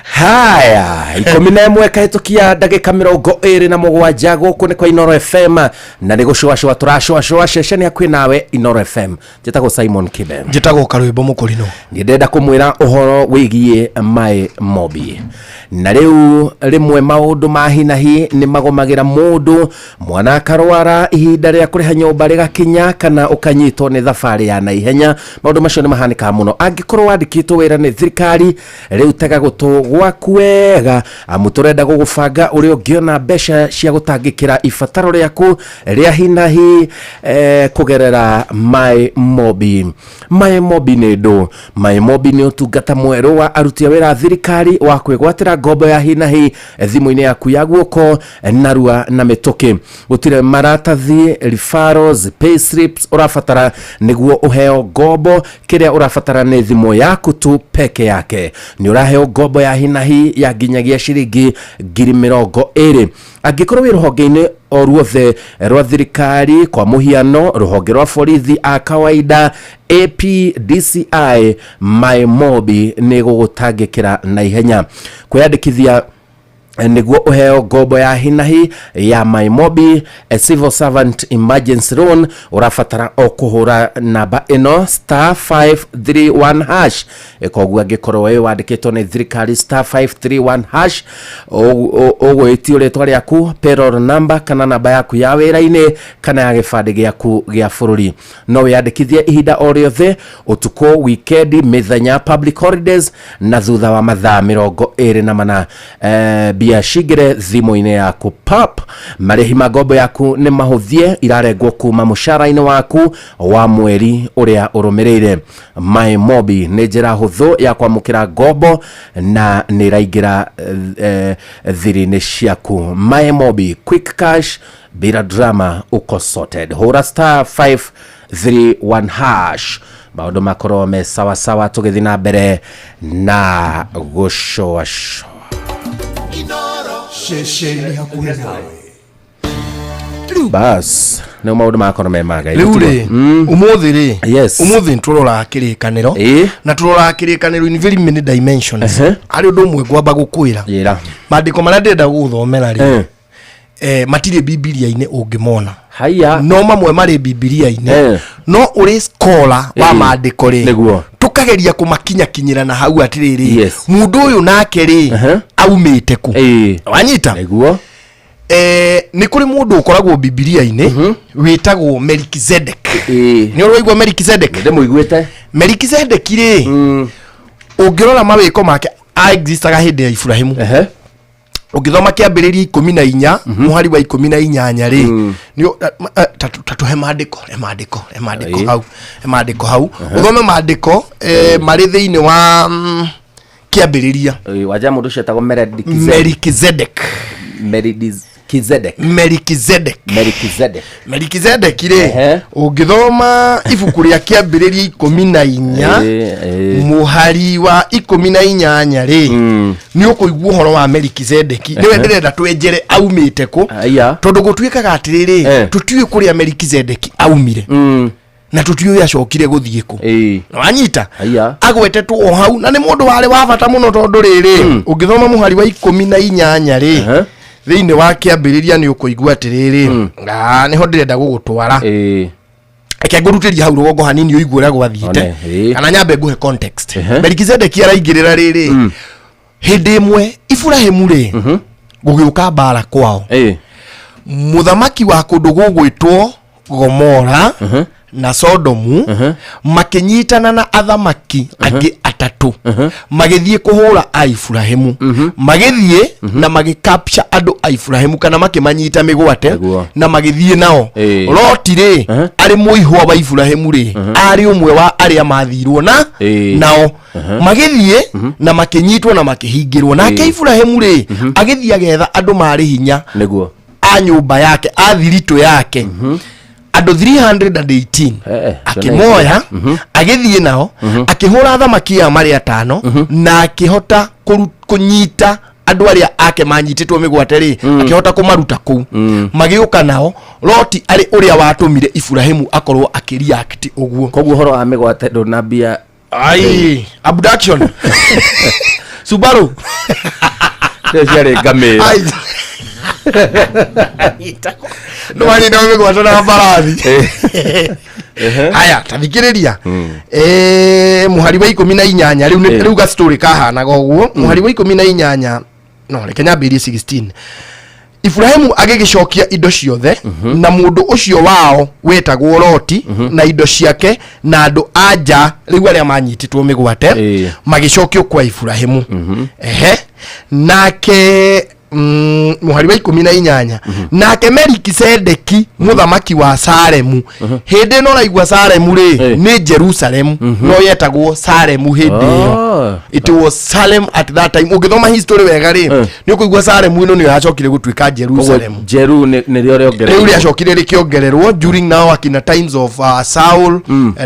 Haya, 11 kahĩtũkia ndagĩka 27, gũkũ nĩ kwa Inoro FM na nĩ gũcũacũa tũracũacũa ceceni hakuhĩ nawe Inoro FM. Njĩtagwo Simon Kibe.
Njĩtagwo Karwĩmbo Mũkũrinũ.
Nĩ ndĩrenda kũmwĩra ũhoro wĩgiĩ Mae Mobi. Na rĩu rĩmwe maũndũ ma hinahi nĩ magomagĩra mũndũ, mwana akarwara, ihinda rĩa kũrĩha nyũmba rĩgakinya, kana ũkanyitwo nĩ thabarĩ ya naihenya. Maũndũ macio nĩ mahanĩkaga mũno. Angĩkorwo wandĩkĩtwo wĩra nĩ thirikari, rĩu tega gũtũ gwaku wega, amu tũrenda gũgũbanga ũrĩa ũngĩona mbeca cia gũtangĩkĩra ibataro rĩaku rĩa hinahi kũgerera Mae Mobi. Mae Mobi nĩ ndũ? Mae Mobi nĩ ũtungata mwerũ wa aruti a wĩra a thirikari wa kwĩgwatĩra ngombo ya hinahi thimũ-inĩ yaku ya guoko narua na mĩtũkĩ. Gũtirĩ maratathi, referrals, pay slips ũrabatara nĩguo ũheo ngombo. Kĩrĩa ũrabatara nĩ thimũ yaku tu peke yake. Nĩ ũraheo ngombo ya hinahi ya nginyagia ciringi 20,000 angĩkorwo wĩ rũhonge-inĩ o ruothe rwa thirikari, kwa mũhiano rũhonge rwa borithi a kawaida, AP, DCI. Mae Mobi nĩ gũgũtangĩkĩra na ihenya. Kwĩyandĩkithia nĩguo ũheo ngombo ya hinahi ya My Mobi a civil servant emergency loan, ũrabatara o kũhũra namba ĩno star 531 hash. Koguo angĩkorwo wĩ wandĩkĩtwo nĩ thirikari, star 531 hash, ũgwĩtio rĩtwa rĩaku, payroll number kana namba yaku ya wĩra-inĩ kana ya gĩbandĩ gĩaku gĩa bũrũri. No wĩyandĩkithie ihinda o rĩothe, ũtukũ, wikendi, mĩthenya, public holidays, na thutha wa mathaa 24 mbia cingĩre thimũ-inĩ yaku pap. Marĩhi ma ngombo yaku nĩ mahũthie, irarengwo kuma mũcara-inĩ waku wa mweri ũrĩa ũrũmĩrĩire. My Mobi nĩ njĩra hũthũ ya kwamũkĩra ngombo na nĩ ĩraingĩra thiri-inĩ ciaku. My Mobi, quick cash bila drama, uko sorted. Hũra star 531 hash, maũndũ makorwo me sawasawa, tũgĩthiĩ na mbere na gũcoacoa.
Inoro.
Ceceni hakuhĩ nawe.
Bas nä maå ndå magakorwo me maga.
Rĩu rĩ, ũmũthĩ rĩ,
Yes.
ũmũthĩ nĩtũroraga kĩrĩkanĩro na tũroraga kĩrĩkanĩro in very many dimensions. Harĩ ũndũ ũmwe ngwamba gũkwĩra.
Yĩra.
Maandĩko marĩa ndĩrenda gũgũthomera rĩ, matirĩ Bibilia-inĩ ũngĩmona.
Haya.
No mamwe marĩ Bibilia-inĩ, no ũrĩ scholar wa maandĩko rĩ,
Nĩguo.
tũkageria kũmakinyakinyĩra na hau atĩrĩrĩ,
Yes.
mũndũ ũyũ nake rĩ, aumĩte kũ? Wanyita?
Nĩguo.
Nĩ kũrĩ mũndũ ũkoragwo Bibilia-inĩ wĩtagwo Melkizedek. Nĩ ũraigua Melkizedek?
Ndĩmũiguĩte.
Melkizedek rĩ, ũngĩrora mawĩko make, aexistaga hĩndĩ ya Ibrahimu. Ũngĩthoma kĩambĩrĩria 14 mũhari wa 18 rĩ, ta tũhe maandĩko, he maandĩko, he maandĩko hau, he maandĩko hau, ũthome maandĩko marĩ thĩinĩ wa kĩambĩrĩria.
Wanja må ndå å cio etagwo
Melkizedek.
Melkizedek.
Melkizedek.
Melkizedek.
Melkizedek rĩ, ũngĩthoma ibuku rĩa kĩambĩrĩria 14 mũhari wa 18 rĩ, nĩ ũkũigua ũhoro wa Melkizedeki. Nĩwe ndĩrenda twenjere aumĩte kũ, tondũ gũtuĩkaga atĩrĩrĩ, tũtiũĩ kũrĩa Melkizedeki aumire na tũtiũĩ acokire gũthiĩ kũ. Na wanyita, agwetetwo o hau na nĩ mũndũ warĩ wa bata mũno, tondũ rĩrĩ, ũngĩthoma mũhari wa 18 rĩ, thĩinĩ wa kĩambĩrĩria, nĩ ũkũigua atĩrĩrĩ, nĩho ndĩrenda gũgũtwara. Reke ngũrutĩrie hau rũgongo hanini ũigue ũrĩa gwathiĩte, kana nyambe ngũhe context. Melkizedeki araingĩrĩra rĩrĩ, hĩndĩ ĩmwe Iburahĩmu rĩ, gũgĩũka mbara kwao, mũthamaki wa kũndũ gũgwĩtwo Gomora na Sodomu makĩnyitana na athamaki angĩ atatũ, magĩthiĩ kũhũra a Iburahĩmu, magĩthiĩ na magĩcapture andũ a Iburahĩmu kana makĩmanyita mĩgwate na magĩthiĩ nao. Loti rĩ, arĩ mũihwa wa Iburahĩmu rĩ, arĩ ũmwe wa arĩa mathirwo na nao, magĩthiĩ na makĩnyitwo na makĩhingĩrwo. Nake Iburahĩmu rĩ, agĩthiĩ agetha andũ marĩ hinya
Nĩguo.
a nyũmba yake, a thiritũ yake, andũ 318, akĩmoya agĩthiĩ nao, akĩhũra athamaki aya marĩ atano na akĩhota kũnyita andũ arĩa ake manyitĩtwo mĩgwate rĩ, akĩhota kũmaruta kũu, magĩũka nao. Loti arĩ ũrĩa watũmire Iburahĩmu akorwo akĩreact ũguo.
Koguo ũhoro wa mĩgwate ndũnambia.
Ai, abduction, Subaru.
Nĩcio ciarĩ ngamĩra.
Ai. Nĩwanyita mĩgwate na mbarathi. Haya, tathikĩrĩria. Mũhari wa 18 rĩu, rĩu ga story kahanaga ũguo. Mũhari wa 18, no reke nyambĩrĩrie 16. Iburahĩmu agĩgĩcokia indo ciothe na mũndũ ũcio wao wetagwo Loti na indo ciake na andũ a nja rĩu arĩa manyitĩtwo mĩgwate magĩcokio kwa Iburahĩmu. Ehe, nake mũhari wa 18, nake Melikisedeki mũthamaki wa Salemu, hĩndĩ ĩno ũraigua Salemu rĩ, nĩ Jerusalemu, no yetagwo Salemu hĩndĩ ĩyo. It was Salem at that time. Ũngĩthoma history wega rĩ, nĩ ũkũigua Salemu ĩno nĩyo yacokire gũtuĩka Jerusalem.
Jeru nĩrĩo rĩongereirwo.
Rĩu rĩacokire rĩkĩongererwo during now akina times of Saul,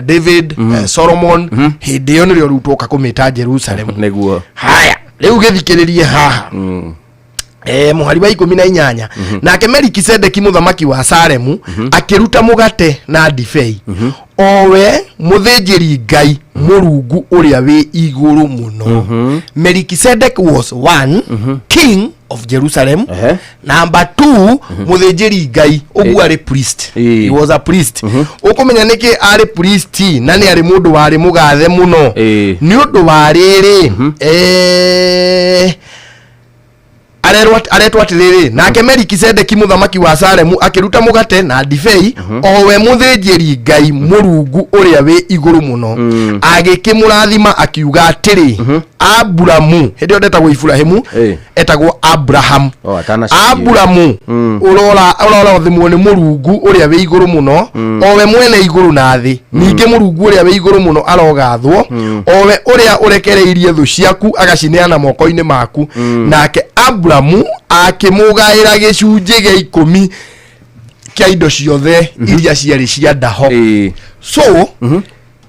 David, Solomon. Hĩndĩ ĩyo nĩrĩo rĩu twoka kũmĩta Jerusalem.
Nĩguo.
Haya, rĩu gĩthikĩrĩrie haha. Mũhari wa 18, nake Melikisedeki mũthamaki wa Salemu akĩruta mũgate na ndibei, owe mũthĩnjĩri Ngai Mũrungu ũrĩa wĩ igũrũ mũno. Melkisedek was one, king of Jerusalem. Number two, mũthĩnjĩri Ngai, ũguo arĩ priest. He was a priest. Ũkũmenya nĩkĩ arĩ priest na nĩ arĩ mũndũ warĩ mũgathe mũno, nĩ ũndũ wa rĩrĩ, aretwo atĩrĩrĩ, nake Melikisedeki mũthamaki wa Salemu akĩruta mũgate na ndibei, owe mũthĩnjĩri Ngai Mũrungu ũrĩa wĩ igũrũ mũno, agĩkĩmũrathima akiuga atĩrĩ, Aburamu, hĩndĩ ĩyo ndetagwo Iburahĩmu, etagwo Abraham.
Oh, atanacokia.
Aburamu, ũrorathimwo nĩ Mũrungu ũrĩa wĩ igũrũ mũno, owe mwene igũrũ na thĩ. Ningĩ Mũrungu ũrĩa wĩ igũrũ mũno arogathwo, owe ũrĩa ũrekereirie thũ ciaku agacineana moko-inĩ maku. Nake Aburamu akĩmũgaĩra gĩcunjĩ gĩa 10 kĩa indo ciothe iria ciarĩ cia ndaho. So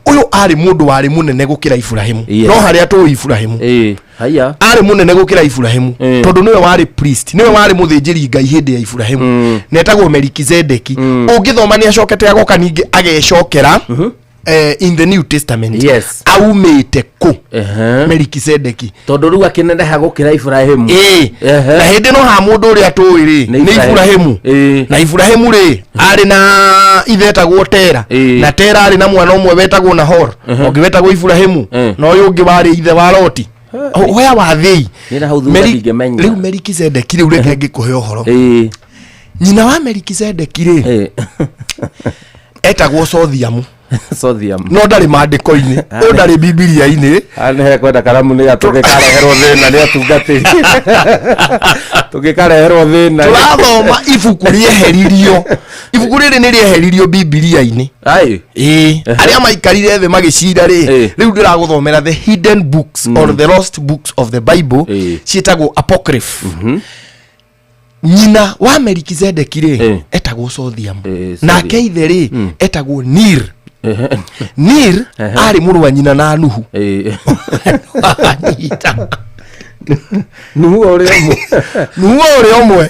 Ũyũ arĩ mũndũ warĩ mũnene gũkĩra Iburahĩmu.
Yes.
No harĩa tũĩ Iburahĩmu.
Haya.
Arĩ mũnene gũkĩra Iburahĩmu tondũ nĩwe warĩ priest, nĩwe warĩ mũthĩnjĩri Ngai hĩndĩ ya Iburahĩmu. Na etagwo Melikizedeki. Ũngĩthoma nĩ acokete agoka ningĩ agecokera in the New Testament.
Yes.
Aumĩte kũ? Melikizedeki.
Tondũ rĩu akĩneneha gũkĩra Iburahĩmu.
Ĩĩ. Na hĩndĩ no ha mũndũ ũrĩa tũĩ rĩ
Nĩ
nĩ
Iburahĩmu.
Iburahĩmu. Na Iburahĩmu rĩ arĩ na ithe etagwo Tera. Na Tera arĩ na mwana ũmwe wetagwo Nahor. Ũngĩ wetagwo Iburahĩmu. Na ũyũ ũngĩ warĩ ithe wa Loti. Where were they?
Nĩ na hau thutha ndingĩmenya.
Rĩu Melikizedeki rĩu reke ngĩkũhe ũhoro. Nyina wa Melikizedeki rĩ etagwo Sothiamu.
Sothiamu.
No ndarĩ maandĩko-inĩ. Ũyũ ndarĩ Bibilia-inĩ.
Nĩ kwenda karamu nĩ tũngĩkareherwo thĩna nĩ atungatĩri. Tũngĩkareherwo thĩna.
Tũrathoma ibuku rĩeheririo. Ibuku rĩrĩ nĩ rĩeheririo Bibilia-inĩ. Ĩĩ. Arĩa maikarire thĩ magĩcira rĩ, rĩu ndĩragũthomera the hidden books or the lost books of the Bible ciĩtagwo apocryph. Nyina wa Melikizedeki rĩ etagwo Sothiamu. Nake ithe rĩ etagwo Nir. Nir arĩ mũrũ wa nyina na Nuhu. Anyita.
Nuhu ũrĩa ũmwe.
Nuhu ũrĩa ũmwe.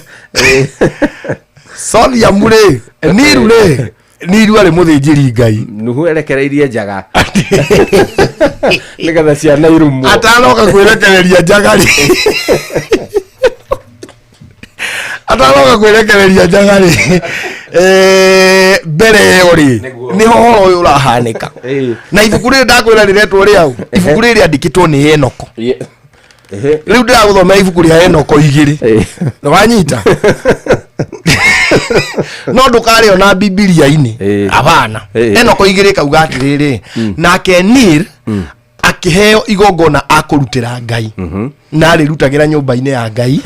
Sothiamu rĩ, Niru rĩ, Niru arĩ mũthĩnjĩri Ngai.
Nuhu erekereirie njaga. Nĩgetha ciana irumwo.
Atanoka kwĩrekereria njaga rĩ. Atanoka kwĩrekereria njaga rĩ. Mbere ĩyo rĩ, nĩho ũhoro ũyũ ũrahanĩka. Na ibuku rĩrĩ ndakwĩra rĩretwo rĩaũ. Ibuku rĩrĩ rĩandĩkĩtwo nĩ Enoko. Rĩu ndĩragũthomera ibuku rĩa Enoko igĩrĩ. Nĩwanyita? No ndũkarĩona Bibilia-inĩ. Abana. Enoko igĩrĩ kauga atĩrĩrĩ, nake Nir akĩheo igongona akũrutĩra Ngai na arĩrutagĩra nyũmba-inĩ ya Ngai.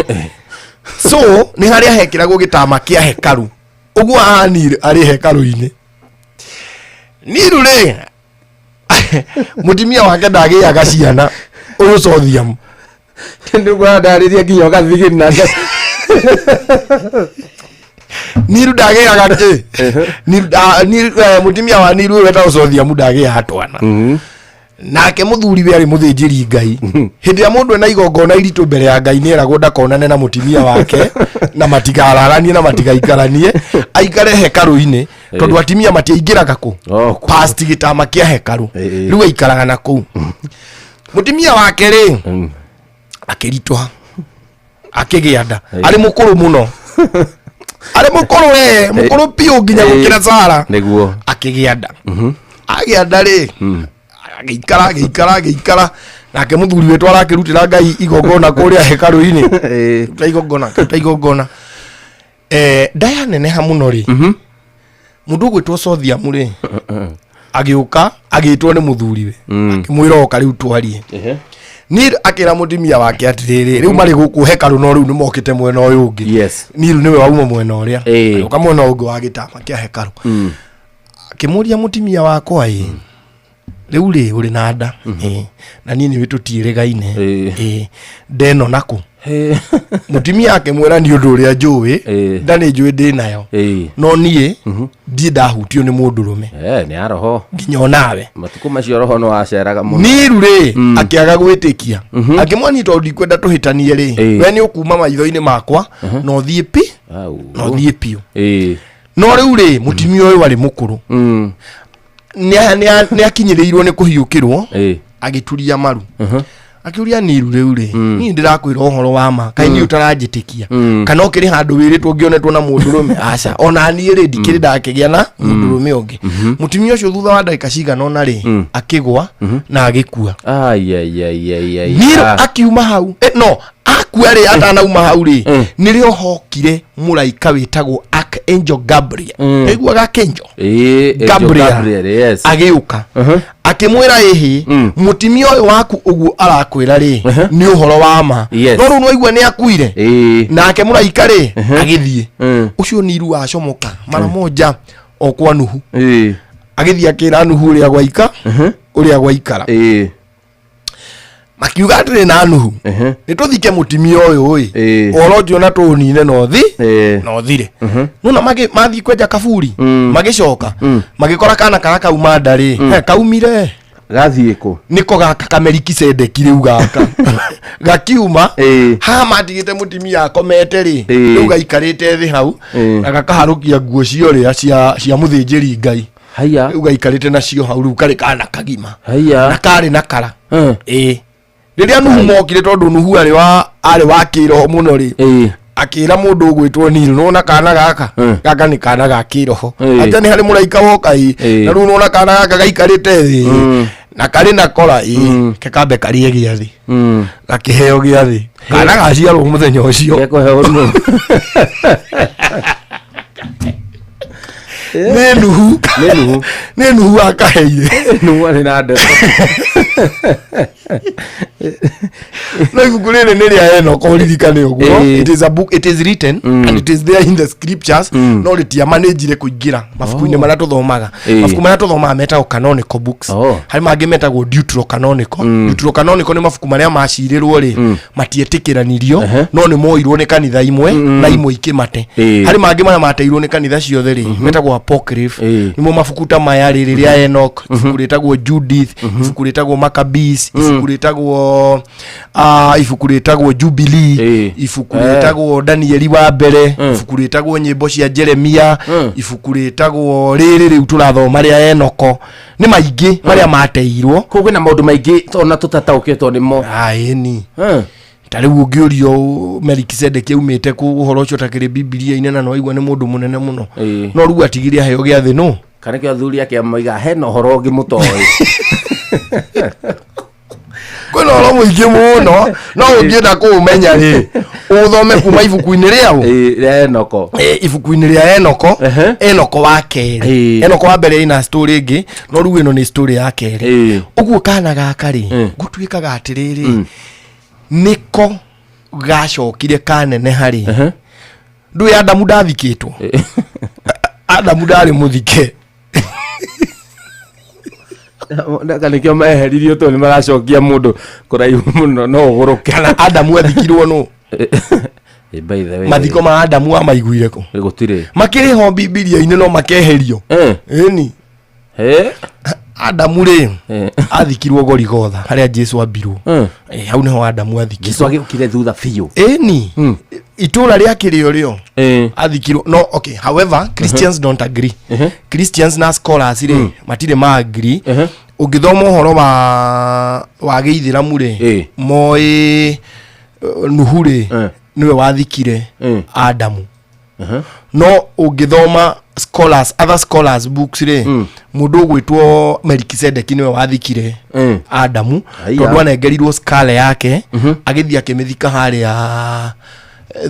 So nĩ harĩa hekĩragwo gĩtama kĩa hekarũ. Ũguo haha Nir arĩ hekarũ-inĩ. Niru rĩ mũtumia wake ndagĩaga ciana ũyũ Sothiamu.
Nĩguo ndarĩria nginya ũgathigina.
Niru ndagĩaga kĩ? Niru, mũtumia wa Niru ũyũ wetagwo Sothiamu ndagĩaga twana. Nake mũthuri we arĩ mũthĩnjĩri Ngai. Hĩndĩ ĩrĩa mũndũ ena igongona iritũ mbere ya Ngai nĩeragwo ndakonane na mũtumia wake na matikararanie na matigaikaranie, aikare hekarũ-inĩ tondũ atumia matiaingĩraga kũ past gĩtama kĩa hekarũ. Rĩu aikaraga na kũu. Mũtumia wake rĩ akĩritũha akĩgĩa nda arĩ mũkũrũ mũno. Arĩ mũkũrũ we, mũkũrũ biũ nginya gũkĩra Sara.
Nĩguo.
Akĩgĩa nda. Agĩa nda rĩ agĩikara agĩikara agĩikara nake mũthuri wetũ arakĩrutĩra Ngai igongona kũrĩa hekarũ-inĩ. Ruta igongona, ruta igongona. Nda yaneneha mũno rĩ, mũndũ ũgwĩtwo Sothiamu rĩ agĩũka agĩtwo nĩ mũthuriwe akĩmwĩra oka rĩu twarie. Nir akĩra mũtumia wake atĩrĩrĩ, rĩu marĩ gũkũ hekarũ no rĩu nĩmokĩte mwena ũyũ ũngĩ. Niru nĩwe wauma mwena ũrĩa. Agĩũka mwena ũngĩ wa gĩtama kĩa hekarũ. Akĩmũria mũtumia wakwa ĩ, rĩu rĩ ũrĩ na nda. Na niĩ nĩũĩ tũtiĩrĩgaine. Nda ĩno nakũ? Mũtumia akĩmwĩra nĩ ũndũ ũrĩa njũĩ, nda nĩ njũĩ ndĩ nayo. No niĩ ndirĩ ndahutio nĩ mũndũrũme.
Nĩ a roho.
Nginya onawe.
Matukũ macio roho no waceraga mũno.
Niru rĩ akĩaga gwĩtĩkia. Akĩmwĩra niĩ tondũ ndikwenda tũhĩtanie rĩ, we nĩ ũkuma maitho-inĩ makwa na ũthiĩ pi na ũthiĩ piũ. No rĩu rĩ mũtumia ũyũ arĩ mũkũrũ. Nĩ akinyĩrĩirwo nĩ kũhiũkĩrwo agĩturia maru. Akĩũria Niru rĩu rĩ, niĩ ndĩrakwĩra ũhoro wa ma, kaĩ niĩ ũtaranjĩtĩkia? Kana ũkĩrĩ handũ wĩrĩtwo ũngĩonetwo na mũndũrũme? Aca, ona niĩ rĩ ndikĩrĩ ndakĩgĩa na mũndũrũme ũngĩ. Mũtumia ũcio thutha wa ndagĩka cigana ũna rĩ, akĩgwa na agĩkua. Niru akiuma hau, no akua rĩ, atanauma hau rĩ, nĩrĩo hokire mũraika wĩtagwo Archangel Gabriel. Nĩaiguaga Archangel? Gabriel.
Yes.
Agĩũka akĩmwĩra ĩhĩ, mũtumia ũyũ waku ũguo arakwĩra rĩ nĩ ũhoro wa ma. No rĩu nĩwaigua nĩ akuire. Nake mũraika rĩ agĩthiĩ. Ũcio Niru acomoka mara moja o kwa Nuhu. Agĩthiĩ akĩra Nuhu ũrĩa gwaika, ũrĩa gwaikara. Makiuga atĩrĩ na Nuhu, nĩ tũthike mũtimia ũyũ ĩ, ũhoro ũcio na tũũnine na ũthi na ũthire. Nona mathiĩ kwenja kaburi, magĩcoka magĩkora kana karĩa kauma nda rĩ, he, kaumire.
Gathiĩ kũ?
Nĩko gaka Kamelikisedeki rĩu gaka gakiuma haha matigĩte mũtimia akomete rĩ, rĩu gaikarĩte thĩ hau na gakaharũkia nguo ciorĩa cia mũthĩnjĩri Ngai.
Haya.
Rĩu gaikarĩte nacio hau, rĩu karĩ kana kagima
Haya.
na karĩ na kara. Ĩĩ, rĩrĩa Nuhu mokire, tondũ Nuhu arĩ wa kĩroho mũno rĩ, akĩra mũndũ ũgwĩtwo Nil, nona kana gaka, gaka nĩ kana ga kĩroho. Anja nĩ harĩ mũraika woka ĩ, na rĩu nona kana gaka gaikarĩte thĩ na karĩ na kora ĩ, ke kambe karĩe gĩathĩ. Gakĩheo gĩathĩ, kana gaciarwo mũthenya ũcio.
Gekũheo nũ?
Nĩ Nuhu.
Nĩ Nuhu.
Nĩ Nuhu akaheire.
Nuhu arĩ na ndeto.
No ibuku rĩrĩ nĩ rĩa Enoch, ũririkane ũguo. It is a book, it is written and it is there in the scriptures, no rĩtiamanĩnjire kũingĩra mabuku-inĩ marĩa tũthomaga. Mabuku marĩa tũthomaga metagwo canonical books. Harĩ mangĩ metagwo deuterocanonical. Deuterocanonical nĩ mabuku marĩa macirĩrwo rĩ, matietĩkĩranirio, no nĩ moirwo nĩ kanitha imwe na imwe ikĩmate. Harĩ mangĩ marĩa mateirwo nĩ kanitha ciothe rĩ, metagwo apocryph. Nĩmo mabuku ta maya rĩrĩ rĩa Enoch, ibuku rĩtagwo Judith, ibuku rĩtagwo Maccabees, ibuku rĩtagwo ibuku rĩtagwo Jubilee, ibuku rĩtagwo Danieli wa mbere, ibuku rĩtagwo nyĩmbo cia Jeremia, ibuku rĩtagwo rĩrĩ rĩu tũrathoma rĩa Enoko. Nĩ maingĩ marĩa mateirwo.
Koguo kwĩna maũndũ maingĩ ona tũtataũkĩtwo nĩmo.
Ĩni ta rĩu ũngĩũrio Melikisedeki aumĩte kũ, ũhoro ũcio ũtakĩrĩ Bibilia-inĩ, na nĩwaigua nĩ mũndũ mũnene mũno, no rĩu atigire aheo gĩathĩ nũ?
Kana kĩo athuri ake moiga hena ũhoro ũngĩ mũtoĩ.
Kwĩna ũhoro mũingĩ mũno, no ũngĩenda kũũmenya rĩ, ũthome kuma ibuku-inĩ rĩao.
Rĩa Enoko.
Ibuku-inĩ rĩa Enoko, Enoko wa kerĩ. Enoko wa mbere ĩna story ĩngĩ, no rĩu ĩno nĩ story ya kerĩ. Ũguo kana gaka rĩ, gũtuĩkaga atĩrĩrĩ, nĩko gacokire kaneneha rĩ, ndũĩ Adamu ndathikĩtwo, Adamu ndarĩ mũthike.
Kana nĩkĩo meheririo, tondũ nĩ maracokia mũndũ kũraihu mũno no ũgũrũke.
Kana Adamu athikirwo nũ?
By the way,
Mathiko ma Adamu amaiguire kũ?
Gũtirĩ.
Makĩrĩ ho Bibilia-inĩ no makeherio. Ĩni Adamu rĩ, athikirwo Gorigotha harĩa Jesu ambirwo. Hau nĩho Adamu athikirwo.
Jesu agĩũkire thutha biũ.
Ĩni itũra rĩa kĩrĩo rĩo athikirwo. No okay, however, Christians don't agree. Christians na scholars rĩ, matirĩ ma agree. Ũngĩthoma ũhoro wa gĩithĩramu rĩ, moĩ Nuhu rĩ nĩwe wathikire Adamu, no ũngĩthoma scholars, other scholars books rĩ, mũndũ ũgwĩtwo Melikisedeki nĩwe wathikire Adamu.
Aya.
Tondũ anengerirwo skull yake, agĩthiĩ akĩmĩthika harĩa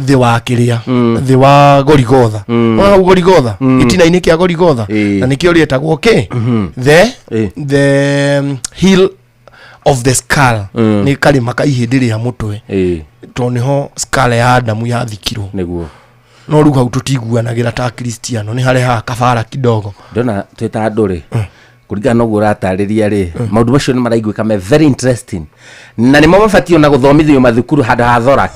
thĩ wa kĩrĩa, thĩ wa Gorigotha. Wona hau Gorigotha, gĩtina-inĩ kĩa Gorigotha, na nĩkĩo rĩetagwo kĩ, the hill of the skull. Nĩ karĩma ka ihĩndĩ rĩa mũtwe, tondũ nĩho skull ya Adamu yathikirwo.
Nĩguo.
No rĩu hau tũtiguanagĩra ta Kristiano, nĩ harehaga kabara kidogo.
Ndona twĩ ta andũ rĩ, kũringana na ũguo ũratarĩria rĩ, maũndũ macio nĩ maraiguĩka me very interesting, na nĩmo mabatiĩ ona gũthomithio mathukuru handũ ha thorax.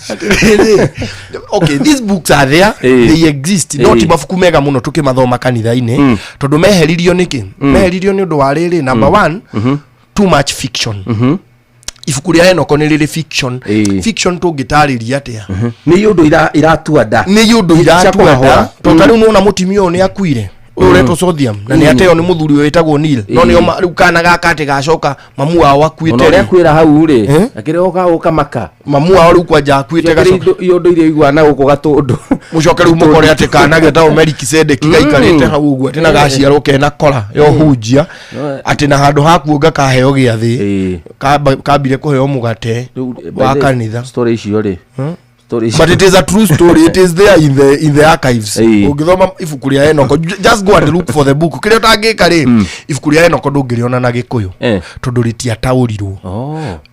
Atĩrĩrĩ, okay, these books are there, they exist, no ti mabuku mega mũno tũkĩmathoma kanitha-inĩ, tondũ meheririo nĩkĩ? Meheririo nĩ ũndũ wa rĩrĩ, number one, too much fiction. Ibuku rĩa Enoko nĩ rĩrĩ fiction. Fiction tũngĩtarĩria atĩa?
Nĩ ũndũ iratua nda.
Nĩ ũndũ
Cia
iratua nda.
kũhahũra.
Tondũ ta rĩu nĩwona mũtumia ũyũ nĩ akuire, ũyũ ũretwo Sothiam, na nĩ ateo nĩ mũthuri ũyũ wĩtagwo Neil, no nĩo rĩu kana gaka atĩ gacoka mamu wao akuĩte.
Ona ũrĩa
Rĩ.
kwĩra hau rĩ, akĩrĩ ũka ũkamaka.
Mamu wao rĩu kwanja akuĩte, gacoka
Iũndũ iria iguaga na gũkũ gatũndũ.
Mũcoke rĩu mũkore atĩ kana getagwo Melikisedeki gaikarĩte hau ũguo, atĩ na gaciarwo kena kora yohunjia, atĩ na handũ ha kuonga kaheo gĩathĩ, kambire kũheo mũgate wa kanitha.
Story icio rĩ, story icio.
But it is a true story, it is there in the archives. Ũngĩthoma ibuku rĩa Enoko, just go and look for the book. Kĩrĩa ũtangĩka rĩ, ibuku rĩa Enoko ndũngĩrĩona na Gĩkũyũ, tondũ rĩtiataũrirwo.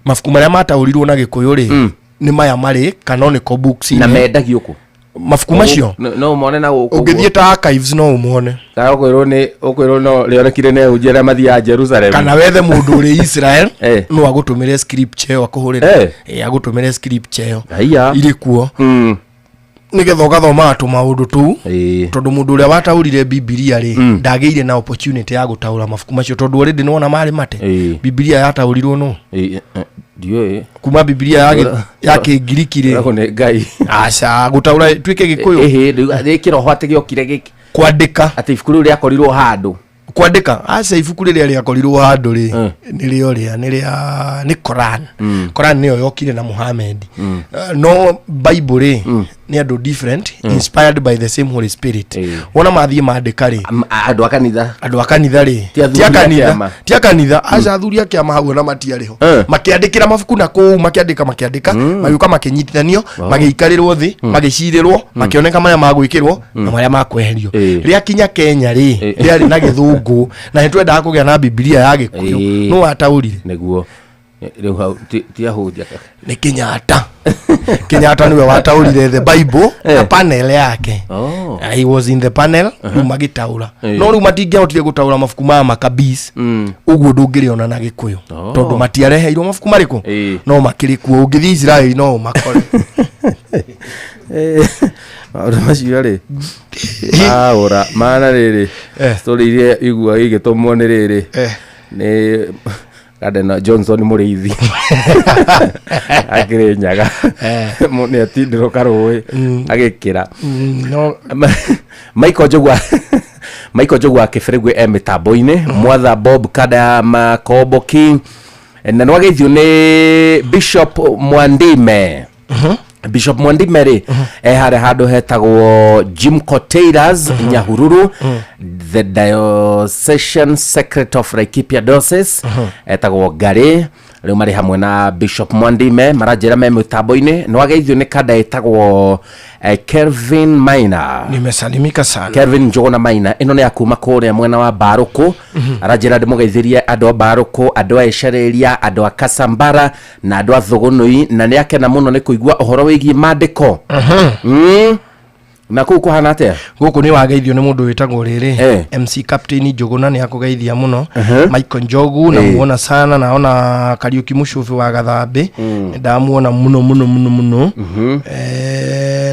Mabuku marĩa mataũrirwo na Gĩkũyũ rĩ, nĩ maya marĩ canonical books.
Na mendagio kũ?
Mabuku macio
No mone na gũkũ.
Ũngĩthiĩ ta archives no ũmone.
Ta ũkwĩrwo nĩ ũkwĩrwo no rĩonekire nĩ ahunjia arĩa mathiaga Jerusalem.
Kana wethe mũndũ ũrĩ Israel,
Eh.
no agũtũmĩre scripture ĩyo akũhũrĩre.
Eh.
Eh, agũtũmĩre scripture ĩyo.
Haiya.
Irĩ kuo nĩgetha ũgathomaga tũmaũndũ tũu, tondũ mũndũ ũrĩa wataũrire Bibilia rĩ, ndagĩire na opportunity ya gũtaũra mabuku macio, tondũ already nĩwona marĩ mate. Bibilia yataũrirwo nũ?
Ndiũĩ.
Kuma Bibilia ya Kĩngiriki rĩ.
Ũragwo nĩ Ngai.
Aca, gũtaũra tuĩke Gĩkũyũ.
Ĩhĩ, rĩu nĩ kĩroho atĩ gĩokire gĩkĩ.
Kwandĩka.
Atĩ ibuku rĩu rĩakorirwo handũ.
Kwandĩka, aca, ibuku rĩrĩa rĩakorirwo handũ rĩ, nĩ rĩo rĩa nĩ rĩa nĩ Koran. Koran nĩyo yokire na Muhammad. No Bible rĩ, nĩ andũ different, inspired by the same Holy Spirit. Wona mathiĩ mandĩka rĩ,
andũ a kanitha.
Andũ a kanitha rĩ,
Ti athuri
ti a
a
kanitha.
kĩama.
Ti a kanitha, aca, athuri a kĩama hau ona matiarĩ ho. Makĩandĩkĩra mabuku na kũu, makĩandĩka, makĩandĩka, magĩũka makĩnyitithanio, magĩikarĩrwo thĩ, magĩcirĩrwo, makĩoneka marĩa magwĩkĩrwo na marĩa makweherio. Rĩakinya Kenya rĩ, rĩarĩ na Gĩthũngũ, na nĩ twendaga kũgĩa na Bibilia ya Gĩkũyũ. Nũ wataũrire?
Nĩguo. Rĩu hau ti ahunjia.
Nĩ Kenyatta. Kenyatta nĩwe wataũrire the Bible na panel yake.
Oh.
He was in the panel. Rĩu magĩtaũra. No rĩu matingĩahotire gũtaũra mabuku maya Maccabees ũguo ndũngĩrĩona na Gĩkũyũ, tondũ matiareheirwo mabuku marĩkũ, no makĩrĩ kuo. Ũngĩthiĩ Israeli no ũmakore.
Maũndũ macio rĩ, maũra mana rĩrĩ, story iria igua igĩtũmwo nĩ rĩrĩ, nĩ Gardner Johnson Mũrĩithi akĩrĩ nyaga nĩ atindĩrwo karũĩ agĩkĩra.
No.
Michael Njugua, Michael Njugua akĩbĩrĩgwe e mĩtambo-inĩ. Mwatha Bob Kada Makombo King, na nĩ wageithio nĩ Bishop Mwandime. Bishop Mwandime rĩ, e harĩa handũ hetagwo Jim Taylors, Nyahururu, the diocesan secretary of Laikipia Diocese etagwo Ngari. Rĩu marĩ hamwe na Bishop Mwandime maranjĩra me mĩtambo-inĩ. Nĩ wageithio nĩ kanda ĩtagwo Kelvin Maina.
Nimesalimika sana.
Kelvin Njuguna Maina, ĩno nĩ ya kuma kũrĩa mwena wa Mbarũkũ. Aranjĩra ndĩmũgeithĩrie andũ a Mbarũkũ, andũ a Ĩcarĩria, andũ a Kasambara na andũ a Thũgũnũi, na nĩ akena mũno nĩ kũigua ũhoro wĩgiĩ mandĩko. Na kũu kũhana atĩa?
Gũkũ nĩ wageithio nĩ mũndũ wĩtagwo rĩrĩ MC Captain Njũgũna, nĩ akũgeithia mũno. Michael Njogu namuona sana, naona Kariuki Mũcubi wa Gathambĩ, ndamuona mũno mũno mũno mũno.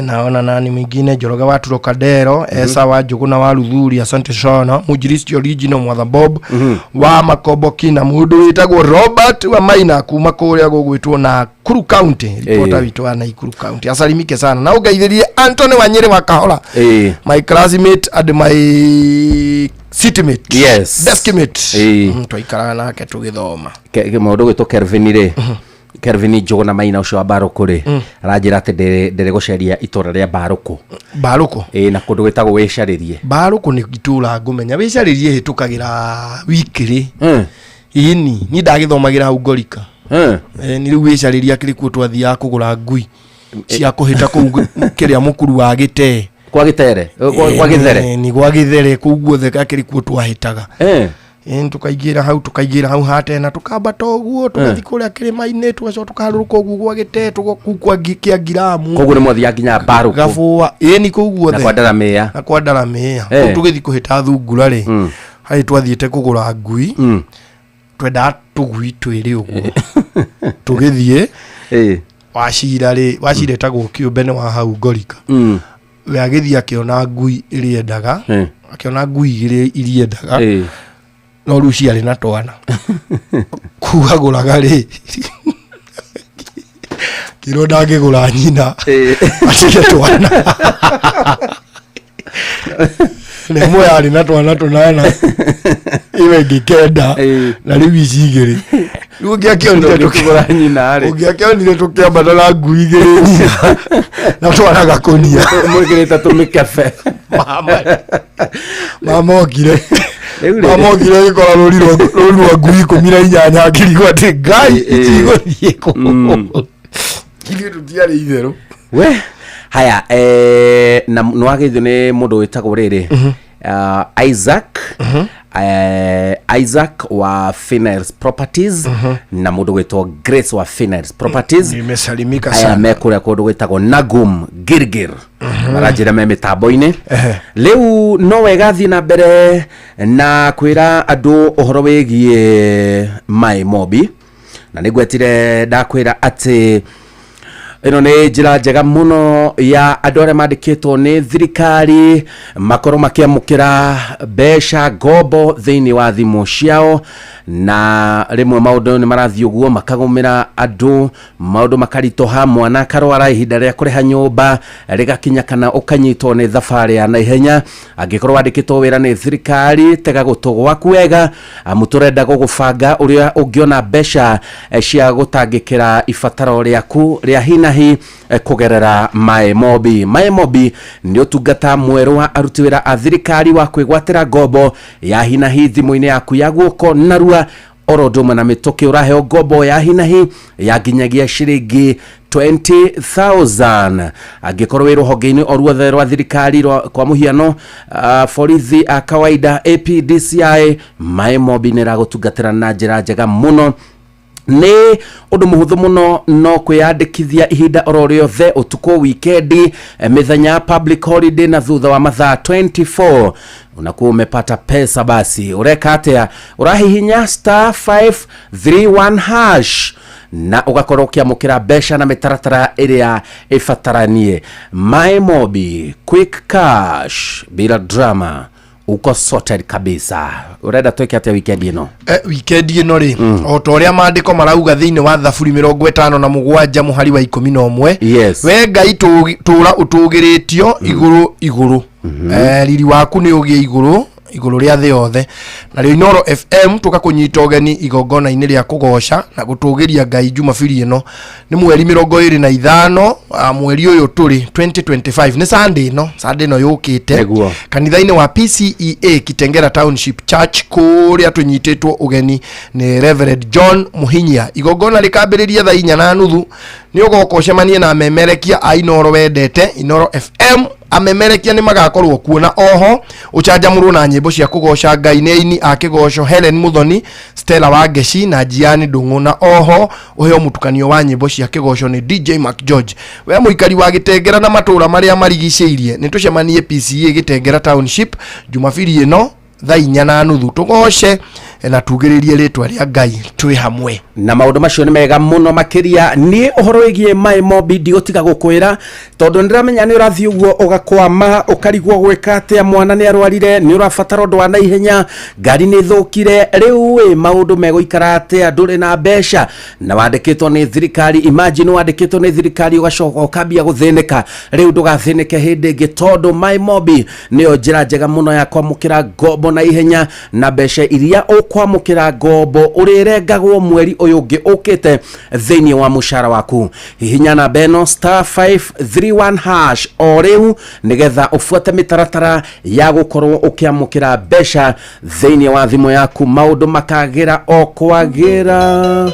Naona nani mwingine, Njoroge wa Trocadero, Esa wa Njũgũna wa Ruthuri, asante sana. Mujiristi original Mwatha Bob wa Makomboki na mũndũ wĩtagwo Robert wa Maina kuma kũrĩa gũgwĩtwo Nakuru County, reporter witũ wa Nakuru County, asalimike sana. Na ũngeithĩrie Anthony Wanyĩrĩ wa Kahora, my classmate and my citymate, deskmate. Twaikaraga nake tũgĩthoma.
Mũndũ gwĩtwo Kelvin rĩ, Kelvin Njuguna Maina ũcio wa Mbarũkũ rĩ, aranjĩra atĩ ndĩrĩ gũceria itũra rĩa Mbarũkũ.
Mbarũkũ.
Ĩĩ, na kũndũ gwĩtagwo Wĩcarĩrie.
Mbarũkũ nĩ itũra ngũmenya. Wĩcarĩrie hĩtũkagĩra wikĩrĩ ĩni, niĩ ndagĩthomagĩra hau Ngorika. Nĩ rĩu wĩcarĩrie akĩrĩ kuo twathiaga kũgũra ngui cia kũhĩta kũu kĩrĩa mũkuru wa Gĩtee.
Kwa Gĩtere, kwa Gĩthere.
Nĩ gwa Gĩthere kũu guothe akĩrĩ kuo twahĩtaga. Ĩni, tũkaingĩra hau, tũkaingĩra hau hatena, tũkambata ũguo, tũgathiĩ kũrĩa kĩrĩma-inĩ, tũgacoka tũkaharũrũka ũguo gwa Gĩtee, kũu kwa kĩa Ngiramu.
Koguo nĩ mwathiaga nginya Mbarũkũ.
Gabũa, ĩni, kũu guothe.
Na kwa Ndaramĩya.
Na kwa Ndaramĩya. Kũu tũgĩthiĩ kũhĩta thungura rĩ, harĩ twathiĩte kũgũra ngui, twendaga tũgui twĩrĩ ũguo. Tũgĩthiĩ Wacira rĩ, Wacira etagwo kĩũmbe, nĩ wa hau Ngorika. We agĩthiĩ akĩona ngui ĩrĩa endaga, akĩona ngui igĩrĩ iria endaga, no rĩu ciarĩ na twana. Kuagũraga rĩ, kĩrwo ndangĩgũra nyina atige twana, na ĩmwe yarĩ na twana tũnana, ĩyo ĩngĩ 9, na rĩu ici igĩrĩ. Rĩu ũngĩakĩonire
Ũngĩkĩgũra nyina rĩ.
Ũngĩakĩonire tũkĩambata na ngui igĩrĩ nyina na twana gakũnia.
Mwĩkĩrĩte tũmĩkebe.
Mama okire, mama okire agĩkora rũri rwa ngui 18, akĩrigwo atĩ ngai itigũthiĩ kũ. Ithuĩ tũtiarĩ itherũ.
We haya, na nĩ wageithio nĩ mũndũ wĩtagwo rĩrĩ, Isaac, Isaac wa Finance Properties na mũndũ gwĩtwo Grace wa Finance Properties.
Nimesalimika
Aya
sana.
me kũrĩa kũndũ gwĩtagwo Nagum Girgir. Maranjĩra me mĩtambo-inĩ. Rĩu no wega thiĩ na mbere na kwĩra andũ ũhoro wĩgiĩ Maĩ Mobi, na nĩ ngwetire ndakwĩra atĩ ĩno nĩ njĩra njega mũno ya andũ arĩa mandĩkĩtwo nĩ thirikari makorwo makĩamũkĩra mbeca ngombo thĩinĩ wa thimũ ciao, na rĩmwe maũndũ nĩ marathiĩ ũguo makagũmĩra andũ, maũndũ makaritũha, mwana akarwara, ihinda rĩa kũrĩha nyũmba rĩgakinya, kana ũkanyitwo nĩ thabarĩ ya naihenya. Angĩkorwo wandĩkĩtwo wĩra nĩ thirikari, tega gũtũ gwaku wega, amu tũrenda gũgũbanga ũrĩa ũngĩona mbeca cia gũtangĩkĩra ibataro rĩaku rĩa hinahi kũgerera Maĩ Mobi. Maĩ Mobi nĩ ũtungata mwerũ wa aruti wĩra a thirikari wa kwĩgwatĩra ngombo ya hinahi thimũ-inĩ yaku ya guoko narua oro ũndũ ũmwe na mĩtũkĩ. Ũraheo ngombo ya hinahi ya nginyagia ciringi 20,000 angĩkorwo wĩ rũhonge-inĩ o ruothe rwa thirikari, kwa mũhiano borithi a kawaida, APDCI, Maĩ Mobi nĩ ĩragũtungatĩra na njĩra njega mũno. Nĩ ũndũ mũhũthũ mũno no kwĩyandĩkithia ihinda oro rĩothe, ũtukũ, wikendi, mĩthenya ya public holiday, na thutha wa mathaa 24 unakuwa umepata pesa. Basi ureka atĩa? Ũrahihinya star 531 hash na ũgakorwo ũkĩamũkĩra mbeca na mĩtaratara ĩrĩa ĩbataranie. Maĩ Mobi, quick cash bila drama, uko sorted kabisa. Urenda twĩke atĩa weekend ĩno?
Weekend ĩno rĩ, o ta ũrĩa maandĩko marauga thĩinĩ wa Thaburi 57 mũhari wa 11, we Ngai tũũra ũtũgĩrĩtio igũrũ igũrũ, riri waku nĩ ũgĩe igũrũ igũrũ rĩa thĩ yothe. Narĩo Inoro FM tũgakũnyita ũgeni igongona-inĩ rĩa kũgoca na gũtũgĩria Ngai Jumabiri ĩno, nĩ mweri 25, mweri ũyũ tũrĩ 2025, nĩ Sunday ĩno, Sunday ĩno yũkĩte, kanitha-inĩ wa PCEA Kitengera Township Church, kũrĩa tũnyitĩtwo ũgeni nĩ Reverend John Muhinyia. Igongona rĩkambĩrĩria thaa 4:30. Nĩ ũgoka ũcemanie na amemerekia a Inoro wendete, Inoro FM. Amemerekia nĩ magakorwo kuo, na oho ũcanjamũrwo na nyĩmbo cia kũgoca Ngai nĩ aini a kĩgoco Helen Muthoni, Stella Wangeci na Jiani Ndung'u, na oho ũheo mũtukanio wa nyĩmbo cia kĩgoco nĩ DJ Mark George. We mũikari wa Gĩtengera na matũũra marĩa marigicĩirie, nĩ tũcemanie PCA Gĩtengera Township Jumabiri ĩno thaa 4:30, tũgoce na tugĩrĩrie rĩtwa rĩa Ngai twĩ hamwe.
Na maũndũ macio nĩ mega mũno makĩria. Niĩ ũhoro wĩgiĩ Maĩ Mobi ndigũtiga gũkwĩra, tondũ nĩndĩramenya nĩ ũrathiĩ ũguo ũgakwama, ũkarigwo gwĩka atĩa. Mwana nĩ arwarire, nĩ ũrabatara ũndũ wa naihenya, ngari nĩ ĩthũkire, rĩu ĩ maũndũ megũikara atĩa? Ndũrĩ na mbeca na wandĩkĩtwo nĩ thirikari. Imagine wandĩkĩtwo nĩ thirikari ũgacoka ũkambia gũthĩnĩka. Rĩu ndũgathĩnĩke hĩndĩ ĩngĩ, tondũ Maĩ Mobi nĩyo njĩra njega mũno ya kwamũkĩra ngombo na ihenya, na mbeca iria ũkwamũkĩra ngombo ũrĩrengagwo mweri ũyũ ũngĩ ũkĩte thĩinĩ wa mũcara waku. Hihinya namba ĩno star 531 hash o rĩu nĩgetha ũbuate mĩtaratara ya gũkorwo ũkĩamũkĩra mbeca thĩinĩ wa thimũ yaku, maũndũ makagĩra o kwagĩra.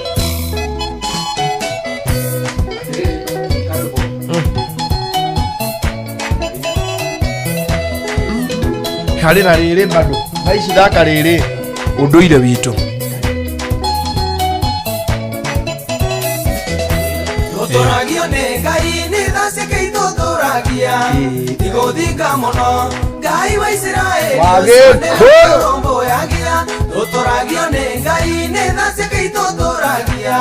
Harĩ na rĩrĩ bado thaa ici, thaka rĩrĩ ũndũire witũ.
Tũtũragio nĩ Ngai, nĩ tha ciake itũtũragia, tigũthinga mũno Ngai wa Isiraeli.
Wagĩkũyũ.
Rũmbũyagia, tũtũragio nĩ Ngai, nĩ tha ciake itũtũragia,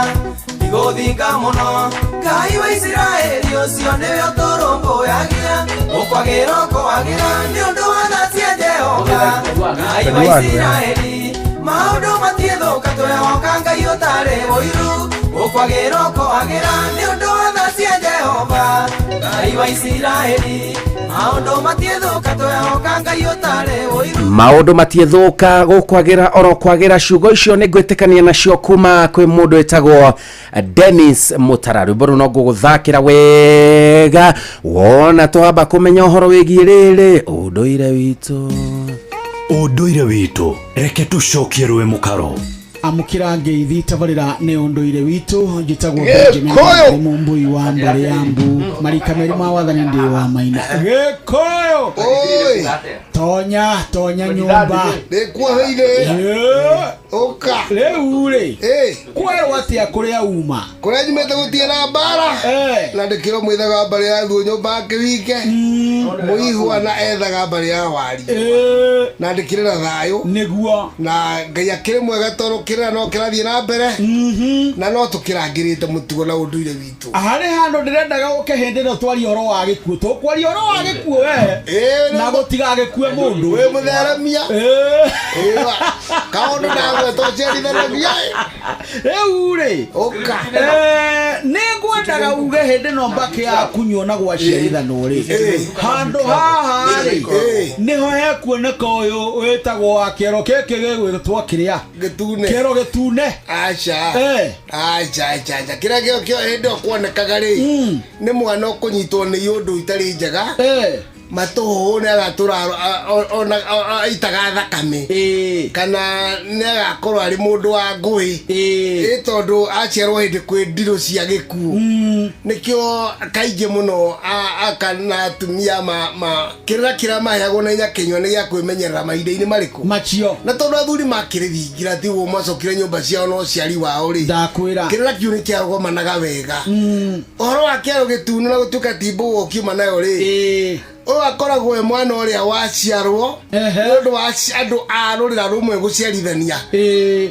tigũthinga mũno Ngai wa Isiraeli, ũcio nĩwe ũtũrũmbũyagia. Ũkwagĩra ũkwagĩra nĩ ũndũ wa tha cia Jehova Ngai wa Isiraeli, maũndũ matiĩthũka, twehoka Ngai ũtarĩ ũiru. Ũkwagĩra ũkwagĩra nĩ ũndũ wa tha cia Jehova Ngai wa Isiraeli, maũndũ matiĩthũka, twehoka Ngai ũtarĩ ũiru.
Maũndũ matiĩthũka, gũkwagĩra oro kwagĩra. Ciugo icio nĩ ngwĩtĩkania nacio kuma kwĩ mũndũ wĩtagwo Dennis Mutara. Rwĩmbo rũu no ngũgũthakĩra wega wona twamba kũmenya ũhoro wĩgiĩ rĩrĩ ũndũire witũ.
Ũndũire witũ, reke tũcokie rũĩ mũkaro.
Amũkĩra ngeithi tabarĩra nĩ ũndũire witũ njĩtagwo
Gĩkũyũ!
Benjamin Wangari Mũmbũi wa mbarĩ ya mbu marika merĩ ma wathani ndĩ wa maina. Gĩkũyũ!
Oi!
Tonya tonya nyũmba.
Ndĩkuoheire. Ũka.
Rĩu rĩ. Kwerwo atĩa kũrĩa uma?
Kũrĩa nyumĩte gũtirĩ na mbara. Na ndĩkĩro mwĩthaga mbarĩ ya thuo nyũmba ya kĩwike. Mũihwa na ethaga mbarĩ ya wari. Na ndĩkĩrĩ na thayũ.
Nĩguo.
Na Ngai akĩrĩ mwega tondũ kĩrĩra no kĩrathiĩ na mbere. Na no tũkĩrangĩrĩte mũtugo na ũndũire witũ.
Harĩ handũ ndĩrendaga ũke hĩndĩ ĩno twaria ũhoro wa gĩkuũ. Tũkwaria ũhoro wa gĩkuũ we. Na gũtigagĩkue mũndũ.
Wĩ mũtheremia. Kaũndũ ndagwetwo ũciarithanagia.
Rĩu rĩ.
Ũka.
Nĩ ngwendaga uge hĩndĩ ĩno mbakĩ ya kunywo na gwaciarithanwo rĩ. Handũ haha rĩ. Nĩho hekuoneka ũyũ wĩtagwo wa kĩero gĩkĩ gĩgwĩtwo kĩrĩa.
Gĩtune.
Kĩero gĩtune.
Aca. Aca aca aca. Kĩrĩa kĩo kĩo hĩndĩ ĩyo kuonekaga rĩ. Nĩ mwana ũkũnyitwo nĩ iũndũ itarĩ njega. Matũhũhũ nĩ agatũra aitaga thakame. Kana nĩ agakorwo arĩ mũndũ wa ngũĩ. Ĩ tondũ aciarwo hĩndĩ kwĩ ndirũ cia gĩkuũ. Nĩkĩo kaingĩ mũno aka na atumia ma kĩrĩra kĩrĩa maheagwo na nyakĩnyua nĩ gĩa kwĩmenyerera mahinda-inĩ marĩkũ.
Macio.
Na tondũ athuri makĩrĩ thingira tiguo macokire nyũmba ciao na ũciari wao rĩ.
Ndakwĩra.
Kĩrĩra kĩu nĩ kĩarũgomanaga wega. Ũhoro wa kĩaro gĩtune na gũtuĩka ti mbũgũ ũkiuma nayo rĩ. Ũyũ akoragwo e mwana ũrĩa waciarwo nĩ ũndũ wa andũ a rũrĩra rũmwe gũciarithania.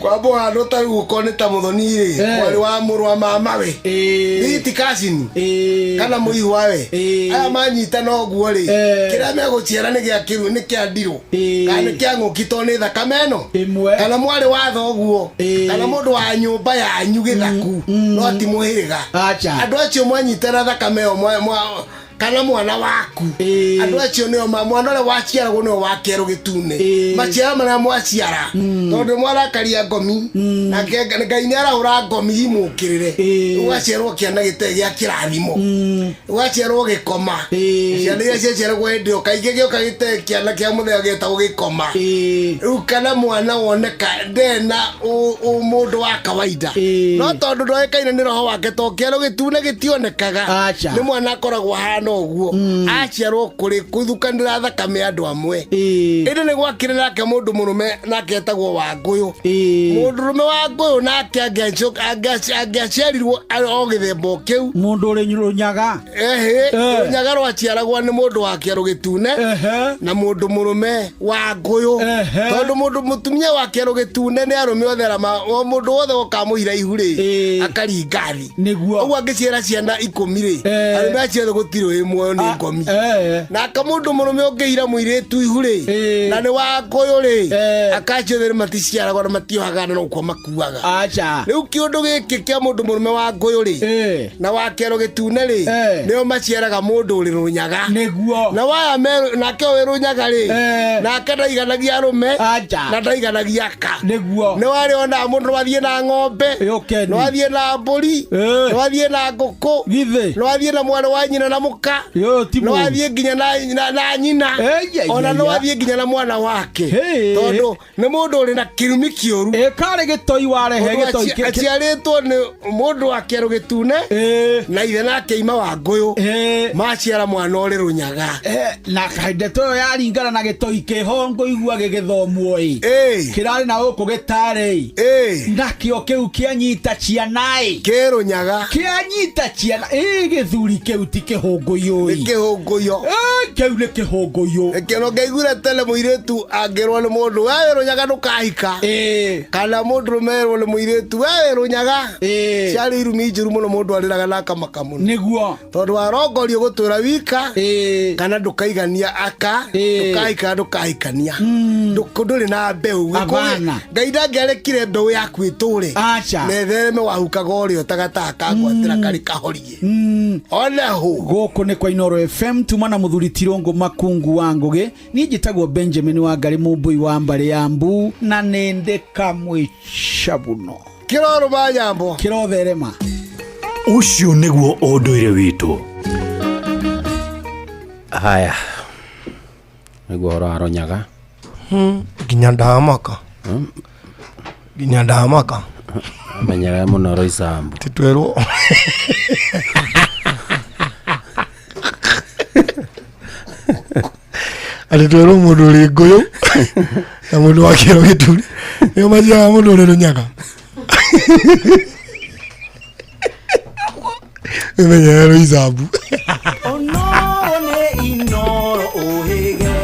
Kwambwo handũ ta rĩu ũkorwo nĩ ta mũthoni rĩ, mwarĩ wa mũrũ wa mamawe. Nĩ cousin. Kana mũihwa we. Aya manyitana ũguo rĩ, kĩrĩa megũciara nĩ gĩa kĩru nĩ kĩa ndirũ. Kana nĩ kĩa ng'ũki tondũ nĩ thakame ĩno. Kana mwarĩ wa thoguo. Kana mũndũ wa nyũmba yanyu gĩthaku. No ti mũhĩrĩga. Andũ acio mwanyitana thakame ĩyo kana mwana waku. Andũ acio nĩo mwana ũrĩa waciaragwo nĩwe wa kĩero gĩtune. Maciara marĩa mwaciara. Tondũ mwarakaria ngomi. Nake Ngai nĩ arahũra ngomi imũkĩrĩre. Ũgaciarwo kĩana gĩtarĩ gĩa kĩrathimo. Ũgaciarwo gĩkoma. Ciana iria ciaciaragwo hĩndĩ ĩyo kaingĩ gĩoka gĩtarĩ kĩana kĩa mũthenya gĩetagwo gĩkoma. Rĩu kana mwana woneka ndena ũmũndũ wa kawaida. No tondũ ndoĩkaine nĩ roho wake to kĩero gĩtune gĩtionekaga. Nĩ mwana akoragwo ahana ũguo. Aciarwo kũrĩ kũthukanĩra thakame andũ amwe. Ĩndĩ nĩ gwakĩrĩ nake mũndũ mũrũme nake etagwo Wangũyũ. Mũndũ mũrũme Wangũyũ nake angĩaciarirwo o gĩthemba o kĩu.
Mũndũ ũrĩ rũnyaga.
Ehe, rũnyaga rwaciaragwo nĩ mũndũ wa kĩero gĩtune na mũndũ mũrũme Wangũyũ. Tondũ mũndũ mũtumia wa kĩero gĩtune nĩ arũme othe arĩa o mũndũ wothe ũkamũira ihu rĩ, akaringa thĩ.
Nĩguo.
Ũguo angĩciara ciana 10 rĩ, arũme acio othe gũtirĩ wĩ muoyo nĩ ngomi. Nake mũndũ mũrũme ũngĩira mũirĩtu ihu rĩ, na nĩ Wangũyũ rĩ, akacio othe maticiaragwo na matiohaga na no gũkua makuaga. Rĩu kĩũndũ gĩkĩ kĩa mũndũ mũrũme Wangũyũ rĩ, na wa kĩero gĩtune rĩ, nĩo maciaraga mũndũ ũrĩ rũnyaga.
Nĩguo.
Na waya nake ũyũ rũnyaga rĩ, nake ndaiganagia arũme na ndaiganagia aka.
Nĩguo.
Nĩ warĩ onaga mũndũ no athiĩ na ng'ombe, no athiĩ na mbũri, no athiĩ na ngũkũ, no athiĩ na mwarĩ wa nyina na mũka, no athiĩ nginya na nyina, ona no athiĩ nginya na mwana wake. Tondũ nĩ mũndũ ũrĩ na kĩrumi kĩũru.
Karĩ gĩtoi warehe gĩtoi
aciarĩtwo nĩ mũndũ wa kĩero gĩtune na ithe nake ima Wangũyũ. Maciara mwana ũrĩ rũnyaga.
Na ndeto ĩyo yaringana na gĩtoi kĩho ngũigua gĩgĩthomwo ĩ. Kĩrarĩ na gũkũ gĩtarĩ ĩ. Nakĩo kĩu kĩanyita ciana ĩ.
Kĩrũnyaga.
Kĩanyita ciana ĩ gĩthuri kĩu ti kĩhũngũyũ ĩ.
Nĩ kĩhũngũyũ.
Kĩu nĩ kĩhũngũyũ.
Kĩo ngaiguire tene mũirĩtu angĩrwo nĩ mũndũ we rũnyaga ndũkahika. Kana mũndũ mũrũme erwo nĩ mũirĩtu we rũnyaga. Ciarĩ irumi njũru mũno mũndũ arĩraga na akamaka mũno.
Nĩguo.
Tondũ warongorio gũtũra wika kana ndũkaigania aka ndũkahika ndũkahikania. Ndũrĩ na mbeũ. Ngai ndangĩarekire mbeũ yaku ĩtũre. Na ĩthereme wahukaga ũrĩa ũtagataka kangwatĩra karĩ kahorie. Oneho.
Gũkũ nĩ kwa Inooro FM tuma na mũthuri Tirũngũ Makungu wa Ngũgĩ. Niĩ njĩtagwo Benjamin Wangari Mũmbũi wa mbarĩ ya Mbu na nĩ ndĩ kamwĩcabuno.
Kĩrorũma nyambo.
Kĩrotherema.
Ũcio nĩguo ũndũire witũ.
Haya. Nĩguo ũhoro wa rũnyaga.
Nginya ndamaka. Nginya ndamaka.
Menyerere mũno Roysambu.
Titwerwo. Atĩ twerwo mũndũ ũrĩ ngũyũ na mũndũ wa kĩero gĩtune nĩo maciaraga mũndũ ũrĩ rũnyaga. Wĩmenyerere Roysambu.
Onoro nĩ Inoro ũhĩge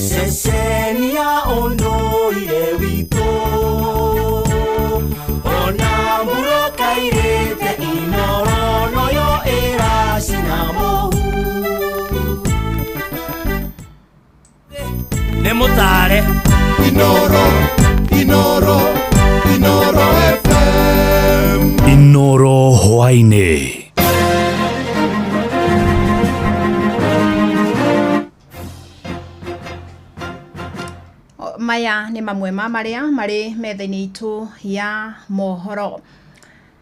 ceceni ya ũndũire witũ ona mbura kairĩte Inoro noyo ĩracina mũhu.
Nĩ mũtare.
Inoro, Inoro, Inoro FM.
Inoro hwaĩ-inĩ.
Maya nĩ mamwe ma marĩa marĩ metha-inĩ itũ ya mohoro.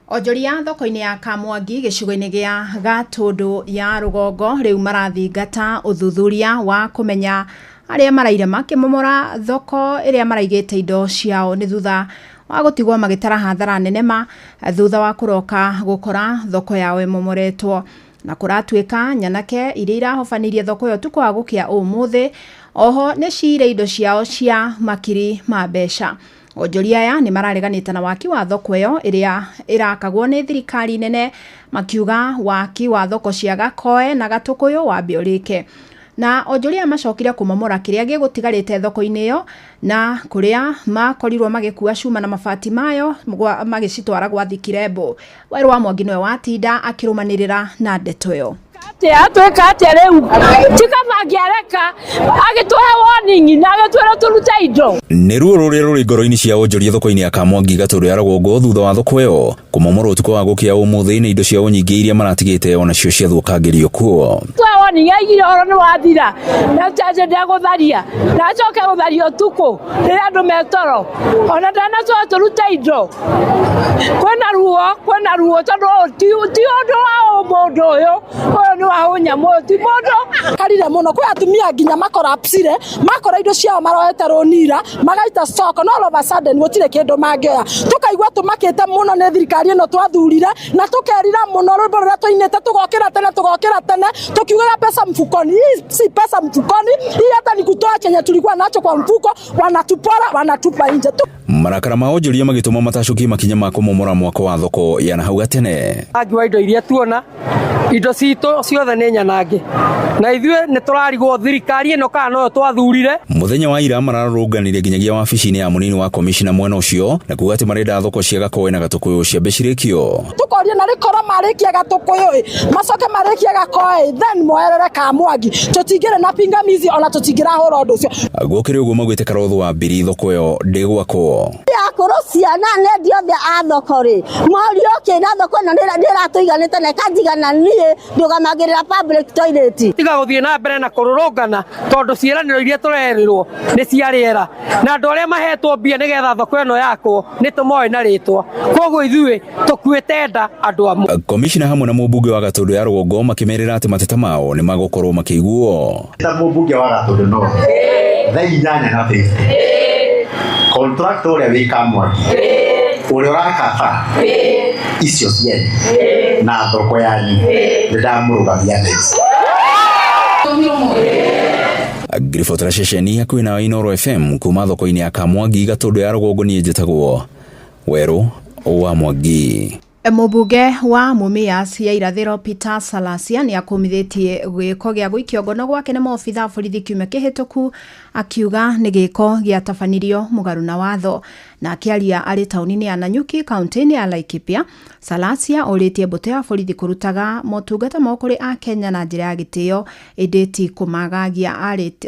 Onjoria thoko-inĩ ya Kamwangi gĩcigo-inĩ gĩa Gatũndũ ya rũgongo rĩu marathingata ũthuthuria wa kũmenya arĩa maraire makĩmomora thoko ĩrĩa maraigĩte indo ciao nĩ thutha wa gũtigwo magĩtara hathara nene ma thutha wa kũroka gũkora thoko yao ĩmomoretwo. Na kũratuĩka nyanake iria irahobanirie thoko ĩyo ũtukũ wa gũkĩa ũmũthĩ oho nĩ ciire indo ciao cia makiri ma mbeca. Onjoria aya nĩ marareganĩte na waki wa thoko ĩyo ĩrĩa ĩrakagwo nĩ thirikari nene makiuga waki wa thoko cia Gakoe na Gatũkũyũ wambe ũrĩke. Na onjoria macokire kũmomora kĩrĩa gĩgũtigarĩte thoko-inĩ ĩyo na kũrĩa makorirwo magĩkua cuma na mabati mayo magĩcitwara gwa Thikirembo. Werũ wa Mwangi nĩwe watinda akĩrũmanĩrĩra na ndeto ĩyo.
Atia twĩka atĩa rĩu tikaba angĩareka agĩtũhe warning na agĩtwĩra tũrute indo.
Nĩ ruo rũrĩa rũrĩ ngoro-inĩ cia onjoria thoko-inĩ ya Kamwangi Gatũndũ ya rũgongo thutha wa thoko ĩyo kũmomorwo ũtukũ wa gũkĩa ũmũthĩ nĩ indo ciao nyingĩ iria maratigĩte onacio ciathũkangĩrio kuo.
Tũhe warning aigire ũhoro nĩ wathira na chache ndegũtharia na acoke gũtharia ũtukũ rĩrĩa andũ metoro ona ndanatwĩra tũrute indo. Kwĩna ruo tondũ ti ũndũ wa ũmũndũ ũyũ ũyũ nĩ wa ũnyamũ ũyũ ti mũndũ.
Karire mũno kwĩ atumia nginya makorapsire makora indo ciao maroete rũnira magaita stock no all of a sudden gũtirĩ kĩndũ mangĩoya. Tũkaigua tũmakĩte mũno nĩ thirikari ĩno twathurire na tũkerira mũno rwĩmbo rũrĩa tũinĩte tũgokĩra tene tũkiugaga pesa mfukoni. Hii si pesa mfukoni, hii hata ni kutoa chenye tulikuwa nacho kwa mfuko, wanatupora wanatupa nje.
Marakara ma onjoria magĩtũma matacũkie makinya ma kũmomora mwako wa thoko ya nahau gatene.
Angi wa indo iria tuona indo citũ ciothe nĩ nyanange na ithuĩ nĩ tũrarigwo thirikari ĩno kana noyo twathurire.
Mũthenya wa ira mararũrũnganire nginyagia wabici-inĩ ya mũnini wa komishina mwena ũcio na kuga atĩ marenda thoko cia Gakoe na Gatũkũyũ ciambe cirĩkio.
Tũkoria na rĩkorwo marĩkia Gatũkũyũ ĩ macoke marĩkie Gakoe then moerere Kamwangi tũtingĩrĩ na pingamizi ona tũtingĩrahũra ũndũ ũcio.
Gũkĩrĩ ũguo maugĩte Karotho wa Mbiri thoko ĩyo ndĩgwakwo.
Akũrũ ciana nĩ endia othe a thoko rĩ morio kĩna thoko ĩno nĩratũiganĩte na ĩkanjigana niĩ ndũgamagĩrĩra public toilet.
Tiga gũthiĩ na mbere na kũrũrũngana tondũ ciĩranĩro iria tũrerĩrwo nĩ cia rĩera na andũ arĩa mahetwo mbia nĩgetha thoko ĩno yakwo nĩ tũmoĩ na rĩtwa, koguo ithuĩ tũkuĩte nda andũ amwe.
Komishina hamwe na mũmbunge wa Gatũndũ ya rũgongo makĩmerĩra atĩ mateta mao nĩ magũkorwo makĩiguo.
Ta mũmbunge wa Gatũndũ no thaa 8:50 contract ũrĩa wĩ Kamwangi ũrĩa ũrakaba icio cianyu na thoko yanyu nĩ ndamũrũgamia thaa ici.
Ngiribotera ceceni hakuhĩ na Inooro FM kuma thoko-inĩ ya Kamwangi Gatũndũ ya rũgongo niĩ njĩtagwo Werũ wa Mwangi.
Mũmbunge wa Mumias ya irathĩro Peter Salasya nĩ akũmithĩtie gĩko gĩa gũikio ngono gwake nĩ maobitha a borithi kiumia kĩhĩtũku akiuga nĩ gĩko gĩatabanirio mũgarũ na watho. Na akĩaria arĩ taũni-inĩ ya Nanyuki kaunti-inĩ ya Laikipia, Salasya orĩtie mbũtũ ya borithi kũrutaga motungata mao kũrĩ Akenya na njĩra ya gĩtĩo ĩndĩ ti kũmagagia.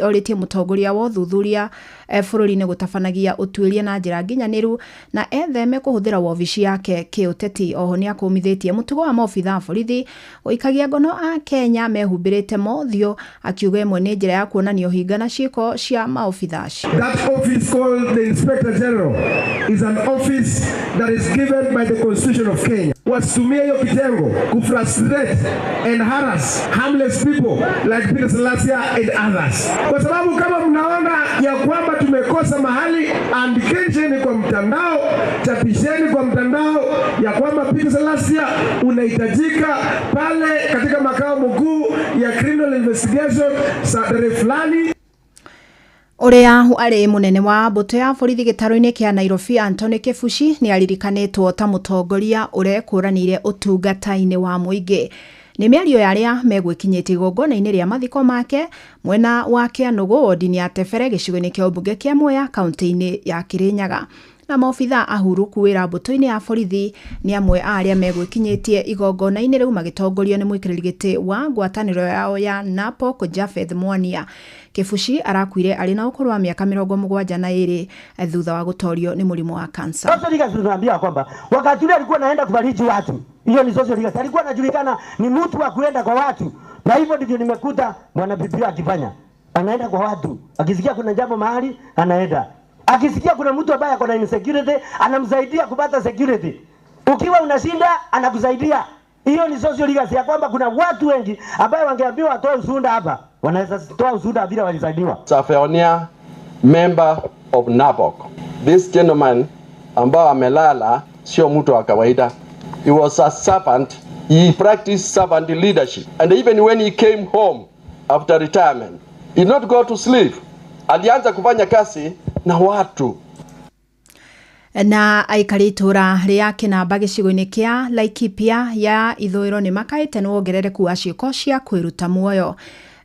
Orĩtie mũtongoria wa ũthuthuria bũrũri-inĩ gũtabanagia ũtuĩria na njĩra nginyanĩru na etheme kũhũthĩra wobici yake kĩũteti. Oho nĩ akũmithĩtie mũtugo wa maobitha a borithi gũikagia ngono a Kenya mehumbĩrĩte mothiũ akiuga ĩmwe nĩ njĩra ya kuonania ũhinga na ciĩko cia cia maobitha acio.
That office called the Inspector General is an office that is given by the Constitution of Kenya. Wasitumie hiyo kitengo kufrustrate and harass harmless people like Peter Salasya and others, kwa sababu kama mnaona ya kwamba tumekosa mahali, andikeni kwa mtandao, chapisheni kwa mtandao ya kwamba Peter Salasya unahitajika pale katika makao makuu ya criminal investigation saa tarehe fulani.
Ũrĩa arĩ mũnene wa mbũtũ ya borithi gĩtarũ-inĩ kĩa Nairobi Anthony Kibuchi nĩ aririkanĩtwo ta mũtongoria ũrekũranĩire ũtungata-inĩ wa mũingĩ. Nĩ mĩario ya arĩa megwĩkinyĩtie igongona-inĩ rĩa mathiko make mwena wa Kĩanũgũ wodi-inĩ ya Tebere gĩcigo-inĩ kĩa ũmbunge kĩa Mwea kaunti-inĩ ya Kirinyaga. Na maobitha ahurũku wĩra mbũtũ-inĩ ya borithi nĩ amwe a arĩa megwĩkinyĩtie igongona-inĩ rĩu magĩtongorio nĩ mũikarĩri gĩtĩ wa ngwatanĩro yao ya NAPOK Japheth Mwania. Kibuchi arakuire arĩ na ũkũrũ wa mĩaka 72 thutha wa gũtorio nĩ mũrimũ wa kansa.
Social leaders tunaambia kwamba wakati ule alikuwa anaenda kufariji watu, hiyo ni social leaders. Alikuwa anajulikana ni mtu wa kuenda kwa watu, na hivyo ndivyo nimekuta mwana bibi akifanya. Anaenda kwa watu, akisikia kuna jambo mahali anaenda, akisikia kuna mtu ambaye ako na insecurity anamsaidia kupata security. Ukiwa unashinda anakusaidia. Hiyo ni social legacy ya kwamba kuna watu wengi ambao wangeambiwa watoe ushuhuda hapa, wanaweza toa ushuhuda vile walisaidiwa.
Safeonia, member of NAPOK. This gentleman ambao amelala sio mtu wa kawaida. He was a servant. He practiced servant leadership. And even when he came home after retirement, he did not go to sleep. Alianza kufanya kazi na watu.
Na aikari itũra rĩa Kĩnamba gĩcigo-inĩ kĩa Laikipia ya ithũĩro nĩ makaĩte nĩ wongerereku wa ciĩko cia kwĩruta muoyo.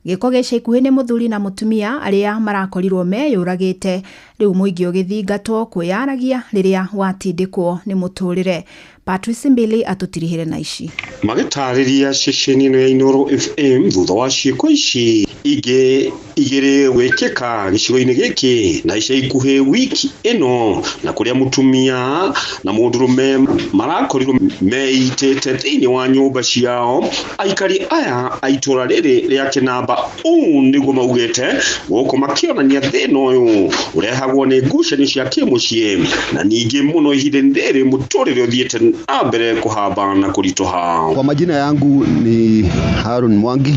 Gĩko gĩa ica ikuhĩ nĩ mũthuri na mũtumia arĩa marakorirwo meyũragĩte, rĩu mũingĩ ũgĩthingatwo kwĩyaragia rĩrĩa watindĩkwo nĩ mũtũrĩre. Patrice Mbili atũtirihĩre na ici.
Magĩtarĩria ceceni ĩno ya Inooro FM thutha wa ciĩko ici ingĩ igĩrĩ gwĩkĩka gĩcigo-inĩ gĩkĩ na ica ikuhĩ wiki ĩno, na kũrĩa mũtumia na mũndũrũme marakorirwo meitĩte thĩinĩ wa nyũmba ciao. Aikari aya a itũra rĩrĩ rĩa Kĩnamba ũũ nĩguo maugĩte, gũkũ makĩonania thĩna ũyũ ũrehagwo nĩ ngucanio cia kĩmũciĩ na ningĩ mũno ihinda-inĩ rĩrĩ mũtũrĩre ũthiĩte na mbere kũhamba na kũritũha.
Kwa majina yangu ni Harun Mwangi.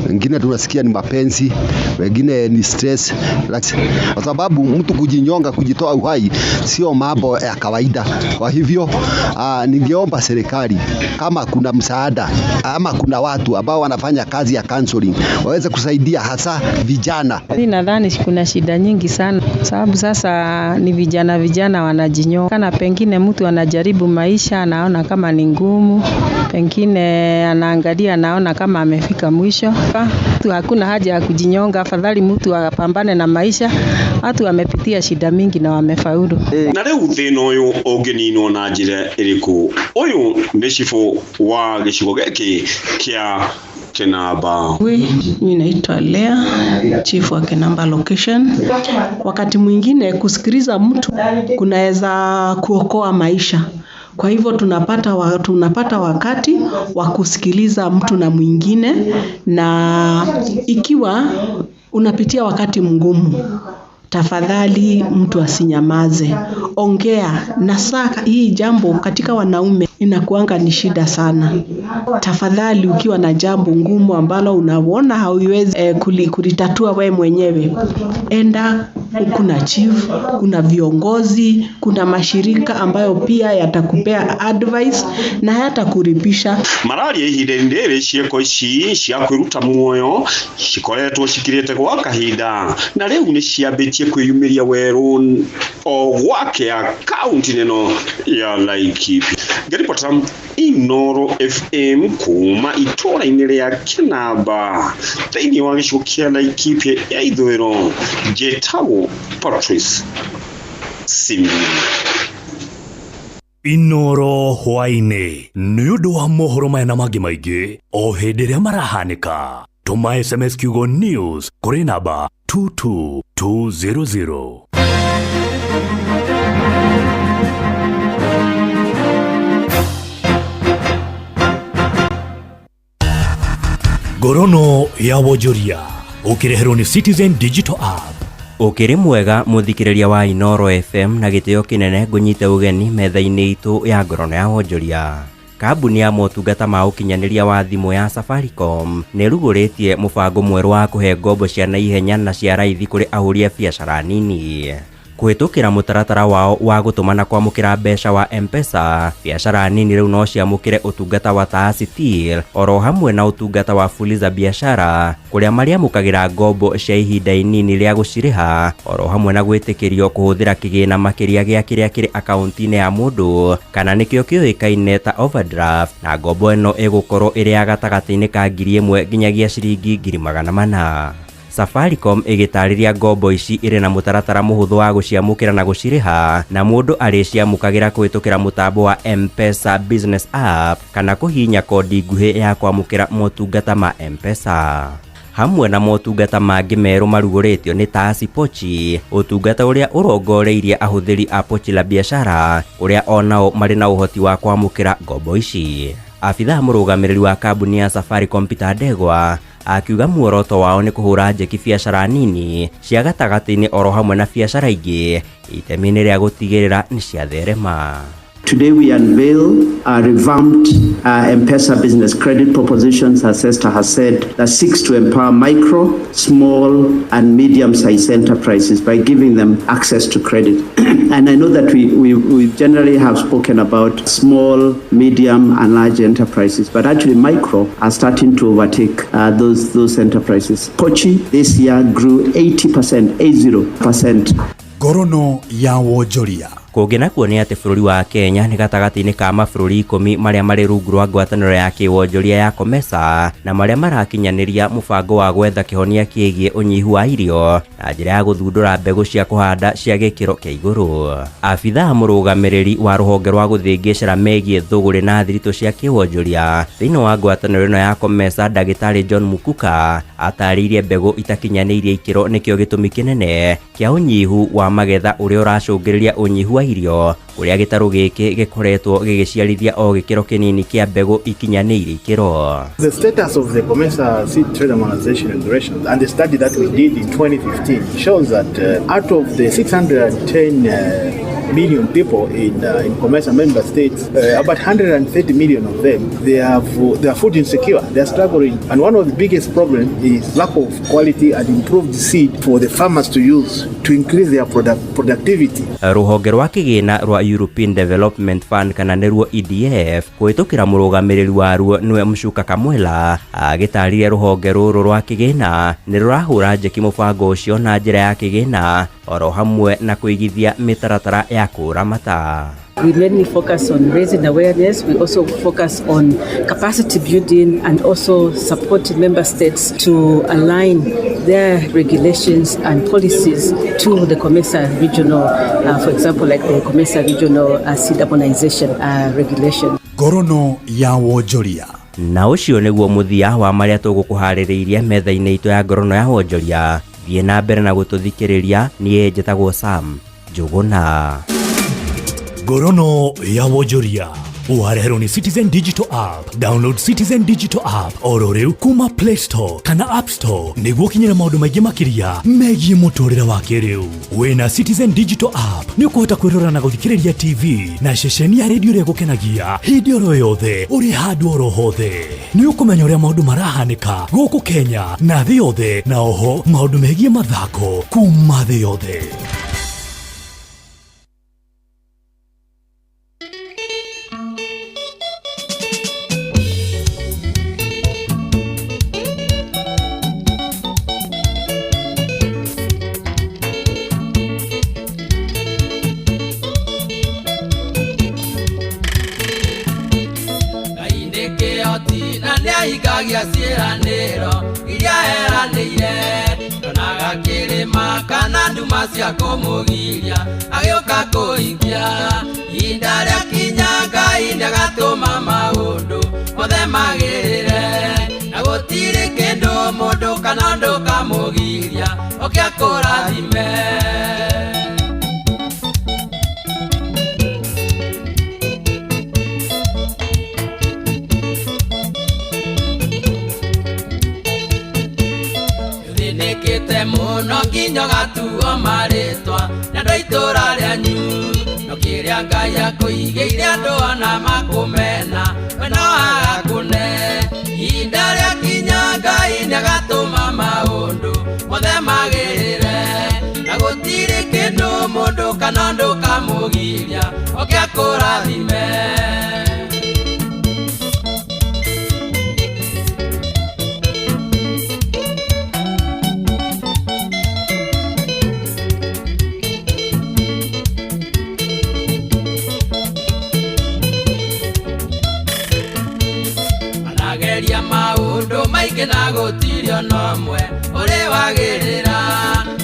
Wengine tunasikia ni mapenzi, wengine ni stress, kwa sababu mtu kujinyonga, kujitoa uhai sio mambo ya kawaida. Kwa hivyo ningeomba serikali kama kuna msaada ama kuna watu ambao wanafanya kazi ya counseling waweze kusaidia hasa vijana.
Mimi nadhani kuna shida nyingi sana, sababu sasa ni vijana wanajinyonga. Kana pengine mtu anajaribu maisha anaona kama ni ngumu, pengine anaangalia anaona kama amefika mwisho. Hakuna haja ya kujinyonga, afadhali mtu apambane na maisha. Watu wamepitia shida mingi na wamefaulu.
Na rĩu thĩna ũyũ ũngĩninwo na njĩra ĩrĩkũ? Ũyũ nĩ cibũ wa gĩcigo gĩkĩ kĩa Kinamba.
Mimi naitwa Lea, chief wa Kinamba location. Wakati mwingine kusikiliza mtu kunaweza kuokoa maisha. Kwa hivyo tunapata wakati wa kusikiliza mtu na mwingine, na ikiwa unapitia wakati mgumu, tafadhali mtu asinyamaze. Ongea. Na saa hii jambo katika wanaume inakuanga ni shida sana. Tafadhali ukiwa na jambo ngumu ambalo unaona hauwezi kulitatua wewe mwenyewe, enda. Kuna chief, kuna viongozi, kuna mashirika ambayo pia yatakupea advice na hayatakulipisha.
Mararia ihinda-inĩ rĩrĩ ciĩko ici cia kwĩruta muoyo cikoretwo cikirĩte gwa kahinda na rĩu nĩ ciambĩtie kwĩyumĩria werũ o gwakĩa kaunti ĩno ya Laikipia. Ngĩribota Inooro FM kuma itũra-inĩ rĩa Kĩnamba thĩinĩ wa gĩcigo kĩa Laikipia ya ithũĩro, njĩtagwo Patrice Simi.
Inooro hwaĩ-inĩ nĩ ũndũ wa mohoro maya na mangĩ maingĩ o hĩndĩ ĩrĩa marahanĩka. Tũma SMS kiugo news kũrĩ namba 22200. Ngorono ya wonjoria ũkĩreherwo nĩ Citizen Digital App.
Ũkĩrĩ mwega mũthikĩrĩria wa Inooro FM na gĩtĩo kĩnene ngũnyite ũgeni metha-inĩ itũ ya ngorono ya wonjoria. Kambuni ya motungata ma ũkinyanĩria wa thimũ ya Safaricom nĩ ĩrugũrĩtie mũbango mwerũ wa kũhe ngombo cia naihenya na cia raithi kũrĩ ahũri a biacara nini. Kũhĩtũkĩra mũtaratara wao wa gũtũma na kwamũkĩra mbeca wa M-Pesa, biacara nini rĩu no ciamũkĩre ũtungata wa Taasi Till oro hamwe na ũtungata wa Fuliza Biashara kũrĩa marĩamũkagĩra ngombo cia ihinda inini rĩa gũcirĩha oro hamwe na gwĩtĩkĩrio kũhũthĩra kĩgĩna makĩria gĩa kĩrĩa kĩrĩ akaunti-inĩ ya mũndũ kana nĩkĩo kĩũĩkaine ta overdraft, na ngombo ĩno ĩgũkorwo ĩrĩ ya gatagatĩ-inĩ ka 1,000 nginyagia ciringi 400,000. Safaricom ĩgĩtarĩria ngombo ici irĩ na mũtaratara mũhũthũ wa gũciamũkĩra na gũcirĩha, na mũndũ arĩciamũkagĩra kũhĩtũkĩra mũtambo wa M-Pesa Business App kana kũhihinya kodi nguhĩ ya kwamũkĩra motungata ma M-Pesa. Hamwe na motungata mangĩ merũ marugũrĩtio nĩ Taasi Pochi, ũtungata ũrĩa ũrongoreirie ahũthĩri a Pochi la Biashara ũrĩa onao marĩ na ũhoti wa kwamũkĩra ngombo ici. Abithaa mũrũgamĩrĩri wa kambuni ya Safaricom Peter Ndegwa akiuga muoroto wao nĩ kũhũra njeki biacara nini cia gatagatĩ-inĩ oro hamwe na biacara ingĩ itemi-inĩ rĩa gũtigĩrĩra nĩ ciatherema.
Today we unveil a revamped M-Pesa business credit propositions, as Esther has said, that seeks to empower micro, small and medium-sized enterprises by giving them access to credit. And I know that we generally have spoken about small, medium and large enterprises, but actually micro are starting to overtake those enterprises. Pochi this year grew 80%, 80%.
Ngorono ya wonjoria.
Kũngĩ nakuo nĩ atĩ bũrũri wa Kenya nĩ gatagatĩ-inĩ ka mabũrũri 10 marĩa marĩ rungu rwa ngwatanĩro ya kĩwonjoria ya COMESA na marĩa marakinyanĩria mũbango wa gwetha kĩhonia kĩgiĩ ũnyihu wa irio na njĩra ya gũthundũra mbegũ cia kũhanda cia gĩkĩro kĩa igũrũ. Abithaa mũrũgamĩrĩri wa rũhonge rwa gũthĩngĩcĩra megiĩ thũgũrĩ na thiritũ cia kĩwonjoria thĩinĩ wa ngwatanĩro ĩno ya COMESA Ndagĩtarĩ John Mukuka atarĩirie mbegũ itakinyanĩirie ikĩro nĩkĩo gĩtũmi kĩnene kĩa ũnyihu wa magetha ũrĩa ũracũngĩrĩria ũnyihu wa irio kũrĩa gĩtarũ gĩkĩ gĩkoretwo gĩgĩciarithia o gĩkĩro kĩnini kĩa mbegũ ikinyanĩirie ikĩro.
The status of the COMESA seed trade harmonization regulations and the study that we did in 2015 shows that out of the 610 million people in COMESA member states, about 130 million of them, they are food insecure, they are struggling. And one of the biggest problems is lack of quality and improved seed for the farmers to use to increase their productivity.
Rũhonge rwa kĩgĩna rwa European Development Fund kana nĩruo EDF kũhĩtũkĩra mũrũgamĩrĩri waruo nĩwe Mshuka Kamwela agĩtarĩria rũhonge rũrũ rwa kĩgĩna nĩ rũrahũra njeki mũbango ũcio na njĩra ya kĩgĩna oro hamwe na kũigithia mĩtaratara ya kũramata.
We mainly focus on raising awareness. We also focus on capacity building and also supporting member states to align their regulations and policies to the COMESA regional, for example, like the COMESA regional seed harmonization regulation.
Ngorono ya wonjoria.
Na ũcio nĩguo mũthia wa marĩa tũgũkũharĩrĩirie metha-inĩ itũ ya ngorono ya wonjoria. Thiĩ na mbere na gũtũthikĩrĩria. Niĩ njĩtagwo Sam Njũgũna.
Ngorono ya wonjoria ũwareherwo nĩ Citizen Digital App. Download Citizen Digital App oro rĩu kuma Play Store kana App Store nĩguo ũkinyĩre maũndũ maingĩ makĩria megiĩ mũtũrĩre wa kĩrĩu. Wĩna Citizen Digital App nĩ ũkũhota kwĩrora na gũthikĩrĩria TV na ceceni ya redio ĩrĩa ĩgũkenagia hĩndĩ oro yothe ũrĩ handũ oro hothe. Nĩ ũkũmenya ũrĩa maũndũ marahanĩka gũkũ Kenya na thĩ yothe, na oho maũndũ megiĩ mathako kuma thĩ yothe.
Cia kũmũgiria agĩũka kũhingia ihinda rĩa kinya Ngai nĩagatũma maũndũ mothe magĩrĩre na gũtirĩ kĩndũ mũndũ kana ũndũ kamũgiria oke akũrathime. Mũno nginya ũgatuo marĩtwa na andũ a itũũra rĩanyu no kĩrĩa Ngai akũigĩire andũ ona makũmena we no agakũne ihinda rĩakinya Ngai nĩagatũma maũndũ mothe magĩrĩre na gũtirĩ kĩndũ mũndũ kana ũndũ kamũgiria oke akũrathime. Anageria maũndũ maingĩ na gũtirĩ ona ũmwe ũrĩ wagĩrĩra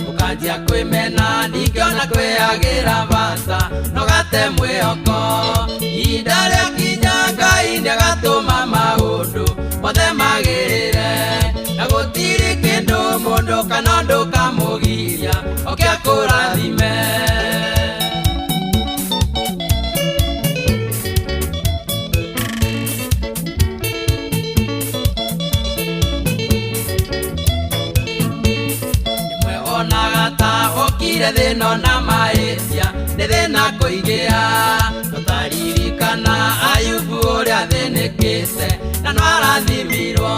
ũkanjia kwĩmena ningĩ ona kwĩagĩra bata no gate mwĩhoko ihinda rĩakinya Ngai nĩagatũma maũndũ mothe magĩrĩre na gũtirĩ kĩndũ mũndũ kana ũndũ kamũgiria oke akũrathime. Okire thĩna na mahĩtia nĩ thĩna kũigĩa tũtaririkana Ayubu ũrĩa athĩnĩkĩte na no arathimirwo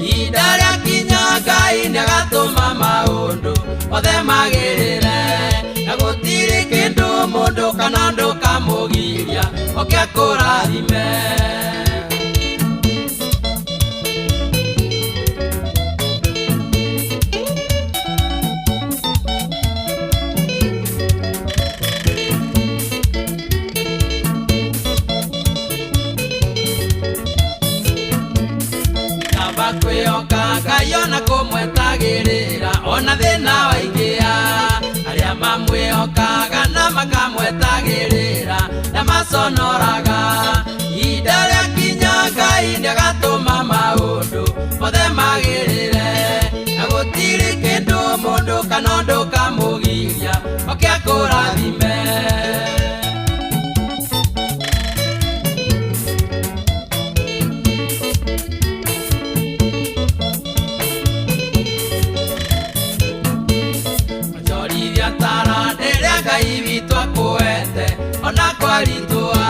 ihinda rĩakinya Ngai nĩagatũma maũndũ mothe magĩrĩre na gũtirĩ kĩndũ mũndũ kana ũndũ kamũgiria oke akũrathime. Kwĩhoka Ngai ona kũmwetagĩrĩra ona thĩna waingĩa arĩa mamwĩhokaga na makamwetagĩrĩra na maconoraga ihinda rĩakinya Ngai nĩagatũma maũndũ mothe magĩrĩre na gũtirĩ kĩndũ mũndũ kana ũndũ kamũgiria oke akũrathime. Ngai witũ akũete ona kwaritũa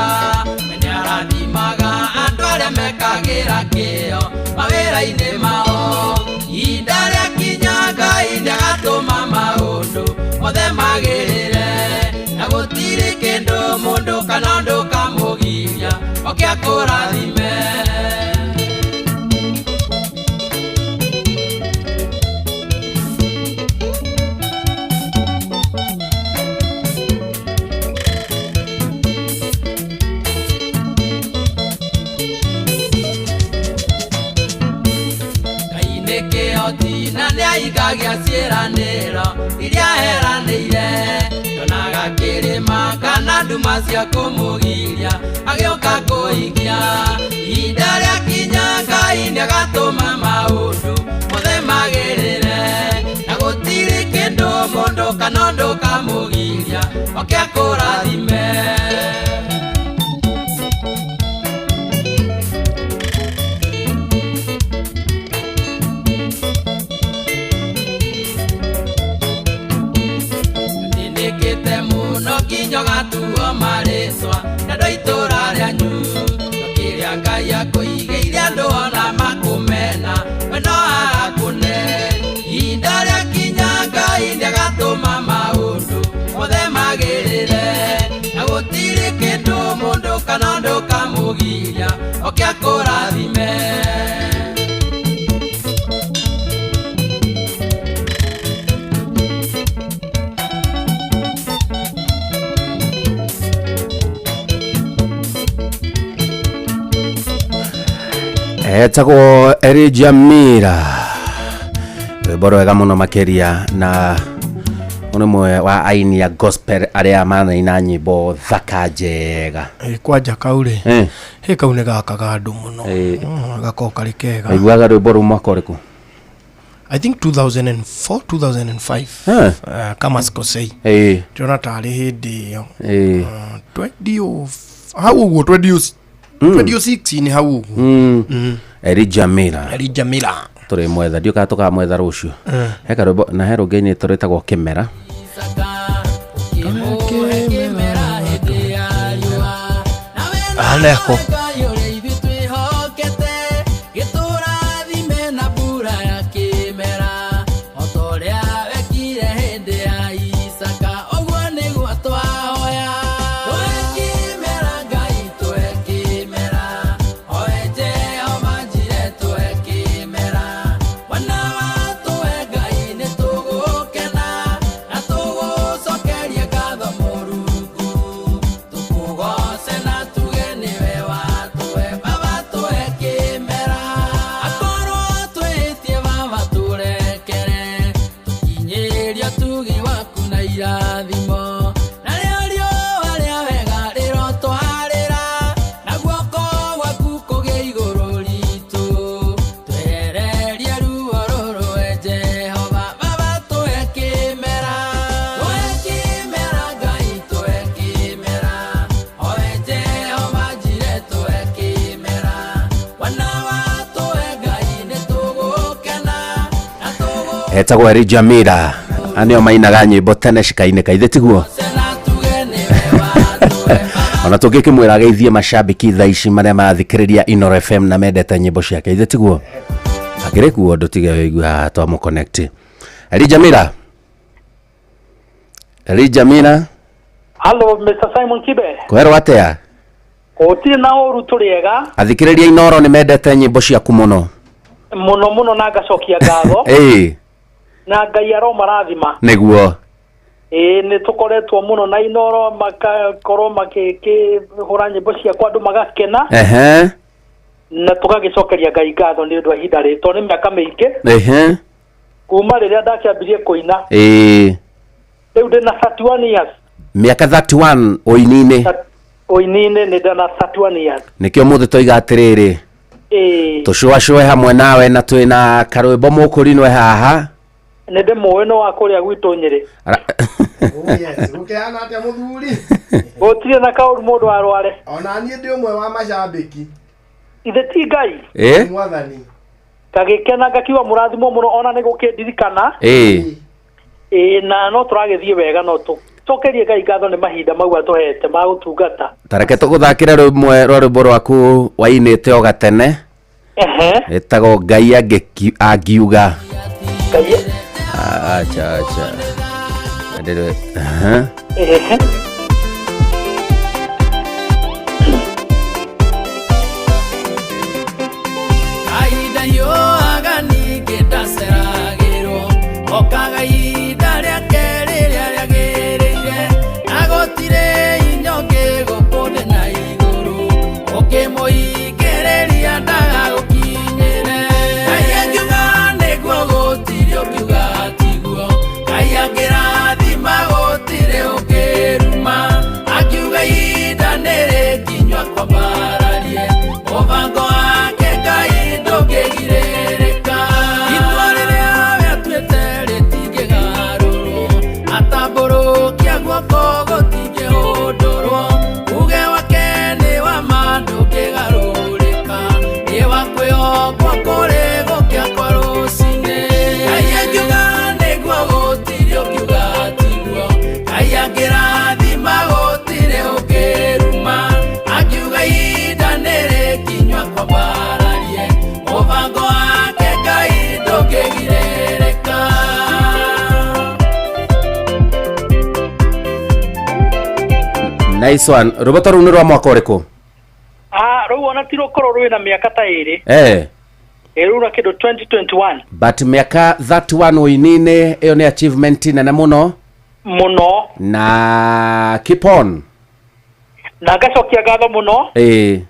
we nĩarathimaga andũ arĩa mekagĩra kĩyo mawĩra-inĩ mao ihinda rĩakinya Ngai nĩagatũma maũndũ mothe magĩrĩre na gũtirĩ kĩndũ mũndũ kana ũndũ kamũgiria oke akũrathime. Na nĩahingagia ciĩranĩro iria eranĩire ndonaga kĩrĩma kana nduma cia kũmũgiria agĩũka kũhingia ihinda rĩakinya Ngai nĩagatũma maũndũ mothe magĩrĩre na gũtirĩ kĩndũ mũndũ kana ũndũ kamũgiria oke akũrathime. Nginya ũgatuo marĩtwa na andũ a itũũra rĩanyu no kĩrĩa Ngai akũigĩire andũ ona makũmena we no agakũne ihinda rĩakinya Ngai nĩagatũma maũndũ mothe magĩrĩre na gũtirĩ kĩndũ mũndũ kana ũndũ kamũgiria oke akũrathime.
Etagwo Elijah Mira rwĩmbo rwega mũno makĩria na nĩ ũmwe wa aini a gospel arĩa manaina nyĩmbo thaka njega.
Kwanja kau rĩ hĩ kau nĩ gakaga andũ mũno gakorwo karĩ kega.
Waiguaga rwĩmbo rũu mwaka ũrĩkũ?
I think 2004 2005 kama sikosei ndĩrona tarĩ hĩndĩ ĩyo 20 hau ũguo 2006 ni hau ũguo.
Elijah Mira.
Elijah Mira.
Tũrĩmwetha ndiũ kana tũkamwetha rũciũ. He karwĩmbo na he rũngĩ-inĩ tũrĩtagwo kĩmera.
Aneko.
Etagwo Eri Jamira anio mainaga nyimbo tene cikainĩka ithe tiguo ona tũngĩkĩmwĩra ageithie macambĩki thaa ici marĩa marathikĩrĩria Inooro FM na mendete nyimbo ciake ithe tiguo akĩrĩ kuo ndũtige wĩigue haha twamũ connect. Eri Jamira. Eri Jamira.
Hello Mr. Simon Kibe.
Kwerwo atĩa?
Gũtirĩ na ũru tũrĩega.
Athikĩrĩria Inooro nĩ mendete nyimbo ciaku mũno
mũno mũno na ngacokia ngatho.
Ĩĩ.
Na Ngai aromarathima.
Nĩguo.
Ĩĩ nĩ tũkoretwo mũno na Inooro makakorwo makĩhũra nyĩmbo ciakwa andũ magakena.
Ehe.
Na tũgagĩcokeria Ngai ngatho nĩ ũndũ wa ihinda rĩrĩ tondũ nĩ mĩaka mĩingĩ.
Ehe.
Kuma rĩrĩa ndakĩambirie kũina.
Ĩĩ.
Rĩu ndĩna 31 years.
Mĩaka 31 ũini-inĩ.
Ũini-inĩ nĩ ndĩna 31 years.
Nĩkĩo mũthĩ toiga atĩrĩrĩ.
Ĩĩ.
Tũcũacũe hamwe nawe na twĩna karwĩmbo mũkũrinwe haha.
Nĩ ndĩmũĩ no wa kũrĩa gwitũ Nyĩrĩ.
Oh yes, ũkĩhana atĩa mũthuri?
Gũtirĩ na kaũru mũndũ arware.
Ona niĩ ndĩ ũmwe wa macambĩki.
Ithe ti Ngai.
Ĩĩ.
Mwathani.
Ngagĩkena ngakiuga mũrathimwo mũno ona nĩ gũkĩndirikana.
Ĩĩ.
Ĩĩ na no tũragĩthiĩ wega no tũcokerie Ngai ngatho nĩ mahinda mau atũhete ma gũtungata.
Tareke tũgũthakĩre rũmwe rwa rwĩmbo rwaku wainĩte o gatene.
Ehe.
Ĩtagwo Ngai angiuga.
Ngai.
Acha acha. Ndĩrĩ. Ehe.
Ehe.
Kahinda yoaga ningĩ ndaceragĩrwo okaga ihinda rĩake rĩrĩa rĩagĩrĩire na gũtirĩ inyongĩ gũkũ thĩ na igũrũ ũkĩmũhingĩrĩria ndagagũkinyĩre. Ngai angiuga nĩguo gũtirĩ ũngiuga tiguo. Ngai angĩrathima gũtirĩ ũngĩruma. Akiuga ihinda nĩrĩkinyua kwambararie mũbango wake Ngai ndũngĩgirĩrĩka. Itua rĩrĩa we atuĩte rĩtingĩgarũrwo atambũrũkia guoko gũtingĩhũndũrwo. Uge wake nĩ wa ma ndũngĩgarũrĩka nĩ wa kwĩhokwo kũrĩ gũkĩa kwa rũcinĩ. Ngai angiuga nĩguo gũtirĩ ũngiuga tiguo. Ngai angĩrathima gũtirĩ ũngĩruma. Akiuga ihinda nĩrĩkinyua kwambararie mũbango wake Ngai ndũngĩgirĩrĩka.
Nice one. Rwĩmbo ta rũu nĩ rwa mwaka ũrĩkũ?
Ah, rũu ona ti rũkorwo rwĩna mĩaka ta ĩrĩ.
Eh.
Ĩ rũu na kĩndũ 2021.
But mĩaka 31 ũini-inĩ ĩyo nĩ achievement nene mũno.
Mũno.
Na keep on.
Na ngacokia ngatho mũno.
Ĩĩ.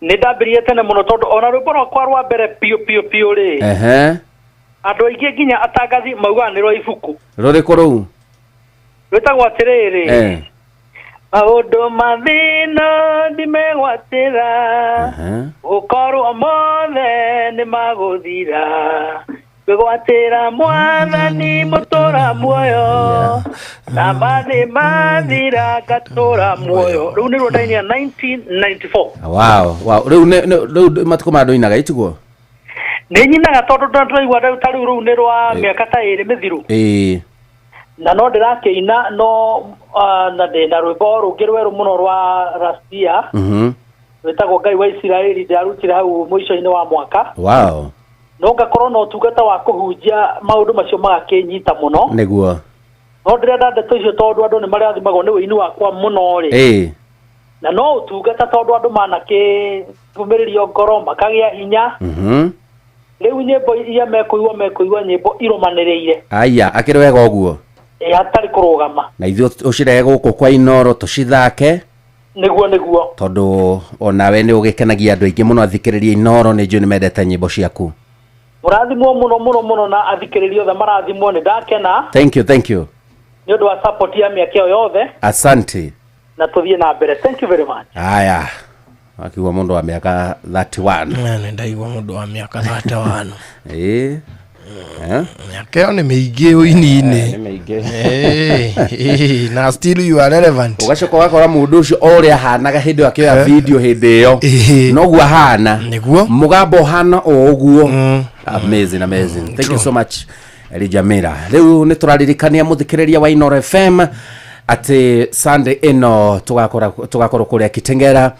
Nĩ ndambĩrĩrie tene mũno tondũ ona rwĩmbo rwakwa rwa mbere piũ piũ piũ rĩ.
Ehe.
Andũ aingĩ nginya atangathi maugaga nĩ rwa ibuku.
Rũrĩkũ rũu?
Rwĩtagwo atĩrĩrĩ.
Eh.
Maũndũ ma thĩna ndimegwatĩra gũkorwo mothe nĩ magũthira kwĩgwatĩra mwathani mũtũra muoyo na mathĩ mathira ngatũra muoyo. Rũu nĩruo ndainia 1994.
Wow, wow. Rĩu rĩu matukũ ma ndũinaga itiguo?
Nĩ nyinaga tondũ tũraigua rĩu ta rĩu rũu nĩ rwa mĩaka ta 2 mĩthiru. Na no ndĩrakĩina no na ndĩna rwĩmbo rũngĩ rwerũ mũno rwa Rastia. Rwĩtagwo Ngai wa Isiraeli, ndĩrarutire hau mũico-inĩ wa mwaka.
Wow.
No ngakorwo na ũtungata wa kũhunjia maũndũ macio magakĩnyita mũno.
Nĩguo.
No ndĩrenda ndeto icio tondũ andũ nĩ marĩathimagwo nĩ ũini wakwa mũno rĩ. Na no ũtungata tondũ andũ manakĩtumĩrĩrio ngoro makagĩa hinya. Rĩu nyĩmbo iria mekũigua nyĩmbo irũmanĩrĩire.
Aya, akĩrĩ wega ũguo.
Hatarĩ kũrũgama.
Na ithuĩ ũcirehe gũkũ kwa Inoro tũcithake.
Nĩguo.
Tondũ onawe nĩ ũgĩkenagia andũ aingĩ mũno athikĩrĩria Inoro, nĩ njũĩ nĩ mendete nyĩmbo ciaku.
Mũrathimwo mũno mũno mũno na athikĩrĩria othe marathimwo, nĩ ndakena.
Thank you, thank you.
Nĩ ũndũ wa support ya mĩaka ĩyo yothe.
Asante.
Na tũthiĩ na mbere. Thank you very much.
Aya. Akiuga mũndũ wa mĩaka 31.
Nĩ ndaigua mũndũ wa mĩaka 31. Mĩaka ĩyo nĩ mĩingĩ ũini-inĩ.
Nĩ mĩingĩ.
Na still you are relevant.
Ũgacoka ũgakora mũndũ ũcio o ũrĩa ahanaga hĩndĩ ĩyo akĩoya video hĩndĩ ĩyo. Noguo ahana.
Nĩguo.
Mũgambo ũhana o ũguo. Amazing, amazing. Thank you so much, Elijah Mira. Rĩu nĩ tũraririkania mũthikĩrĩria wa Inoro FM atĩ Sunday ĩno tũgakorwo kũrĩa Kitengera.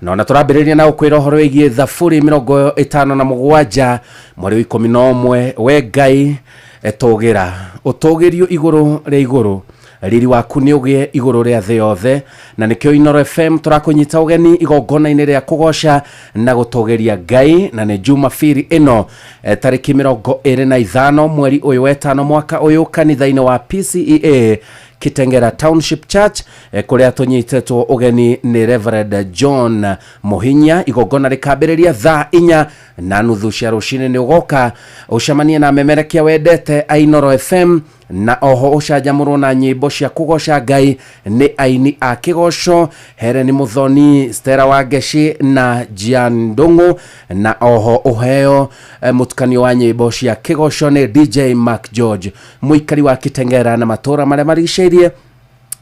Na ona tũrambĩrĩria na gũkwĩra ũhoro wĩgiĩ thaburi 57 mweri wa 11, we Ngai tũgĩra ũtũgĩrio igũrũ rĩa igũrũ, riri waku nĩ ũgĩe igũrũ rĩa thĩ yothe. Na nĩkĩo Inoro FM tũrakũnyita ũgeni igongona-inĩ rĩa kũgoca na gũtũgĩria Ngai, na nĩ Jumapili ĩno tarĩki 25 mweri ũyũ wa 5 mwaka ũyũ kanitha-inĩ wa PCEA Kitengera Township Church, kũrĩa tũnyitĩtwo ũgeni nĩ Reverend John Muhinya. Igongona rĩkambĩrĩria thaa 4:30 cia rũcinĩ. Nĩ ũgoka ũcemanie na memerekia wendete a Inoro FM, na oho ũcanjamũrwo na nyĩmbo cia kũgoca Ngai nĩ aini a kĩgoco Helen Muthoni, Stella Wangeci na Jian Ndung'u, na oho ũheo mũtukanio wa nyĩmbo cia kĩgoco nĩ DJ Mark George, mũikari wa Kitengera na matũra marĩa marigicĩirie.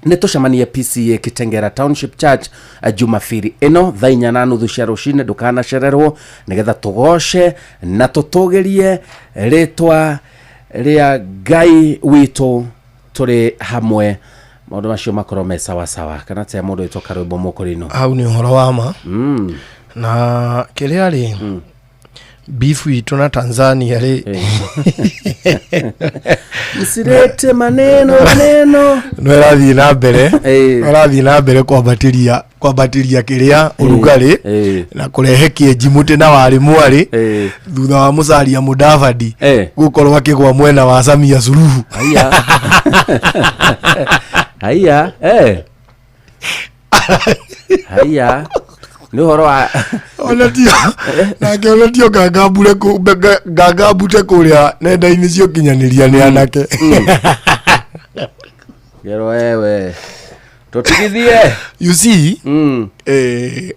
Nĩ tũcemanie PCA Kitengera Township Church Jumapili ĩno thaa 4:30 cia rũcinĩ. Ndũkanacererwo, nĩgetha tũgoce na tũtũgĩrie rĩtwa rĩa Ngai witũ tũrĩ hamwe. Maũndũ macio makorwo me sawasawa. Kana tia mũndũ wĩtwo Karwĩmbo Mũkũrinũ.
Hau nĩ ũhoro wa ma. Na kĩrĩa rĩ, beef witũ na Tanzania rĩ,
msirete maneno maneno,
no ĩrathiĩ na mbere, ĩrathiĩ na mbere kwambatĩria kĩrĩa ũrugarĩ na kũrehe kĩenji mũtĩ na warĩ mwarĩ, thutha wa Musalia Mudavadi gũkorwo akĩgwa mwena wa Samia Suluhu.
Haya. Haya. Nĩ ũhoro wa
onatio nake onatio ngangambute kũrĩa nenda-inĩ cia ũkinyanĩria nĩ anake.
Ngero wewe tũtigithie.
You see,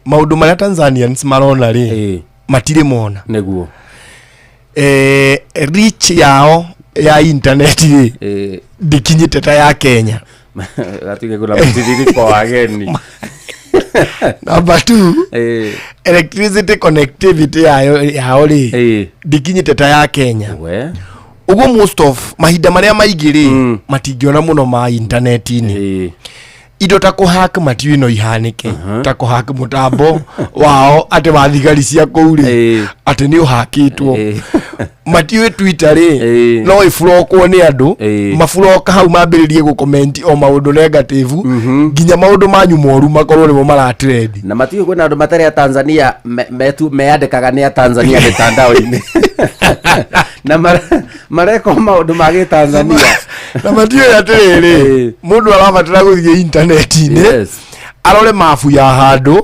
maũndũ marĩa Tanzanians marona rĩ, matirĩ mona.
Nĩguo.
Reach yao ya internet rĩ, ndĩkinyĩte ta ya Kenya.
Gatuge kuna mtiririko wa ageni.
Number 2, electricity connectivity yao rĩ, ndĩkinyĩte ta ya Kenya. Ũguo most of mahinda marĩa maingĩ rĩ, matingĩona mũno ma internet-inĩ. Indo ta kũhack matiũĩ no ihanĩke, ta kũhack mũtambo wao atĩ wa thigari cia kũu rĩ, atĩ nĩ ũhakĩtwo. Matiũĩ Twitter rĩ, no ĩburokwo nĩ andũ, maburoka hau mambĩrĩrie gũkomenti o maũndũ negative, nginya maũndũ manyu moru makorwo nĩmo maratrend.
Na matiũĩ kwĩna andũ matarĩ a Tanzania meyandĩkaga nĩ a Tanzania mĩtandao-inĩ. Na mareka maũndũ ma gĩtanzania.
Na matiũĩ atĩrĩrĩ, mũndũ arabatara gũthiĩ intaneti-inĩ, arore mabu ya handũ,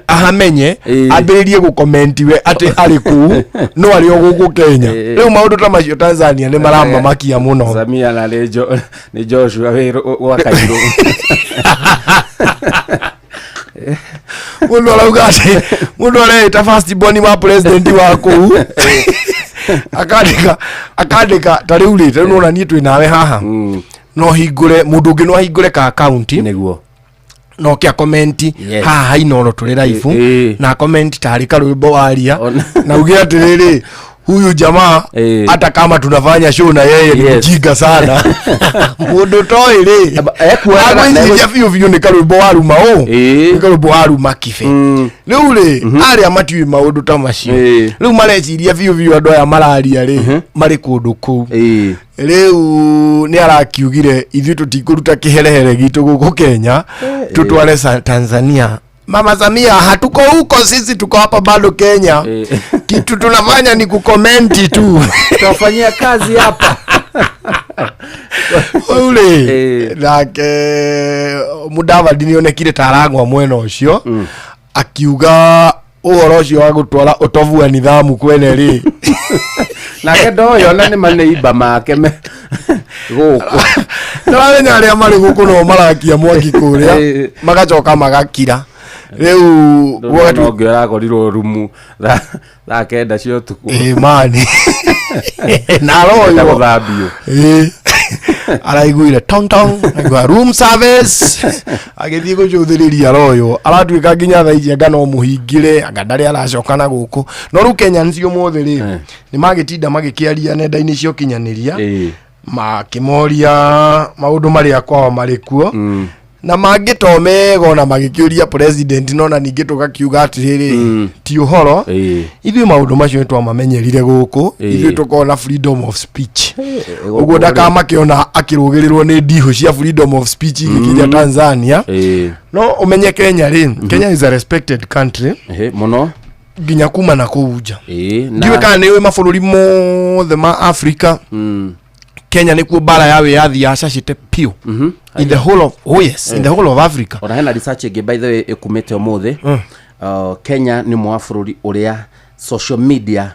ahamenye, ambĩrĩrie gũkomenti we atĩ arĩ kũu, no arĩ o gũkũ Kenya. Rĩu maũndũ ta macio Tanzania nĩ maramamakia mũno.
Samia na nĩ Joshua wa Kairũ.
Mũndũ arauga atĩ mũndũ areĩta first born wa president wa kũu, akandĩka ta rĩu rĩ, ta rĩu nĩwona niĩ twĩ nawe haha, no hingũre mũndũ ũngĩ, no ahingũre ka account
nĩguo,
no kĩa komenti haha Inoro tũrĩ live, na comment tarĩ karwĩmbo waria, na uge atĩrĩrĩ, Huyu jamaa, hata kama tunafanya show na yeye, ni mjinga sana. Mundu toĩ rĩ, agwĩciria biũ biũ nĩ karwĩmbo waruma ũ, nĩ karwĩmbo waruma kibe. Rĩu rĩ, arĩa matiũĩ maũndũ ta macio, rĩu mareciria biũ biũ andũ aya mararia rĩ marĩ kũndũ kũu. Rĩu nĩ arakiugire ithuĩ tũtikũruta kĩherehere gitũ gũkũ Kenya tutware Tanzania. Mama Samia, hatuko huko sisi, tuko hapa bado Kenya. Kitu tunafanya ni kukomenti tu.
Tutafanyia kazi hapa.
Ule nake Mudavadi nĩonekire ta aragwa mwena ũcio, akiuga ũhoro ũcio wa gũtwara ũtovu wa nidhamu kwene rĩ.
Nake ndoyo na nĩ maneiba make me gũkũ.
Nĩwamenya arĩa marĩ gũkũ no marakia mwaki kũrĩa, magacoka magakira. Rĩu
no ũngĩ ũrakorirwo rumu thaa 9 cia ũtukũ.
Ĩ mani. Na aroywo.
Gũthambio.
Ĩ. Araiguire tong tong, aigua room service. Agĩthiĩ gũcũthĩrĩria aroywo. Aratuĩka nginya thaa ici anga no mũhingĩre, anga ndarĩ aracoka na gũkũ. No rĩu Kenyans ũmũthĩ rĩ, nĩ magĩtinda magĩkĩaria nenda-inĩ cia ũkinyanĩria, makĩmoria maũndũ marĩa kwao marĩ kuo. Na mangĩ to mega ona magĩkĩũria president, no na ningĩ tũgakiuga atĩrĩrĩ, ti ũhoro, ithuĩ maũndũ macio nĩ twamamenyerire gũkũ, ithuĩ tũkona freedom of speech. Ũguo ndakamakĩona akĩrũgĩrĩrwo nĩ ndihũ cia freedom of speech igĩkinya Tanzania. No ũmenye Kenya rĩ, Kenya is a respected country
mũno
nginya kuma na kũu nja. Ndiũĩ kana nĩ ũĩ mabũrũri mothe ma Africa, Kenya nĩkuo mbara ya wĩyathi yacacĩte piũ. In the whole of, oh yes, in the whole of Africa.
Ona hena research ĩngĩ by the way ĩkumĩte ũmũthĩ. Kenya nĩ ũmwe wa bũrũri ũrĩa social media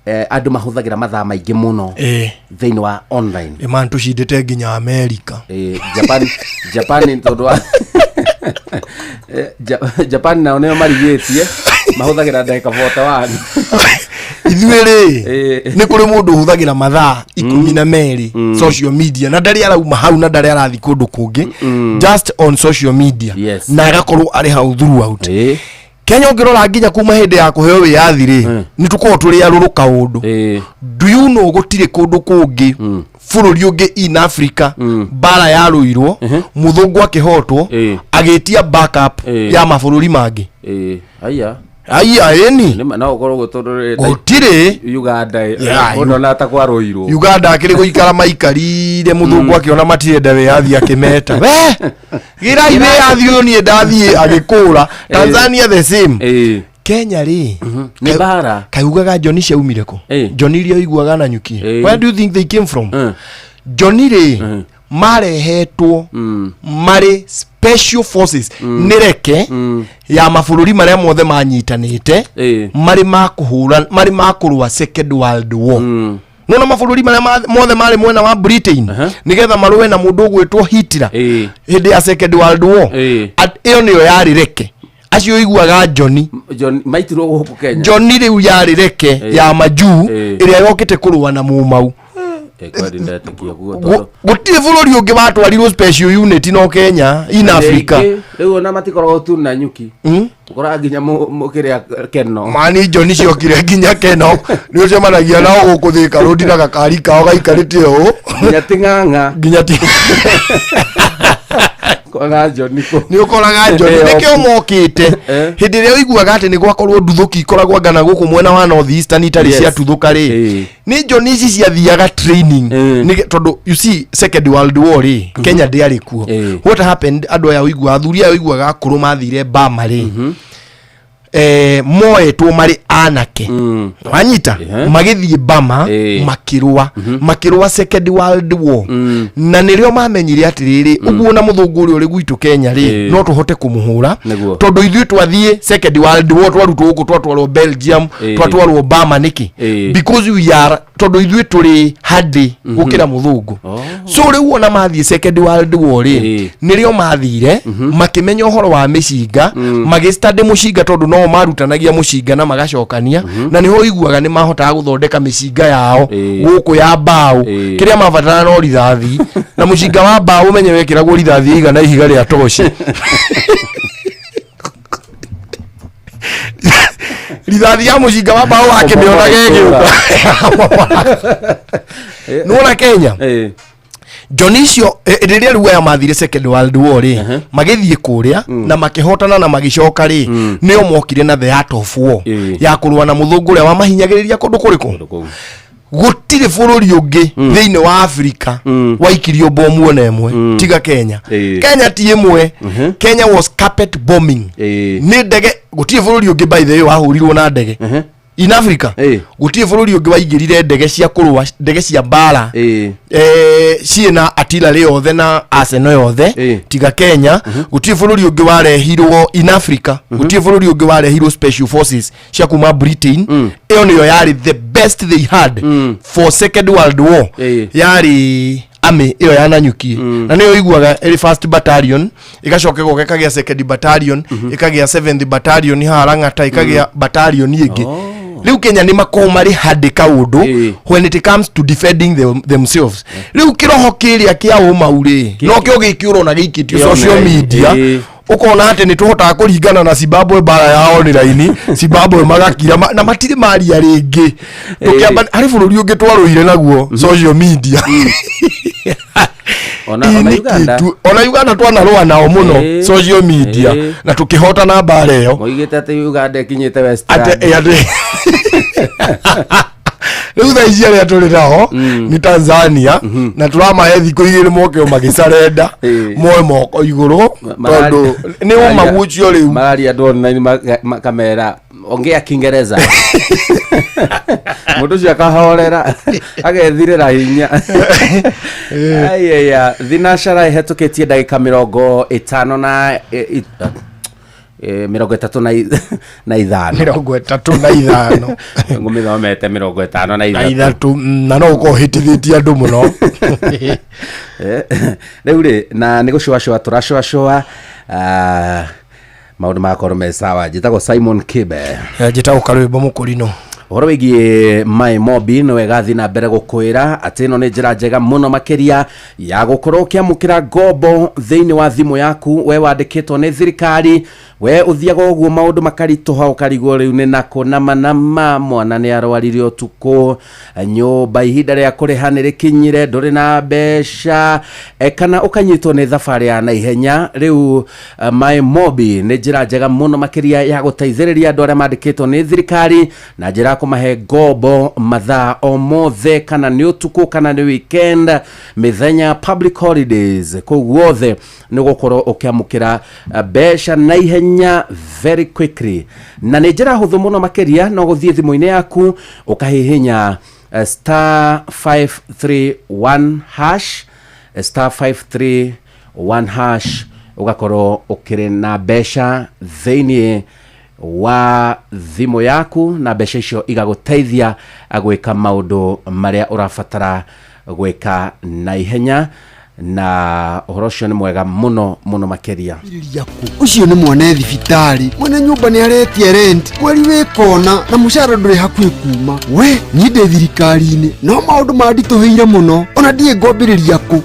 andũ mahũthagĩra mathaa maingĩ mũno thĩinĩ wa online.
Ĩma tũcindĩte nginya America.
Japan tondũ wa Japan nao nĩo marigĩtie mahũthagĩra ndagĩka 41.
Ithuĩ rĩ, nĩ kũrĩ mũndũ ũhũthagĩra mathaa 12 social media, na ndarĩ arauma hau na ndarĩ arathiĩ kũndũ kũngĩ, just on social media, na agakorwo arĩ hau throughout. Kenya ũngĩrora nginya kuma hĩndĩ ya kũheo wĩyathi rĩ, nĩ tũkoragwo tũrĩ arũrũ kaũndũ. Do you know gũtirĩ kũndũ kũngĩ bũrũri ũngĩ in Africa mbara yarũirwo, mũthũngũ akĩhotwo, agĩtia backup ya mabũrũri mangĩ?
Aya.
Aya ĩni.
No ũkorwo gũtũrĩ
gũtirĩ
Uganda mũndũ ona ta kwarũirwo.
Uganda akĩrĩ gũikara maikarire, mũthũngũ akĩona matirenda wĩyathi akĩmeta, we gĩrai wĩyathi ũyũ niĩ ndathiĩ, agĩkũra. Tanzania the same. Kenya rĩ,
nĩ mbara.
Kaiugaga Johnny ciaumire kũ? Johnny iria ũiguaga na nyuki. Where do you think they came from? Johnny rĩ, marehetwo marĩ special forces nĩ reke ya mabũrũri marĩa mothe manyitanĩte, marĩ ma kũhũra, marĩ ma kũrũa Second World War. Nona mabũrũri marĩa mothe marĩ mwena wa Britain, nĩgetha marũe na mũndũ ũgwĩtwo Hitler hĩndĩ ya Second World War. Ĩyo nĩyo yarĩ reke. Acio ũiguaga Johnny
maitirwo gũkũ Kenya.
Johnny rĩu yarĩ reke ya majuu ĩrĩa yokĩte kũrũa na Mũmau. Gũtirĩ bũrũri ũngĩ watwarirwo special unit no Kenya in Africa.
Rĩu ona matikoragwo tu na nyuki. Ũkoraga nginya mũkĩrĩa Keno.
Mani Johnny ciokire nginya Keno. Nĩ ũcemanagia nao gũkũ Thika Road na gakari kao gaikarĩte ũũ.
Nginya ting'ang'a.
Nginya ti
Kona Johnny kũ.
Nĩ ũkoraga Johnny nĩkĩo mokĩte. Hĩndĩ ĩrĩa ũiguaga atĩ nĩ gwakorwo nduthũki ikoragwo anga na gũkũ mwena wa North Eastern itarĩ ciatuthũka rĩ, nĩ Johnny ici ciathiaga training. Tondũ you see Second World War rĩ, Kenya ndĩarĩ kuo. What happened, andũ aya ũiguaga, athuri aya ũiguaga akũrũ mathire Bama rĩ, moetwo marĩ anake. Wanyita magĩthiĩ Bama, makĩrũa, makĩrũa Second World War. Na nĩrĩo mamenyire atĩrĩrĩ, ũguo na mũthũngũ ũrĩa ũrĩ gwitũ Kenya rĩ, no tũhote kũmũhũra, tondũ ithuĩ twathiĩ Second World War twarutwo gũkũ twatwarwo Belgium, twatwarwo Bama nĩkĩ? Because we are, tondũ ithuĩ tũrĩ hardy gũkĩra mũthũngũ. So rĩu ona mathiĩ Second World War rĩ, nĩrĩo mathire makĩmenya ũhoro wa mĩcinga, magĩstudy mũcinga tondũ no marutanagia mũcinga na magacokania, na nĩho ũiguaga nĩ mahotaga gũthondeka mĩcinga yao gũkũ ya mbaũ. Kĩrĩa mabatara no rithathi, na mũcinga wa mbaũ ũmenye wekĩragwo rithathi igana ihiga rĩa toci. Rithathi ya mũcinga wa mbaũ wakĩmĩona gĩgĩũka. Nĩwona Kenya John icio rĩrĩa rĩu aya mathire Second World War rĩ, magĩthiĩ kũrĩa na makĩhotana na magĩcoka rĩ, nĩo mokire na the art of war ya kũrũa na mũthũngũ ũrĩa wamahinyagĩrĩria kũndũ kũrĩkũ. Gũtirĩ bũrũri ũngĩ thĩinĩ wa Afrika waikirio bomu ona ĩmwe tiga Kenya. Kenya ti ĩmwe. Kenya was carpet bombing nĩ ndege. Gũtirĩ bũrũri ũngĩ, by the way, wahũrirwo na ndege in Africa. Gũtirĩ bũrũri ũngĩ waingĩrire ndege cia kũrũa, ndege cia mbara ciĩna artillery yothe na arsenal yothe tiga Kenya. Gũtirĩ bũrũri ũngĩ warehirwo in Africa, gũtirĩ bũrũri ũngĩ warehirwo special forces cia kuma Britain. Ĩyo nĩyo yarĩ the best they had for Second World War, yarĩ army ĩyo ya Nanyuki, na nĩyo iguaga ĩrĩ first battalion, ĩgacoka ĩgoka ĩkagĩa second battalion, ĩkagĩa seventh battalion haha Lang'ata, ĩkagĩa battalion ĩngĩ. Rĩu Kenya nĩ makoragwo marĩ handĩ kaũndũ when it comes to defending themselves. Rĩu kĩroho kĩrĩa kĩa ũmau rĩ, no kĩo gĩkĩ ũrona gĩikĩtio social media, ũkona atĩ nĩ tũhotaga kũringana na Zimbabwe mbara ya online. Zimbabwe magakira na matirĩ maria rĩngĩ. Tũkĩamba harĩ bũrũri ũngĩ twarũire naguo social media.
Ona Uganda.
Ona Uganda twanarũa nao mũno social media na tũkĩhotana mbara ĩyo.
Moigĩte atĩ Uganda ĩkinyĩte West.
Atĩ rĩu thaa ici arĩa tũrĩ nao nĩ Tanzania, na tũramahe thikũ 2 moke o magĩcarenda moe moko igũrũ, tondũ nĩ ũmagu ũcio rĩu.
Mararia andũ online makamera ongea Kiingereza, mũndũ ũcio akahorera agethirĩra hinya. Aiya, thinacara ĩhetũkĩtie ndagĩka 50 na 35.
35.
Ngũmĩthomete 53.
Na no ũkorwo ũhĩtithĩtie andũ mũno.
Rĩu rĩ, na nĩ gũcũacũa tũracũacũa, maũndũ magakorwo me sawa. Njĩtagwo Simon Kibe.
Njĩtagwo Karwĩmbo Mũkũrinũ.
Ũhoro wĩgiĩ My Mobi nĩ wega thiĩ na mbere gũkwĩra atĩ ĩno nĩ njĩra njega mũno makĩria ya gũkorwo ũkĩamũkĩra ngombo thĩinĩ wa thimũ yaku. We wandĩkĩtwo nĩ thirikari, we ũthiaga ũguo maũndũ makaritũha, ũkarigwo rĩu nĩ nakũ nama nama, mwana nĩ arwarire ũtukũ, nyũmba ihinda rĩa kũrĩha nĩ rĩkinyire, ndũrĩ na mbeca, kana ũkanyitwo nĩ thabarĩ ya naihenya. Rĩu My Mobi nĩ njĩra njega mũno makĩria ya gũteithĩrĩria andũ arĩa mandĩkĩtwo nĩ thirikari na njĩra ya kũmahe ngombo mathaa o mothe, kana nĩ ũtukũ kana nĩ weekend, mĩthenya public holidays, kũu guothe nĩ gũkorwo ũkĩamũkĩra mbeca naihenya very quickly, na nĩ njĩra hũthũ mũno makĩria. No gũthiĩ thimũ-inĩ yaku ũkahihinya *531 hash, *531 hash, ũgakorwo ũkĩrĩ na mbeca thĩinĩ wa thimũ yaku, na mbeca icio igagũteithia gwĩka maũndũ marĩa ũrabatara gwĩka naihenya, na ũhoro ũcio nĩ mwega mũno mũno makĩria.
Ũcio nĩ mwene thibitarĩ, mwene nyũmba nĩ aretia rent, mweri wĩ kona na mũcara ndũrĩ hakuhĩ kuma. We niĩ ndĩ thirikari-inĩ no maũndũ manditũhĩire mũno, ona ndiĩ ngwambĩrĩria kũ.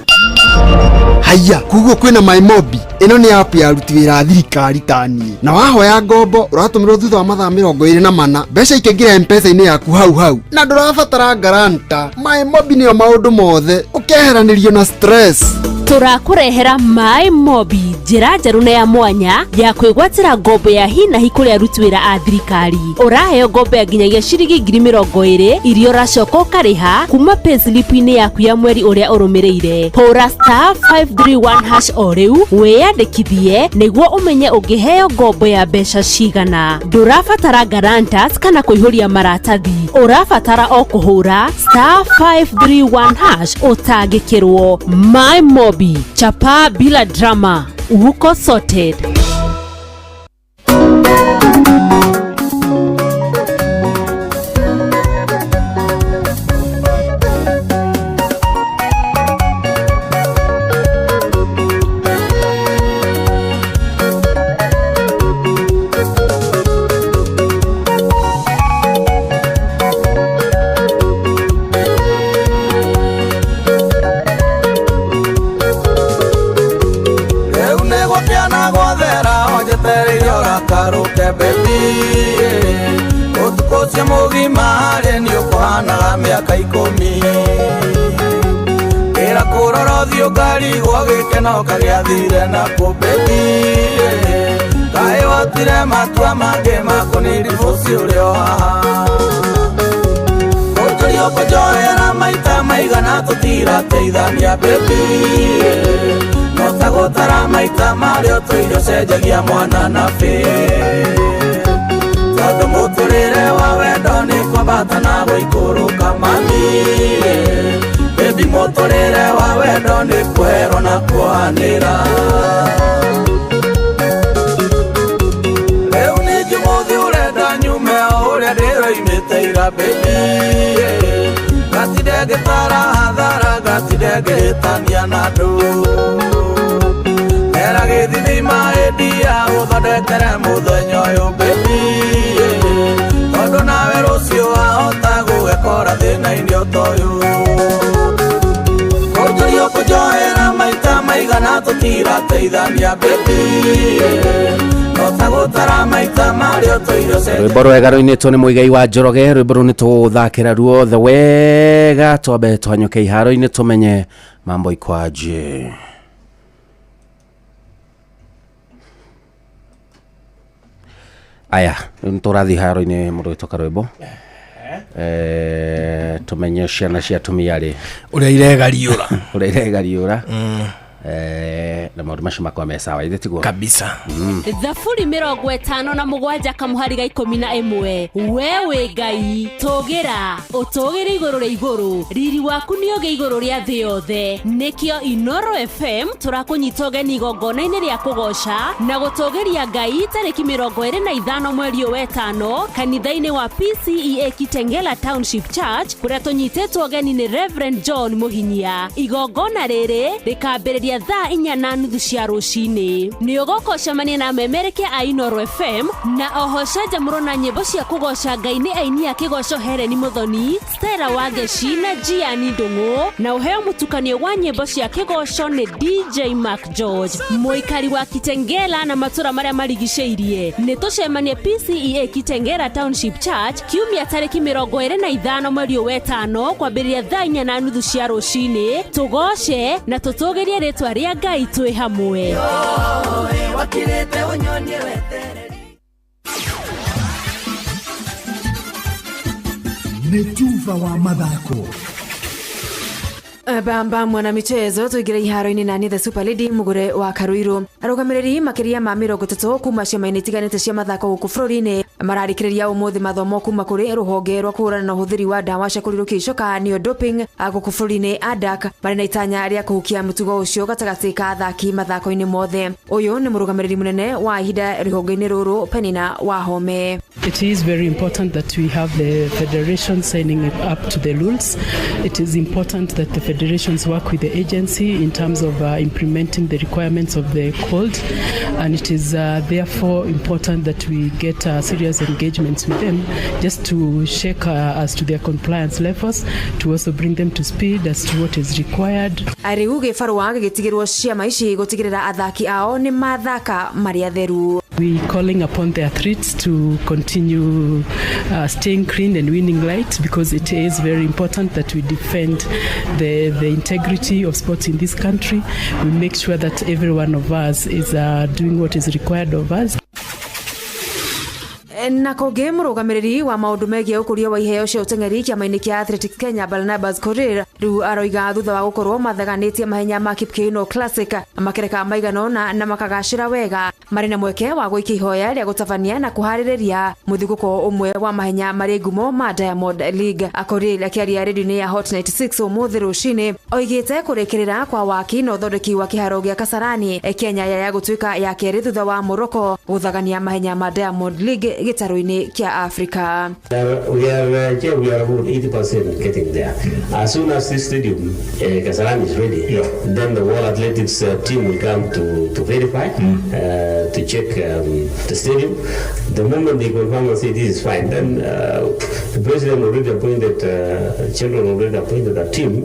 Haiya, koguo kwĩna My Mobi. Ĩno nĩ app ya aruti wĩra a thirikari ta niĩ, na wahoya ngombo ũratũmĩrwo thutha wa mathaa 24, mbeca ikaingĩra M-Pesa-inĩ yaku hau hau, na ndũrabatara guarantor. My Mobi nĩyo maũndũ mothe, ũkeheranĩrio na stress.
Tũrakũrehera My Mobi, njĩra njerũ na ya mwanya ya kwĩgwatĩra ngombo ya hi na hi kũrĩ aruti wĩra a thirikari. Ũraheo ngombo ya nginyagia ciringi 20,000 iria ũracoka ũkarĩha kuma payslip-inĩ yaku ya mweri ũrĩa ũrũmĩrĩire. Hũra *531 hash o rĩu wĩyandĩkithie nĩguo ũmenye ũngĩheo ngombo ya mbeca cigana. Ndũrabatara guarantors kana kũihũria maratathi, ũrabatara o kũhũra *531 hash ũtangĩkĩrwo. My Mobi, chapa bila drama, uko sorted.
Rĩu nĩ gũkĩana gwothe. Thikũ cia mũgima rĩ nĩ ũkũhanaga mĩaka 10. Ĩra kũrora ũthiũ ngarigwo gĩkeno kagĩathire nakũ baby. Kaĩ watire matua mangĩ makũnĩ divorce ũrĩ o haha. Kũnjũria ũkũnjoera maita maigana tũtirateithania baby. No ta gũtara maita marĩa ũtũire ũcenjagia mwana na bĩ. Tondũ mũtũrĩre wa wendo nĩ kwambata na gũikũrũka mami. Baby mũtũrĩre wa wendo nĩ kũherwo na kuohanĩra. Rĩu ningĩ mũthĩ ũrenda nyume o ũrĩa ndĩroimĩte ira baby. Ngatinde ngĩtara hathara ngatinde ngĩhĩtania na andũ. Era gĩthithima ĩndia ũthondekere mũthenya ũyũ baby. Tondũ nawe rũciũ wahota gũgekora thĩna-inĩ o ta ũyũ. Kũnjũria ũkũnjoera maita maigana tũtirateithania baby. No ta gũtara maita marĩa ũtũire ũcenjagia.
Rwĩmbo rwega rũinĩtwo nĩ Mũigai wa Njoroge, rwĩmbo rũu nĩ tũgũthakĩra ruothe wega, twambe twanyũke iharo-inĩ tũmenye mambo ikwaje. Aya, rĩu nĩ tũrathiĩ iharo-inĩ mũndũ wĩtwo Karwĩmbo. Tumenye ciana cia atumia rĩ
ũrĩa iregariũra.
Ũrĩa iregariũra. Na maũndũ macio makwa me sawa ithe tiguo
kabisa.
Thaburi 57 kamuhari ga 11. We wĩ Ngai tũgĩra ũtũgĩre igũrũ rĩa igũrũ, riri waku nĩ ũgĩ igũrũ rĩa thĩ yothe. Nĩkĩo Inoro FM tũrakũnyita ũgeni igongona-inĩ rĩa kũgoca na gũtũgĩria Ngai tarĩki 25 mweri ũyũ wetano kanitha-inĩ wa PCEA Kitengela Township Church kũrĩa tũnyitĩtwo ũgeni nĩ Reverend John Mũhinyia. Igongona rĩrĩ rĩkambĩrĩria thaa 4:30 cia rũcinĩ. Nĩ ũgoka ũcemanie na memerekia a Inoro FM na oho canjamũrwo na nyĩmbo cia kũgoca Ngai nĩ aini a kĩgoco Helen Muthoni, Stella Wangeci na Gianni Ndung'u, na ũheo mũtukanio wa nyĩmbo cia kĩgoco nĩ DJ Mark George. Mũikari wa Kitengela na matũra marĩa marigicĩirie, nĩ tũcemanie PCEA Kitengela Township Church kiumia tarĩki 25 mweri ũyũ wetano kwambĩrĩria thaa 4:30 cia rũcinĩ. Tũgoce na tũtũgĩrie rĩtwa rĩa Ngai twĩ hamwe.
Nĩ tuba wa mathako.
Bamba mwana michezo tuigire iharo-inĩ nani the Super Lady mugure wa Karuiru. Arũgamĩrĩri makĩria ma 30 kuma ciama-inĩ itiganĩte cia mathako gũkũ bũrũri-inĩ mararĩkĩrĩria ũmũthĩ mathomo kuma kũrĩ rũhonge rwa kũhũrana na ũhũthĩri wa ndawa cia kũrirũkia icoka nĩyo doping gũkũ bũrũri-inĩ ADAK marĩ na itanya rĩa kũhukia mũtugo ũcio gatagatĩ ka athaki mathako-inĩ mothe. Ũyũ nĩ mũrũgamĩrĩri mũnene wa ihinda rũhonge-inĩ rũrũ Penina Wahome.
It is very important that we have the federation signing up to the rules. It is important that the federations work with the agency in terms of implementing the requirements of the code, and it is therefore important that we get serious engagements with them just to check as to their compliance levels, to also bring them to speed as to what is required.
Rĩu gĩbarũa gĩgĩtigĩrwo ciama ici gũtigĩrĩra athaki ao nĩ mathaka marĩ atheru.
We calling upon the athletes to continue staying clean and winning light, because it is very important that we defend the integrity of sports in this country. We make sure that every one of us is doing what is required of us.
Na kũngĩ mũrũgamĩrĩri wa maũndũ megiĩ ũkũria wa iheo cia ũteng'eri kĩama-inĩ kĩa Athletics Kenya Barnabas Korir rĩu aroiga thutha wa gũkorwo mathaganĩtie mahenya ma Kipkeino Classic makereka maigana ũna na makagacĩra wega marĩ na mweke wa gũikia ihoya rĩa gũtabania na kũharĩrĩria mũthigũko ũmwe wa mahenya marĩ ngumo ma Diamond League. Korir akĩaria redio-inĩ ya Hot 96 ũmũthĩ rũcinĩ oigĩte kũrĩkĩrĩra kwa waki na ũthondeki wa kĩharo gĩa Kasarani Kenya ya gũtuĩka ya kerĩ thutha wa Morocco gũthagania mahenya ma Diamond League gĩtarũ-inĩ kĩa Africa.
We are about 80% getting there. As soon as this stadium, Kasarani, is ready, then the World Athletics team will come to verify, to check the stadium. The moment they confirm and say this is fine, then the president already appointed, children already appointed a team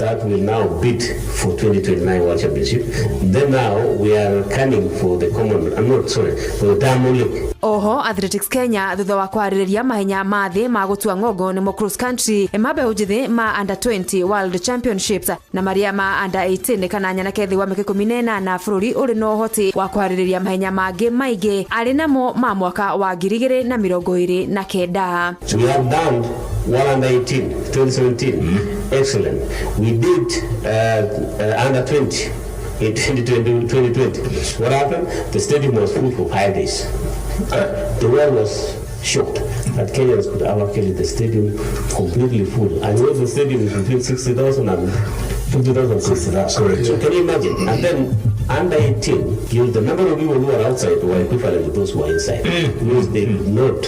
That will now bid for 2029 World Championship. Then now we are coming for the common, I'm not sorry, for the Diamond League.
Oho Athletics Kenya thutha wa kwarĩrĩria mahenya ma thĩ ma gũtua ng'ongo nĩmo cross country ma mbeũ njĩthĩ ma under 20 World Championships na marĩa ma under 18 kana nyanake thĩ wa mĩaka 18 bũrũri ũrĩ na ũhoti wa kwarĩrĩria mahenya mangĩ maingĩ arĩ namo ma mwaka wa 2029.
So we have done World Under 18 2017. Excellent. We did under 20 in 2020. What happened? The stadium was full for 5 days. The world was shocked that Kenyans could have actually the stadium completely full. And once the stadium is between 60,000 and 50,000, 60,000.
Correct.
So can you imagine? And then under 18, the number of people who are outside were equivalent to those who are inside. Because they could not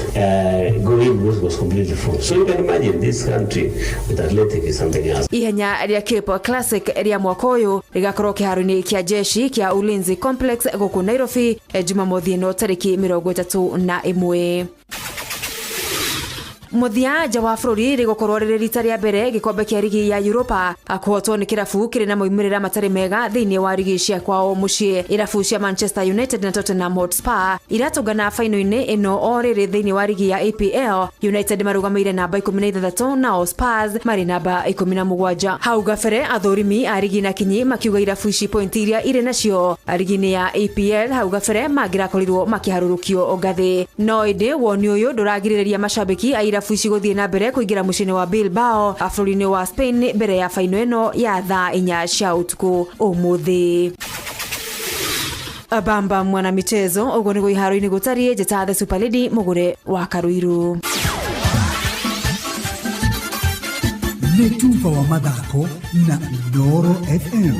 go in because it was completely full. So you can imagine this country with athletic is something else.
Ihenya rĩa Cape Classic rĩa mwaka ũyũ rĩgakorwo kĩharo-inĩ kĩa jeshi kĩa Ulinzi Complex gũkũ Nairobi Jumamothi ĩno tarĩki 31. Mũthia nja wa bũrũri rĩgũkorwo rĩrĩ rita rĩa mbere gĩkombe kĩa rigi ya Europa kũhotwo nĩ kĩrabu kĩrĩ na moimĩrĩra matarĩ mega thĩinĩ wa rigi cia kwao mũciĩ. Irabu cia Manchester United na Tottenham Hotspur iratũngana faino-inĩ ĩno o rĩrĩ thĩinĩ wa rigi ya EPL. United marũgamĩire namba 16 nao Spurs marĩ namba 17. Hau gabere athũrimi a rigi na kinyi makiuga irabu ici pointi iria irĩ nacio rigi-inĩ ya EPL hau gabere mangĩrakorirwo makĩharũrũkio ngathĩ. No ĩndĩ woni ũyũ ndũragirĩrĩria macambĩki a irabu ici gũthiĩ na mbere kũingĩra mũciĩ-inĩ wa Bilbao bũrũri-inĩ wa Spain mbere ya faino ĩno ya thaa 4 cia ũtukũ ũmũthĩ. Bamba mwana michezo ũguo nĩguo iharo-inĩ gũtariĩ. Njĩta The Super Lady Mũgũre wa Karuiru.
Nĩ tuba wa mathako na Inooro FM.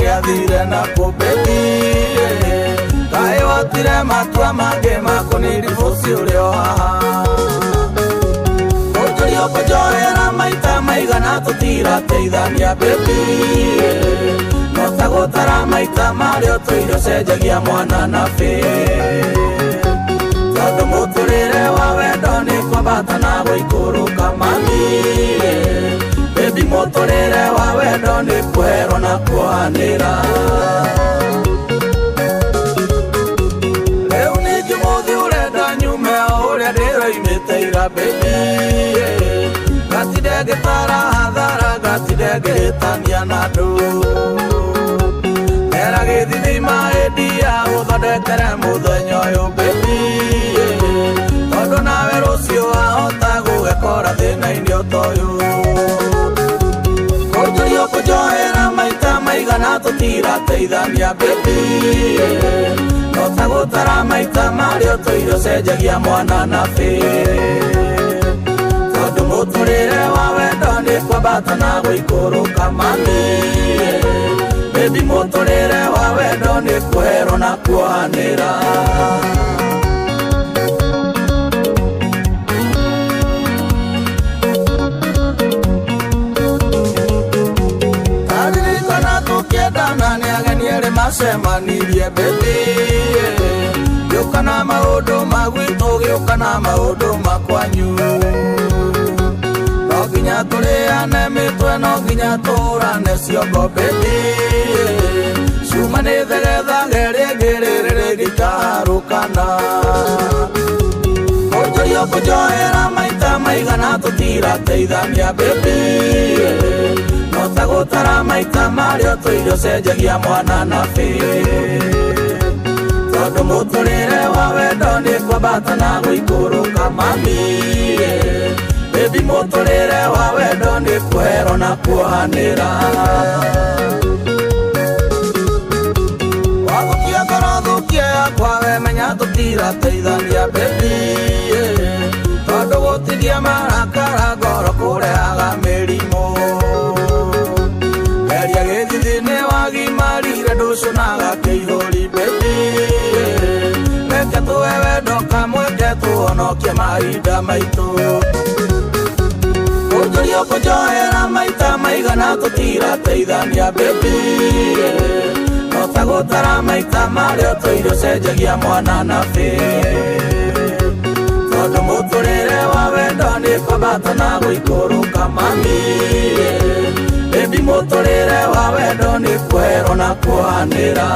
Gĩathire na kũbebi kaĩ watire matua mangĩ makũniribuci ũrĩ o haha ũnjũria ũkũnjoera maita maigana tũtirateithania bebi no ta gũtara maita marĩa ũtũire ũcenjagia mwana na bĩ tondũ mũtũrĩre wa wendo nĩ kwambata na gũikũrũka mami. Baby mũtũrĩre wa wendo nĩ kũherwo na kuohanĩra. Rĩu ningĩ mũthĩ ũrenda nyume o ũrĩa ndĩroimĩte ira baby ngatinde ngĩtara hathara ngatinde ngĩhĩtania na andũ Nera gĩthithima ĩndia gũthondekere mũthenya ũyũ baby tondũ nawe rũciũ wahota gũgekora thĩna-inĩ o ta ũyũ. Ũnjũria ũkũnjoera maita maigana tũtirateithania baby no ta gũtara maita marĩa ũtũire ũcenjagia mwana na bĩ tondũ mũtũrĩre wa wendo nĩ kwambata na gũikũrũka mami. Baby mũtũrĩre wa wendo nĩ kũherwo na kuohanĩra. Tukiendana nĩ ageni erĩ macemanirie baby gĩũka na maũndũ ma gwitũ gĩũka na maũndũ ma kwanyu no nginya tũrĩane mĩtwe no nginya tũhũrane ciongo baby cuma nĩ thegethage rĩngĩ rĩrĩ rĩngĩkaharũkana. Ũnjũria ũkũnjoera maita maigana tũtirateithania baby no ta gũtara maita marĩa ũtũire ũcenjagia mwana na bĩ tondũ mũtũrĩre wa wendo nĩ kwambata na gũikũrũka mami. Baby mũtũrĩre wa wendo nĩ kũherwo na kuohanĩra. nawe menya tũtirateithania baby tondũ gũtindia marakara ngoro kũrehaga mĩrimũ geria gĩthithi nĩ wagimarire ndũcunaga kĩihũri baby reke tũhe wendo kamweke tũhonokie mahinda maitũ kũnjũria kũnjohera maita maigana tũtirateithania baby no ta gũtara maita marĩa ũtũire ũcenjagia mwana na bĩ tondũ mũtũrĩre wa wendo nĩ kwambata na gũikũrũka mami baby mũtũrĩre wa wendo nĩ kwerwo na kuohanĩra.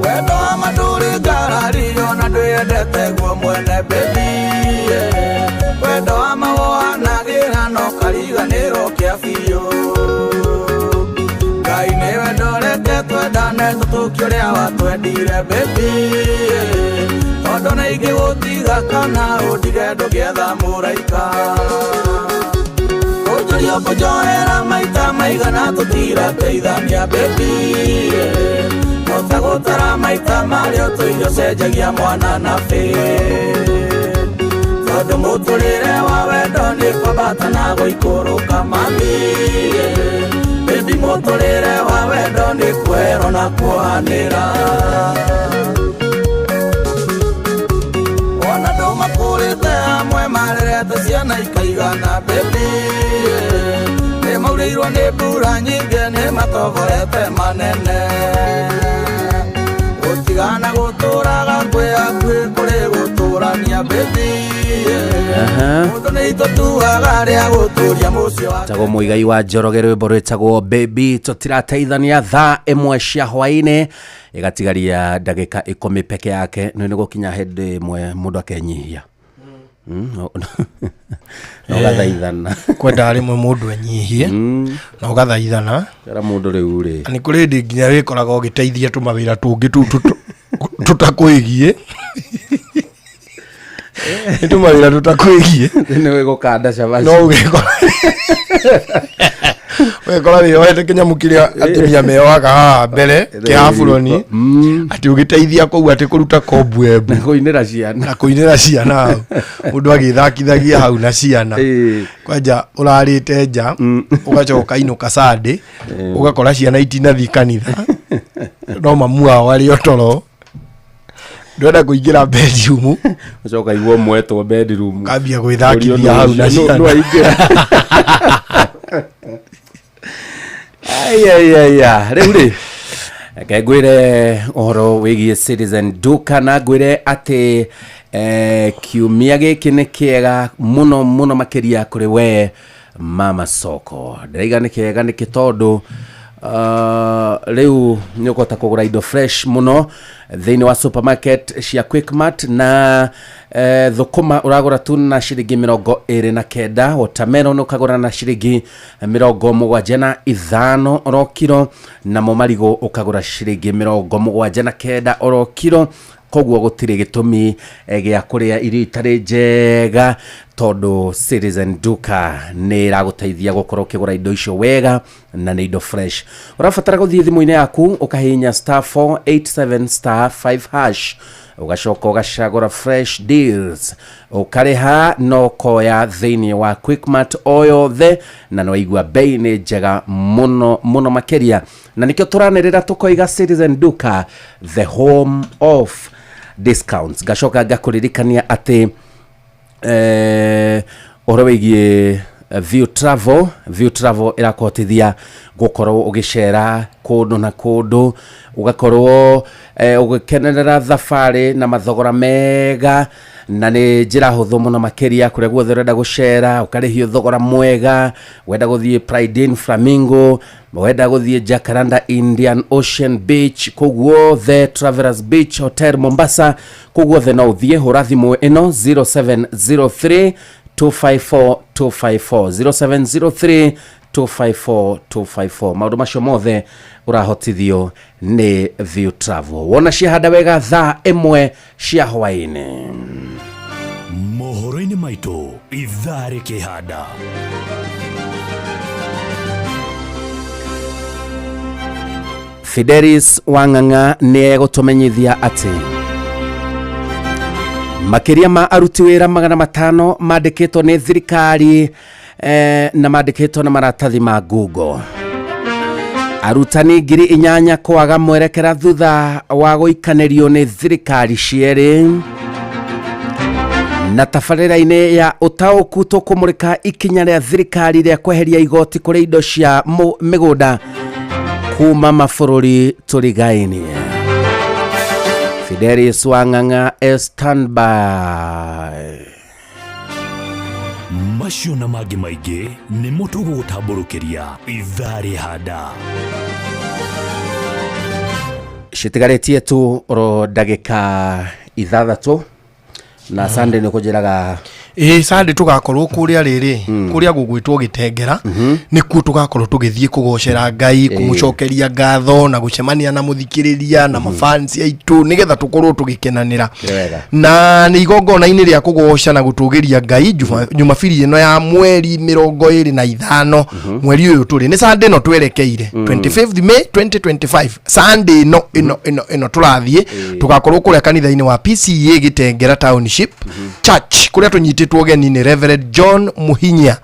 Wendo wa mandũrĩ ngarario na ndwĩendete guo mwene baby wendo wa mawohanagĩra no kariganĩrwo kĩa biũ Ngai nĩwe ndorete twendane tũtũkie ũrĩa watwendire baby tondũ nĩ ingĩgũtiga kana ũndige ndũngĩetha mũraika kũnjũria kũnjohera maita maigana tũtirateithania baby no ta gũtara maita marĩa ũtũire ũcenjagia mwana na bĩ tondũ mũtũrĩre wa wendo nĩ kwambata na gũikũrũka mami baby mũtũrĩre wa wendo nĩ kwerwo na kuohanĩra wona andũ makũrĩte hamwe marerete ciana ikaigana baby nĩ maurĩirwo nĩ mbura nyingĩ nĩ matogorete manene gũtigana gũtũraga kwĩ hakuhĩ kũrĩ gũtũrania baby mũndũ nĩ itũtuaga rĩa gũtũria mũciĩ wa
tagwo Muigai wa Njoroge rwĩmbo rwĩtagwo baby tũtirateithania thaa ĩmwe cia hwaĩ-inĩ ĩgatigaria ndagĩka 10 peke yake nĩ gũkinya hĩndĩ ĩmwe mũndũ akenyihia na ũgathaithana
kwenda rĩmwe mũndũ enyihie na ũgathaithana
kera mũndũ rĩu rĩ
nĩ kũrĩ hĩndĩ nginya wĩkoraga ũgĩteithia tũmawĩra tũngĩ tũtakwĩgiĩ nĩ tũmawĩra tũtakwĩgiĩ
nĩ wĩgũkanda cabaci
no ũgĩkora wekora wĩyohete kĩnyamũ kĩrĩa atumia meyohaga haha mbere kĩa aburoni atĩ ũgĩteithia kũu atĩ kũruta kobwembu
na kũinĩra ciana
na kũinĩra ciana hau mũndũ agĩthakithagia hau na ciana kwanja ũrarĩte nja ũgacoka inũka Sunday ũgakora ciana itinathiĩ kanitha no mamu wao arĩ o toro ndwenda kũingĩra bedroom
ũcoka igua mwetwo bedroom
kambia gwĩthakithia hau na ciana
no aingĩra Ai rĩu rĩ reke ngwĩre ũhoro wĩgiĩ Citizen Duka na ngwĩre atĩ kiumia gĩkĩ nĩ kĩega mũno mũno makĩria kũrĩ we mama soko ndĩraiga nĩ kĩega nĩkĩ tondũ rĩu nĩ ũkũhota kũgũra indo fresh mũno thĩinĩ wa supermarket cia Quickmart na thũkũma ũragũra tu na ciringi 29 watermelon ũkagũra na ciringi 75 oro kiro namo marigũ ũkagũra ciringi 79 oro kiro koguo gũtirĩ gĩtũmi gĩa kũrĩa irio itarĩ njega tondũ Citizen Duka nĩ ĩragũteithia gũkorwo ũkĩgũra indo icio wega na nĩ indo fresh. Ũrabatara gũthiĩ thimũ-inĩ yaku ũkahihinya *487*5# ũgacoka ũgacagũra fresh deals ũkarĩha na ũkoya thĩinĩ wa Quickmart o yothe na nĩ waigua bei nĩ njega mũno mũno makĩria na nĩkĩo tũranĩrĩra tũkoiga Citizen Duka the home of discounts. Ngacoka ngakũririkania atĩ ũhoro wĩgiĩ View Travel. View Travel ĩrakũhotithia gũkorwo ũgĩcera kũndũ na kũndũ ũgakorwo ũgĩkenerera thabarĩ na mathogora mega na nĩ njĩra hũthũ mũno makĩria kũrĩa guothe ũrenda gũcera ũkarĩhio thogora mwega wenda gũthiĩ Pride Inn Flamingo wenda gũthiĩ Jacaranda Indian Ocean Beach kũu guothe Travelers Beach Hotel Mombasa kũu guothe no ũthiĩ hũra thimũ ĩno 0703 254 254 0703 254 254 maũndũ macio mothe ũrahotithio nĩ View Travel. Wona ciahanda wega thaa 1 cia hwaĩ-inĩ.
Mohoro-inĩ maitũ ithaa rĩkĩhanda.
Fidelis Wang'ang'a nĩ egũtũmenyithia atĩ makĩria ma aruti wĩra 500 mandĩkĩtwo nĩ thirikari na mandĩkĩtwo na maratathi ma Google. Arutani 8,000 kwaga mwerekera thutha wa gũikanĩrio nĩ thirikari cierĩ. Na tabarĩra-inĩ ya ũtaũku tũkũmũrĩka ikinya rĩa thirikari rĩa kweheria igoti kũrĩ indo cia mĩgũnda kuma mabũrũri tũrigainie. Fidelis Wang'ang'a is standby.
Macio na mangĩ maingĩ nĩmo tũgũgũtambũrũkĩria ithaa rĩhanda.
Citigarĩtie tu oro ndagĩka 6 na Sunday nĩ kũnjĩraga
ĩĩ Sunday tũgakorwo kũrĩa rĩrĩ kũrĩa gũgwĩtwo Gĩtengera nĩkuo tũgakorwo tũgĩthiĩ kũgocera Ngai, kũmũcokeria ngatho na gũcemania na mũthikĩrĩria na mafansi aitũ nĩgetha tũkorwo tũgĩkenanĩra. Na nĩ igongona-inĩ rĩa kũgoca na gũtũgĩria Ngai Jumabiri ĩno ya mweri 25 mweri ũyũ tũrĩ nĩ Sunday ĩno twerekeire 25th May 2025 Sunday ĩno ĩno ĩno ĩno tũrathiĩ tũgakorwo kũrĩa kanitha-inĩ wa PCEA Gĩtengera Township Church kũrĩa tũnyitĩtwo ũgeni nĩ Reverend John Muhinya.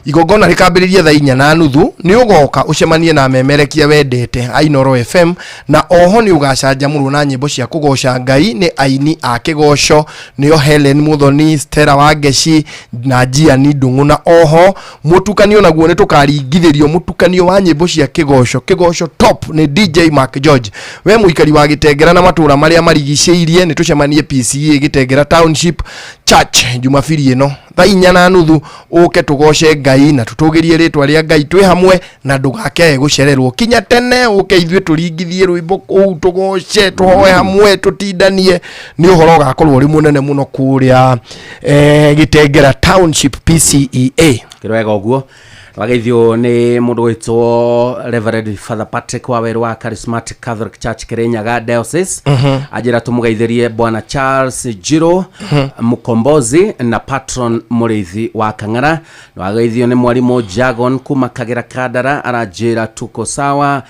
Igongona rĩkambĩrĩria thaa 4:30. Nĩ ũgoka ũcemanie na memerekia wendete a Inooro FM, na oho nĩ ũgacanjamũrwo na nyĩmbo cia kũgoca Ngai nĩ aini a kĩgoco nĩo Helen Muthoni, Stella Wangeci na Gianni Ndung'u. Na oho mũtukanio naguo nĩ tũkaringithĩrio mũtukanio wa nyĩmbo cia kĩgoco, kĩgoco top nĩ DJ Mark George. We mũikari wa Gĩtengera na matũra marĩa marigicĩirie nĩ tũcemanie PCEA Gĩtengera Township Church Jumabiri ĩno thaa 4:30 ũke tũgoce Ngai na tũtũgĩrie rĩtwa rĩa Ngai twĩ hamwe, na ndũgakĩae gũcererwo kinya tene ũke ithuĩ tũringithie rwĩmbo kũu tũgoce tũhoe hamwe tũtindanie. Nĩ ũhoro ũgakorwo ũrĩ mũnene mũno kũrĩa Gĩtengera Township PCEA.
Kĩrwega ũguo wageithio nĩ mũndũ wĩtwo Reverend Father Patrick Waweru wa Charismatic Catholic Church Kirinyaga Diocese. Anjĩra tũmũgeithĩrie Bwana Charles Jiro Mukombozi na patron Mũrĩithi wa Kang'ara. Wageithio nĩ mwarimũ Jagon kuma Kagera Kandara, aranjĩra tuko sawa.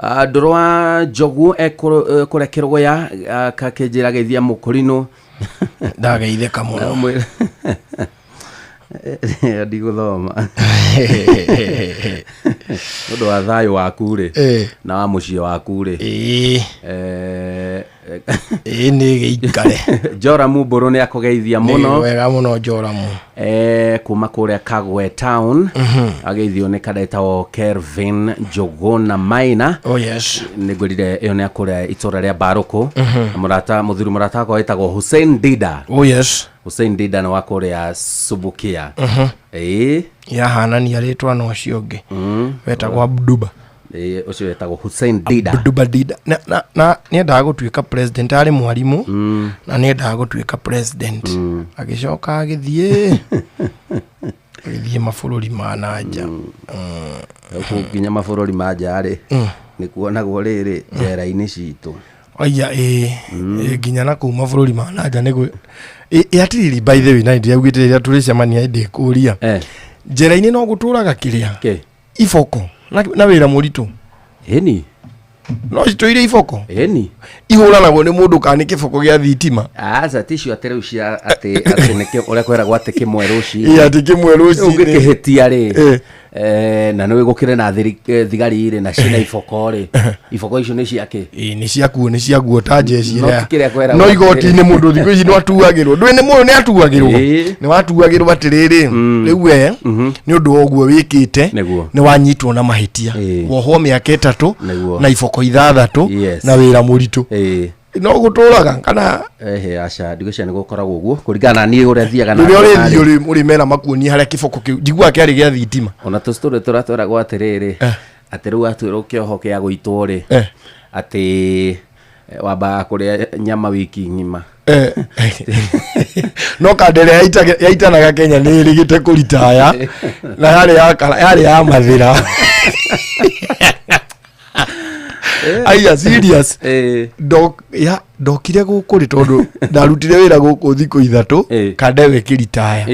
Ndũrũ wa Njogu ekũrĩa Kĩrũgũya, akakĩnjĩra geithia Mũkũrinũ.
Ndageithĩka mũno.
Ndigũthoma nĩ ũndũ wa thayũ waku rĩ na wa mũciĩ waku rĩ.
Ĩĩ nĩ gĩikare.
Joramu Mbũrũ nĩ akũgeithia mũno.
Wega mũno Joramu.
Kuma kũrĩa Kagwe Town. Ageithio nĩ kadetagwo Kelvin Njũgũna Maina.
Oh yes.
Nĩ ngwĩrire ĩyo nĩ akũrĩa itũra rĩa Barũkũ. Mũrata mũthuri mũrata wakwa wĩtagwo Hussein Dida.
Oh yes.
Hussein Dida nĩ wa kũrĩa Subukia. Ĩĩ.
Yahanania rĩtwa na ũcio ũngĩ. Wetagwo Abduba.
Ũcio wetagwo Hussein Dida.
Abduba Dida. Na nĩendaga gũtuĩka president, arĩ mwarimũ na nĩendaga gũtuĩka president. Agĩcoka agĩthiĩ mabũrũri ma na nja.
Nginya mabũrũri ma nja rĩ nĩ kuonagwo rĩrĩ njera-inĩ citũ.
Aya ĩĩ nginya na kũu mabũrũri ma na nja nĩguo atĩrĩrĩ, by the way, na ndĩraugĩte rĩrĩa tũrĩcemania ndĩkũria njera-inĩ no gũtũraga kĩrĩa iboko na wĩra mũritũ.
Ĩni
no citũire iboko.
Ĩni
ihũranagwo nĩ mũndũ kana nĩ kĩboko gĩa thitima.
Aca ticio atĩ rĩu cia atĩ nĩkĩo ũrĩa kwĩragwo atĩ kĩmwe rũcinĩ.
Ĩ atĩ kĩmwe rũcinĩ.
Ũngĩkĩhĩtia rĩ na nĩ gũkĩre na thigari rĩ na ciĩna iboko rĩ, iboko icio nĩ ciake.
Ĩ nĩ ciakuo, nĩ ciaguo ta jeshi ĩrĩa. No igoti-inĩ mũndũ thikũ ici nĩ atuagĩrwo. Ndũĩ nĩ mũndũ nĩ atuagĩrwo. Nĩ watuagĩrwo atĩrĩrĩ, rĩu we nĩ ũndũ wa ũguo wĩkĩte nĩ wanyitwo na mahĩtia. Wohwo mĩaka 3 na iboko 6 na wĩra mũritũ. No gũtũraga kana
ehe aca ndigwĩciria nĩ gũkoragwo ũguo kũringana na niĩ ũrĩa thiaga na
rĩrĩa ũrĩthiĩ ũrĩmera makuonie harĩa kĩboko kĩu njiguaga kĩarĩ gĩa thitima.
Ona tũcitũrĩ tũrĩa tweragwo atĩrĩrĩ atĩ rĩu atuĩrwo kĩoho kĩa gũitwo rĩ atĩ wambaga kũrĩa nyama wiki ng'ima.
No kandere yaitanaga Kenya nĩ ĩrĩgĩte kũritaya na yarĩ ya mathĩra. Aya serious. Ndokire gũkũ rĩ tondũ ndarutire wĩra gũkũ thikũ 3 kandewe kĩritaya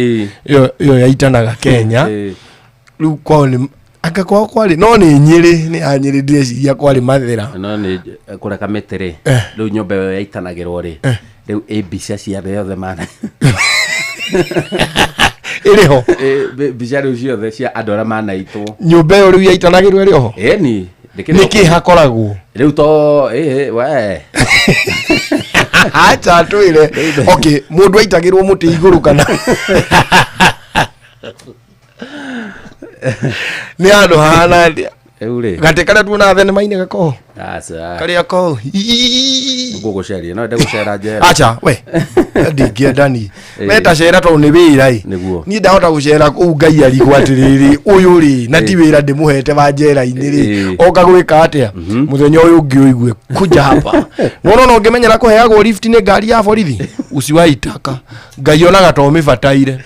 ĩyo yaitanaga Kenya. Rĩu kwao nĩ Anga kwao kwarĩ no nĩ Nyĩrĩ, nĩ ya Nyĩrĩ ndĩreciria kwarĩ Mathĩra.
No nĩ kũrĩa kamĩtĩ rĩ, rĩu nyũmba ĩyo yaitanagĩrwo rĩ, rĩu ĩ mbica cia arĩa othe mana
ĩrĩ ho.
Mbica rĩu ciothe cia andũ arĩa manaitwo.
Nyũmba ĩyo rĩu yaitanagĩrwo ĩrĩ oho?
Ĩni.
Nĩ kĩ hakoragwo?
Rĩu to ĩ we.
Acha twĩre. Okay, mũndũ aitagĩrwo mũtĩ igũrũ kana nĩ handũ hahana atĩa?
Rĩu rĩ.
Gatĩ karĩa tuonaga thenema-inĩ gakoho.
Aca.
Karĩa koho.
Ngũgũceria, no ende gũcera njera.
Acha, we. Ndingĩenda niĩ. Meta cera tondũ nĩ wĩra ĩ.
Nĩguo.
Niĩ ndahota gũcera kũu Ngai arigwo atĩrĩrĩ, ũyũ rĩ, na ti wĩra ndĩmũhete wa njera-inĩ rĩ, oka gwĩka atĩa? Mũthenya ũyũ ũngĩ ũigue kuja hapa. Nona no ũngĩmenyera kũheagwo lift nĩ ngari ya borithi, usiwaitaka. Ngai onaga to ũmĩbataire.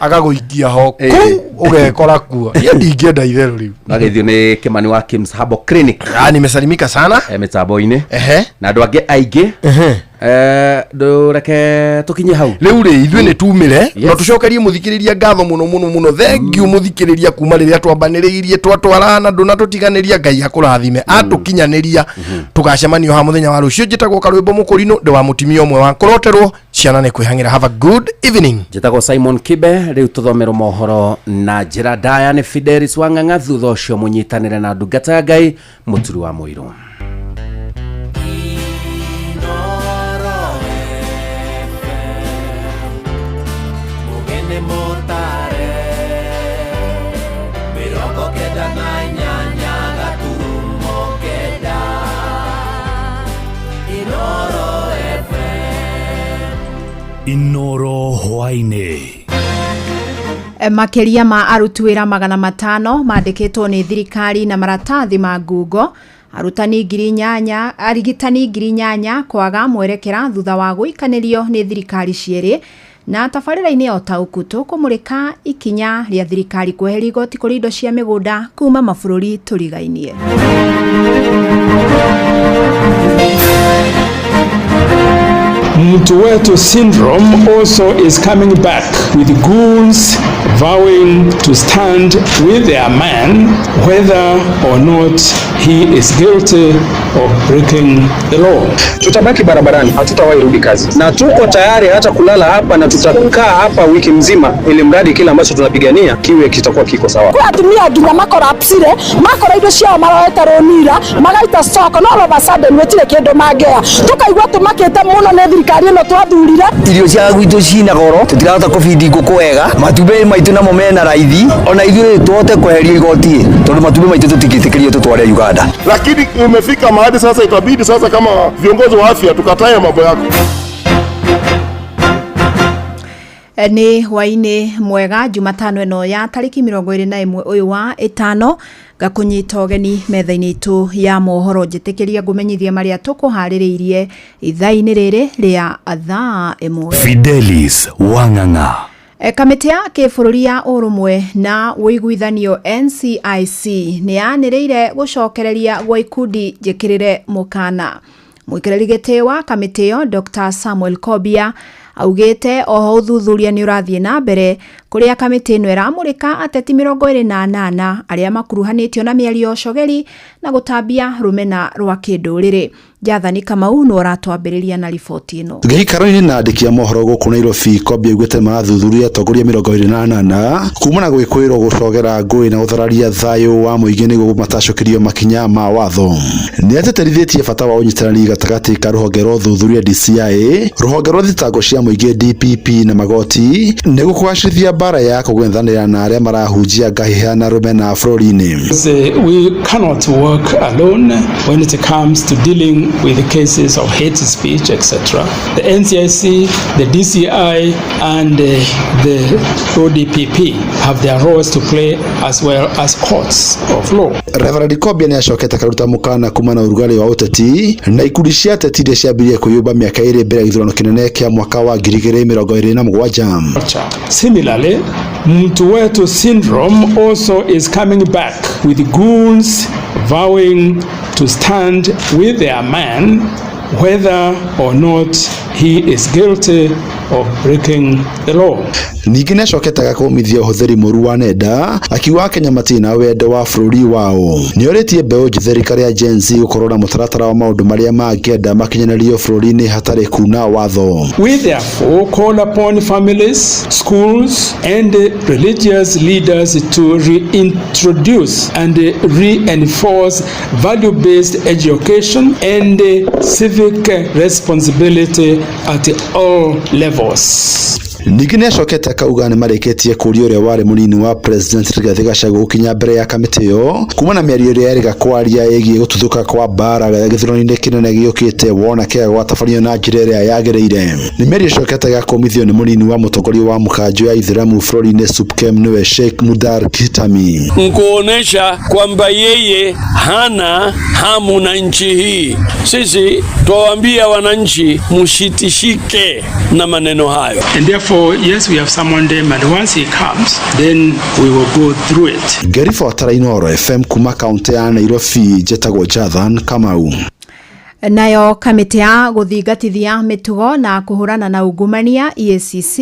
Agagũikia ho kũu ũgekora kuo. Niĩ ndingĩenda itherũ rĩu.
Magethio nĩ Kimani wa Kims Herbal Clinic.
Ah, nimesalimika sana.
Mĩtambo-inĩ.
Ehe.
Na andũ angĩ aingĩ. Ndũreke tũkinye hau.
Rĩu rĩ, ithuĩ nĩ tumĩre na tũcokerie mũthikĩrĩria ngatho mũno mũno mũno. Thank you mũthikĩrĩria kuma rĩrĩa twambanĩrĩirie twatwarana ndũnatũtiganĩria. Ngai akũrathime atũkinyanĩria. Tũgacemanio ha mũthenya wa rũciũ. Njĩtagwo Karwĩmbo Mũkũrinũ, ndĩ wa mũtimia ũmwe wa kũroterwo ciana nĩ kwĩhang'ĩra. Have a good evening.
Njĩtagwo Simon Kibe. Rĩu tũthomerwo mohoro na njĩra ndaya nĩ Fidelis Wang'ang'a, thutha ũcio mũnyitanĩre na ndungata ya Ngai Mũturi wa Mũirũ.
Mugene mutare 98 gaturumo 9 Inoro FM.
Inoro hwaini.
Makĩria ma aruti wĩra 500 mandĩkĩtwo nĩ thirikari na maratathi ma ngungo. Arutani 8,000, arigitani 8,000 kwaga mwerekera thutha wa gũikanĩrio nĩ thirikari cierĩ. Na tabarĩra-inĩ ya ũtaũku tũkũmũrĩka ikinya rĩa thirikari kweheria igoti kũrĩ indo cia mĩgũnda kuma mabũrũri tũrigainie.
Mtu wetu syndrome also is coming back with goons vowing to stand with their man whether or not he is guilty of breaking the law.
Tutabaki barabarani, hatutawahi rudi kazi, na tuko tayari hata kulala hapa na tutakaa hapa wiki mzima, ili mradi kile ambacho tunapigania kiwe kitakuwa kiko sawa.
Kwa atumia nginya makorapsire makora indo ciao maroete rũnira magaita soko no all of a sudden gũtirĩ kĩndũ mangĩoya, tũkaigua tũmakĩte mũno nĩ thirikari ĩno twathurire.
Irio cia gwitũ cina goro, tũtirahota kũbindi ngũkũ wega, matumbĩ maitũ namo mena raithi, ona ithuĩ tũhote kweherio igoti tondũ matumbĩ maitũ tũtingĩtĩkĩrio tũtware Uganda.
Lakini imefika mahali sasa itabidi sasa kama viongozi wa afya tukatae mambo yako.
Nĩ hwainĩ mwega Jumatano ĩno ya tarĩki 21 ũyũ wa 5, ngakũnyita ũgeni metha-inĩ itũ ya mohoro. Njĩtĩkĩria ngũmenyithie marĩa tũkũharĩrĩirie ithaa-inĩ rĩrĩ rĩa thaa 1.
Fidelis Wang'ang'a.
Kamĩtĩ ya kĩbũrũri ya ũrũmwe na ũiguithanio NCIC nĩ yanĩrĩire gũcokereria gwa ikundi njĩkĩrĩre mũkana. Mũikarĩri gĩtĩ wa kamĩtĩ ĩyo Dr. Samuel Kobia augĩte oho ũthuthuria nĩ ũrathiĩ na mbere kũrĩa kamĩtĩ ĩno ĩramũrĩka ateti 28 arĩa makuruhanĩtio na mĩario ya ũcogeri na gũtambia rũmena rwa kĩndũrĩrĩ. Jathani Kamau nĩ ũratwambĩrĩria na riboti ĩno.
Gĩikaro-inĩ na andĩki a mohoro gũkũ Nairobi, Kobia augĩte marathuthuria atongoria 28 kumana gwĩkũĩrwo gũcogera ngũĩ na gũthararia thayũ wa mũingĩ nĩguo matacũkĩrio makinya ma watho. Nĩ atĩtĩrithĩtie bata wa ũnyitanĩri gatagatĩ ka rũhonge rwa ũthuthuria DCI, rũhonge rwa thitango cia mũingĩ DPP na magoti nĩguo kũgacĩrithia mbara ya kũng'ethanĩra na arĩa marahunjia ngahĩha na rũmena bũrũri-inĩ.
We cannot work alone when it comes to dealing with the cases of hate speech, etc. The NCIC, the DCI, and the ODPP have their roles to play as well as courts of law.
Reverend Kobia nĩ acokete akaruta mũkana kuma na ũrugarĩ wa ũteti na ikundi cia ateti iria ciambirie kwĩyũmba mĩaka 2 mbere ya gĩthurano kĩnene kĩa mwaka wa 2027.
Similarly, Mtu wetu syndrome also is coming back with goons vowing to stand with their man whether or not he is guilty of breaking the law.
Ningĩ nĩacokete agakũmithia ũhũthĩri mũru wa nenda akiuga Akenya matirĩ na wendo wa bũrũri wao. Nĩorĩtie mbeũ njĩthĩ rika rĩa Gen Z gũkorwo na mũtaratara wa maũndũ marĩa mangĩenda makinyanĩrio bũrũri-inĩ hatarĩ kuna watho.
We therefore call upon families, schools and religious leaders to reintroduce and reinforce value-based education and civic responsibility at all levels.
Ningĩ nĩacokete akauga nĩmarĩkĩtie kũũria ũrĩa warĩ mũnini wa President Rigathi Gachagua gũkinya mbere ya kamĩtĩ ĩyo kuma na mĩario ĩrĩa erĩga kwaria ĩgiĩ gũtuthũka kwa mbara gĩthurano-inĩ kĩnene gĩũkĩte wona kĩaga gwatabanio na njĩra ĩrĩa yagĩrĩire. Nĩ mĩario ĩcokete gakũmithio nĩ mũnini wa mũtongoria wa mũkanjũ ya Ithĩramu bũrũri-inĩ SUPKEM nĩwe Sheikh Mudhar Kitami.
Nkuonesha kwamba yeye hana hamu na nchi hii. Sisi twawaambia wananchi msitishike na maneno hayo.
And therefore, yes, we have summoned him, and once he comes, then we will go through it.
Ngĩribotera Inooro FM kuma kaunti ya Nairobi, njetagwo Jathan Kamau.
Nayo kamĩtĩ ya gũthingatithia mĩtugo na kũhũrana na ungumania EACC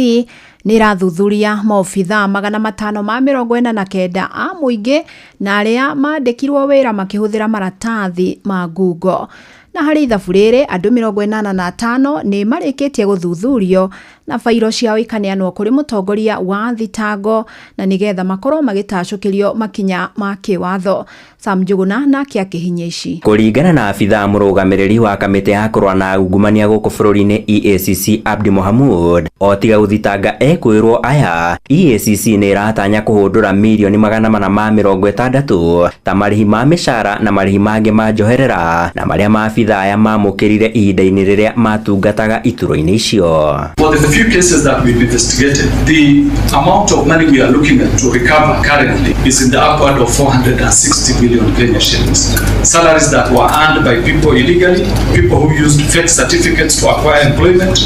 nĩ ĩrathuthuria maobithaa 549 a mũingĩ na arĩa mandĩkirwo wĩra makĩhũthĩra maratathi ma ngungo. Na harĩ ithabu rĩrĩ andũ 85 nĩ marĩkĩtie gũthuthurio na bairo ciao ikaneanwo kũrĩ mũtongoria wa thitango na nĩgetha makorwo magĩtacũkĩrio makinya ma kĩwatho. Sam Njuguna nake akĩhinyia ici.
Kũringana na abithaa mũrũgamĩrĩri wa kamĩtĩ ya kũrũa na ungumania gũkũ bũrũri-inĩ EACC Abdi Mohamud, o tiga gũthitanga ekwĩrwo aya, EACC nĩ ĩratanya kũhũndũra mirioni 460 ta marĩhi ma mĩcara na marĩhi mangĩ ma njoherera na marĩa maabithaa aya mamũkĩrire ihinda-inĩ rĩrĩa matungataga ituro-inĩ icio.
For the few cases that we've investigated, the amount of money we are looking at to recover currently is in the upward of 460 billion Kenya shillings. Salaries that were earned by people illegally, people who used fake certificates to acquire employment,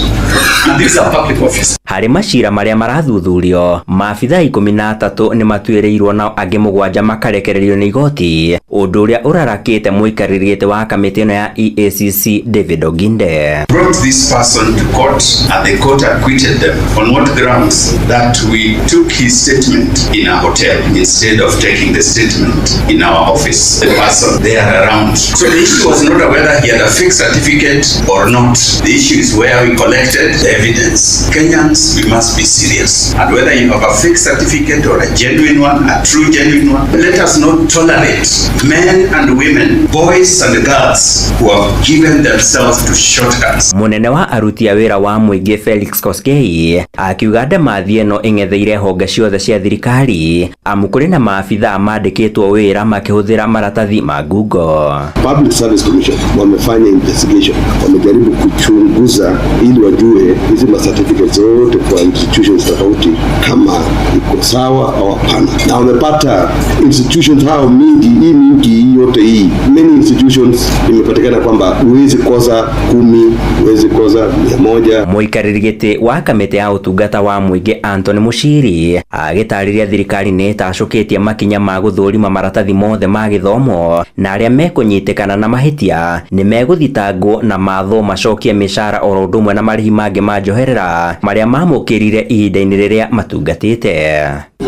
and these are public officers.
Harĩ macira marĩa marathuthurio, maabithaa 13 nĩ matuĩrĩirwo nao angĩ 7 makarekererio nĩ igoti, ũndũ ũrĩa ũrarakĩte mũikarĩri gĩtĩ wa kamĩtĩ ĩno ya EACC David Oginde.
Brought this person to court and the court acquitted them. On what grounds? That we took his statement in a hotel instead of taking the statement in our office. The person they are around. So the issue was not whether he had a fake certificate or not. The issue is where we collected the evidence. Kenyans, we must be serious. And whether you have a fake certificate or a genuine one, a true genuine one, let us not tolerate men and women, boys and girls who have given themselves to shortcuts.
Munene wa aruti a wĩra wa mũingĩ Felix Koskei akiuga ndemathi ĩno ĩng'etheire honge ciothe cia thirikari amu kũrĩ na maabithaa mandĩkĩtwo wĩra makĩhũthĩra maratathi ma ngungo.
Public Service Commission wamefanya investigation, wamejaribu kuchunguza ili wajue hizi ma certificates zote kwa institutions tofauti kama iko sawa au hapana, na wamepata institutions hao mingi, hii mingi yote hii many institutions imepatikana kwamba huwezi kosa 10, huwezi kosa 100.
Mũikarĩri gĩtĩ wa kamĩtĩ ya ũtungata wa mũingĩ Anthony Mushiri agĩtarĩria thirikari nĩ ĩtacũkĩtie makinya ma gũthũrima maratathi mothe ma gĩthomo na arĩa mekũnyitĩkana na mahĩtia nĩ megũthitangwo na mathwo macokie mĩcara oro ũndũ ũmwe na marĩhi mangĩ ma njoherera marĩa mamũkĩrire ihinda-inĩ rĩrĩa matungatĩte.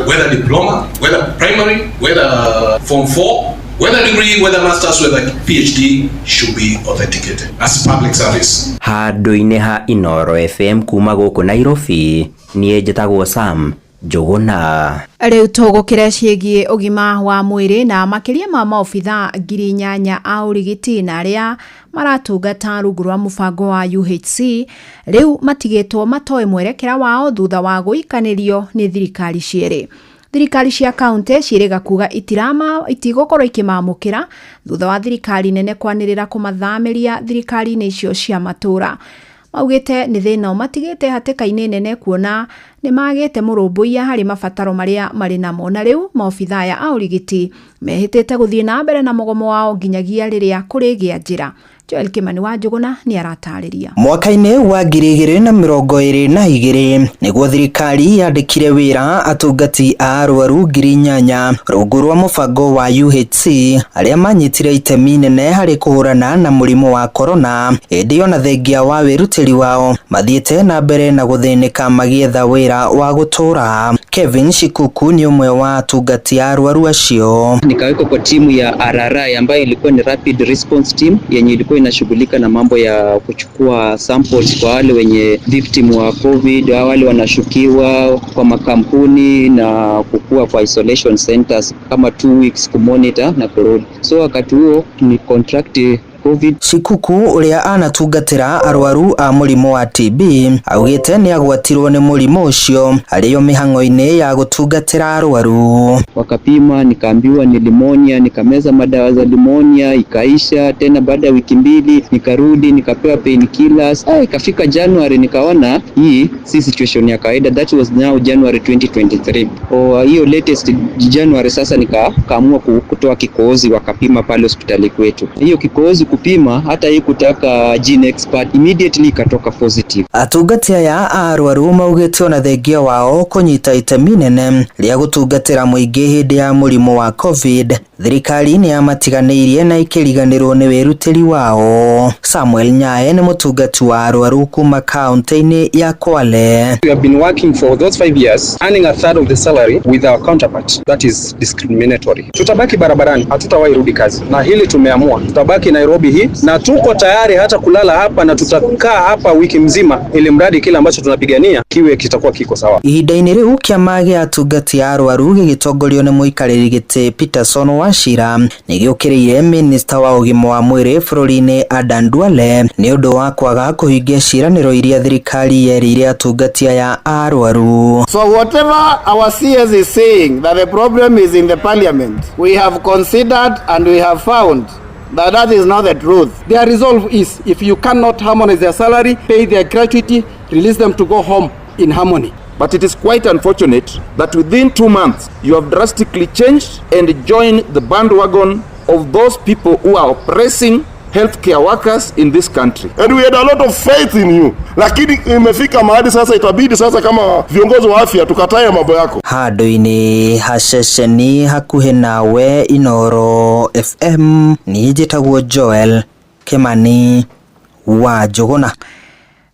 Whether diploma, whether primary, whether form 4, whether degree, whether masters, whether PhD should be authenticated as public service.
Handũ-inĩ ha Inooro FM kuma gũkũ Nairobi, niĩ njĩtagwo Sam Njuguna.
Rĩu tũgũkĩre ciĩgiĩ ũgima wa mwĩrĩ na makĩria ma maobithaa 8,000 a ũrigiti na arĩa maratungata rungu rwa mũbango wa UHC rĩu matigĩtwo matoĩ mwerekera wao thutha wa gũikanĩrio nĩ thirikari cierĩ. Thirikari cia kaunti ciĩrĩga kuga itigũkorwo ikĩmamũkĩra thutha wa thirikari nene kwanĩrĩra kũmathamĩria thirikari-inĩ icio cia matũra. Maugĩte nĩ thĩna ũmatigĩte hatĩka-inĩ nene kuona nĩ magĩte mũrũmbũiya harĩ mabataro marĩa marĩ namo, na rĩu maobithaa aya a ũrigiti mehĩtĩte gũthiĩ na mbere na mũgomo wao nginyagia rĩrĩa kũrĩgĩa njĩra. Joel Kimani wa Njuguna nĩ aratarĩria.
Mwaka-inĩ wa 2022 nĩguo thirikari yandĩkire wĩra atungati a arwaru 8,000 rungu rwa mũbango wa UHC arĩa manyitire itemi nene harĩ kũhũrana na mũrimũ wa corona, ĩndĩ ona thengia wa wĩrutĩri wao mathiĩte na mbere na gũthĩnĩka magĩetha wĩra wa gũtũra. Kevin Shikuku ni ũmwe wa atungati a arwaru acio.
Nikawekwa kwa timu ya RRI ambayo ilikuwa ni Rapid Response Team yenye ilikuwa inashughulika na mambo ya kuchukua samples kwa wale wenye victim wa COVID, wale wanashukiwa kwa makampuni na kukua kwa isolation centers kama 2 weeks kumonitor na kurudi. So wakati huo ni contract COVID.
Shikuku uria anatungatira arwaru a mũrimũ wa TB augĩte nĩ agwatirwo nĩ mũrimũ ũcio arĩo mĩhang'o-inĩ ya gũtungatĩra arwaru.
Wakapima nikaambiwa ni limonia, nikameza madawa za limonia ikaisha. Tena baada ya wiki 2 nikarudi nikapewa painkillers. Ikafika January nikaona hii si situation ya kawaida. That was now January 2023. Hiyo latest January sasa nikaamua kutoa kikohozi, wakapima pale hospitali kwetu. Hiyo kikohozi kupima hata hii kutaka gene expert immediately ikatoka positive.
Atungati aya a arwaru maugĩte ona thengia wao kũnyita itemi nene rĩa gũtungatĩra mũingĩ hĩndĩ ya mũrimũ wa COVID, thirikari nĩ yamatiganĩirie na ĩkĩriganĩrwo nĩ wĩrutĩri wao. Samuel Nyae nĩ mũtungati wa arwaru kuma kaunti-inĩ ya Kwale.
We have been working for those 5 years earning a third of the salary with our counterpart. That is discriminatory. Tutabaki barabarani, hatutawahi rudi kazi, na hili tumeamua. Tutabaki Nairobi hii na tuko tayari hata kulala hapa na tutakaa hapa wiki mzima, ili mradi kile ambacho tunapigania kiwe kitakuwa kiko sawa.
Ihinda-inĩ rĩu kĩama gĩa atungati a arwaru gĩgĩtongorio nĩ mũikarĩri gĩtĩ Peterson Wachira nĩ gĩũkĩrĩire minista wa ũgima wa mwĩrĩ bũrũri-inĩ Adan Duale nĩ ũndũ wa kwaga kũhingia ciĩranĩro iria thirikari yerĩire atungati aya a arwaru.
So whatever our CS is saying that the problem is in the parliament, we have considered and we have found that is not the truth.
Their resolve is if you cannot harmonize their salary, pay their gratuity, release them to go home in harmony.
But it is quite unfortunate that within 2 months you have drastically changed and joined the bandwagon of those people who are oppressing healthcare workers in this country.
And we had a lot of faith in you. Lakini imefika mahali sasa itabidi sasa kama viongozi wa afya tukatae mambo yako.
Handũ-inĩ ha ceceni hakuhĩ nawe Inoro FM niĩ njĩtagwo Joel Kimani wa Njuguna.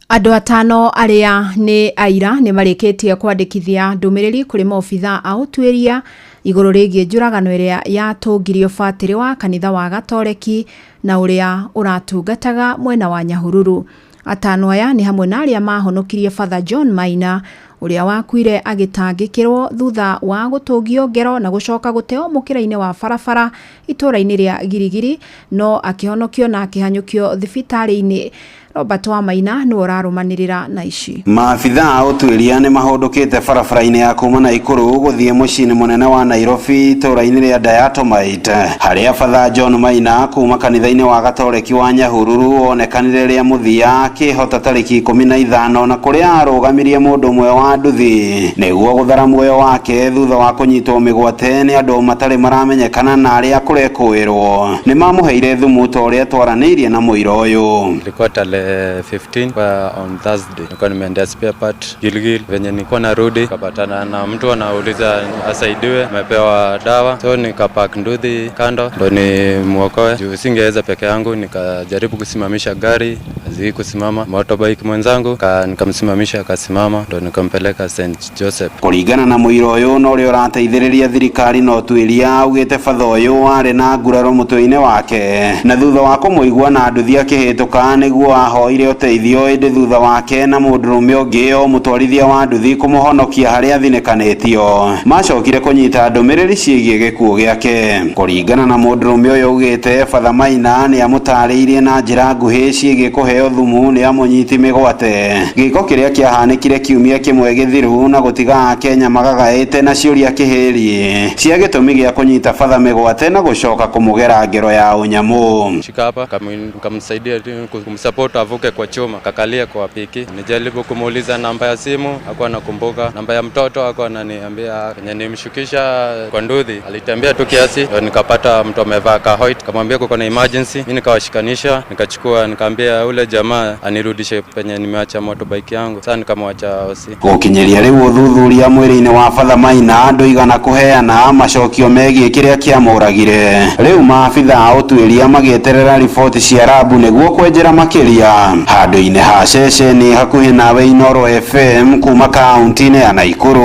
Andũ atano arĩa nĩ aira nĩ marĩkĩtie kwandĩkithia ndũmĩrĩri kũrĩ maobitha a ũtuĩria igũrũ rĩgiĩ njũragano ĩrĩa yatũngirio batĩrĩ wa kanitha wa Gatoreki na ũrĩa ũratungataga mwena wa Nyahururu. Atano aya nĩ hamwe na arĩa mahonokirie Father John Maina ũrĩa wakuire agĩtangĩkĩrwo thutha wa gũtũngio ngero na gũcoka gũteo mũkĩra-inĩ wa barabara itũũra-inĩ rĩa Girigiri, no akĩhonokio na akĩhanyũkio thibitarĩ-inĩ. Robert wa Maina nĩwe ũrarũmanĩrĩra na ici.
Maabitha a ũtuĩria nĩ mahũndũkĩte barabara-inĩ ya kuma Naikuru gũthiĩ mũciĩ-inĩ mũnene wa Nairobi itũũra-inĩ rĩa Diatomite harĩa Father John Maina kuma kanitha-inĩ wa Gatoreki wa Nyahururu onekanire rĩa mũthia akĩhota tarĩki 15 na kũrĩa arũgamirie mũndũ ũmwe wa nduthi nĩguo gũthara muoyo wake thutha wa kũnyitwo mĩgwate nĩ andũ matarĩ maramenyekana na arĩa kũrekũĩrwo nĩ mamũheire thumu ta ũrĩa twaranĩirie na mũira ũyũ.
Ilikuwa tarehe 15 kwa on Thursday, nilikuwa nimeendea spare part Gilgil. Venye nilikuwa narudi kapatana na mtu anauliza asaidiwe, amepewa dawa, so nikapark nduthi kando ndo nimuokoe juu singeweza peke yangu. Nikajaribu kusimamisha gari, azii kusimama, motorbike mwenzangu nikamsimamisha akasimama, ndo nikampeleka St Joseph.
Kũringana na mũira ũyũ na ũrĩa ũrateithĩrĩria thirikari na ũtuĩria augĩte batha ũyũ arĩ na nguraro mũtwe-inĩ wake na thutha wa kũmũigua na nduthi akĩhĩtũka nĩguo ahoire ũteithio, ĩndĩ thutha wake na mũndũrũme ũngĩ o mũtwarithia wa nduthi kũmũhonokia harĩa athinĩkanĩtio macokire kũnyita ndũmĩrĩri ciĩgiĩ gĩkuũ gĩake. Kũringana na mũndũrũme ũyũ augĩte Father Maina nĩ amũtarĩirie na njĩra nguhĩ ciĩgiĩ kũheo Kũheo thumu nĩ amũnyiti mĩgwate. Gĩko kĩrĩa kĩahanĩkire kiumia kĩmwe gĩthiru na gũtiga Akenya magagaĩte na ciũria kĩhĩri cia gĩtũmi gĩa kũnyita Father mĩgwate na gũcoka kũmũgera ngero ya ũnyamũ.
Shika hapa nikamsaidia kumsupport avuke kwa chuma, kakalia kwa piki. Nijaribu kumuuliza namba ya simu, hakuwa anakumbuka. Namba ya mtoto hakuwa ananiambia. Kenye nimshukisha kwa nduthi, alitembea tu kiasi, ndio nikapata mtu amevaa ka white, kamwambia kuko na emergency. Mimi nikawashikanisha, nikachukua, nikaambia ule jamaa anirudishe penye nimeacha motorbike yangu. Sasa nikamwacha osi.
Gũkinyĩria rĩu ũthuthuria mwĩrĩ-inĩ wa Father Maina ndũigana kũheana macokio megiĩ kĩrĩa kĩamũragire. Rĩu maabitha a ũtuĩria magĩeterera riboti cia rabu nĩguo kwenjera makĩria. Handũ-inĩ ha ceceni hakuhĩ nawe Inooro FM kuma kaunti-inĩ ya Naikuru.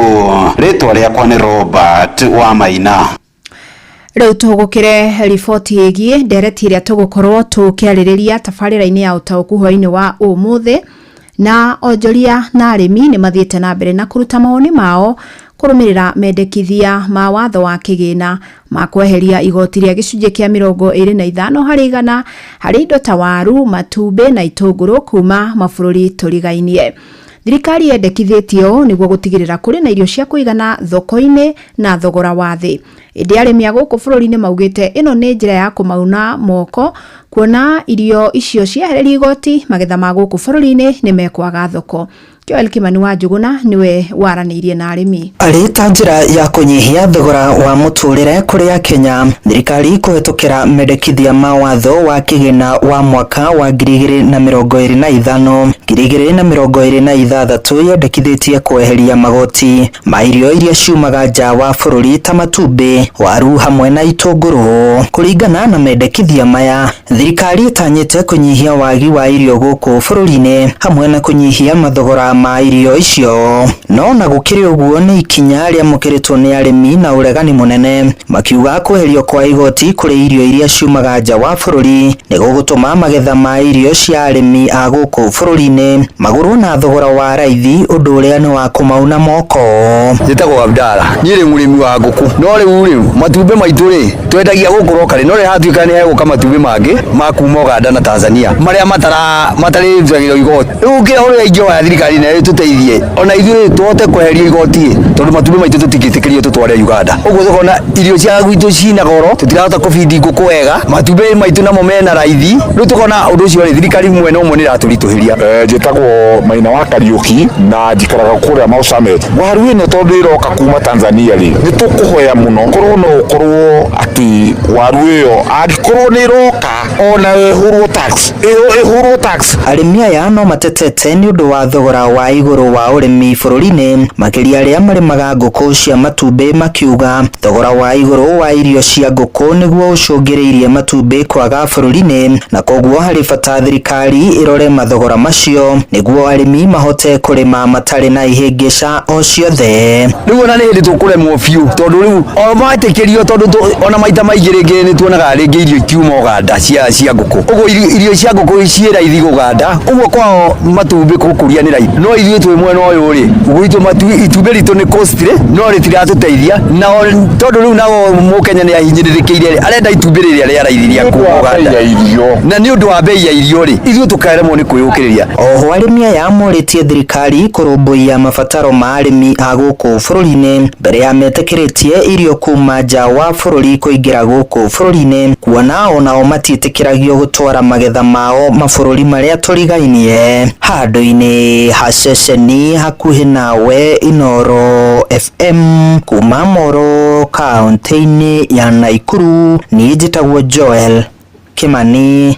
Rĩtwa rĩakwa nĩ Robert wa Maina.
Rĩu tũgũkĩre riboti ĩgiĩ ndereti ĩrĩa tũgũkorwo tũkĩarĩrĩria tabarĩra-inĩ ya ũtaũku hwaĩ-inĩ wa ũmũthĩ. Na onjoria na arĩmi nĩ mathiĩte na mbere na kũruta mawoni mao kũrũmĩrĩra mendekithia ma watho wa kĩgĩna ma kweheria igoti rĩa gĩcunjĩ kĩa 25 harĩ igana harĩ indo ta waru, matumbĩ na itũngũrũ kuma mabũrũri tũrigainie. Thirikari yendekithĩtie ũũ nĩguo gũtigĩrĩra kũrĩ na irio cia kũigana thoko-inĩ na thogora wa thĩ. Ĩndĩ arĩmi a gũkũ bũrũri-inĩ maugĩte ĩno nĩ njĩra ya kũmauna moko kuona irio icio ciehererio igoti magetha ma gũkũ bũrũri-inĩ nĩ mekwaga thoko. Joel Kimani wa Njuguna niwe waranĩirie na arĩmi.
Arĩ ta njĩra ya kũnyihia thogora wa mũtũrĩre kũrĩ Akenya, thirikari kũhetũkĩra mendekithia ma watho wa kĩgĩna wa mwaka wa 2025 2026 yendekithĩtie kweheria magoti ma irio iria ciumaga nja wa bũrũri ta matumbĩ, waru hamwe na itũngũrũ. Kũringana na mendekithia maya, thirikari ĩtanyĩte kũnyihia wagi wa irio gũkũ bũrũri-inĩ hamwe na kũnyihia mathogora ma irio icio. No na gũkĩrĩ ũguo nĩ ikinya rĩamũkĩrĩtwo nĩ arĩmi na ũregani mũnene, makiuga kweherio kwa igoti kũrĩ irio iria ciumaga nja wa bũrũri nĩ gũgũtũma magetha ma irio cia arĩmi a gũkũ bũrũri-inĩ magũrwo na thogora wa raithi, ũndũ ũrĩa nĩ wa kũmauna moko.
Njĩtagwo Abdala, niĩ rĩ mũrĩmi wa ngũkũ, no rĩu rĩ matumbĩ maitũ rĩ twendagia gũkũ rokari, no rĩ hatuĩka nĩ hegũka matumbĩ mangĩ ma kuma Uganda na Tanzania marĩa matarĩrutagĩrwo igoti. Rĩu kĩrĩa ũrĩa ingĩhoya thirikari nayo ĩtũteithie ona ithuĩ tũhote kweherio igoti tondũ matumbĩ maitũ tũtingĩtĩkĩrio tũtware Uganda. Ũguo tũkona irio cia gwitũ cina goro, tũtirahota kũbindi ngũkũ wega, matumbĩ maitũ namo mena raithi. Rĩu tũkona ũndũ ũcio rĩ thirikari mwena ũmwe nĩ ĩratũritũhĩria.
Njĩtagwo Maina wa Kariũki na njikaraga kũrĩa Mau Summit. Waru ĩno tondũ ĩroka kuma Tanzania rĩ, nĩ tũkũhoya mũno korwo no ũkorwo atĩ waru ĩyo angĩkorwo nĩ ĩroka ona ĩhũrwo tax, ĩhũrwo tax.
Arĩmi aya no matetete nĩ ũndũ wa thogora wa igũrũ wa ũrĩmi bũrũri-inĩ, makĩria arĩa marĩmaga ngũkũ cia matumbĩ, makiuga thogora wa igũrũ wa irio cia ngũkũ nĩguo ũcũngĩrĩirie matumbĩ kwaga bũrũri-inĩ, na koguo harĩ bata thirikari ĩrore mathogora macio nĩguo arĩmi mahote kũrĩma matarĩ na ihĩngĩca o ciothe.
Rĩu ona nĩ hĩndĩ tũkũremwo biũ tondũ rĩu o metĩkĩrio, tondũ ona maita maingĩ rĩngĩ nĩ tuonaga rĩngĩ irio ikiuma Uganda cia ngũkũ, ũguo irio cia ngũkũ ciĩ raithi Uganda, ũguo kwao matumbĩ gũkũria nĩ raithi, no ithuĩ twĩ mwena ũyũ rĩ gwitũ itumbĩ ritũ nĩ costly no rĩtiratũteithia, na tondũ rĩu nao mũkenya nĩ ahinyĩrĩrĩkĩire rĩ arenda itumbĩ rĩrĩa rĩa raithi rĩa kuma Uganda, na nĩ ũndũ wa bei ya irio rĩ ithuĩ tũkaremwo nĩ kwĩyũkĩrĩria.
Oho arĩmi aya morĩtie thirikari kũrũmbũiya mabataro ma arĩmi a gũkũ bũrũri-inĩ mbere ya metĩkĩrĩtie irio kuma nja wa bũrũri kũingĩra gũkũ bũrũri-inĩ, kuona onao matiĩtĩkĩragio gũtwara magetha mao mabũrũri marĩa tũrigainie. Handũ-inĩ ha ceceni hakuhĩ nawe Inooro FM kuma Moro kaunti-inĩ ya Naikuru, niĩ njĩtagwo Joel Kimani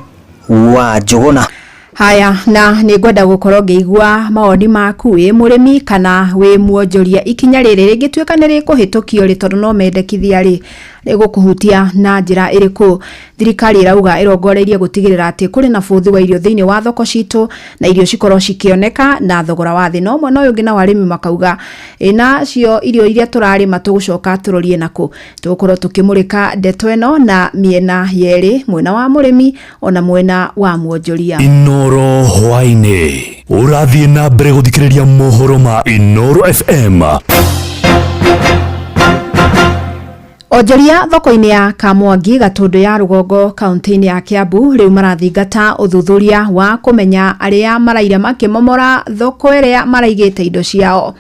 wa Njuguna.
Haya, na nĩ ngwenda gũkorwo ngĩigua mawoni maku wĩ mũrĩmi kana wĩ mwonjoria. Ikinya rĩrĩ rĩngĩtuĩka nĩ rĩkũhĩtũkio rĩ, tondũ no mendekithia rĩ, rĩgũkũhutia na njĩra ĩrĩkũ? Thirikari ĩrauga ĩrongoreirie gũtigĩrĩra atĩ kũrĩ na bũthi wa irio thĩinĩ wa thoko citũ na irio cikorwo cikĩoneka na thogora wa thĩ. No mwena ũyũ ũngĩ nao arĩmi makauga ĩna cio irio iria tũrarĩma tũgũcoka tũrorie nakũ. Tũgũkorwo tũkĩmũrĩka ndeto ĩno na mĩena yerĩ, mwena wa mũrĩmi ona mwena wa mwonjoria.
Inooro hwaĩ-inĩ ũrathiĩ na mbere gũthikĩrĩria mohoro ma Inooro FM.
Onjoria thoko-inĩ ya Kamwangi Gatũndũ ya rũgongo kaunti-inĩ ya Kiambu rĩu marathingata ũthuthuria wa kũmenya arĩa maraire makĩmomora thoko ĩrĩa maraigĩte indo ciao.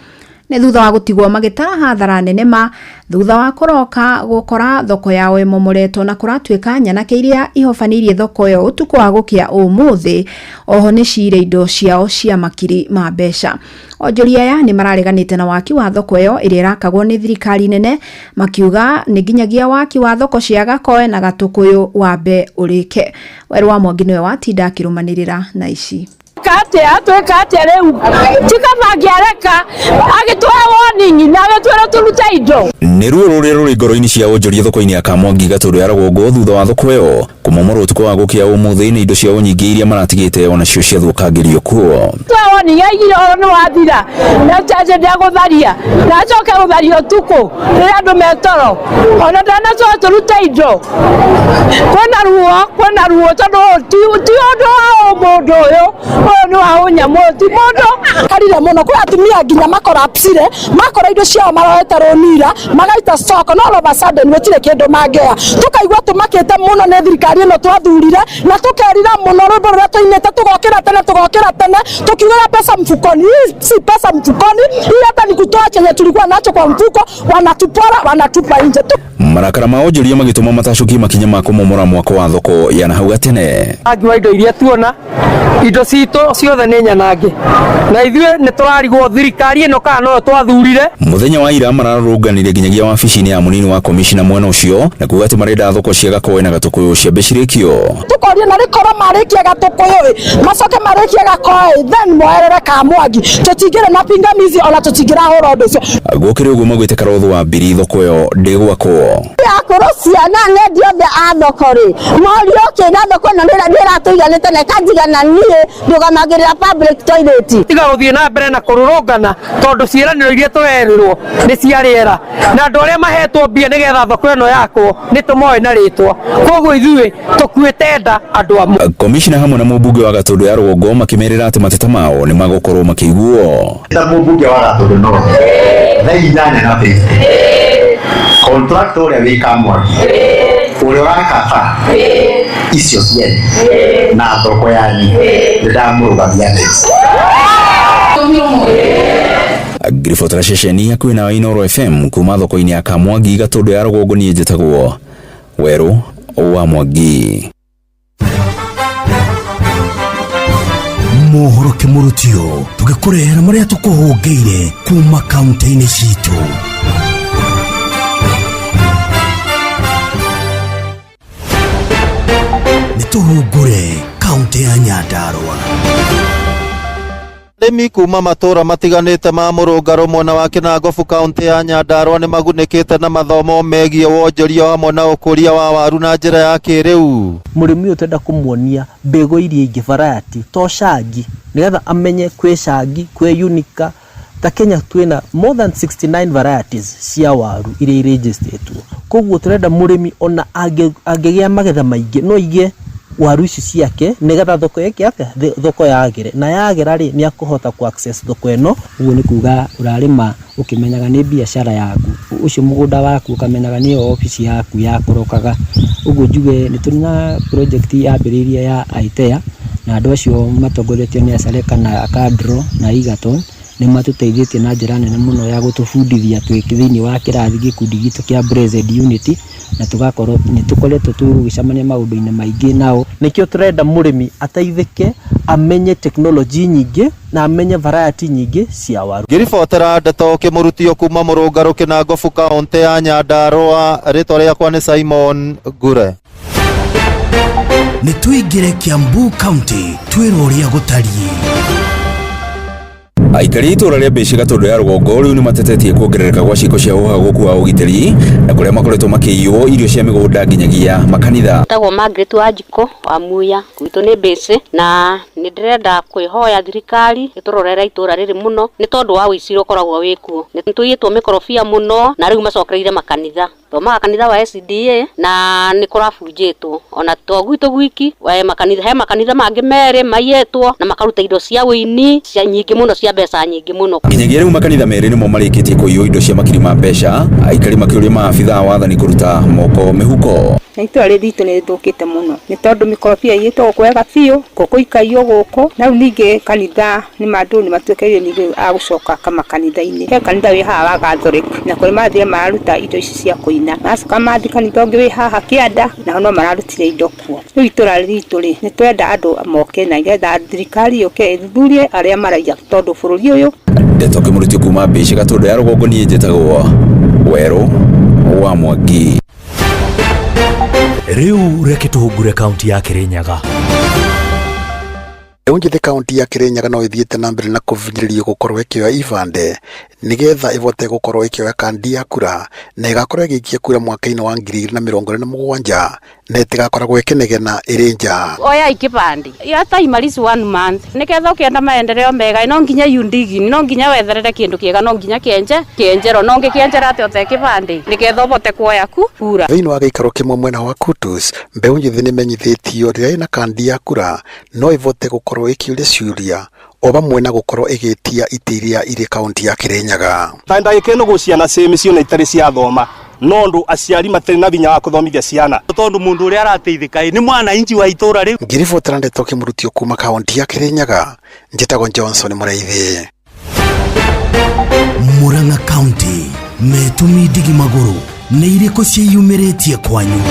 Nĩ thutha wa gũtigwo magĩtara hathara nene ma thutha wa kũroka gũkora thoko yao ĩmomoretwo na kũratuĩka nyanake iria ihobanĩirie thoko ĩyo ũtukũ wa gũkĩa ũmũthĩ oho nĩ ciire indo ciao cia makiri ma mbeca. Onjoria aya nĩ marareganĩte na waki wa thoko ĩyo ĩrĩa ĩrakagwo nĩ thirikari nene makiuga nĩ nginyagia waki wa thoko cia Gakoe na Gatũkũyũ wambe ũrĩke. Werũ wa Mwangi nĩwe watinda akĩrũmanĩrĩra na ici.
Katia twĩka rĩu ti kaba angĩareka agĩtũhe warning na agĩtwĩra tũrute indo.
Nĩ ruo rũrĩa rũrĩ ngoro-inĩ cia onjoria thoko-inĩ ya Kamwangi Gatũndũ ya rũgongo thutha wa thoko ĩyo kũmomorwo ũtukũ wa gũkĩa ũmũthĩ nĩ indo ciao nyingĩ iria maratigĩte onacio ciathũkangĩrio kuo.
Tũhe warning aigire oro nĩ wathira na charge ndegũtharia na acoke gũtharia ũtukũ rĩrĩa andũ metoro ona ndanacoka tũrute indo. Kwĩna ruo tondũ ti ũndũ wa ũmũndũ ũyũ ũyũ nĩ wa ũnyamũ ti mũndũ.
Karire mũno kwĩ atumia nginya makorapsire makora indo ciao maroete rũnira magaita stock no all of a sudden gũtirĩ kĩndũ mangĩoya. Tũkaigua tũmakĩte mũno nĩ thirikari ĩno twathurire na tũkerira mũno rwĩmbo rũrĩa tũinĩte tũgokĩra tene tukiugaga pesa mfukoni. Hii si pesa mfukoni, hii hata ni kutoa chenye tulikuwa nacho kwa mfuko, wanatupora wanatupa nje.
Marakara ma onjoria magĩtũma matacũkie makinya ma kũmomora mwako wa thoko ya nahau gatene.
Angi wa indo iria tuona indo citũ ciothe nĩ nyanange na ithuĩ nĩ tũrarigwo thirikari ĩno kana noyo twathurire.
Mũthenya wa ira mararũrũnganire nginyagia wabici-inĩ ya mũnini wa komishina mwena ũcio na kuga atĩ marenda thoko cia Gakoe na Gatũkũyũ ciambe cirĩkio.
Tũkoria na rĩkorwo marĩkie Gatũkũyũ macoke marĩkie Gakoe then moerere Kamwangi tũtingĩrĩ na pingamizi ona tũtingĩrahũra ũndũ ũcio.
Gũkĩrĩ ũguo maugĩte Karotho wa Mbiri thoko ĩyo ndĩgwakwo.
Akũrũ ciana ngendi othe a thoko rĩ morio kĩna thoko ĩno nĩratũiganĩte na ĩkanjigana niĩ ndũgamagĩrĩra public toilet.
Tiga gũthiĩ na mbere na kũrũrũngana tondũ ciĩranĩro iria tũrerirwo nĩ cia rĩera na andũ arĩa mahetwo mbia nĩgetha thoko ĩno yakwo nĩ tũmoĩ na rĩtwa, koguo ithuĩ tũkuĩte nda andũ amwe.
Komishina hamwe na mũmbunge wa Gatũndũ ya rũgongo makĩmerĩra atĩ mateta mao nĩ magũkorwo makĩiguo.
Ta mũmbunge wa Gatũndũ North thaa 8:50 contractor ũrĩa wĩ Kamwangi ũrĩa ũrakaba icio ciene na thoko yanyu nĩ ndamũrũgamia thaa
Ngiribotera ceceni hakuhĩ na Inooro FM kuma thoko-inĩ ya Kamwangi Gatũndũ ya rũgongo niĩ njĩtagwo Werũ wa Mwangi.
Mohoro kĩmũrutio tũgĩkũrehera marĩa tũkũhũngĩire kuma kaunti-inĩ citũ. Nĩ tũhungure kaunti ya Nyandarua.
Arĩmi kuma matũra matiganĩte ma mũrũngarũ mwena wa Kĩnangobu kaunti ya Nyandarua nĩ magunĩkĩte na mathomo megiĩ wonjoria hamwe na ũkũria wa waru na njĩra ya kĩrĩu.
Mũrĩmi ũyũ twenda kũmuonia mbegũ iria ingĩ variety to cangi nĩgetha amenye kwĩ cangi kwĩ unica. Ta Kenya twĩna more than 69 varieties cia waru iria irĩnjĩstĩtwo, koguo tũrenda mũrĩmi ona angĩgĩa magetha maingĩ no aige waru ici ciake nĩgetha thoko ĩke atĩa, thoko yagĩre na yagĩra rĩ nĩ akũhota ku access thoko ĩno.
Ũguo nĩ kuga ũrarĩma ũkĩmenyaga nĩ biacara yaku, ũcio mũgũnda waku ũkamenyaga nĩyo obici yaku ya kũrokaga. Ũguo njuge nĩ tũrĩ na project yambĩrĩirie ya ITEA na andũ acio matongoretio nĩ Acareka na Akandro na Egerton nĩ matũteithĩtie na njĩra nene mũno ya gũtũbundithia twĩ thĩinĩ wa kĩrathi gĩkundi gitũ kĩa Blessed Unity na tũgakorwo nĩ tũkoretwo tũgĩcemania maũndũ-inĩ maingĩ nao.
Nĩkĩo tũrenda mũrĩmi ateithĩke amenye tekinoronjĩ nyingĩ na amenye variety nyingĩ cia waru.
Ngĩribotera ndeto kĩmũrutio kuma mũrũngarũ Kĩnangobu kaunti ya Nyandarua, rĩtwa rĩakwa nĩ Simon Ngure.
Nĩ tũingĩre Kiambu County twĩrwo ũrĩa gũtariĩ.
Aikari a itũũra rĩa Mbĩci Gatũndũ ya rũgongo rĩu nĩ matetetie kuongerereka gwa ciĩko cia ũhagũku wa ũgitĩri na kũrĩa makoretwo makĩiywo irio cia mĩgũnda nginyagia makanitha.
Tagwo Margaret Wanjikũ wa Muya gwitũ nĩ Mbĩci na nĩ ndĩrenda kwĩhoya thirikari ĩtũrorere itũũra rĩrĩ mũno nĩ tondũ wa ũici ũrĩa ũkoragwo wĩkuo. Nĩ tũiyĩtwo mĩkorobia mũno na rĩu macokereire makanitha. Thomaga kanitha wa SDA na nĩ kũrabunjĩtwo ona to gwitũ gwiki makanitha he makanitha mangĩ merĩ maiyĩtwo na makaruta indo cia ũini cia nyingĩ mũno cia mbeca mbeca nyingĩ mũno.
Nginyagia rĩu makanitha merĩ nĩmo marĩkĩtie kũiywo indo cia makiri ma mbeca, aikari makĩũria maabitha a wathani kũruta moko mĩhuko.
Na itũra rĩrĩ ritũ nĩ rĩthũkĩte mũno nĩ tondũ mĩkorobia iyĩtwo gũkũ wega biũ, ngũkũ ikaiywo gũkũ, na rĩu ningĩ kanitha nĩ andũ nĩ matuĩkĩire ningĩ a gũcoka makanitha-inĩ. He kanitha wĩ haha wa Catholic na kũrĩ mathire mararuta indo ici cia kũina, macoka mathiĩ kanitha ũngĩ wĩ haha kĩanda naho no mararutire indo kuo. Rĩu itũra ritũ rĩ, nĩ twenda andũ moke na nĩgetha thirikari yũke ĩthuthurie arĩa maraiya tondũ bũrũri ũyũ.
Ndeto kĩmũrutio kuma Mbĩci Gatũndũ ya rũgongo, niĩ njĩtagwo Werũ wa Mwangi.
Rĩu reke tũhungure kaunti ya Kirinyaga.
Mbeũ njĩthĩ kaunti ya Kirinyaga no ĩthiĩte na mbere na kũvinyĩrĩrio gũkorwo ĩkĩoya ibandĩ nĩgetha ĩvote gũkorwo ĩkĩoya kandi ya kura na ĩgakorwo ĩgĩikia kura mwaka-inĩ wa 2027 na ĩtigakoragwo ĩkĩnegena ĩrĩ nja.
Oya ikibandi hata imalizi one month niketha ukienda maendeleo mega no nginya yundigi no nginya wetherere kindu kiega no nginya kienje kienjero no ngikienjera atia ute kibandi niketha uvote kuoya ku kura.
Thĩinĩ wa gĩikaro kĩmwe mwena wa Kutus, mbeũ njĩthĩ nĩmenyithĩtio rĩrĩa ĩna kandi ya kura no ĩvote gũkorwo ĩkĩũria ciũria o vamwe na gũkorwo ĩgĩtia itĩ iria irĩ kaunti ya Kirinyaga.
Ta ndagĩka ĩno gwĩ ciana ciĩ mĩciĩ na itarĩ ciathoma nondu aciari matirĩ na vinya wa kũthomithia ciana
tondu mundu uria arateithĩka nĩ mwananchi wa itũra rĩu.
Ngĩribotera ndeto kĩmũrutio kuma kaunti ya Kirinyaga, njĩtagwo Johnson Mũraithi.
Murang'a County metumi ndigi magũrũ nĩ irĩkũ ciĩyumĩrĩtie kwanyu?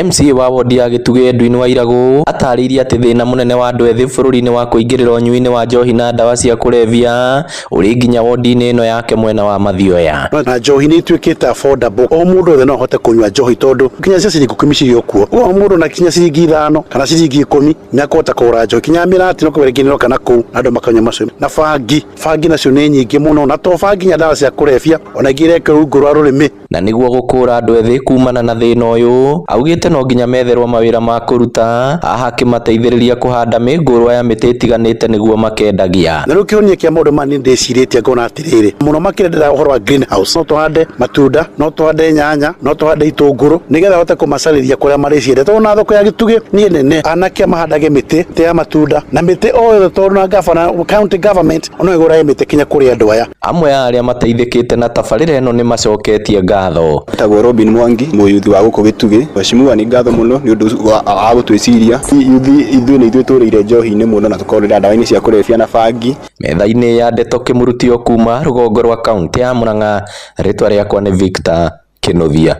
MCA wa wodi ya Gĩtugĩ Edwin Wairagũ atarĩirie atĩ thĩna mũnene wa andũ ethĩ bũrũri-inĩ wa kũingĩrĩra ũnyui-inĩ wa njohi na ndawa cia kũrebia ũrĩ nginya wodi-inĩ ĩno yake mwena wa Mathioya.
Na njohi nĩ ituĩkĩte affordable, o mũndũ othe no ahote kũnyua njohi tondũ kinya cia ciringi 10 cirĩ o kuo. O mũndũ na kinya ciringi 5 kana ciringi 10 nĩ akũhota kũgũra njohi, kinya mĩrati no kũgũra ĩngĩ kana kũu andũ makanyua macio. Na bangi nacio nĩ nyingĩ mũno, na to bangi nginya ndawa cia kũrebia ona ingĩ irekĩrwo rungu rwa rũrĩmĩ.
Na nĩguo gũkũra andũ ethĩ kumana na thĩna ũyũ, augĩte no nginya metherwo mawĩra ma kũruta haha akĩmateithĩrĩria kũhanda mĩngũrwa ya mĩtĩ ĩtiganĩte nĩguo makendagia.
Na rĩu kĩhonia kĩa maũndũ maya nĩ ndĩcirĩtie ngona atĩrĩrĩ, mũno makĩria ndĩra ũhoro wa greenhouse, no tũhande matunda, no tũhande nyanya, no tũhande itũngũrũ nĩgetha hote kũmacarĩria kũrĩa marĩciendete, tondũ na thoko ya Gĩtugĩ nĩ nene, anake mahandage mĩtĩ ya matunda na mĩtĩ o yothe, tondũ na gavana county government no ĩgũrage mĩtĩ kinya kũrĩ andũ aya.
Amwe a arĩa mateithĩkĩte na tabarĩra ĩno nĩ macoketie ngatho.
Tagwo Robin Mwangi, mũyuthi wa gũkũ Gĩtugĩ. Mheshimiwa nĩ ngatho mũno nĩ ũndũ wa gũtwĩciria. Yuthi ithuĩ nĩ ithuĩ tũrĩire njohi-inĩ mũno na tũkorĩra ndawa-inĩ cia kũrebia na bangi.
Metha-inĩ ya ndeto kĩmũrutio kuma rũgongo rwa kaunti ya Murang'a, rĩtwa rĩakwa nĩ Victor Kĩnuthia.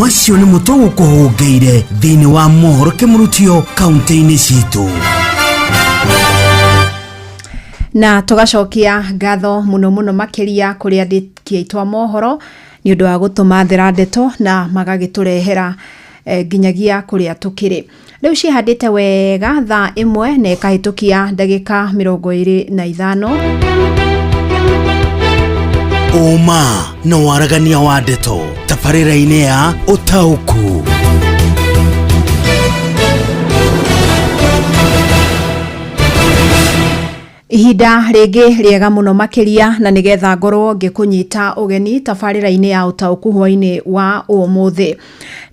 Macio nĩ mũtũ gũkũhũngĩire thĩinĩ wa mohoro kĩmũrutio kaunti-inĩ citũ.
Na tũgacokia ngatho mũno mũno makĩria kũrĩ andĩki aitũ a mohoro nĩ ũndũ wa gũtũmathĩra ndeto na magagĩtũrehera nginyagia kũrĩa tũkĩrĩ. Rĩu ciĩhandĩte wega thaa 1 na ĩkahĩtũkia ndagĩka 25.
Ũma na waragania wa ndeto tabarĩra-inĩ ya Ũtaũku.
Ihinda rĩngĩ rĩega mũno makĩria na nĩgetha ngorwo ngĩkũnyita ũgeni tabarĩra-inĩ ya Ũtaũku hwaĩ-inĩ wa ũmũthĩ.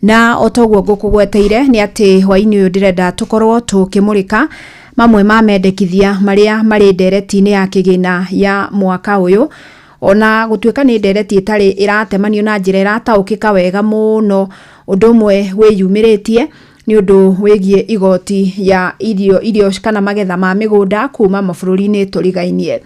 Na o toguo ngũkũgweteire nĩ atĩ hwaĩ-inĩ ũyũ ndĩrenda tũkorwo tũkĩmũrĩka mamwe ma mendekithia marĩa marĩ ndereti-inĩ ya kĩgĩna ya mwaka ũyũ. Ona gũtuĩka nĩ ndereti ĩtarĩ ĩratemanio na njĩra ĩrataũkĩka wega mũno, ũndũ ũmwe wĩyumĩrĩtie nĩ ũndũ wĩgiĩ igoti ya irio kana magetha ma mĩgũnda kuma mabũrũri-inĩ tũrigainie.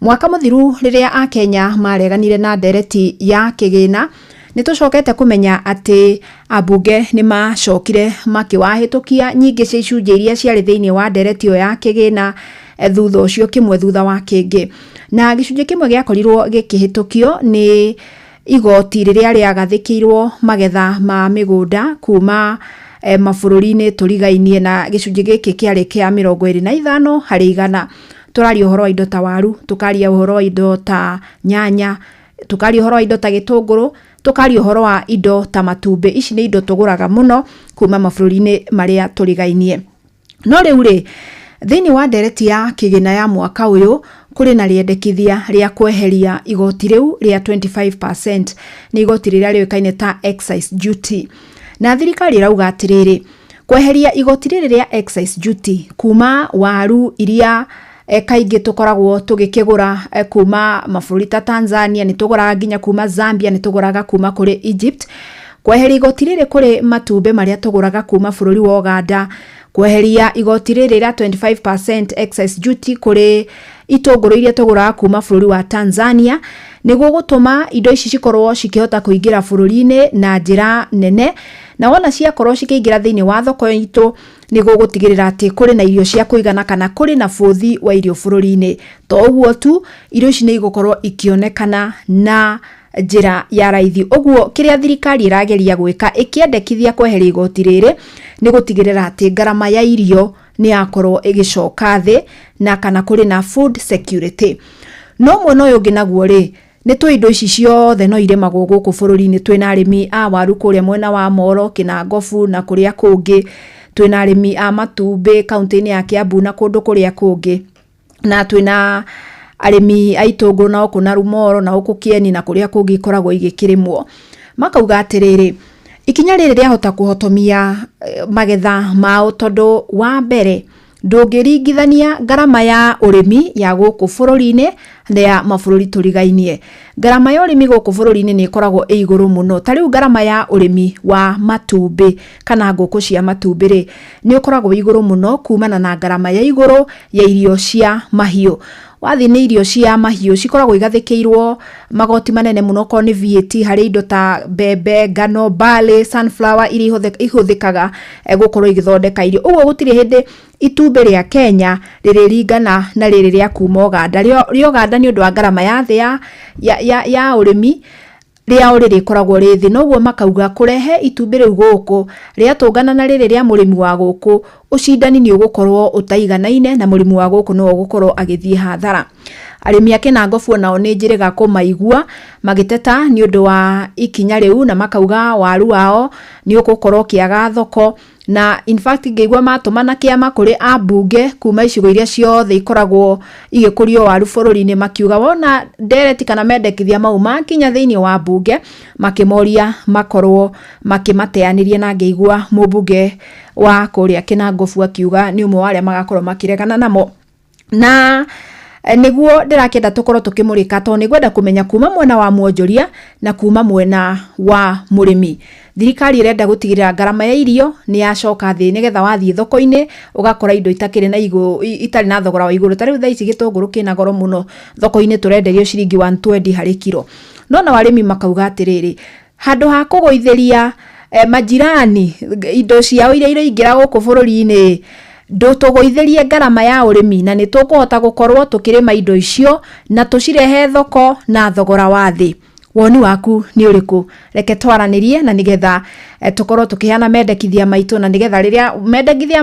Mwaka mũthiru rĩrĩa akenya mareganire na ndereti ya kĩgĩna, nĩ tũcokete kũmenya atĩ ambunge nĩ macokire makĩwahĩtũkia nyingĩ cia icunjĩ iria ciarĩ thĩinĩ wa ndereti ĩyo ya kĩgĩna thutha ũcio kĩmwe thutha wa kĩngĩ. Na gĩcunjĩ kĩmwe gĩakorirwo gĩkĩhĩtũkio nĩ igoti rĩrĩa rĩagathĩkĩirwo magetha ma mĩgũnda kuma mabũrũri-inĩ tũrigainie, na gĩcunjĩ gĩkĩ kĩarĩ kĩa 25 harĩ igana. Tũraria ũhoro wa indo ta waru, tũkaria ũhoro wa indo ta nyanya, tũkaria ũhoro wa indo ta gĩtũngũrũ, tũkaria ũhoro wa indo ta matumbĩ. Ici nĩ indo tũgũraga mũno kuma mabũrũri-inĩ marĩa tũrigainie. No rĩu rĩ, thĩinĩ wa ndereti ya kĩgĩna ya mwaka ũyũ kũrĩ na rĩendekithia rĩa kweheria igoti rĩu rĩa 25%, nĩ igoti rĩrĩa rĩũĩkaine ta excise duty. Na thirikari ĩrauga atĩrĩrĩ, Kweheria igoti rĩrĩ rĩa excise duty kuma waru iria kaingĩ tũkoragwo tũgĩkĩgũra kuma mabũrũri ta Tanzania, nĩ tũgũraga nginya kuma Zambia, nĩ tũgũraga kuma kũrĩ Egypt. Kweheria igoti rĩrĩ kũrĩ matumbĩ marĩa tũgũraga kuma bũrũri wa Uganda, kweheria igoti rĩrĩ rĩa 25% excise duty kũrĩ itũngũrũ iria tũgũraga kuma bũrũri wa Tanzania, nĩguo gũtũma indo ici cikorwo cikĩhota kũingĩra bũrũri-inĩ na njĩra nene, na wona ciakorwo cikĩingĩra thĩinĩ wa thoko itũ nĩguo gũtigĩrĩra atĩ kũrĩ na irio cia kũigana kana kũrĩ na bũthi wa irio bũrũri-inĩ. To ũguo tu, irio ici nĩ igũkorwo ikĩonekana na njĩra ya raithi. Ũguo kĩrĩa thirikari ĩrageria gwĩka ĩkĩendekithia kweheria igoti rĩrĩ nĩ gũtigĩrĩra atĩ ngarama ya irio nĩ yakorwo ĩgĩcoka thĩ na kana kũrĩ na food security. No mwena ũyũ ũngĩ naguo rĩ, nĩ tũĩ indo ici ciothe no irĩmagwo gũkũ bũrũri-inĩ. Twĩna arĩmi a waru kũrĩa mwena wa Moro, Kĩnangobu na kũrĩa kũngĩ, twĩna arĩmi a matumbĩ kaunti-inĩ ya Kiambu na kũndũ kũrĩa kũngĩ, na twĩna arĩmi a itũngũrũ na gũkũ Narumoro na gũkũ Kieni na kũrĩa kũngĩ ikoragwo igĩkĩrĩmwo. Makauga atĩrĩrĩ, ikinya rĩrĩ rĩahota kũhotomia magetha mao tondũ wa mbere ndũngĩringithania ngarama ya ũrĩmi ya gũkũ bũrũri-inĩ na ya mabũrũri tũrigainie. Ngarama ya ũrĩmi gũkũ bũrũri-inĩ nĩ ĩkoragwo ĩ igũrũ mũno. Ta rĩu ngarama ya ũrĩmi wa matumbĩ kana ngũkũ cia matumbĩ rĩ, nĩ ũkoragwo wĩ igũrũ mũno kumana na ngarama ya igũrũ ya irio cia mahiũ. Wathiĩ nĩ irio cia mahiũ cikoragwo igathĩkĩirwo magoti manene mũno, okorwo nĩ VAT harĩ indo ta mbembe, ngano, barley, sunflower iria ihũthĩkaga gũkorwo igĩthondeka irio. Ũguo gũtirĩ hĩndĩ itumbĩ rĩa Kenya rĩrĩringana na rĩrĩ rĩa kuma Uganda. Rĩa Uganda nĩ ũndũ wa ngarama ya thĩ ya ũrĩmi, rĩao rĩrĩkoragwo rĩ thĩ. Noguo makauga kũrehe itumbĩ rĩu gũkũ rĩatũngana na rĩrĩ rĩa mũrĩmi wa gũkũ, ũcindani nĩ ũgũkorwo ũtaiganaine na mũrĩmi wa gũkũ nĩwe ũgũkorwo agĩthiĩ hathara. Arĩmi a Kĩnangobu onao nĩ njĩrĩga kũmaigua magĩteta nĩ ũndũ wa ikinya rĩu, na makauga waru wao nĩ ũgũkorwo ũkĩaga thoko, na in fact ngĩigua matũmana kĩama kũrĩ ambunge kuma icigo iria ciothe ikoragwo igĩkũrio waru bũrũri-inĩ, makiuga wona ndereti kana mendekithia mau makinya thĩinĩ wa mbunge, makĩmoria makorwo makĩmateanĩria. Na ngĩigua mũmbunge wa kũrĩa Kĩnangobu akiuga nĩ ũmwe wa arĩa magakorwo makĩregana namo. Na nĩguo ndĩrakĩenda tũkorwo tũkĩmũrĩka, tondũ nĩngwenda kũmenya kuma mwena wa mwonjoria na kuma mwena wa mũrĩmi. Thirikari ĩrenda gũtigĩrĩra ngarama ya irio nĩ yacoka thĩ, nĩgetha wathiĩ thoko-inĩ ũgakora indo itakĩrĩ na igũ, itarĩ na thogora wa igũrũ. Ta rĩu thaa ici gĩtũngũrũ kĩna goro mũno thoko-inĩ, tũrenderio ciringi 120 harĩ kiro. No nao arĩmi makauga atĩrĩrĩ, handũ ha kũgũithĩria majirani indo ciao iria iraingĩra gũkũ bũrũri-inĩ, ndũtũgũithĩrie ngarama ya ũrĩmi na nĩ tũkũhota gũkorwo tũkĩrĩma indo icio na tũcirehe thoko na thogora wa thĩ. Woni waku nĩ ũrĩkũ? Reke twaranĩrie na nĩgetha tũkorwo tũkĩheana mendekithia maitũ, na nĩgetha rĩrĩa mendekithia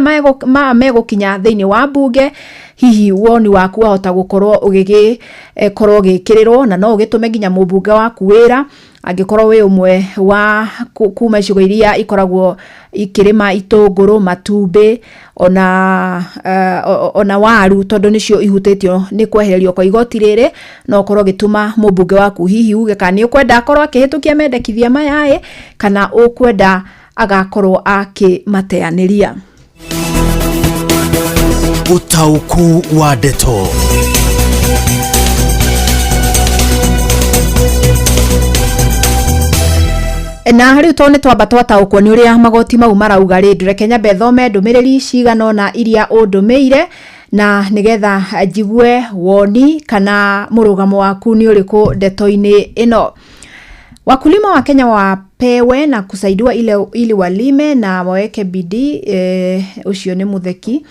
megũkinya thĩinĩ wa mbunge, hihi woni waku wahota gũkorwo ũgĩgĩkorwo ũgĩkĩrĩrwo, na no ũgĩtũme nginya mũmbunge waku wĩra angĩkorwo wĩ ũmwe wa kuma icigo iria ikoragwo ikĩrĩma itũngũrũ, matumbĩ, ona waru, tondũ nĩcio ihutĩtio nĩ kwehererio kwa igoti rĩrĩ. No ũkorwo ũgĩtũma mũmbunge waku hihi uge kana nĩ ũkwenda akorwo akĩhĩtũkia mendekithia maya ĩ, kana ũkwenda agakorwo akĩmateanĩria.
Ũtaũku wa ndeto.
Na rĩu tondũ nĩ twamba twataũkwo nĩ ũrĩa magoti mau marauga rĩ, ndũreke nyambe thome ndũmĩrĩri cigana ũna iria ũndũmĩire, na nĩgetha njigue woni kana mũrũgamo waku nĩ ũrĩkũ ndeto-inĩ ĩno. Wakulima wa Kenya wapewe na kusaidiwa ili walime na waweke bidii. Ũcio nĩ Mũtheki.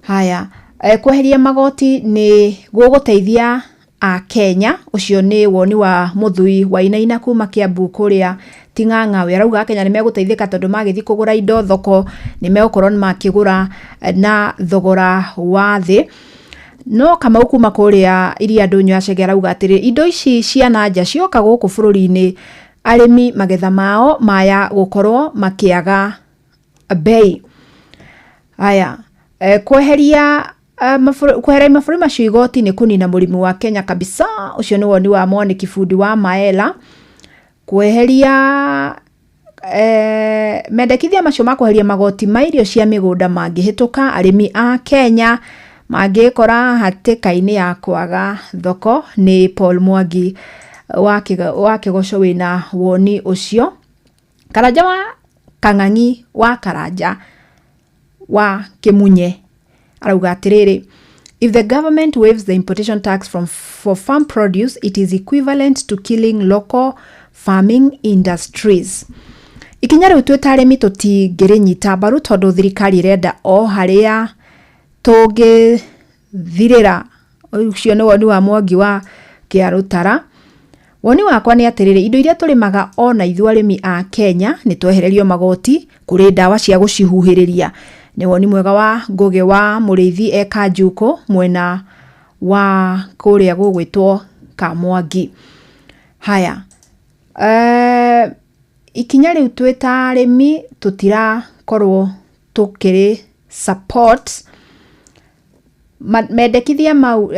Haya, kweheria magoti nĩ gũgũteithia a Kenya. Ũcio nĩ woni wa Mũthui wa Inaina kuma Kiambu kũrĩa Ting'ang'a. Arauga Kenya nĩ megũteithĩka tondũ magĩthiĩ kũgũra indo thoko nĩ megũkorwo makĩgũra na thogora wa thĩ. No Kamau kuma kũrĩa Iria Ndũnyũ ya Chege arauga atĩrĩ, indo ici cia na nja cioka gũkũ bũrũri-inĩ, arĩmi magetha mao maya gũkorwo makĩaga bei. Haya, kweheria mabũrũri macio igoti nĩ kũnina mũrĩmi wa Kenya kabisa. Ũcio nĩ woni wa Mwaniki Bundi wa Maela. Kweheria Mendekithia macio ma kweheria magoti ma irio cia mĩgũnda mangĩhĩtũka, arĩmi a Kenya mangĩkora hatĩka-inĩ ya kwaga thoko. Nĩ Paul Mwangi wa Kĩgoco wĩna woni ũcio. Karanja wa Kang'ang'i wa Karanja wa Kĩmunye arauga atĩrĩrĩ, if the government waives the importation tax for farm produce, it is equivalent to killing local farming industries. Ikinya rĩu twĩ ta arĩmi tũtingĩrĩnyita mbaru tondũ thirikari ĩrenda o harĩa tũngĩthirĩra. Ũcio nĩ woni wa Mwangi wa Kĩarũtara. Woni wakwa nĩ atĩrĩrĩ, indo iria tũrĩmaga ona ithuĩ arĩmi a Kenya nĩ twehererio magoti kũrĩ ndawa cia gũcihuhĩrĩria. Nĩ woni mwega wa Ngũgĩ wa Mũrĩithi e Kanjukũ mwena wa kũrĩa gũgwĩtwo Kamwangi. Haya, ikinya rĩu twĩ ta arĩmi tũtirakorwo tũkĩrĩ support mendekithia mau.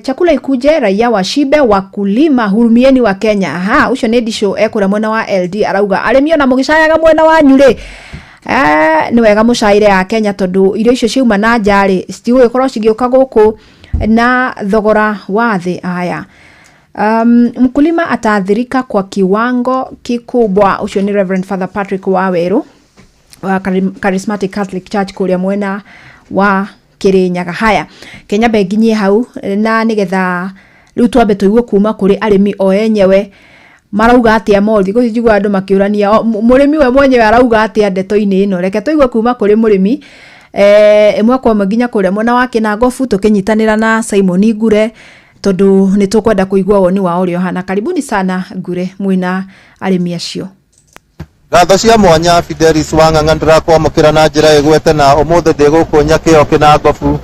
Chakula ikuje, raia washibe, wakulima hurumieni wa Kenya. Ha, ucio nĩ Ndicũ ekũrĩa mwena wa LD, arauga arĩmi ona mũgĩcayaga mwena wanyu rĩ, nĩ wega mũcaire ya Kenya tondũ irio icio ciauma na nja rĩ, citigũgĩkorwo cigĩũka gũkũ na thogora wa thĩ. Haya, mkulima ataathirika kwa kiwango kikubwa. Ucio ni Reverend Father Patrick Waweru wa Charismatic Catholic Church kũrĩa mwena wa Kirinyaga. Haya, Kenya benginyie hau na nigetha rĩu twambe tũigue kuma kũrĩ arĩmi o enyewe marauga atĩa. Mori thikũ ici njiguaga andũ makĩũrania mũrĩmi we mwenyewe arauga atĩa ndeto-inĩ ĩno. Reke tũigue kuma kũrĩ mũrĩmi ĩmwe kwa ĩmwe nginya kũrĩa mwena wa Kĩnangobu, tũkĩnyitanĩra na Simon Ngure tondũ nĩ tũkwenda kũigua woni wao ũrĩa ũhana. Karibuni sana Ngure mwĩna arĩmi acio.
Ngatho cia mwanya Fidelis Wang'ang'a, ndĩrakwamũkĩra na njĩra ĩgwete na ũmũthĩ ndĩ gũkũ Nyakĩo Kĩnangobu,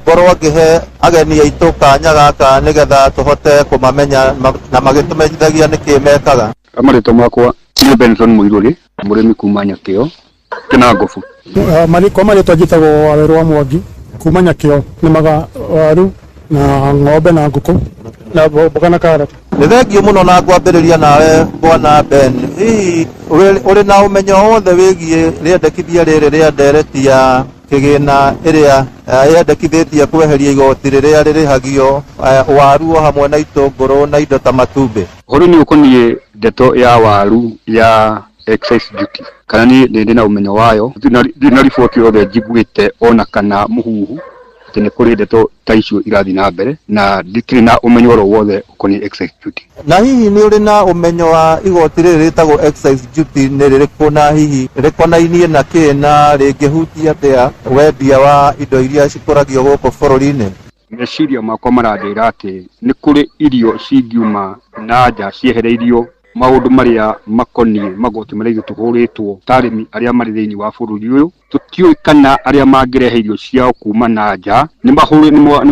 ngorwo ngĩhe ageni aitũ kanya gaka nĩgetha tũhote kũmamenya na magĩtũmenyithagia nĩkĩ mekaga.
Marĩtwa makwa nĩ Benson Mũirũrĩ, mũrĩmi kuma Nyakĩo Kĩnangobu.
Kwa marĩtwa njĩtagwo Wawerũ wa Mwangi kuma Nyakĩo, nĩmaga waru na ng'ombe na ngũkũ na mboga na karati.
Nĩ thengiũ mũno na ngwambĩrĩria nawe bwana Ben, hihi ũrĩ na ũmenyo wothe wĩgiĩ rĩendekithia rĩrĩ rĩa ndereti ya kĩgĩna ĩrĩa yendekithĩtie kweheria igoti rĩrĩa rĩrĩhagio waru o hamwe na itũngũrũ na indo ta matumbĩ?
Ũhoro nĩ ũkoniĩ ndeto ya waru ya excise duty, kana niĩ ndĩ na ũmenyo wayo, ndirĩ na riboti yothe njiguĩte ona kana mũhuhu atĩ nĩ kũrĩ ndeto ta icio irathiĩ na mbere, na ndikĩrĩ na ũmenyo oro wothe ũkoniĩ excise duty.
Na hihi nĩ ũrĩ na ũmenyo wa igoti rĩrĩ rĩtagwo excise duty nĩ rĩrĩkũ, na hihi rĩkonainie na kĩ, na rĩngĩhutia atĩa wendia wa indo iria cikũragio gũkũ bũrũri-inĩ?
Meciria makwa marandĩra atĩ nĩ kũrĩ irio cingiuma na nja ciehereirio maũndũ marĩa makoniĩ magoti marĩa ithuĩ tũhũrĩtwo ta arĩmi arĩa marĩ thĩinĩ wa bũrũri ũyũ. Tũtiũĩ kana arĩa mangĩrehe irio ciao kuma na nja nĩ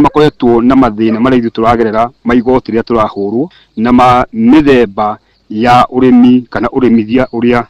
makoretwo na mathĩna marĩa ithuĩ tũragerera ma igoti rĩrĩa tũrahũrwo na ma mĩthemba ya ũrĩmi kana ũrĩmithia ũrĩa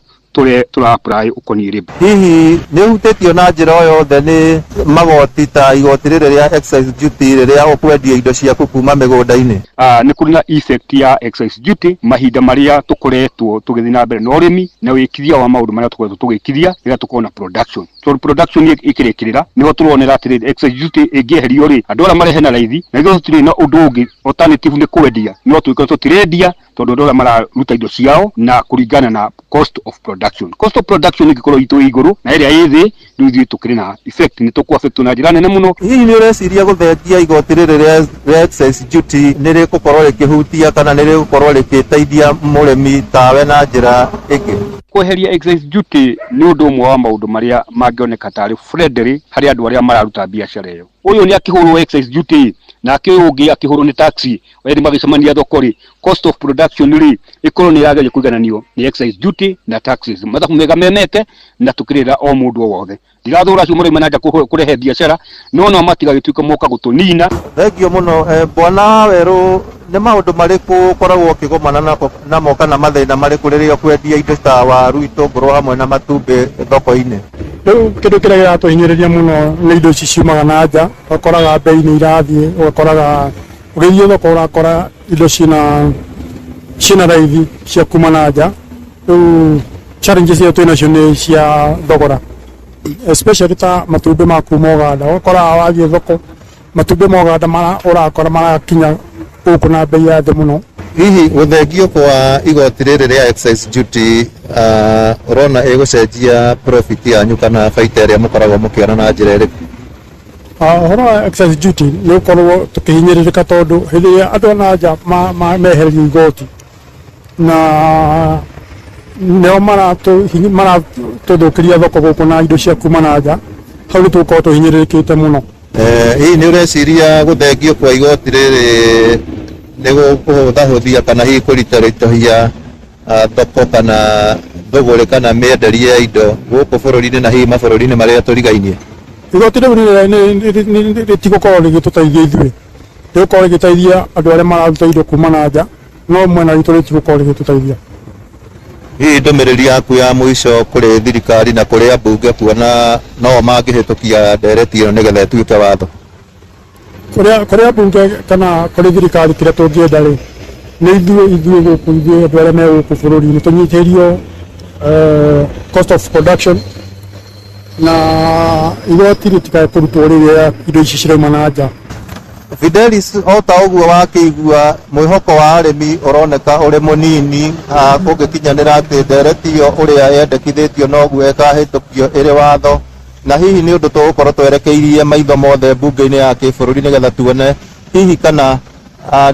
tũra apply ũkoniĩ rĩmwe.
Hihi nĩ ũhutĩtio na njĩra o yothe nĩ magoti ta igoti rĩrĩ rĩa excise duty rĩrĩa ũkwendia indo ciaku kuma mĩgũnda-inĩ?
Nĩ kũrĩ na effect ya excise duty mahinda marĩa tũkoretwo tũgĩthiĩ na mbere na ũrĩmi na wĩkithia wa maũndũ marĩa tũkoretwo tũgĩkithia rĩrĩa tũkorwo na production. Tondũ production ĩkĩrĩkĩrĩra nĩho tũronera atĩrĩrĩ, excise duty ĩngĩeherio rĩ, andũ arĩa marehe na raithi na ithuĩ tũtirĩ na ũndũ ũngĩ alternative nĩ kwendia, no tũgĩkorwo tũtirendia tondũ andũ arĩa mararuta indo ciao na kũringana na cost of production. Cost of production ĩngĩkorwo itũ ĩ igũrũ na ĩrĩa ĩ thĩ, rĩu ithuĩ tũkĩrĩ na effect, nĩ tũkũ affect na njĩra nene mũno.
Hihi nĩ ũreciria gũthengia igoti rĩrĩ rĩa excise duty nĩ rĩgũkorwo rĩkĩhutia kana nĩ rĩgũkorwo rĩgĩteithia mũrĩmi tawe na njĩra ĩngĩ?
Kweheria excise duty nĩ ũndũ ũmwe wa maũndũ marĩa mangĩoneka tarĩ friendly harĩ andũ arĩa mararuta biacara ĩyo. Ũyũ nĩ akĩhũrwo excise duty nake ũyũ ũngĩ akĩhũrwo nĩ tax, erĩ magĩcemania thoko rĩ, cost of production rĩ ĩkorwo nĩ ĩrageria kũigananio nĩ excise duty na taxes. Mathabu mega memete na tũkĩrĩra o mũndũ o wothe. Ndirathũra acio marauma na nja kũrehe biacara, no no matigagĩtuĩka moka gũtũnina.
Thengiũ mũno bwana Werũ, nĩ maũndũ marĩkũ ũkoragwo ũkĩgomana namo kana mathĩna marĩkũ rĩrĩa ũkwendia indo ta waru, itũngũrũ hamwe na matumbĩ thoko-inĩ?
Rĩu kĩndũ kĩrĩa kĩratũhinyĩrĩria mũno nĩ indo ici ciumaga na nja, ũgakoraga bei nĩ irathiĩ, ũgakoraga ũgĩthiĩ thoko ũrakora indo ciĩna raithi cia kuma na nja, rĩu Challenges iria twĩ nacio nĩ cia thogora, especially ta matumbĩ ma kuma Ũganda. Ũgakora wathiĩ thoko, matumbĩ ma Ũganda ũrakora marakinya gũkũ na bei ya thĩ mũno.
Hihi gũthengio kwa igoti rĩrĩ rĩa excise duty, ũrona ĩgũcenjia profit yanyu kana baita ĩrĩa mũkoragwo mũkĩona na njĩra ĩrĩkũ?
Ũhoro wa excise duty nĩ ũkorwo tũkĩhinyĩrĩrĩka, tondũ hĩndĩ ĩrĩa andũ a na nja mehererio igoti na nĩo maratũthũkĩria thoko gũkũ na indo cia kuma na nja, hau nĩ tũgũkorwo tũhinyĩrĩrĩkĩte mũno.
Hihi nĩ ũreciria gũthengio kwa igoti rĩrĩ nĩ gũkũhũthahũthia kana hihi kũritũhia thoko kana thũgũrĩ kana mĩenderie ya indo gũkũ bũrũri-inĩ na hihi mabũrũri-inĩ marĩa tũrigainie?
Igoti rĩu rĩtigũkorwo rĩgĩtũteithia ithuĩ, rĩgũkorwo rĩgĩteithia andũ arĩa mararuta indo kuma na nja, no mwena witũ rĩtigũkorwo rĩgĩtũteithia.
Hihi ndũmĩrĩri yaku ya mũico kũrĩ thirikari na kũrĩ ambunge, kuona no mangĩhĩtũkia ndereti ĩno nĩgetha ĩtuĩke watho?
Kũrĩ ambunge kana kũrĩ thirikari, kĩrĩa tũngĩenda rĩ, nĩ ithuĩ gũkũ, ithuĩ andũ arĩa me gũkũ bũrũri-inĩ, tũnyihĩrio cost of production na igoti rĩtikae kũrutwo rĩrĩa indo ici cirauma na nja.
Fidelis, o ta ũguo wakĩigua, mwĩhoko wa arĩmi ũroneka ũrĩ mũnini kũngĩkinyanĩra atĩ ndereti ĩyo ũrĩa yendekithĩtio noguo ĩkahĩtũkio ĩrĩ watho, na hihi nĩ ũndũ tũgũkorwo twerekeirie maitho mothe mbunge-inĩ ya kĩbũrũri nĩgetha tuone hihi kana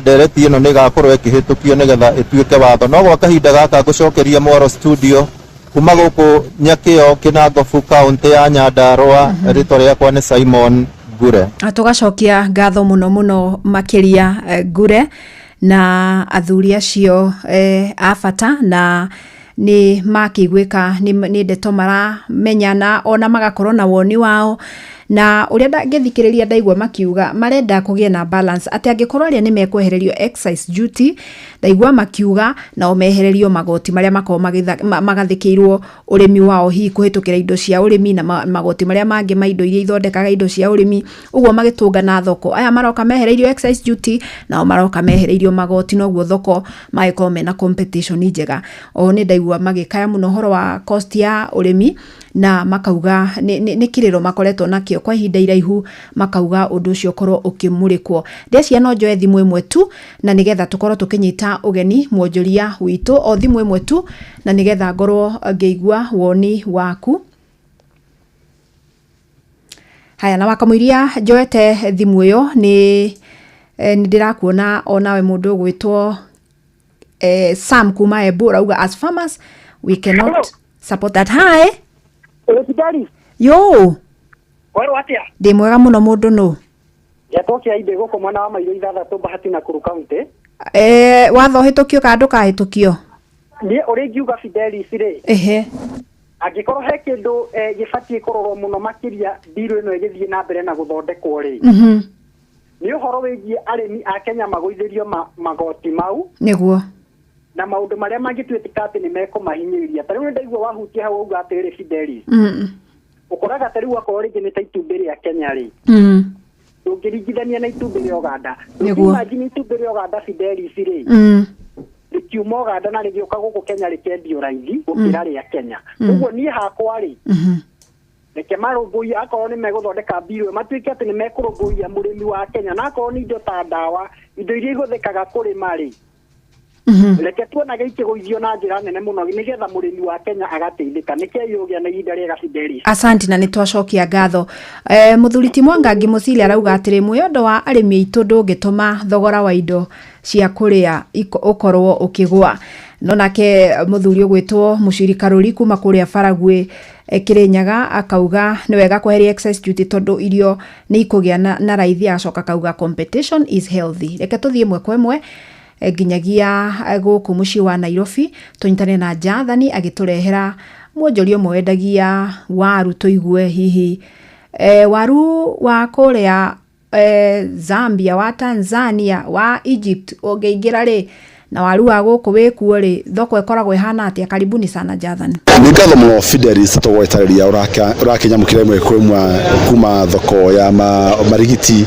ndereti ĩno nĩ ĩgakorwo ĩkĩhĩtũkio nĩgetha ĩtuĩke watho. No gwa kahinda gaka ngũcokeria mwaro studio kuma gũkũ Nyakĩo, Kĩnangobu, kaũntĩ ya Nyandarũa. Rĩtwa rĩakwa nĩ Simon Ngure.
Tũgacokia ngatho mũno mũno makĩria, Ngure na athuri acio a bata, na nĩ makĩiguĩka nĩ ndeto maramenyana ona magakorwo na woni wao. Na ũrĩa ngĩthikĩrĩria ndaigua makiuga marenda kũgĩe na balance, atĩ angĩkorwo arĩa nĩ mekwehererio excise duty, ndaigua makiuga nao mehererio magoti marĩa makoragwo magathĩkĩirwo ũrĩmi wao, hihi kũhĩtũkĩra indo cia ũrĩmi na magoti marĩa mangĩ ma indo iria ithondekaga indo cia ũrĩmi. Ũguo magĩtũngana thoko, aya maroka mehereirio excise duty, nao maroka mehereirio magoti, noguo thoko magĩkorwo mena competition njega. O nĩ ndaigua magĩkaya mũno ũhoro wa cost ya ũrĩmi, na makauga nĩ kĩrĩro makoretwo nakĩo kwa ihinda iraihu, makauga ũndũ ũcio ũkorwo ũkĩmũrĩkwo. Ndeciria no njoe thimũ ĩmwe tu na nĩgetha tũkorwo tũkĩnyita ũgeni mwonjoria witũ, o thimũ ĩmwe tu na nĩgetha ngorwo ngĩigua woni waku. Haya, na wakamũiria njoete thimũ ĩyo, nĩ ndĩrakuona onawe mũndũ ũgwĩtwo Sam kuma Embu, ũrauga as farmers we cannot
Hello.
support that. Hi.
Fideli.
Yo.
Werwo atĩa?
Ndĩ mwega mũno. Mũndũ nũ?
Ngetwo kĩa inde gũkũ mwena wa Mairũ 6, Bahati, Nakuru County.
Watho ũhĩtũkio kana ndũkahĩtũkio?
Niĩ ũrĩa ingiuga, Fidelis rĩ, angĩkorwo he kĩndũ gĩbatiĩ kũrorwo mũno makĩria mbirũ ĩno ĩgĩthiĩ na mbere na gũthondekwo rĩ, nĩ ũhoro wĩgiĩ arĩmi a Kenya magũithĩrio magoti mau na maũndũ marĩa mangĩtuĩka atĩ nĩ mekũmahinyĩrĩria. Ta rĩu nĩ ndaigua wahutia hau ũguo atĩrĩrĩ, Fidelis, ũkoraga ta rĩu akorwo rĩngĩ nĩ ta itumbĩ rĩa Kenya rĩ, ndũngĩringithania na itumbĩ rĩa Ũganda. Imagine itumbĩ rĩa Ũganda, Fidelis rĩ, rĩkiuma Ũganda na rĩgĩũka gũkũ Kenya rĩkendio raithi gũkĩra rĩa Kenya. Ũguo niĩ hakwa rĩ, reke marũmbũiye, akorwo nĩ megũthondeka mbirũ ĩyo, matuĩke atĩ nĩ mekũrũmbũiya mũrĩmi wa Kenya, na akorwo nĩ indo ta ndawa, indo iria ihũthĩkaga kũrĩma rĩ, reke tuonage ikĩgũithio na njĩra nene mũno nĩgetha mũrĩmi wa Kenya agateithĩka. Nĩkĩo ũgĩa na ihinda rĩega, Fidelis.
Asanti na nĩ twacokia ngatho. Mũthuri ti Mwangangi Mũcili arauga atĩrĩ, mwĩondo wa arĩmi aitũ ndũngĩtũma thogora wa indo cia kũrĩa ũkorwo ũkĩgũa. No nake mũthuri ũgwĩtwo Mũciri Karũri kuma kũrĩa Baragwĩ, Kĩrĩnyaga, akauga nĩ wega kweheria excise duty tondũ irio nĩ ikũgĩa na raithi. Agacoka akauga competition is healthy. Reke tũthiĩ ĩmwe kwa ĩmwe nginyagia gũkũ mũciĩ wa Nairobi, tũnyitane na Jathani agĩtũrehera mwonjoria ũmwe wendagia waru, tũigue hihi waru wa kũrĩa Zambia, wa Tanzania, wa Egypt ũngĩingĩra rĩ, Na waru wa gũkũ wĩkuo rĩ, thoko ĩkoragwo ĩhana atĩa? Karibuni sana Jathan.
Nĩ ngatho mũno Fidelis, tũgwetarĩria ũrakĩnyamũkĩra ĩmwe kwa ĩmwe kuma thoko ya Marigiti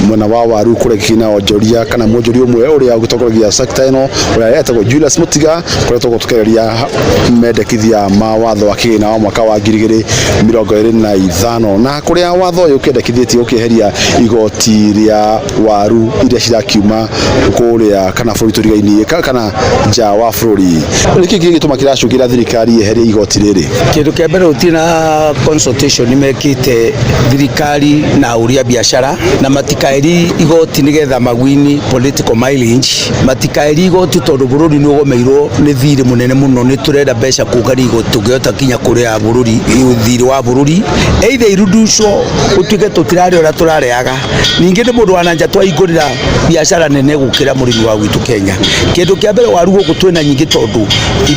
mwena wa waru kũrĩa gĩkĩna onjoria kana mwonjoria ũmwe ũrĩa ũgĩtongoragia sector ĩno ũrĩa etagwo Julius Mũtiga, kũrĩa tũgũkorwo tũkĩarĩria mendekithia ma watho wa kĩgĩna wa mwaka wa 2025, na kũrĩa watho ũyũ ũkĩendekithĩtie ũkĩeheria igoti rĩa waru iria cirakiuma kũrĩa kana bũrũri tũrigainie kana nja wa bũrũri. Nĩkĩ gĩgĩtũma kĩracũngĩra thirikari yeherie igoti rĩrĩ?
Kĩndũ kĩa mbere, gũtirĩ na consultation mekĩte thirikari na ahũri a biacara, na matikaerie igoti nĩgetha magwini political mileage. Matikaerie igoti tondũ bũrũri nĩ ũgomeirwo nĩ thirĩ mũnene mũno, nĩ tũrenda mbeca kũngania igoti tũngĩhota nginya kũrĩha bũrũri thirĩ wa bũrũri, either iruducwo gũtuĩke tũtirarĩa ũrĩa tũrarĩaga. Ningĩ nĩ mũndũ wa nanja twahingũrĩra biacara nene gũkĩra mũrĩmi wa gwitũ Kenya. Kĩndũ kĩa mbere, waru gũkũ twĩna nyingĩ tondũ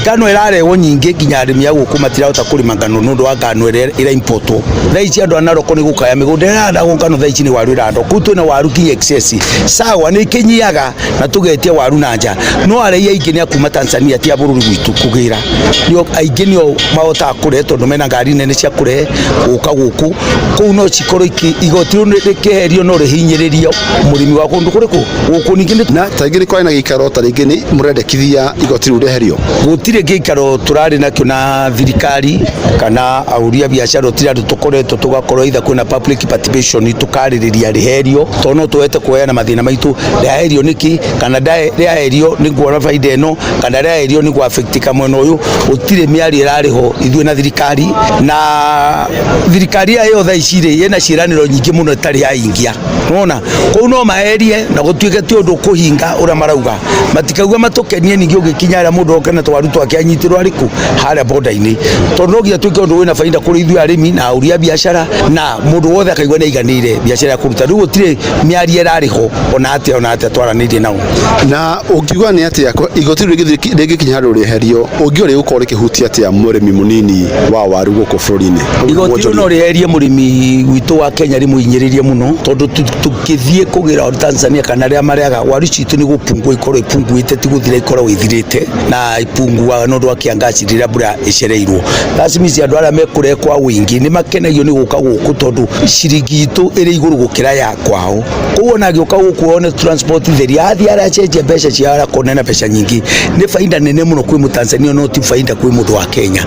ngano ĩrarehwo nyingĩ, nginya arĩmi a gũkũ matirahota kũrĩma ngano nĩ ũndũ wa ngano ĩrĩa ĩraimportwo. Thaa ici andũ a Narok nĩ gũkaya mĩgũnda ĩrahandagwo ngano, thaa ici nĩ waru ĩrahandwo kũu, twĩna waru nginya excess. Sawa, nĩ ĩkĩnyihaga na tũgetia waru na nja, no arĩi aingĩ nĩ a kuma Tanzania, ti a bũrũri gwitũ kũgĩra. Nĩo aingĩ nĩo mahotaga kũrehe tondũ mena ngari nene cia kũrehe gũka gũkũ kũu, no cikorwo igoti rĩu rĩkĩeherio no rĩhinyĩrĩrie mũrĩmi wa kũndũ kũrĩkũ gũkũ ningĩ nĩ
Na ta rĩngĩ nĩ kwarĩ na gĩikaro, ta rĩngĩ nĩ mũrendekithia igoti rĩu rĩeherio?
Gũtirĩ gĩikaro tũrarĩ nakĩo na thirikari kana ahũri a biacara. Gũtirĩ andũ tũkoretwo tũgakorwo either kwĩna public participation tũkarĩrĩria rĩherio, tondũ no tũhete kuheana mathĩna maitũ, rĩaherio nĩkĩ, kana rĩaherio nĩ nguona baida ĩno, kana rĩaherio nĩ gũaffectika mwena ũyũ. Gũtirĩ mĩario ĩrarĩ ho ithuĩ na thirikari, na thirikari ĩyo thaa ici rĩ ĩna ciĩranĩro nyingĩ mũno ĩtarĩ yahingia. Nona kũu no maherie na gũtuĩke ti ũndũ kũhinga ũrĩa marauga, matikauga matũkenie, ningĩ ũgĩkinya harĩa mũndũ oke na twaru twake anyitĩrwo arĩkũ harĩa boda-inĩ, tondũ no nginya tuĩke ũndũ wĩna baida kũrĩ ithuĩ arĩmi na ahũri a biacara, na mũndũ wothe akaigua nĩ aiganĩire biacara ya kũruta. Rĩu gũtirĩ mĩario ĩrarĩ ho ona atĩa, ona atĩa twaranĩirie nao.
Na ũngiuga nĩ atĩa igoti rĩu rĩngĩkinya handũ rĩeherio, ũngiuga rĩgũkorwo rĩkĩhutia atĩa mũrĩmi mũnini wa waru gũkũ bũrũri-inĩ?
Igoti rĩu no rĩeherie mũrĩmi witũ wa Kenya, rĩmũhinyĩrĩrie mũno, tondũ tũkĩthiĩ kũgĩra waru Tanzania kana arĩa marĩaga waru citũ nĩ gũpungua ikorwo ipunguĩte, ti gũthira ikoragwo ithirĩte, na ipunguaga nĩ ũndũ wa kiangaci rĩrĩa mbura ĩcereirwo. That means andũ arĩa mekũrehe kwa ũingĩ nĩ makenagio nĩ gũka gũkũ tondũ ciringi itũ ĩrĩ igũrũ gũkĩra ya kwao. Koguo ona agĩũka gũkũ one transport theri, athiĩ aracenjia mbeca ciao, arakona na mbeca nyingĩ. Nĩ baida nene mũno kwĩ mũtanzania, no ti baida kwĩ mũndũ wa Kenya,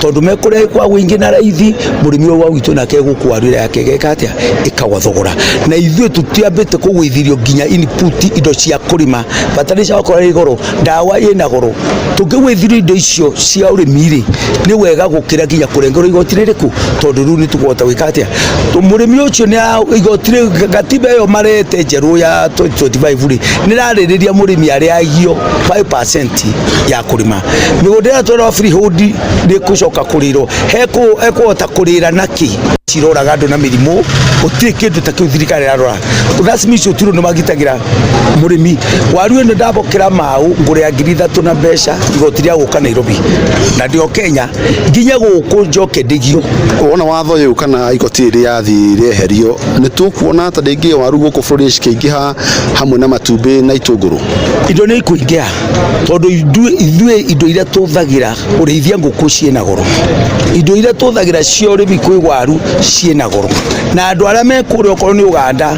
tondũ mekũrehe kwa ũingĩ na raithi. Mũrĩmi ũyũ wa gwitũ nake gũkũ waru ĩrĩa yake ĩgeka atĩa? Ĩkagwa thogora. Na ithuĩ tũtiambĩte kũgũithirio nginya input, indo cia kũrĩma, bataraitha wakora ĩ goro, ndawa ĩna goro. Tũngĩgũithirio indo icio cia ũrĩmi rĩ, nĩ wega gũkĩra nginya kũrengerwo igoti rĩrĩkũ, tondũ rĩu nĩ tũkũhota gwĩka atĩa? Mũrĩmi ũcio nĩ igoti rĩu, gatiba ĩyo marete njerũ ya 2025 rĩ, nĩ ĩrarĩrĩria mũrĩmi arĩagio 5% ya kũrĩma mĩgũnda ĩrĩa twerwo freehold nĩ ĩkũcoka kũrĩrwo, hekũhota kũrĩra nakĩ? Ciroraga andũ na mĩrimũ, gũtirĩ kĩndũ ta kĩu thirikari ĩrarora. That means gũtirĩ ũndũ magitagĩra mũrĩmi. Waru ĩno ndambokera mau ngũrĩa 3000 na mbeca igoti rĩa gũka Nairobi na ndĩ o Kenya nginya gũkũ njoke ndĩgio.
Wona watho ũyũ kana igoti rĩrĩ rĩathiĩ rĩeherio, nĩ tũkuona ta rĩngĩ waru gũkũ bũrũri cikĩingĩha hamwe na matumbĩ na itũngũrũ?
Indo nĩ ikũingĩha tondũ ithuĩ indo iria tũhũthagĩra kũrĩithia ngũkũ ciĩna goro, indo iria tũhũthagĩra cia ũrĩmi kwĩ waru ciĩna goro, na andũ arĩa me kũrĩa okorwo nĩ Uganda,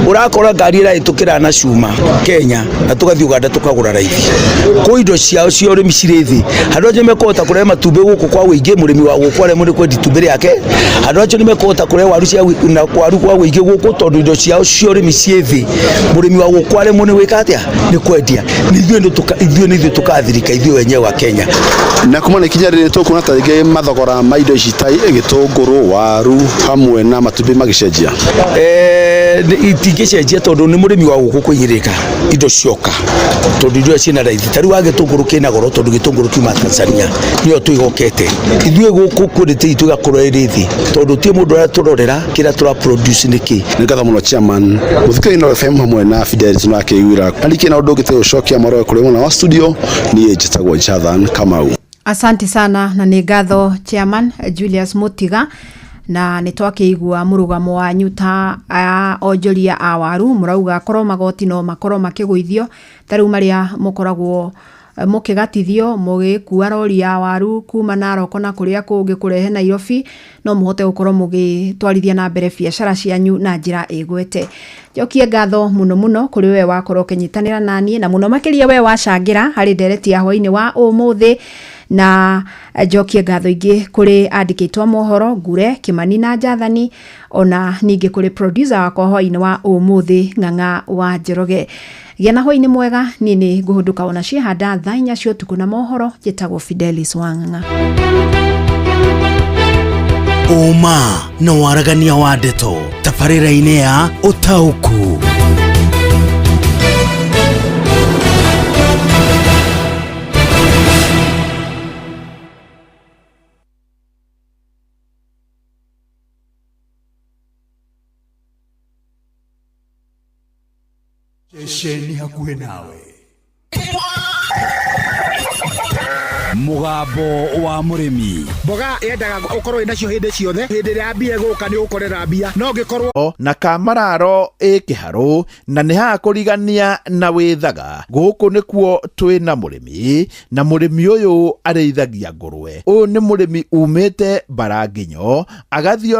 ũrakora ngari ĩrahĩtũkĩra na cuma Kenya na tũgathiĩ Uganda tũkagũra raithi. Kwĩ indo ciao cia ũrĩmi cirĩ thĩ. Andũ acio mekũhota kũrehe matumbĩ gũkũ kwa ũingĩ, mũrĩmi wa gũkũ aremwo nĩ kwendia itumbĩ rĩake. Andũ acio nĩ mekũhota kũrehe waru cia na waru kwa ũingĩ gũkũ tondũ indo ciao cia ũrĩmi ciĩ thĩ. Mũrĩmi wa gũkũ aremwo nĩ gwĩka atĩa? Nĩ kwendia. Ithuĩ nĩ ithuĩ tũkathirika ithuĩ wenyewe wa Kenya.
Na kuma na ikinya rĩrĩ, tũkuona ta rĩngĩ mathogora ma indo ici ta gĩtũngũrũ, waru hamwe na matumbĩ magĩcenjia?
Itingĩcenjia tondũ nĩ mũrĩmi wa gũkũ kũhinyĩrĩrĩka indo cioka, tondũ indo ciĩna raithi. Ta rĩu wa gĩtũngũrũ kĩna goro tondũ gĩtũngũrũ kiuma Tanzania, nĩyo twĩhokete ithuĩ gũkũ, quality itũ ĩgakorwo ĩrĩ thĩ tondũ ti mũndũ ũrĩa tũrorera kĩrĩa tũra produce nĩkĩ.
Nĩ ngatho mũno chairman. Mũthikĩrĩria Inooro FM hamwe na Fidelis nĩũrakĩiguĩra na ndikĩrĩ na ũndũ ũngĩ tiga gũcokia marore kũrĩ mwena wa studio. Niĩ njĩtagwo Jathan Kamau.
Asante sana na nĩ ngatho chairman Julius Mutiga. Na nĩ twakĩigua mũrũgamo wanyu ta onjoria a waru, mũrauga korwo magoti no makorwo makĩgũithio ta rĩu marĩa mũkoragwo mũkĩgatithio mũgĩkua rori ya waru kuma Narok na kũrĩa kũngĩ kũrehe Nairobi, no mũhote gũkorwo mũgĩtwarithia na mbere biacara cianyu na njĩra ĩgwete. Njokie ngatho mũno mũno kũrĩ we wakorwo ũkĩnyitanĩra naniĩ, na mũno makĩria we wacangĩra harĩ ndereti ya hwainĩ wa ũmũthĩ. Na njokie ngatho ingĩ kũrĩ andĩkĩtwo a mohoro Ngure, Kimani na Njathani, ona ningĩ kũrĩ producer wakwa hwainĩ wa ũmũthĩ Ng'ang'a wa Njoroge. Gĩa na hwainĩ mwega, niĩ nĩ ngũhũndũka ona ciehanda thaa 4 cia ũtukũ na mohoro. Njĩtagwo Fidelis wa Ng'ang'a.
Ũma na waragania wa ndeto tabarĩra-inĩ ya ũtaũku.
Ceceni hakuhĩ nawe. Mũgambo wa mũrĩmi.
Mboga yendaga ũkorwo wĩnacio hĩndĩ ciothe, hĩndĩ ĩrĩa mbia ĩgũka nĩ ũgũkorera mbia, no ũngĩkorwo
na kamararo ĩ kĩharũ na nĩ haha kũrigania na wĩthaga. Gũkũ nĩkuo twĩ na mũrĩmi, na mũrĩmi ũyũ arĩithagia ngũrwe. Ũyũ nĩ mũrĩmi umĩte Mbaranginyo agathiĩ